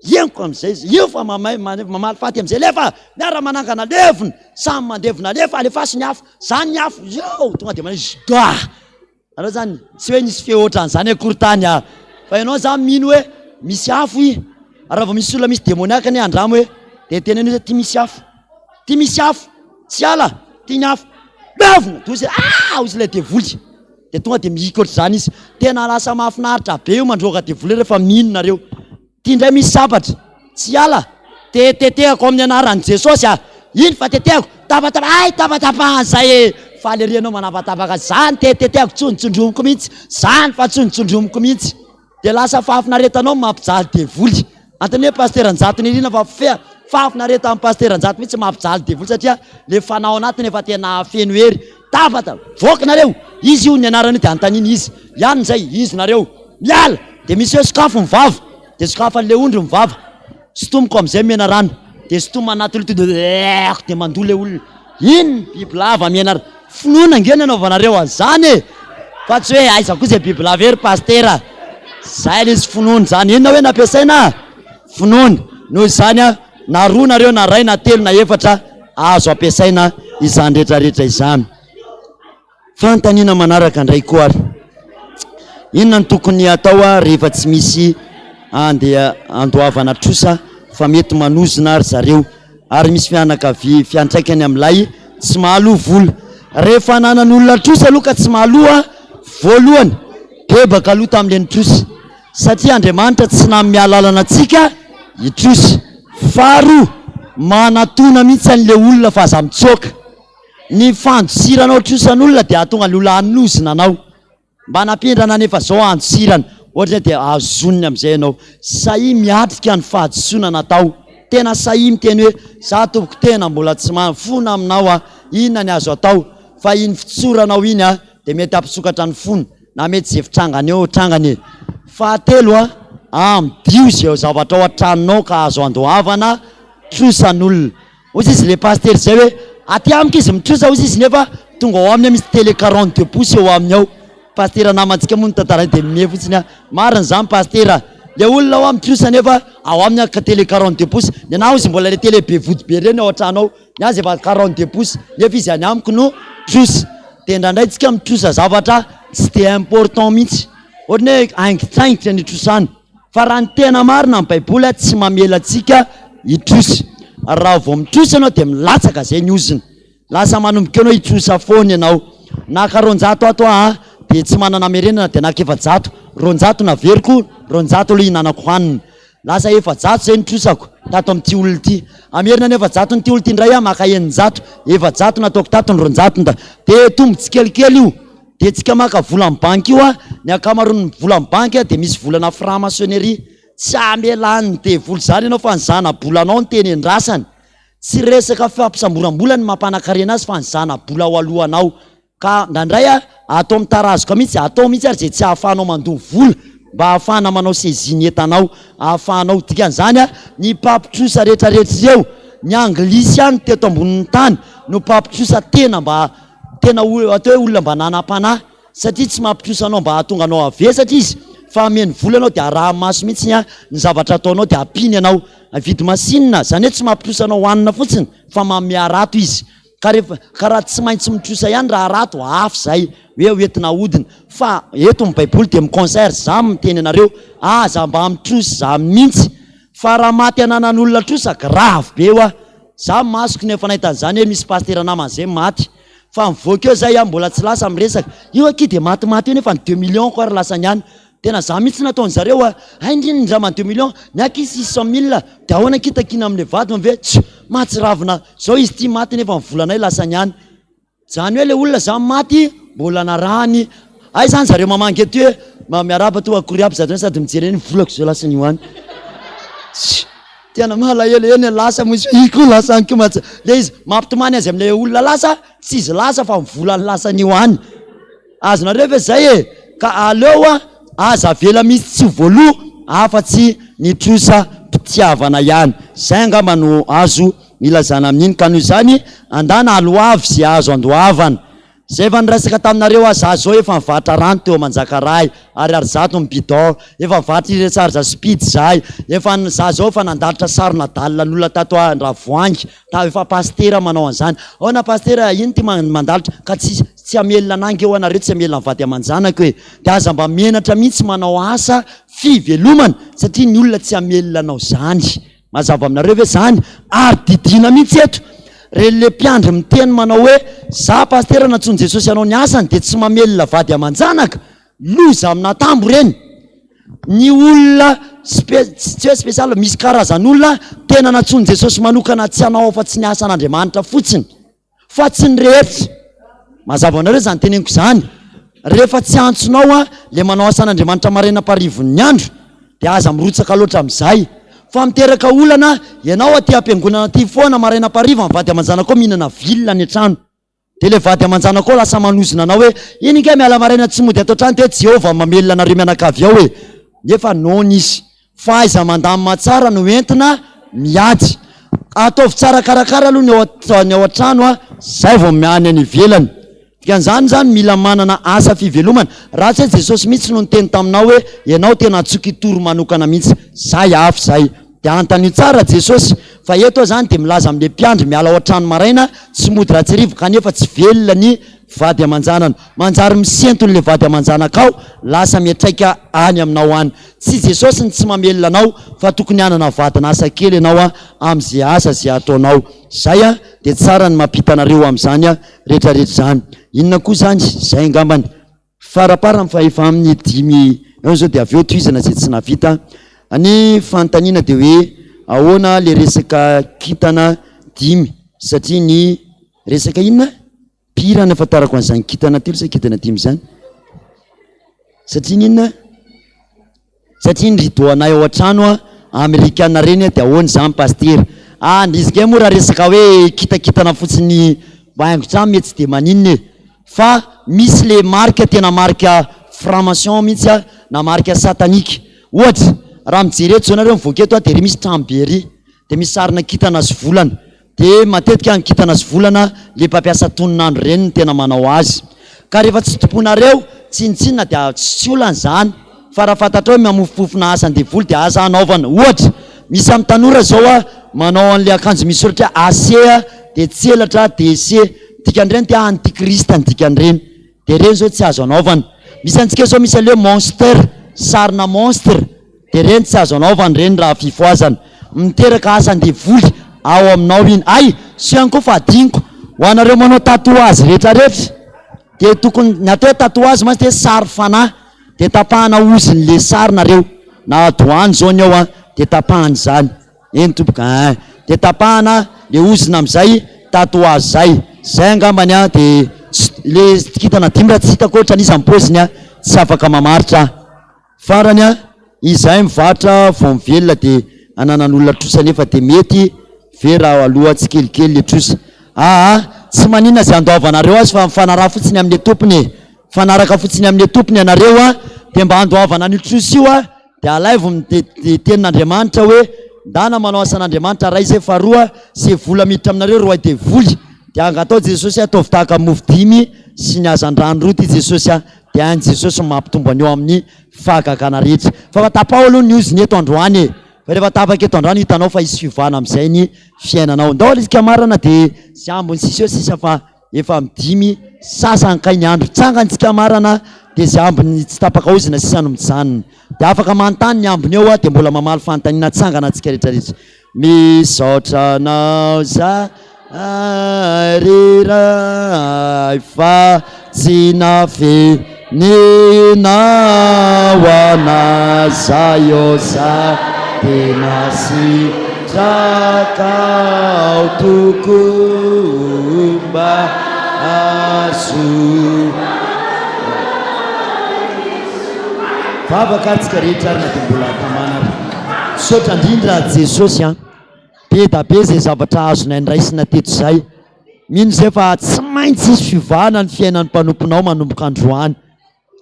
henoko amizay izy, io fa mamay mamaly faty amizay alefa, miara manangana levona, samy mandevona alefa, alefaso ny afo, zany ny afo, io tonga de manao zda. Nareo zany tsy hoe nisy feo ohatran'izany akory tany ah. Fa ianao zany mino hoe misy afo i. Ary raha vao misy olona misy demoniaka anie andramo hoe dia teneno hoe ty misy afo. Ty misy afo. Tsy hiala. Ty ny afo. Levona! Dia hoy izy ah! Hoy izy ilay devoly. Dia tonga dia mihiky ohatr'izany izy. Tena lasa mahafinaritra be io mandroaka devoly rehefa mino nareo. Ty indray misy sabatra. Tsy hiala. Te tetehako amin'ny anaran'i Jesosy ah. Iny fa tetehako. Tapatapa ay tapatapahany zay e. Faly ery ianao manapatapaka. Zany te tetehako tsondrotsondromiko mihitsy. Zany fa tsondrotsondromiko mihitsy. Dia lasa fahafinaretanao mampijaly devoly. Antony hoe Pasitera Njato Nirina fa fe fahafinaretan'i Pasitera Njato mihitsy mampijaly devoly satria le fanahy ao anatiny efa tena feno hery. Tapata. Voaka nareo. Izy io ny anarany io dia anontaniana izy. Ihany zay. Izy nareo. Miala! Dia misy hoe sokafo ny vava. Dia sokafan'ilay ondry ny vava. Sintomiko amin'izay menarana. Dia sintomina anaty loto dia eehh dia mandoa ilay olona. Iny ny bibilava menarana. Finoana ange ny anaovanareo an'izany e! Fa tsy hoe aiza koa izay bibilava eo ry pasitera. Izay ilay izy finoana izany. Inona hoe nampiasaina? Finoana. Noho izany na roa nareo na iray na telo na efatra azo ampiasaina izany rehetra rehetra izany. Fanontaniana manaraka indray koa ary, inona no tokony hatao rehefa tsy misy andeha andoavana trosa fa mety manozona ry zareo ary misy fianakavi fiantraikany amin'ilay tsy mahaloa vola? Rehefa ananan'olona trosa aloha ka tsy mahaloa, voalohany bebaka aloha tamin'ilay nitrosa satria Andriamanitra tsy nanome alalana antsika hitrosa. Faharoa, manatona mihitsy an'ilay olona fa aza mitsoaka. Ny fandosiranao trosan'olona dia hahatonga ny olona hanozona anao. Mba nampindrana anefa zao handosirana. Ohatra zay dia azoniny amin'izay ianao. Sahia miatrika ny fahadisoana natao. Tena sahia miteny hoe za tompoko tena mbola tsy mifona aminao aho. Inona ny azo atao? Fa iny fitsoranao iny a dia mety hampisokatra ny fony na mety izay fitrangany eo trangany e. Fahatelo a, amidio izay zavatra ao an-tranonao ka azo andoavana trosan'olona. Hozy izy le pasitera izay hoe aty amiko izy mitrosa hozy izy nefa tonga ao aminy misy télé 42 pouces eo aminy ao. Pasitera namantsika moa nitantara dia mimehy fotsiny aho. Marina izany pasitera. Le olona ao mitrosa nefa ao aminy aka télé 42 pouces. Ny anah hozy mbola le télé be vody be ireny ao an-trano ao. Ny azy efa 42 pouces nefa izy any amiko no trosa. Dia indraindray tsika mitrosa zavatra tsy dia important mihitsy. Ohatran'ny hoe haingitraingitra ny hitrosana. Fa raha ny tena marina ny baiboly tsy mamela antsika hitrosa. Ary raha vao mitrosa ianao dia milatsaka izay ny ozona. Lasa manomboka eo ianao hitrosa foana ianao. Naka 200 ato aho an, dia tsy manana hamerenana dia naka 400. 200 naveriko, 200 aloha hihinanako hanina. Lasa 400 izay ny trosako tato amin'ity olona ity. Hamerina ny efajaton'ity olona ity indray aho maka 600. 400 nataoko tato ny 200 nda. Dia tombo tsikelikely io. Dia tsika maka vola amin'ny banky io a, ny ankamaroan'ny vola amin'ny banky dia misy volana franc-maçonnerie. Tsy hamelan'ny devoly izany ianao fa ny zana-bolanao no teny endrasany. Tsy resaka fampisamboram-bola ny mampanakarena azy fa ny zana-bola ao alohanao. Ka indraindray a, atao mitarazoka mihitsy, atao mihitsy ary izay tsy ahafahanao mandoa vola mba ahafahana manao saisie ny entanao, ahafahanao, dikan'izany a, ny mpampitrosa rehetrarehetra ireo, ny anglisy ihany teto ambonin'ny tany no mpampitrosa tena mba Tena atao hoe olona mba nanam-panahy satria tsy mampitrosa anao mba hahatonga anao havesatra izy fa hameno vola anao dia araha maso mihitsy ny zavatra ataonao dia ampiany ianao hividy masinina, izany hoe tsy mampitrosa anao hanina fotsiny fa manome harato izy ka rehefa ka raha tsy maintsy mitrosa ihany raha harato hafa izay hoe ho entina ahodina fa eto ny baiboly dia mi-conseil za miteny anareo aza mba mitrosa izany mihitsy fa raha maty ananan'olona trosa grave be hoa. Za masoko no efa nahita an'izany hoe misy pasitera namana zay maty. Fa mivoaka eo zay aho mbola tsy lasa miresaka. Io akia dia matimaty eo nefa ny deux millions ko ary lasany any. Tena za mihitsy nataon'zareo a! Hay ndry ny ndramany deux millions, ny ahy akia 600 mille, dia ahoana akia takiana amin'ilay vadiny ve? Tsia! Mahatsiravina zao izy ity maty nefa ny volanay lasany any. Zany hoe le olona zany maty mbola narahany hay zany zareo mamangy eto hoe ma miarahaba toa akory aby zareo sady mijery eny volako zao lasa anio any. Tsia! Tena malahelo eny e lasa moa izy io koa lasa any koa mantsy le izy mampitomany azy amle olona lasa tsy izy lasa fa ny volany lasa anio any. Azonareo ve zay e? Ka aleo a aza avela mihitsy tsy ho voaloa afa-tsy ny trosa mpitiavana ihany. Zay angamba no azo ilazana amin'iny. Ka noho izany andana aloavy ze azo andoavana. Zay efa niresaka taminareo aho za zao efa nivarotra rano teo Manjakarahy ariary zato ny bidon, efa nivarotra irecharge speed zahay, efa za zao efa nandalotra sarona dalle-n'olona tato Andravoahangy, Ta efa pasitera manao an'izany. Ahoana pasitera, ino ty mandalotra? Ka tsy tsy hamelona anah nge hoa nareo tsy hamelona ny vady aman-janako e. De aza mba menatra mihitsy manao asa fivelomana satria ny olona tsy hamelona anao zany. Mazava aminareo ve zany? Ary didiana mihitsy eto. Re le mpiandry miteny manao hoe za pasitera nantsoin'i Jesosy hanao ny asany de tsy mamelona vady aman-janaka. Loza amin'atambo ireny. Ny olona spe, tsy hoe spécial, misy karazan'olona tena nantsoin'i Jesosy manokana tsy hanao afa-tsy ny asan'Andriamanitra fotsiny, fa tsy ny rehetra. Mazava anareo izany teneniko izany. Rehefa tsy antsonao an, le manao asan'Andriamanitra maraina am-parivon'ny andro, dia aza mirotsaka loatra amin'izay. Fa miteraka olana, ianao aty am-piangonana aty foana maraina am-pariva, ny vady aman-janakao mihinana vilona any an-trano. Dia ilay vady aman-janakao lasa manozona anao hoe, iny ingahy miala maraina tsy mody ato an-trano dia Jehovah mamelona anareo mianakavy ao e! Nefa noana izy. Fahaiza-mandamina tsara no entina miady. Ataovy tsara karakara aloha ny ao ny ao an-trano a, zay vao miany any ivelany. Dikan'izany izany mila manana asa fivelomana. Raha tsy hoe Jesosy mihitsy no niteny taminao hoe ianao tena antsoiko hitory manokana mihitsy. Zay hafa izay. Dia anontanio tsara Jesosy, fa eto aho izany dia milaza amin'ilay mpiandry miala ao an-trano maraina, tsy mody raha tsy hariva, kanefa tsy velona ny vady aman-janany. Manjary misento an'ilay vady aman-janakao, lasa miantraika any aminao any. Tsy Jesosy no tsy mamelona anao, fa tokony hanana vadin'asa kely ianao amin'izay asa izay ataonao. Izay dia tsara ny mampita anareo amin'izany rehetrarehetra izany. Inona koa izany? Izay angambany. Faraparany fa efa amin'ny dimy eo izao dia avy eo tohizana izay tsy nahavita. Ny fanontaniana dia hoe ahoana le resaka kintana dimy satria ny resaka inona? Mpihira no ahafantarako an'izany kintana telo sa kintana dimy izany. Satria ny inona? Satria ny rideau anay ao an-trano a, amerikana reny a, dia ahoana izany pasitera? Ah, ny izy nge moa raha resaka hoe kitakitana fotsiny mba haingon-trano mety tsy dia maninona e! Fa misy le marque tena marque franc-maçon mihitsy a, na marque satanique. Ohatra, raha mijery eto izao nareo mivoaka eto a, dia ery misy trano be ery, dia misy sarina kintana sy volana. Dia matetika ny kintana sy volana le mpampiasa tonon'andro ireny no tena manao azy. Ka rehefa tsy tompoinareo tsinontsinona dia tsy olana izany. Fa raha fantatrao hoe mamofopofona asan-devoly dia aza anaovana. Ohatra, misy amin'ny tanora izao a, manao an'le akanjo misy soratra hoe AC a, dia tselatra DC. Dikan'ireny dia antichrist ny dikan'ireny. Dia ireny izao tsy azo anaovana. Misy antsika izao misy an'le hoe monster, sarina monstre. Dia ireny tsy azo anaovana ireny raha fifohazana. Miteraka asan-devoly ao aminao iny. Hay, soa ihany koa fa adinoko, ho anareo manao tatouage rehetra rehetra, dia tokony, ny atao hoe tatouage mantsy dia sary fanahy, dia tapahana ozin'le sary nareo, na doany zao ny ao an, dia tapahana izany. Eny tompoko ein. Dia tapahana le ozona amin'izay tatouage zay. Zay angambany an, dia tsy, le kintana dimy raha tsy hitako ohatran'iza ny paoziny an, tsy afaka mamaritra aho. Farany a, izahay mivarotra vao mivelona dia ananan'olona trosa nefa dia mety ve raha aloha tsikelikely le trosa? Aa, tsy maninona izay andoavanareo azy fa mifanaraha fotsiny amin'le tompony e! Mifanaraka fotsiny amin'le tompony ianareo a, dia mba andoavana an'io trosa io a, dia alaivo ny tenin'Andriamanitra hoe ndana manao asan'Andriamanitra ray izay faharoa ze vola miditra aminareo roay devoly dia angatao Jesosy ataovy tahaka mofo dimy sy ny hazandrano roa ty Jesosy a, Dia hain'i Jesosy ny mampitombo an'io amin'ny fahagagana rehetra. Fa fa tapaho aloha ny ozona eto androany e! Fa rehefa tapaka eto androany hitanao fa hisy fiovana amin'izay ny fiainanao. Ndao ry tsikamara dia izay ambiny sisa eo sisa fa efa amin'ny dimy sasany kay ny andro. Tsangany tsikamara dia izay ambiny tsy tapaka ozona sisa no mijanona. Dia afaka manontany ny ambiny eo aho dia mbola mamaly fanontaniana tsangana antsika rehetra rehetra. Misaotra anao zahay ry Ray fa tsy nafeninao anay zay ô zay tena sitrakao tokoa mba azo Vavaka tsika rehetra ary na dia mbola tamana ary. Misaotra indrindra Jesosy an. Be da be izay zavatra azonay niraisina teto izay. Mino izay fa tsy maintsy hisy fiovana ny fiainan'ny mpanomponao manomboka androany.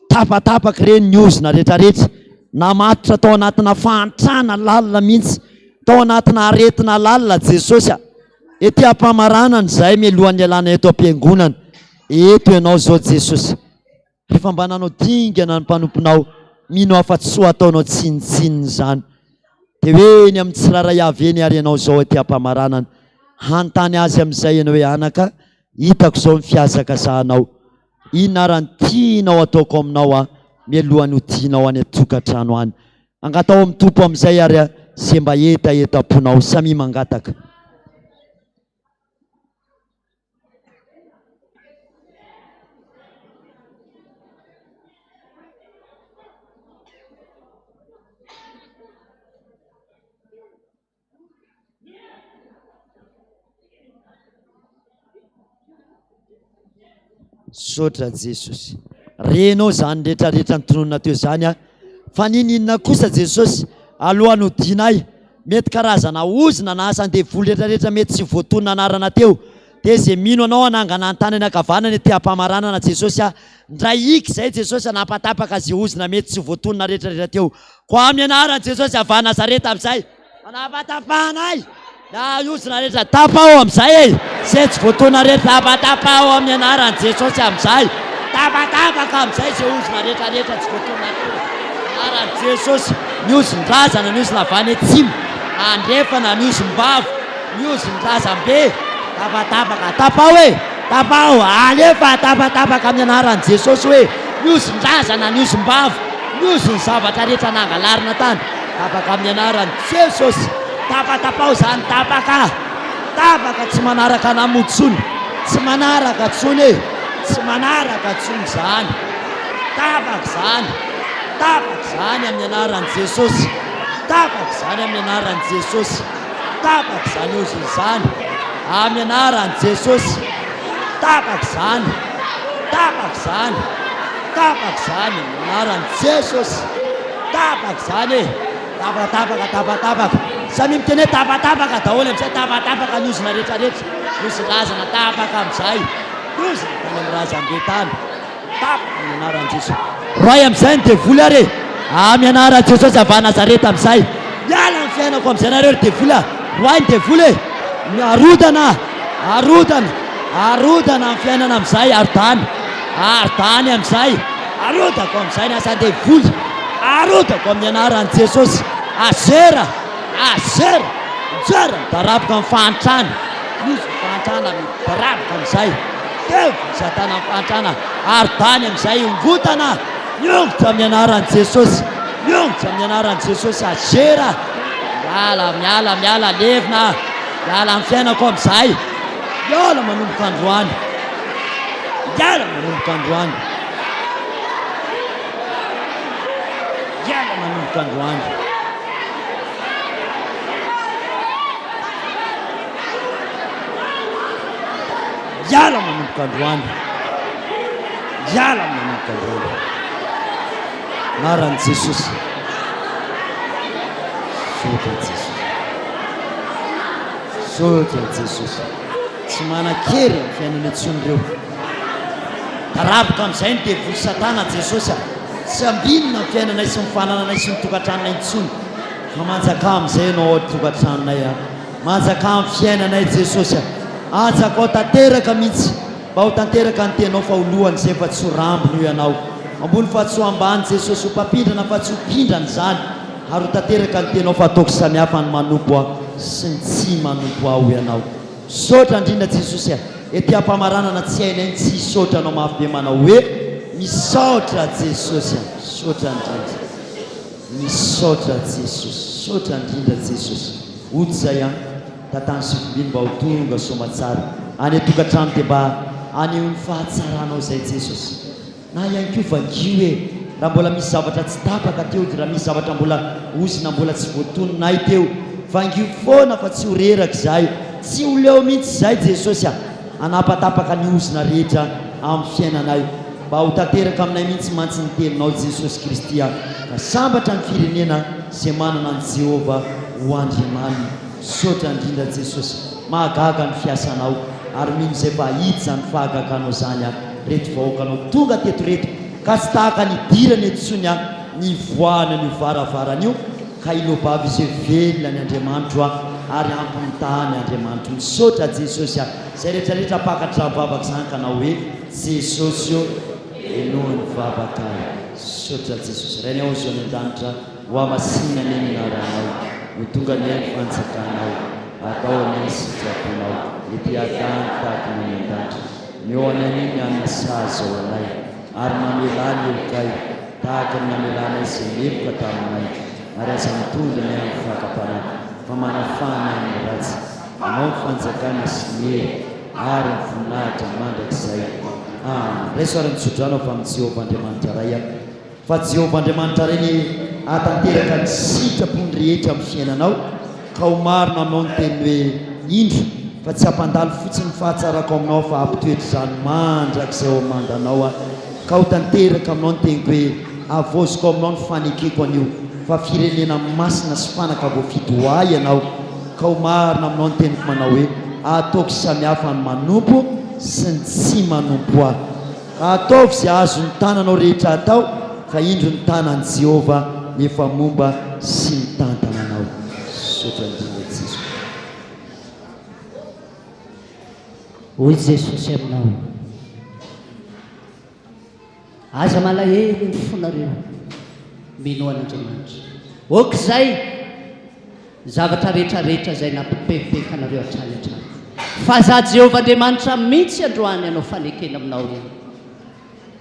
Tapatapaka ireny ny ozona rehetrarehetra. Namatotra tao anatina fahantrana lalina mihitsy. Tao anatina aretina lalina Jesosy a. Ety am-pamaranana izay mialohan'ny hialana eto am-piangonana. Eto ianao izao Jesosy. Rehefa mba nanao dingana ny mpanomponao, mino aho fa tsy ho ataonao tsinontsinona izany. Dia hoe eny amin'ny tsirairay avy eny ary ianao izao aty am-pamaranana. Hanontany azy amin'izay ianao hoe, Anaka, hitako izao ny fihazakazahanao. Inona ary no tianao hataoko aminao aho mialohan'ny hodianao any an-tokantrano any? Angataho amin'ny Tompo amin'izay ary izay mba hetahetam-ponao. Samia mangataka. Misaotra Jesosy. Renao izany rehetra rehetra notononina teo izany a. Fa niniana kosa Jesosy alohan'ny hodianay Mety karazana ozona na asan-devoly rehetra rehetra mety tsy voatonona anarana teo dia izay mino anao hanangana ny tanany ankavanana ety ampamaranana Jesosy a! Ndray hiky izay Jesosy a nampatapaka izay ozona mety tsy voatonona rehetra rehetra teo koa amin'ny anaran'i Jesosy avy Nazareta amin'izay manapatapahanay na ozona rehetra tapaho amin'izay e! Izay tsy voatonona rehetra tapatapaho amin'ny anaran'i Jesosy amin'izay tapatapaka amin'izay izay ozona rehetra rehetra tsy voatonona teo anaran'i Jesosy. Ny ozon-drazana, ny ozona avy any atsimo, andrefana, ny ozom-bava, ny ozon-drazambe, tapatapaka, tapaho e! Tapaho, alefa tapatapaka amin'ny anaran'i Jesosy hoe, ny ozon-drazana, ny ozom-bava, ny ozon'ny zavatra rehetra nangalarina tany, tapaka amin'ny anaran'i Jesosy, tapatapaho izany, tapaka, tapaka, tsy manaraka anah moa intsony, tsy manaraka intsony e, tsy manaraka intsony izany, tapaka izany. Tapaka izany amin'ny anaran'i Jesosy. Tapaka izany amin'ny anaran'i Jesosy. Tapaka izany ozona izany amin'ny anaran'i Jesosy. Tapaka izany. Tapaka izany. Tapaka izany amin'ny anaran'i Jesosy. Tapaka izany e. Tapatapaka, tapatapaka. Samia miteny hoe tapatapaka daholo amin'izay. Tapatapaka ny ozona rehetrarehetra. Ny ozon-drazana tapaka amin'izay. Ny ozona tany amin'ny razambe tany. Tapaka amin'ny anaran'i Jesosy. Roahy amin'izay ny devoly ary e! Amin'ny anaran'i Jesosy avy any Nazareta amin'izay. Miala amin'ny fiainako amin'izay nareo ry devoly a! Roahy ny devoly e! Arodana! Arodana! Arodana amin'ny fiainana amin'izay, arodany! Arodany amin'izay! Arodako amin'izay ny asan-devoly! Arodako amin'ny anaran'i Jesosy! Azera! Azera! Mijery midaraboka amin'ny fahantrana! Misy ny fahantrana midaraboka amin'izay! Teo i Satana am-pahantrana ary tany amin'izay hongotana miongotra amin'ny anaran'i Jesosy, miongotra amin'ny anaran'i Jesosy Azera, miala, miala, miala, levona, miala amin'ny fiainako amin'izay, miala manomboka androany, miala manomboka androany, miala manomboka androany. Hiala manomboka androany. Hiala manomboka androany. Anaran'i Jesosy. Misaotra Jesosy. Misaotra Jesosy. Tsy manan-kery amin'ny fiainana intsony ireo. Daraboka amin'izay ny devoly satana Jesosy a. Tsy ambinina ny fiainanay sy ny fanananay sy ny tokantranonay intsony. Fa manjakà amin'izay ianao ao an-tokantranonay a. Manjakà amin'ny fiainanay Jesosy a. Anjakao tanteraka mihitsy mba ho tanteraka ny tenao fa ho lohany izay fa tsy ho rambony hoy ianao. Ambony fa tsy ho ambany Jesosy ho mpampindrana fa tsy ho mpindrana izany ary ho tanteraka ny tenao fa ataoko samihafa ny manompo aho sy ny tsy manompo aho hoy ianao. Misaotra indrindra Jesosy a! Ety ampamaranana tsy hainay ny tsy hisaotra anao mafy be manao hoe misaotra Jesosy a! Misaotra indrindra. Misaotra Jesosy. Misaotra indrindra Jesosy. Hody izay an! Tantano sy vimbino mba ho tonga soamatsara any an-tokantrano dia mba haneho ny fahatsaranao izay Jesosy. Na ihany koa vangio e! Raha mbola misy zavatra tsy tapaka teo dia raha misy zavatra mbola ozona mbola tsy voatononay teo, vangio foana fa tsy ho reraka izahay, tsy ho leo mihitsy izahay Jesosy a! Hanapatapaka ny ozona rehetra amin'ny fiainanay mba ho tanteraka aminay mihitsy mantsy ny teninao Jesosy Kristy a! Ka sambatra ny firenena izay manana an'i Jehovah ho Andriamaniny. Misaotra indrindra Jesosy, mahagaga ny fiasanao ary mino izay fa hahita izany fahagaganao izany aho. Reto vahoakanao tonga teto reto ka tsy tahaka ny hidirany eto intsony aho ny hivoahany an'io varavarana io ka hilobavy izy hoe velona ny Andriamanitro aho ary ampy mitaha ny Andriamanitro misaotra Jesosy aho izay rehetra rehetra mpakatra vavaka izany ka nao hoe Jesosy ô henoy ny vavakay misaotra Jesosy Rainay ao izao any an-danitra ho hamasinina anie ny anaranao ho tonga anie ny fanjakanao atao anie ny sitraponao ety an-tany tahaka ny any an-danitra Omeo anay anie ny hanina sahaza ho anay, ary mamelà ny helokay, tahaka ny namelanay izay meloka taminay, ary aza mitondra anay amin'ny fakam-panahy, fa manafaha anay amin'ny ratsy. Anao ny fanjakana sy ny hery ary ny voninahitra mandrakizay. Amen. Raiso ary ny tsodrano avy amin'i Jehovah Andriamanitra Ray aho. Fa Jehovah Andriamanitra Ray anie hahatanteraka ny sitrapony rehetra amin'ny fiainanao, ka ho marina aminao ny teniny hoe, Indro, fa tsy hampandalo fotsiny ny fahatsarako aminao fa hampitoetra izany mandrakizay ao amin'ny mandanao Aho, ka ho tanteraka aminao ny teniko hoe, Havaoziko ao aminao ny fanekeko anio, fa firenena masina sy fanaka voafidy ho Ahy ianao, ka ho marina aminao ny teniko manao hoe, Ataoko samihafa ny manompo sy ny tsy manompo Ahy. Ataovy izay azon'ny tananao rehetra atao, fa indro ny tanan'i Jehovah efa momba sy mitantana anao. Misaotra indrindra Jeso. Hoy Jesosy aminao, Aza malahelo ny fonareo, minoa an'Andriamanitra. Ok izay! Zavatra rehetra rehetra izay nampipepeka anareo hatrany hatrany. Fa Izaho Jehovah Andriamanitra mihitsy androany hanao fanekena aminao hoe,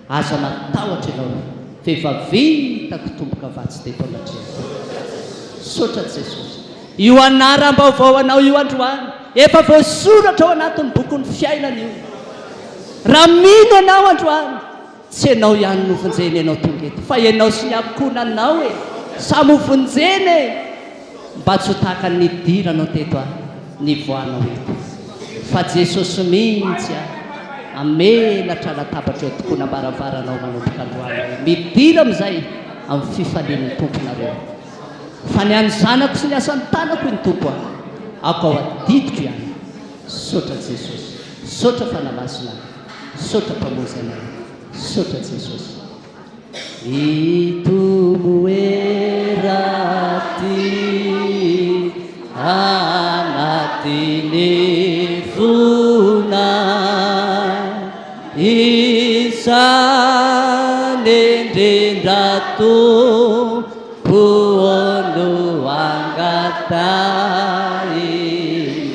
Aza matahotra ianao, fa efa vitako tomboka-vatsy teto anatrehako. Misaotra Jesosy. Io anaram-baovao anao io androany, efa voasoratra ao anatin'ny bokin'ny fiainana io. Raha mino ianao androany, Tsy ianao ihany no vonjena ianao tonga eto fa ianao sy ny ankohonanao e! Samy ho vonjena e! Mba tsy ho tahaka ny nidiranao teto aho nivoahanao eto fa Jesosy mihitsy a hamelatra latabatra eo tokonam-baravaranao manomboka androany hoe midira amin'izay amin'ny fifalian'ny Tompo nareo fa ny an'ny zanako sy ny asan'ny tanako hoy ny Tompo a aoka ho adidiko ihany Misaotra Jesosy Misaotra Fanahy Masina Misaotra Mpamonjy anay. Misaotra Jesosy. Itomoera aty anatin'ny fonay Izany indrindra Tompo ô no angatahinay.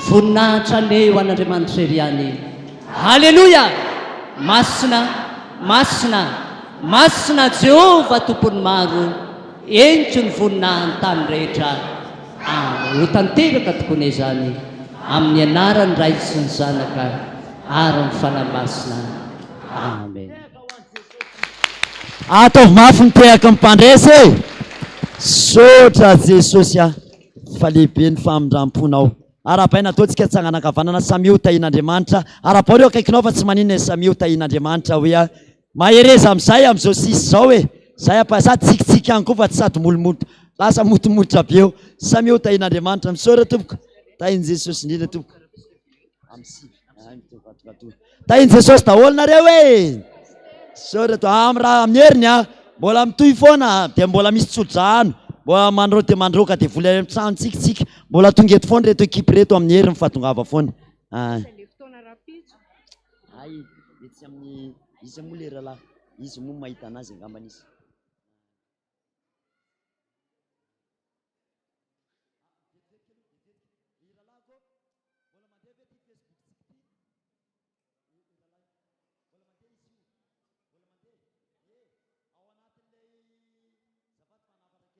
Voninahitra anie ho an'Andriamanitra irery ihany. Haleloia! Masina, masina, masina Jehovah Tompon'ny maro, henoko ny voninahin'ny tany rehetra. Amen. Ho tanteraka tokoa anie izany, amin'ny anaran'ny Ray sy ny Zanaka ary ny Fanahy Masina. Amen. Ataovy mafy ny tehaky ny mpandresy e! Misaotra Jesosy a! Fa lehibe ny famindramponao. Arahabaina ataontsika tsangana ankavanana samia ho tahian'Andriamanitra. Arahabao ireo akaikinao fa tsy maninona e samia ho tahian'Andriamanitra hoe a. Mahereza amin'izay amin'izao sisa izao e. Zay apa sady tsikitsiky ihany koa fa tsy sady molomolotra lasa motomolotra be eo. Samia ho tahian'Andriamanitra. Misaora tompoko. Tahin'i Jesosy indrindra tompoko. Tahin'i Jesosy daholo nareo e! Misaotra to amin'ny raha amin'ny heriny a, mbola mitohy foana dia mbola misy tso-drano, mbola mandro dia mandroaka devoly any amin'ny tranontsika tsika, mbola tonga eto foana ireto ekipa ireto amin'ny heriny fa tongava foana. Ah. Ay, etsy amin'ny iza moa le rahalahy? Izy moa mahita anazy angambany izy.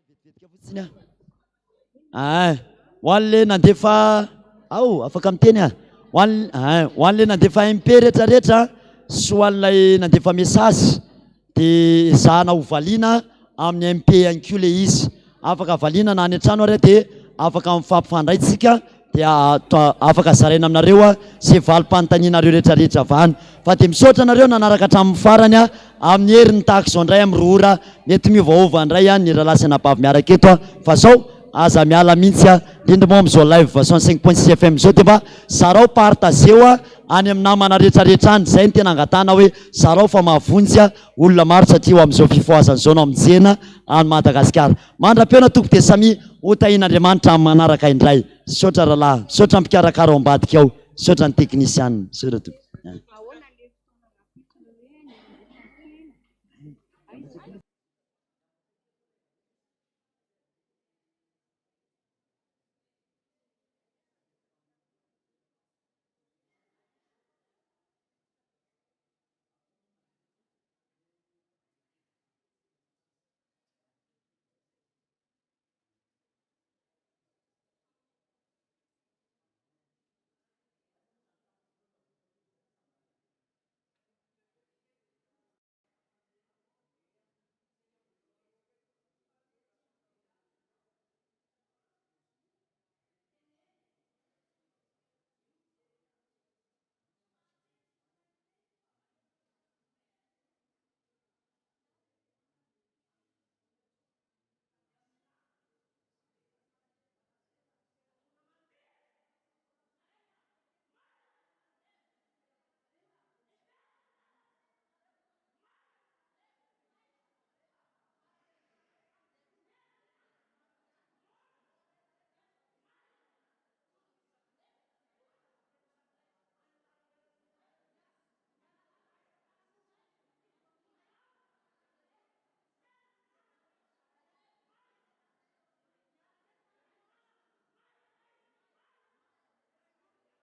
Vetivety fotsiny aho. Aa ho an'le nandefa ao afaka miteny ah. Ho an aa ho an'le nandefa MP rehetrarehetra sy ho an'ilay nandefa message dia ezahana ho valiana amin'ny MP ihany koa le izy. Afaka valiana na any an-trano ary dia afaka mifampifandray tsika dia afaka zaraina aminareo izay valim-panontanianareo rehetrarehetra avy any. Fa dia misaotra anareo nanaraka hatramin'ny farany amin'ny heriny tahaka izao indray amin'ny 2 ora mety miovaova indray ny rahalahy sy anabavy miaraka eto fa zao aza miala mihitsy indrindra moa amin'izao live 105.6 FM izao dia mba zarao partageo any amin'ny namana rehetrarehetra any izay no tena angatahana hoe zarao fa mahavonjy olona maro satria ho amin'izao fifohazana izao no hamonjena an'i Madagasikara. Mandra-pihaona tompoko dia samia ho tahian'Andriamanitra amin'ny manaraka indray. Misaotra rahalahy, misaotra mpikarakara ao ambadika ao, misaotra ny teknisianina. Misaotra tompoko.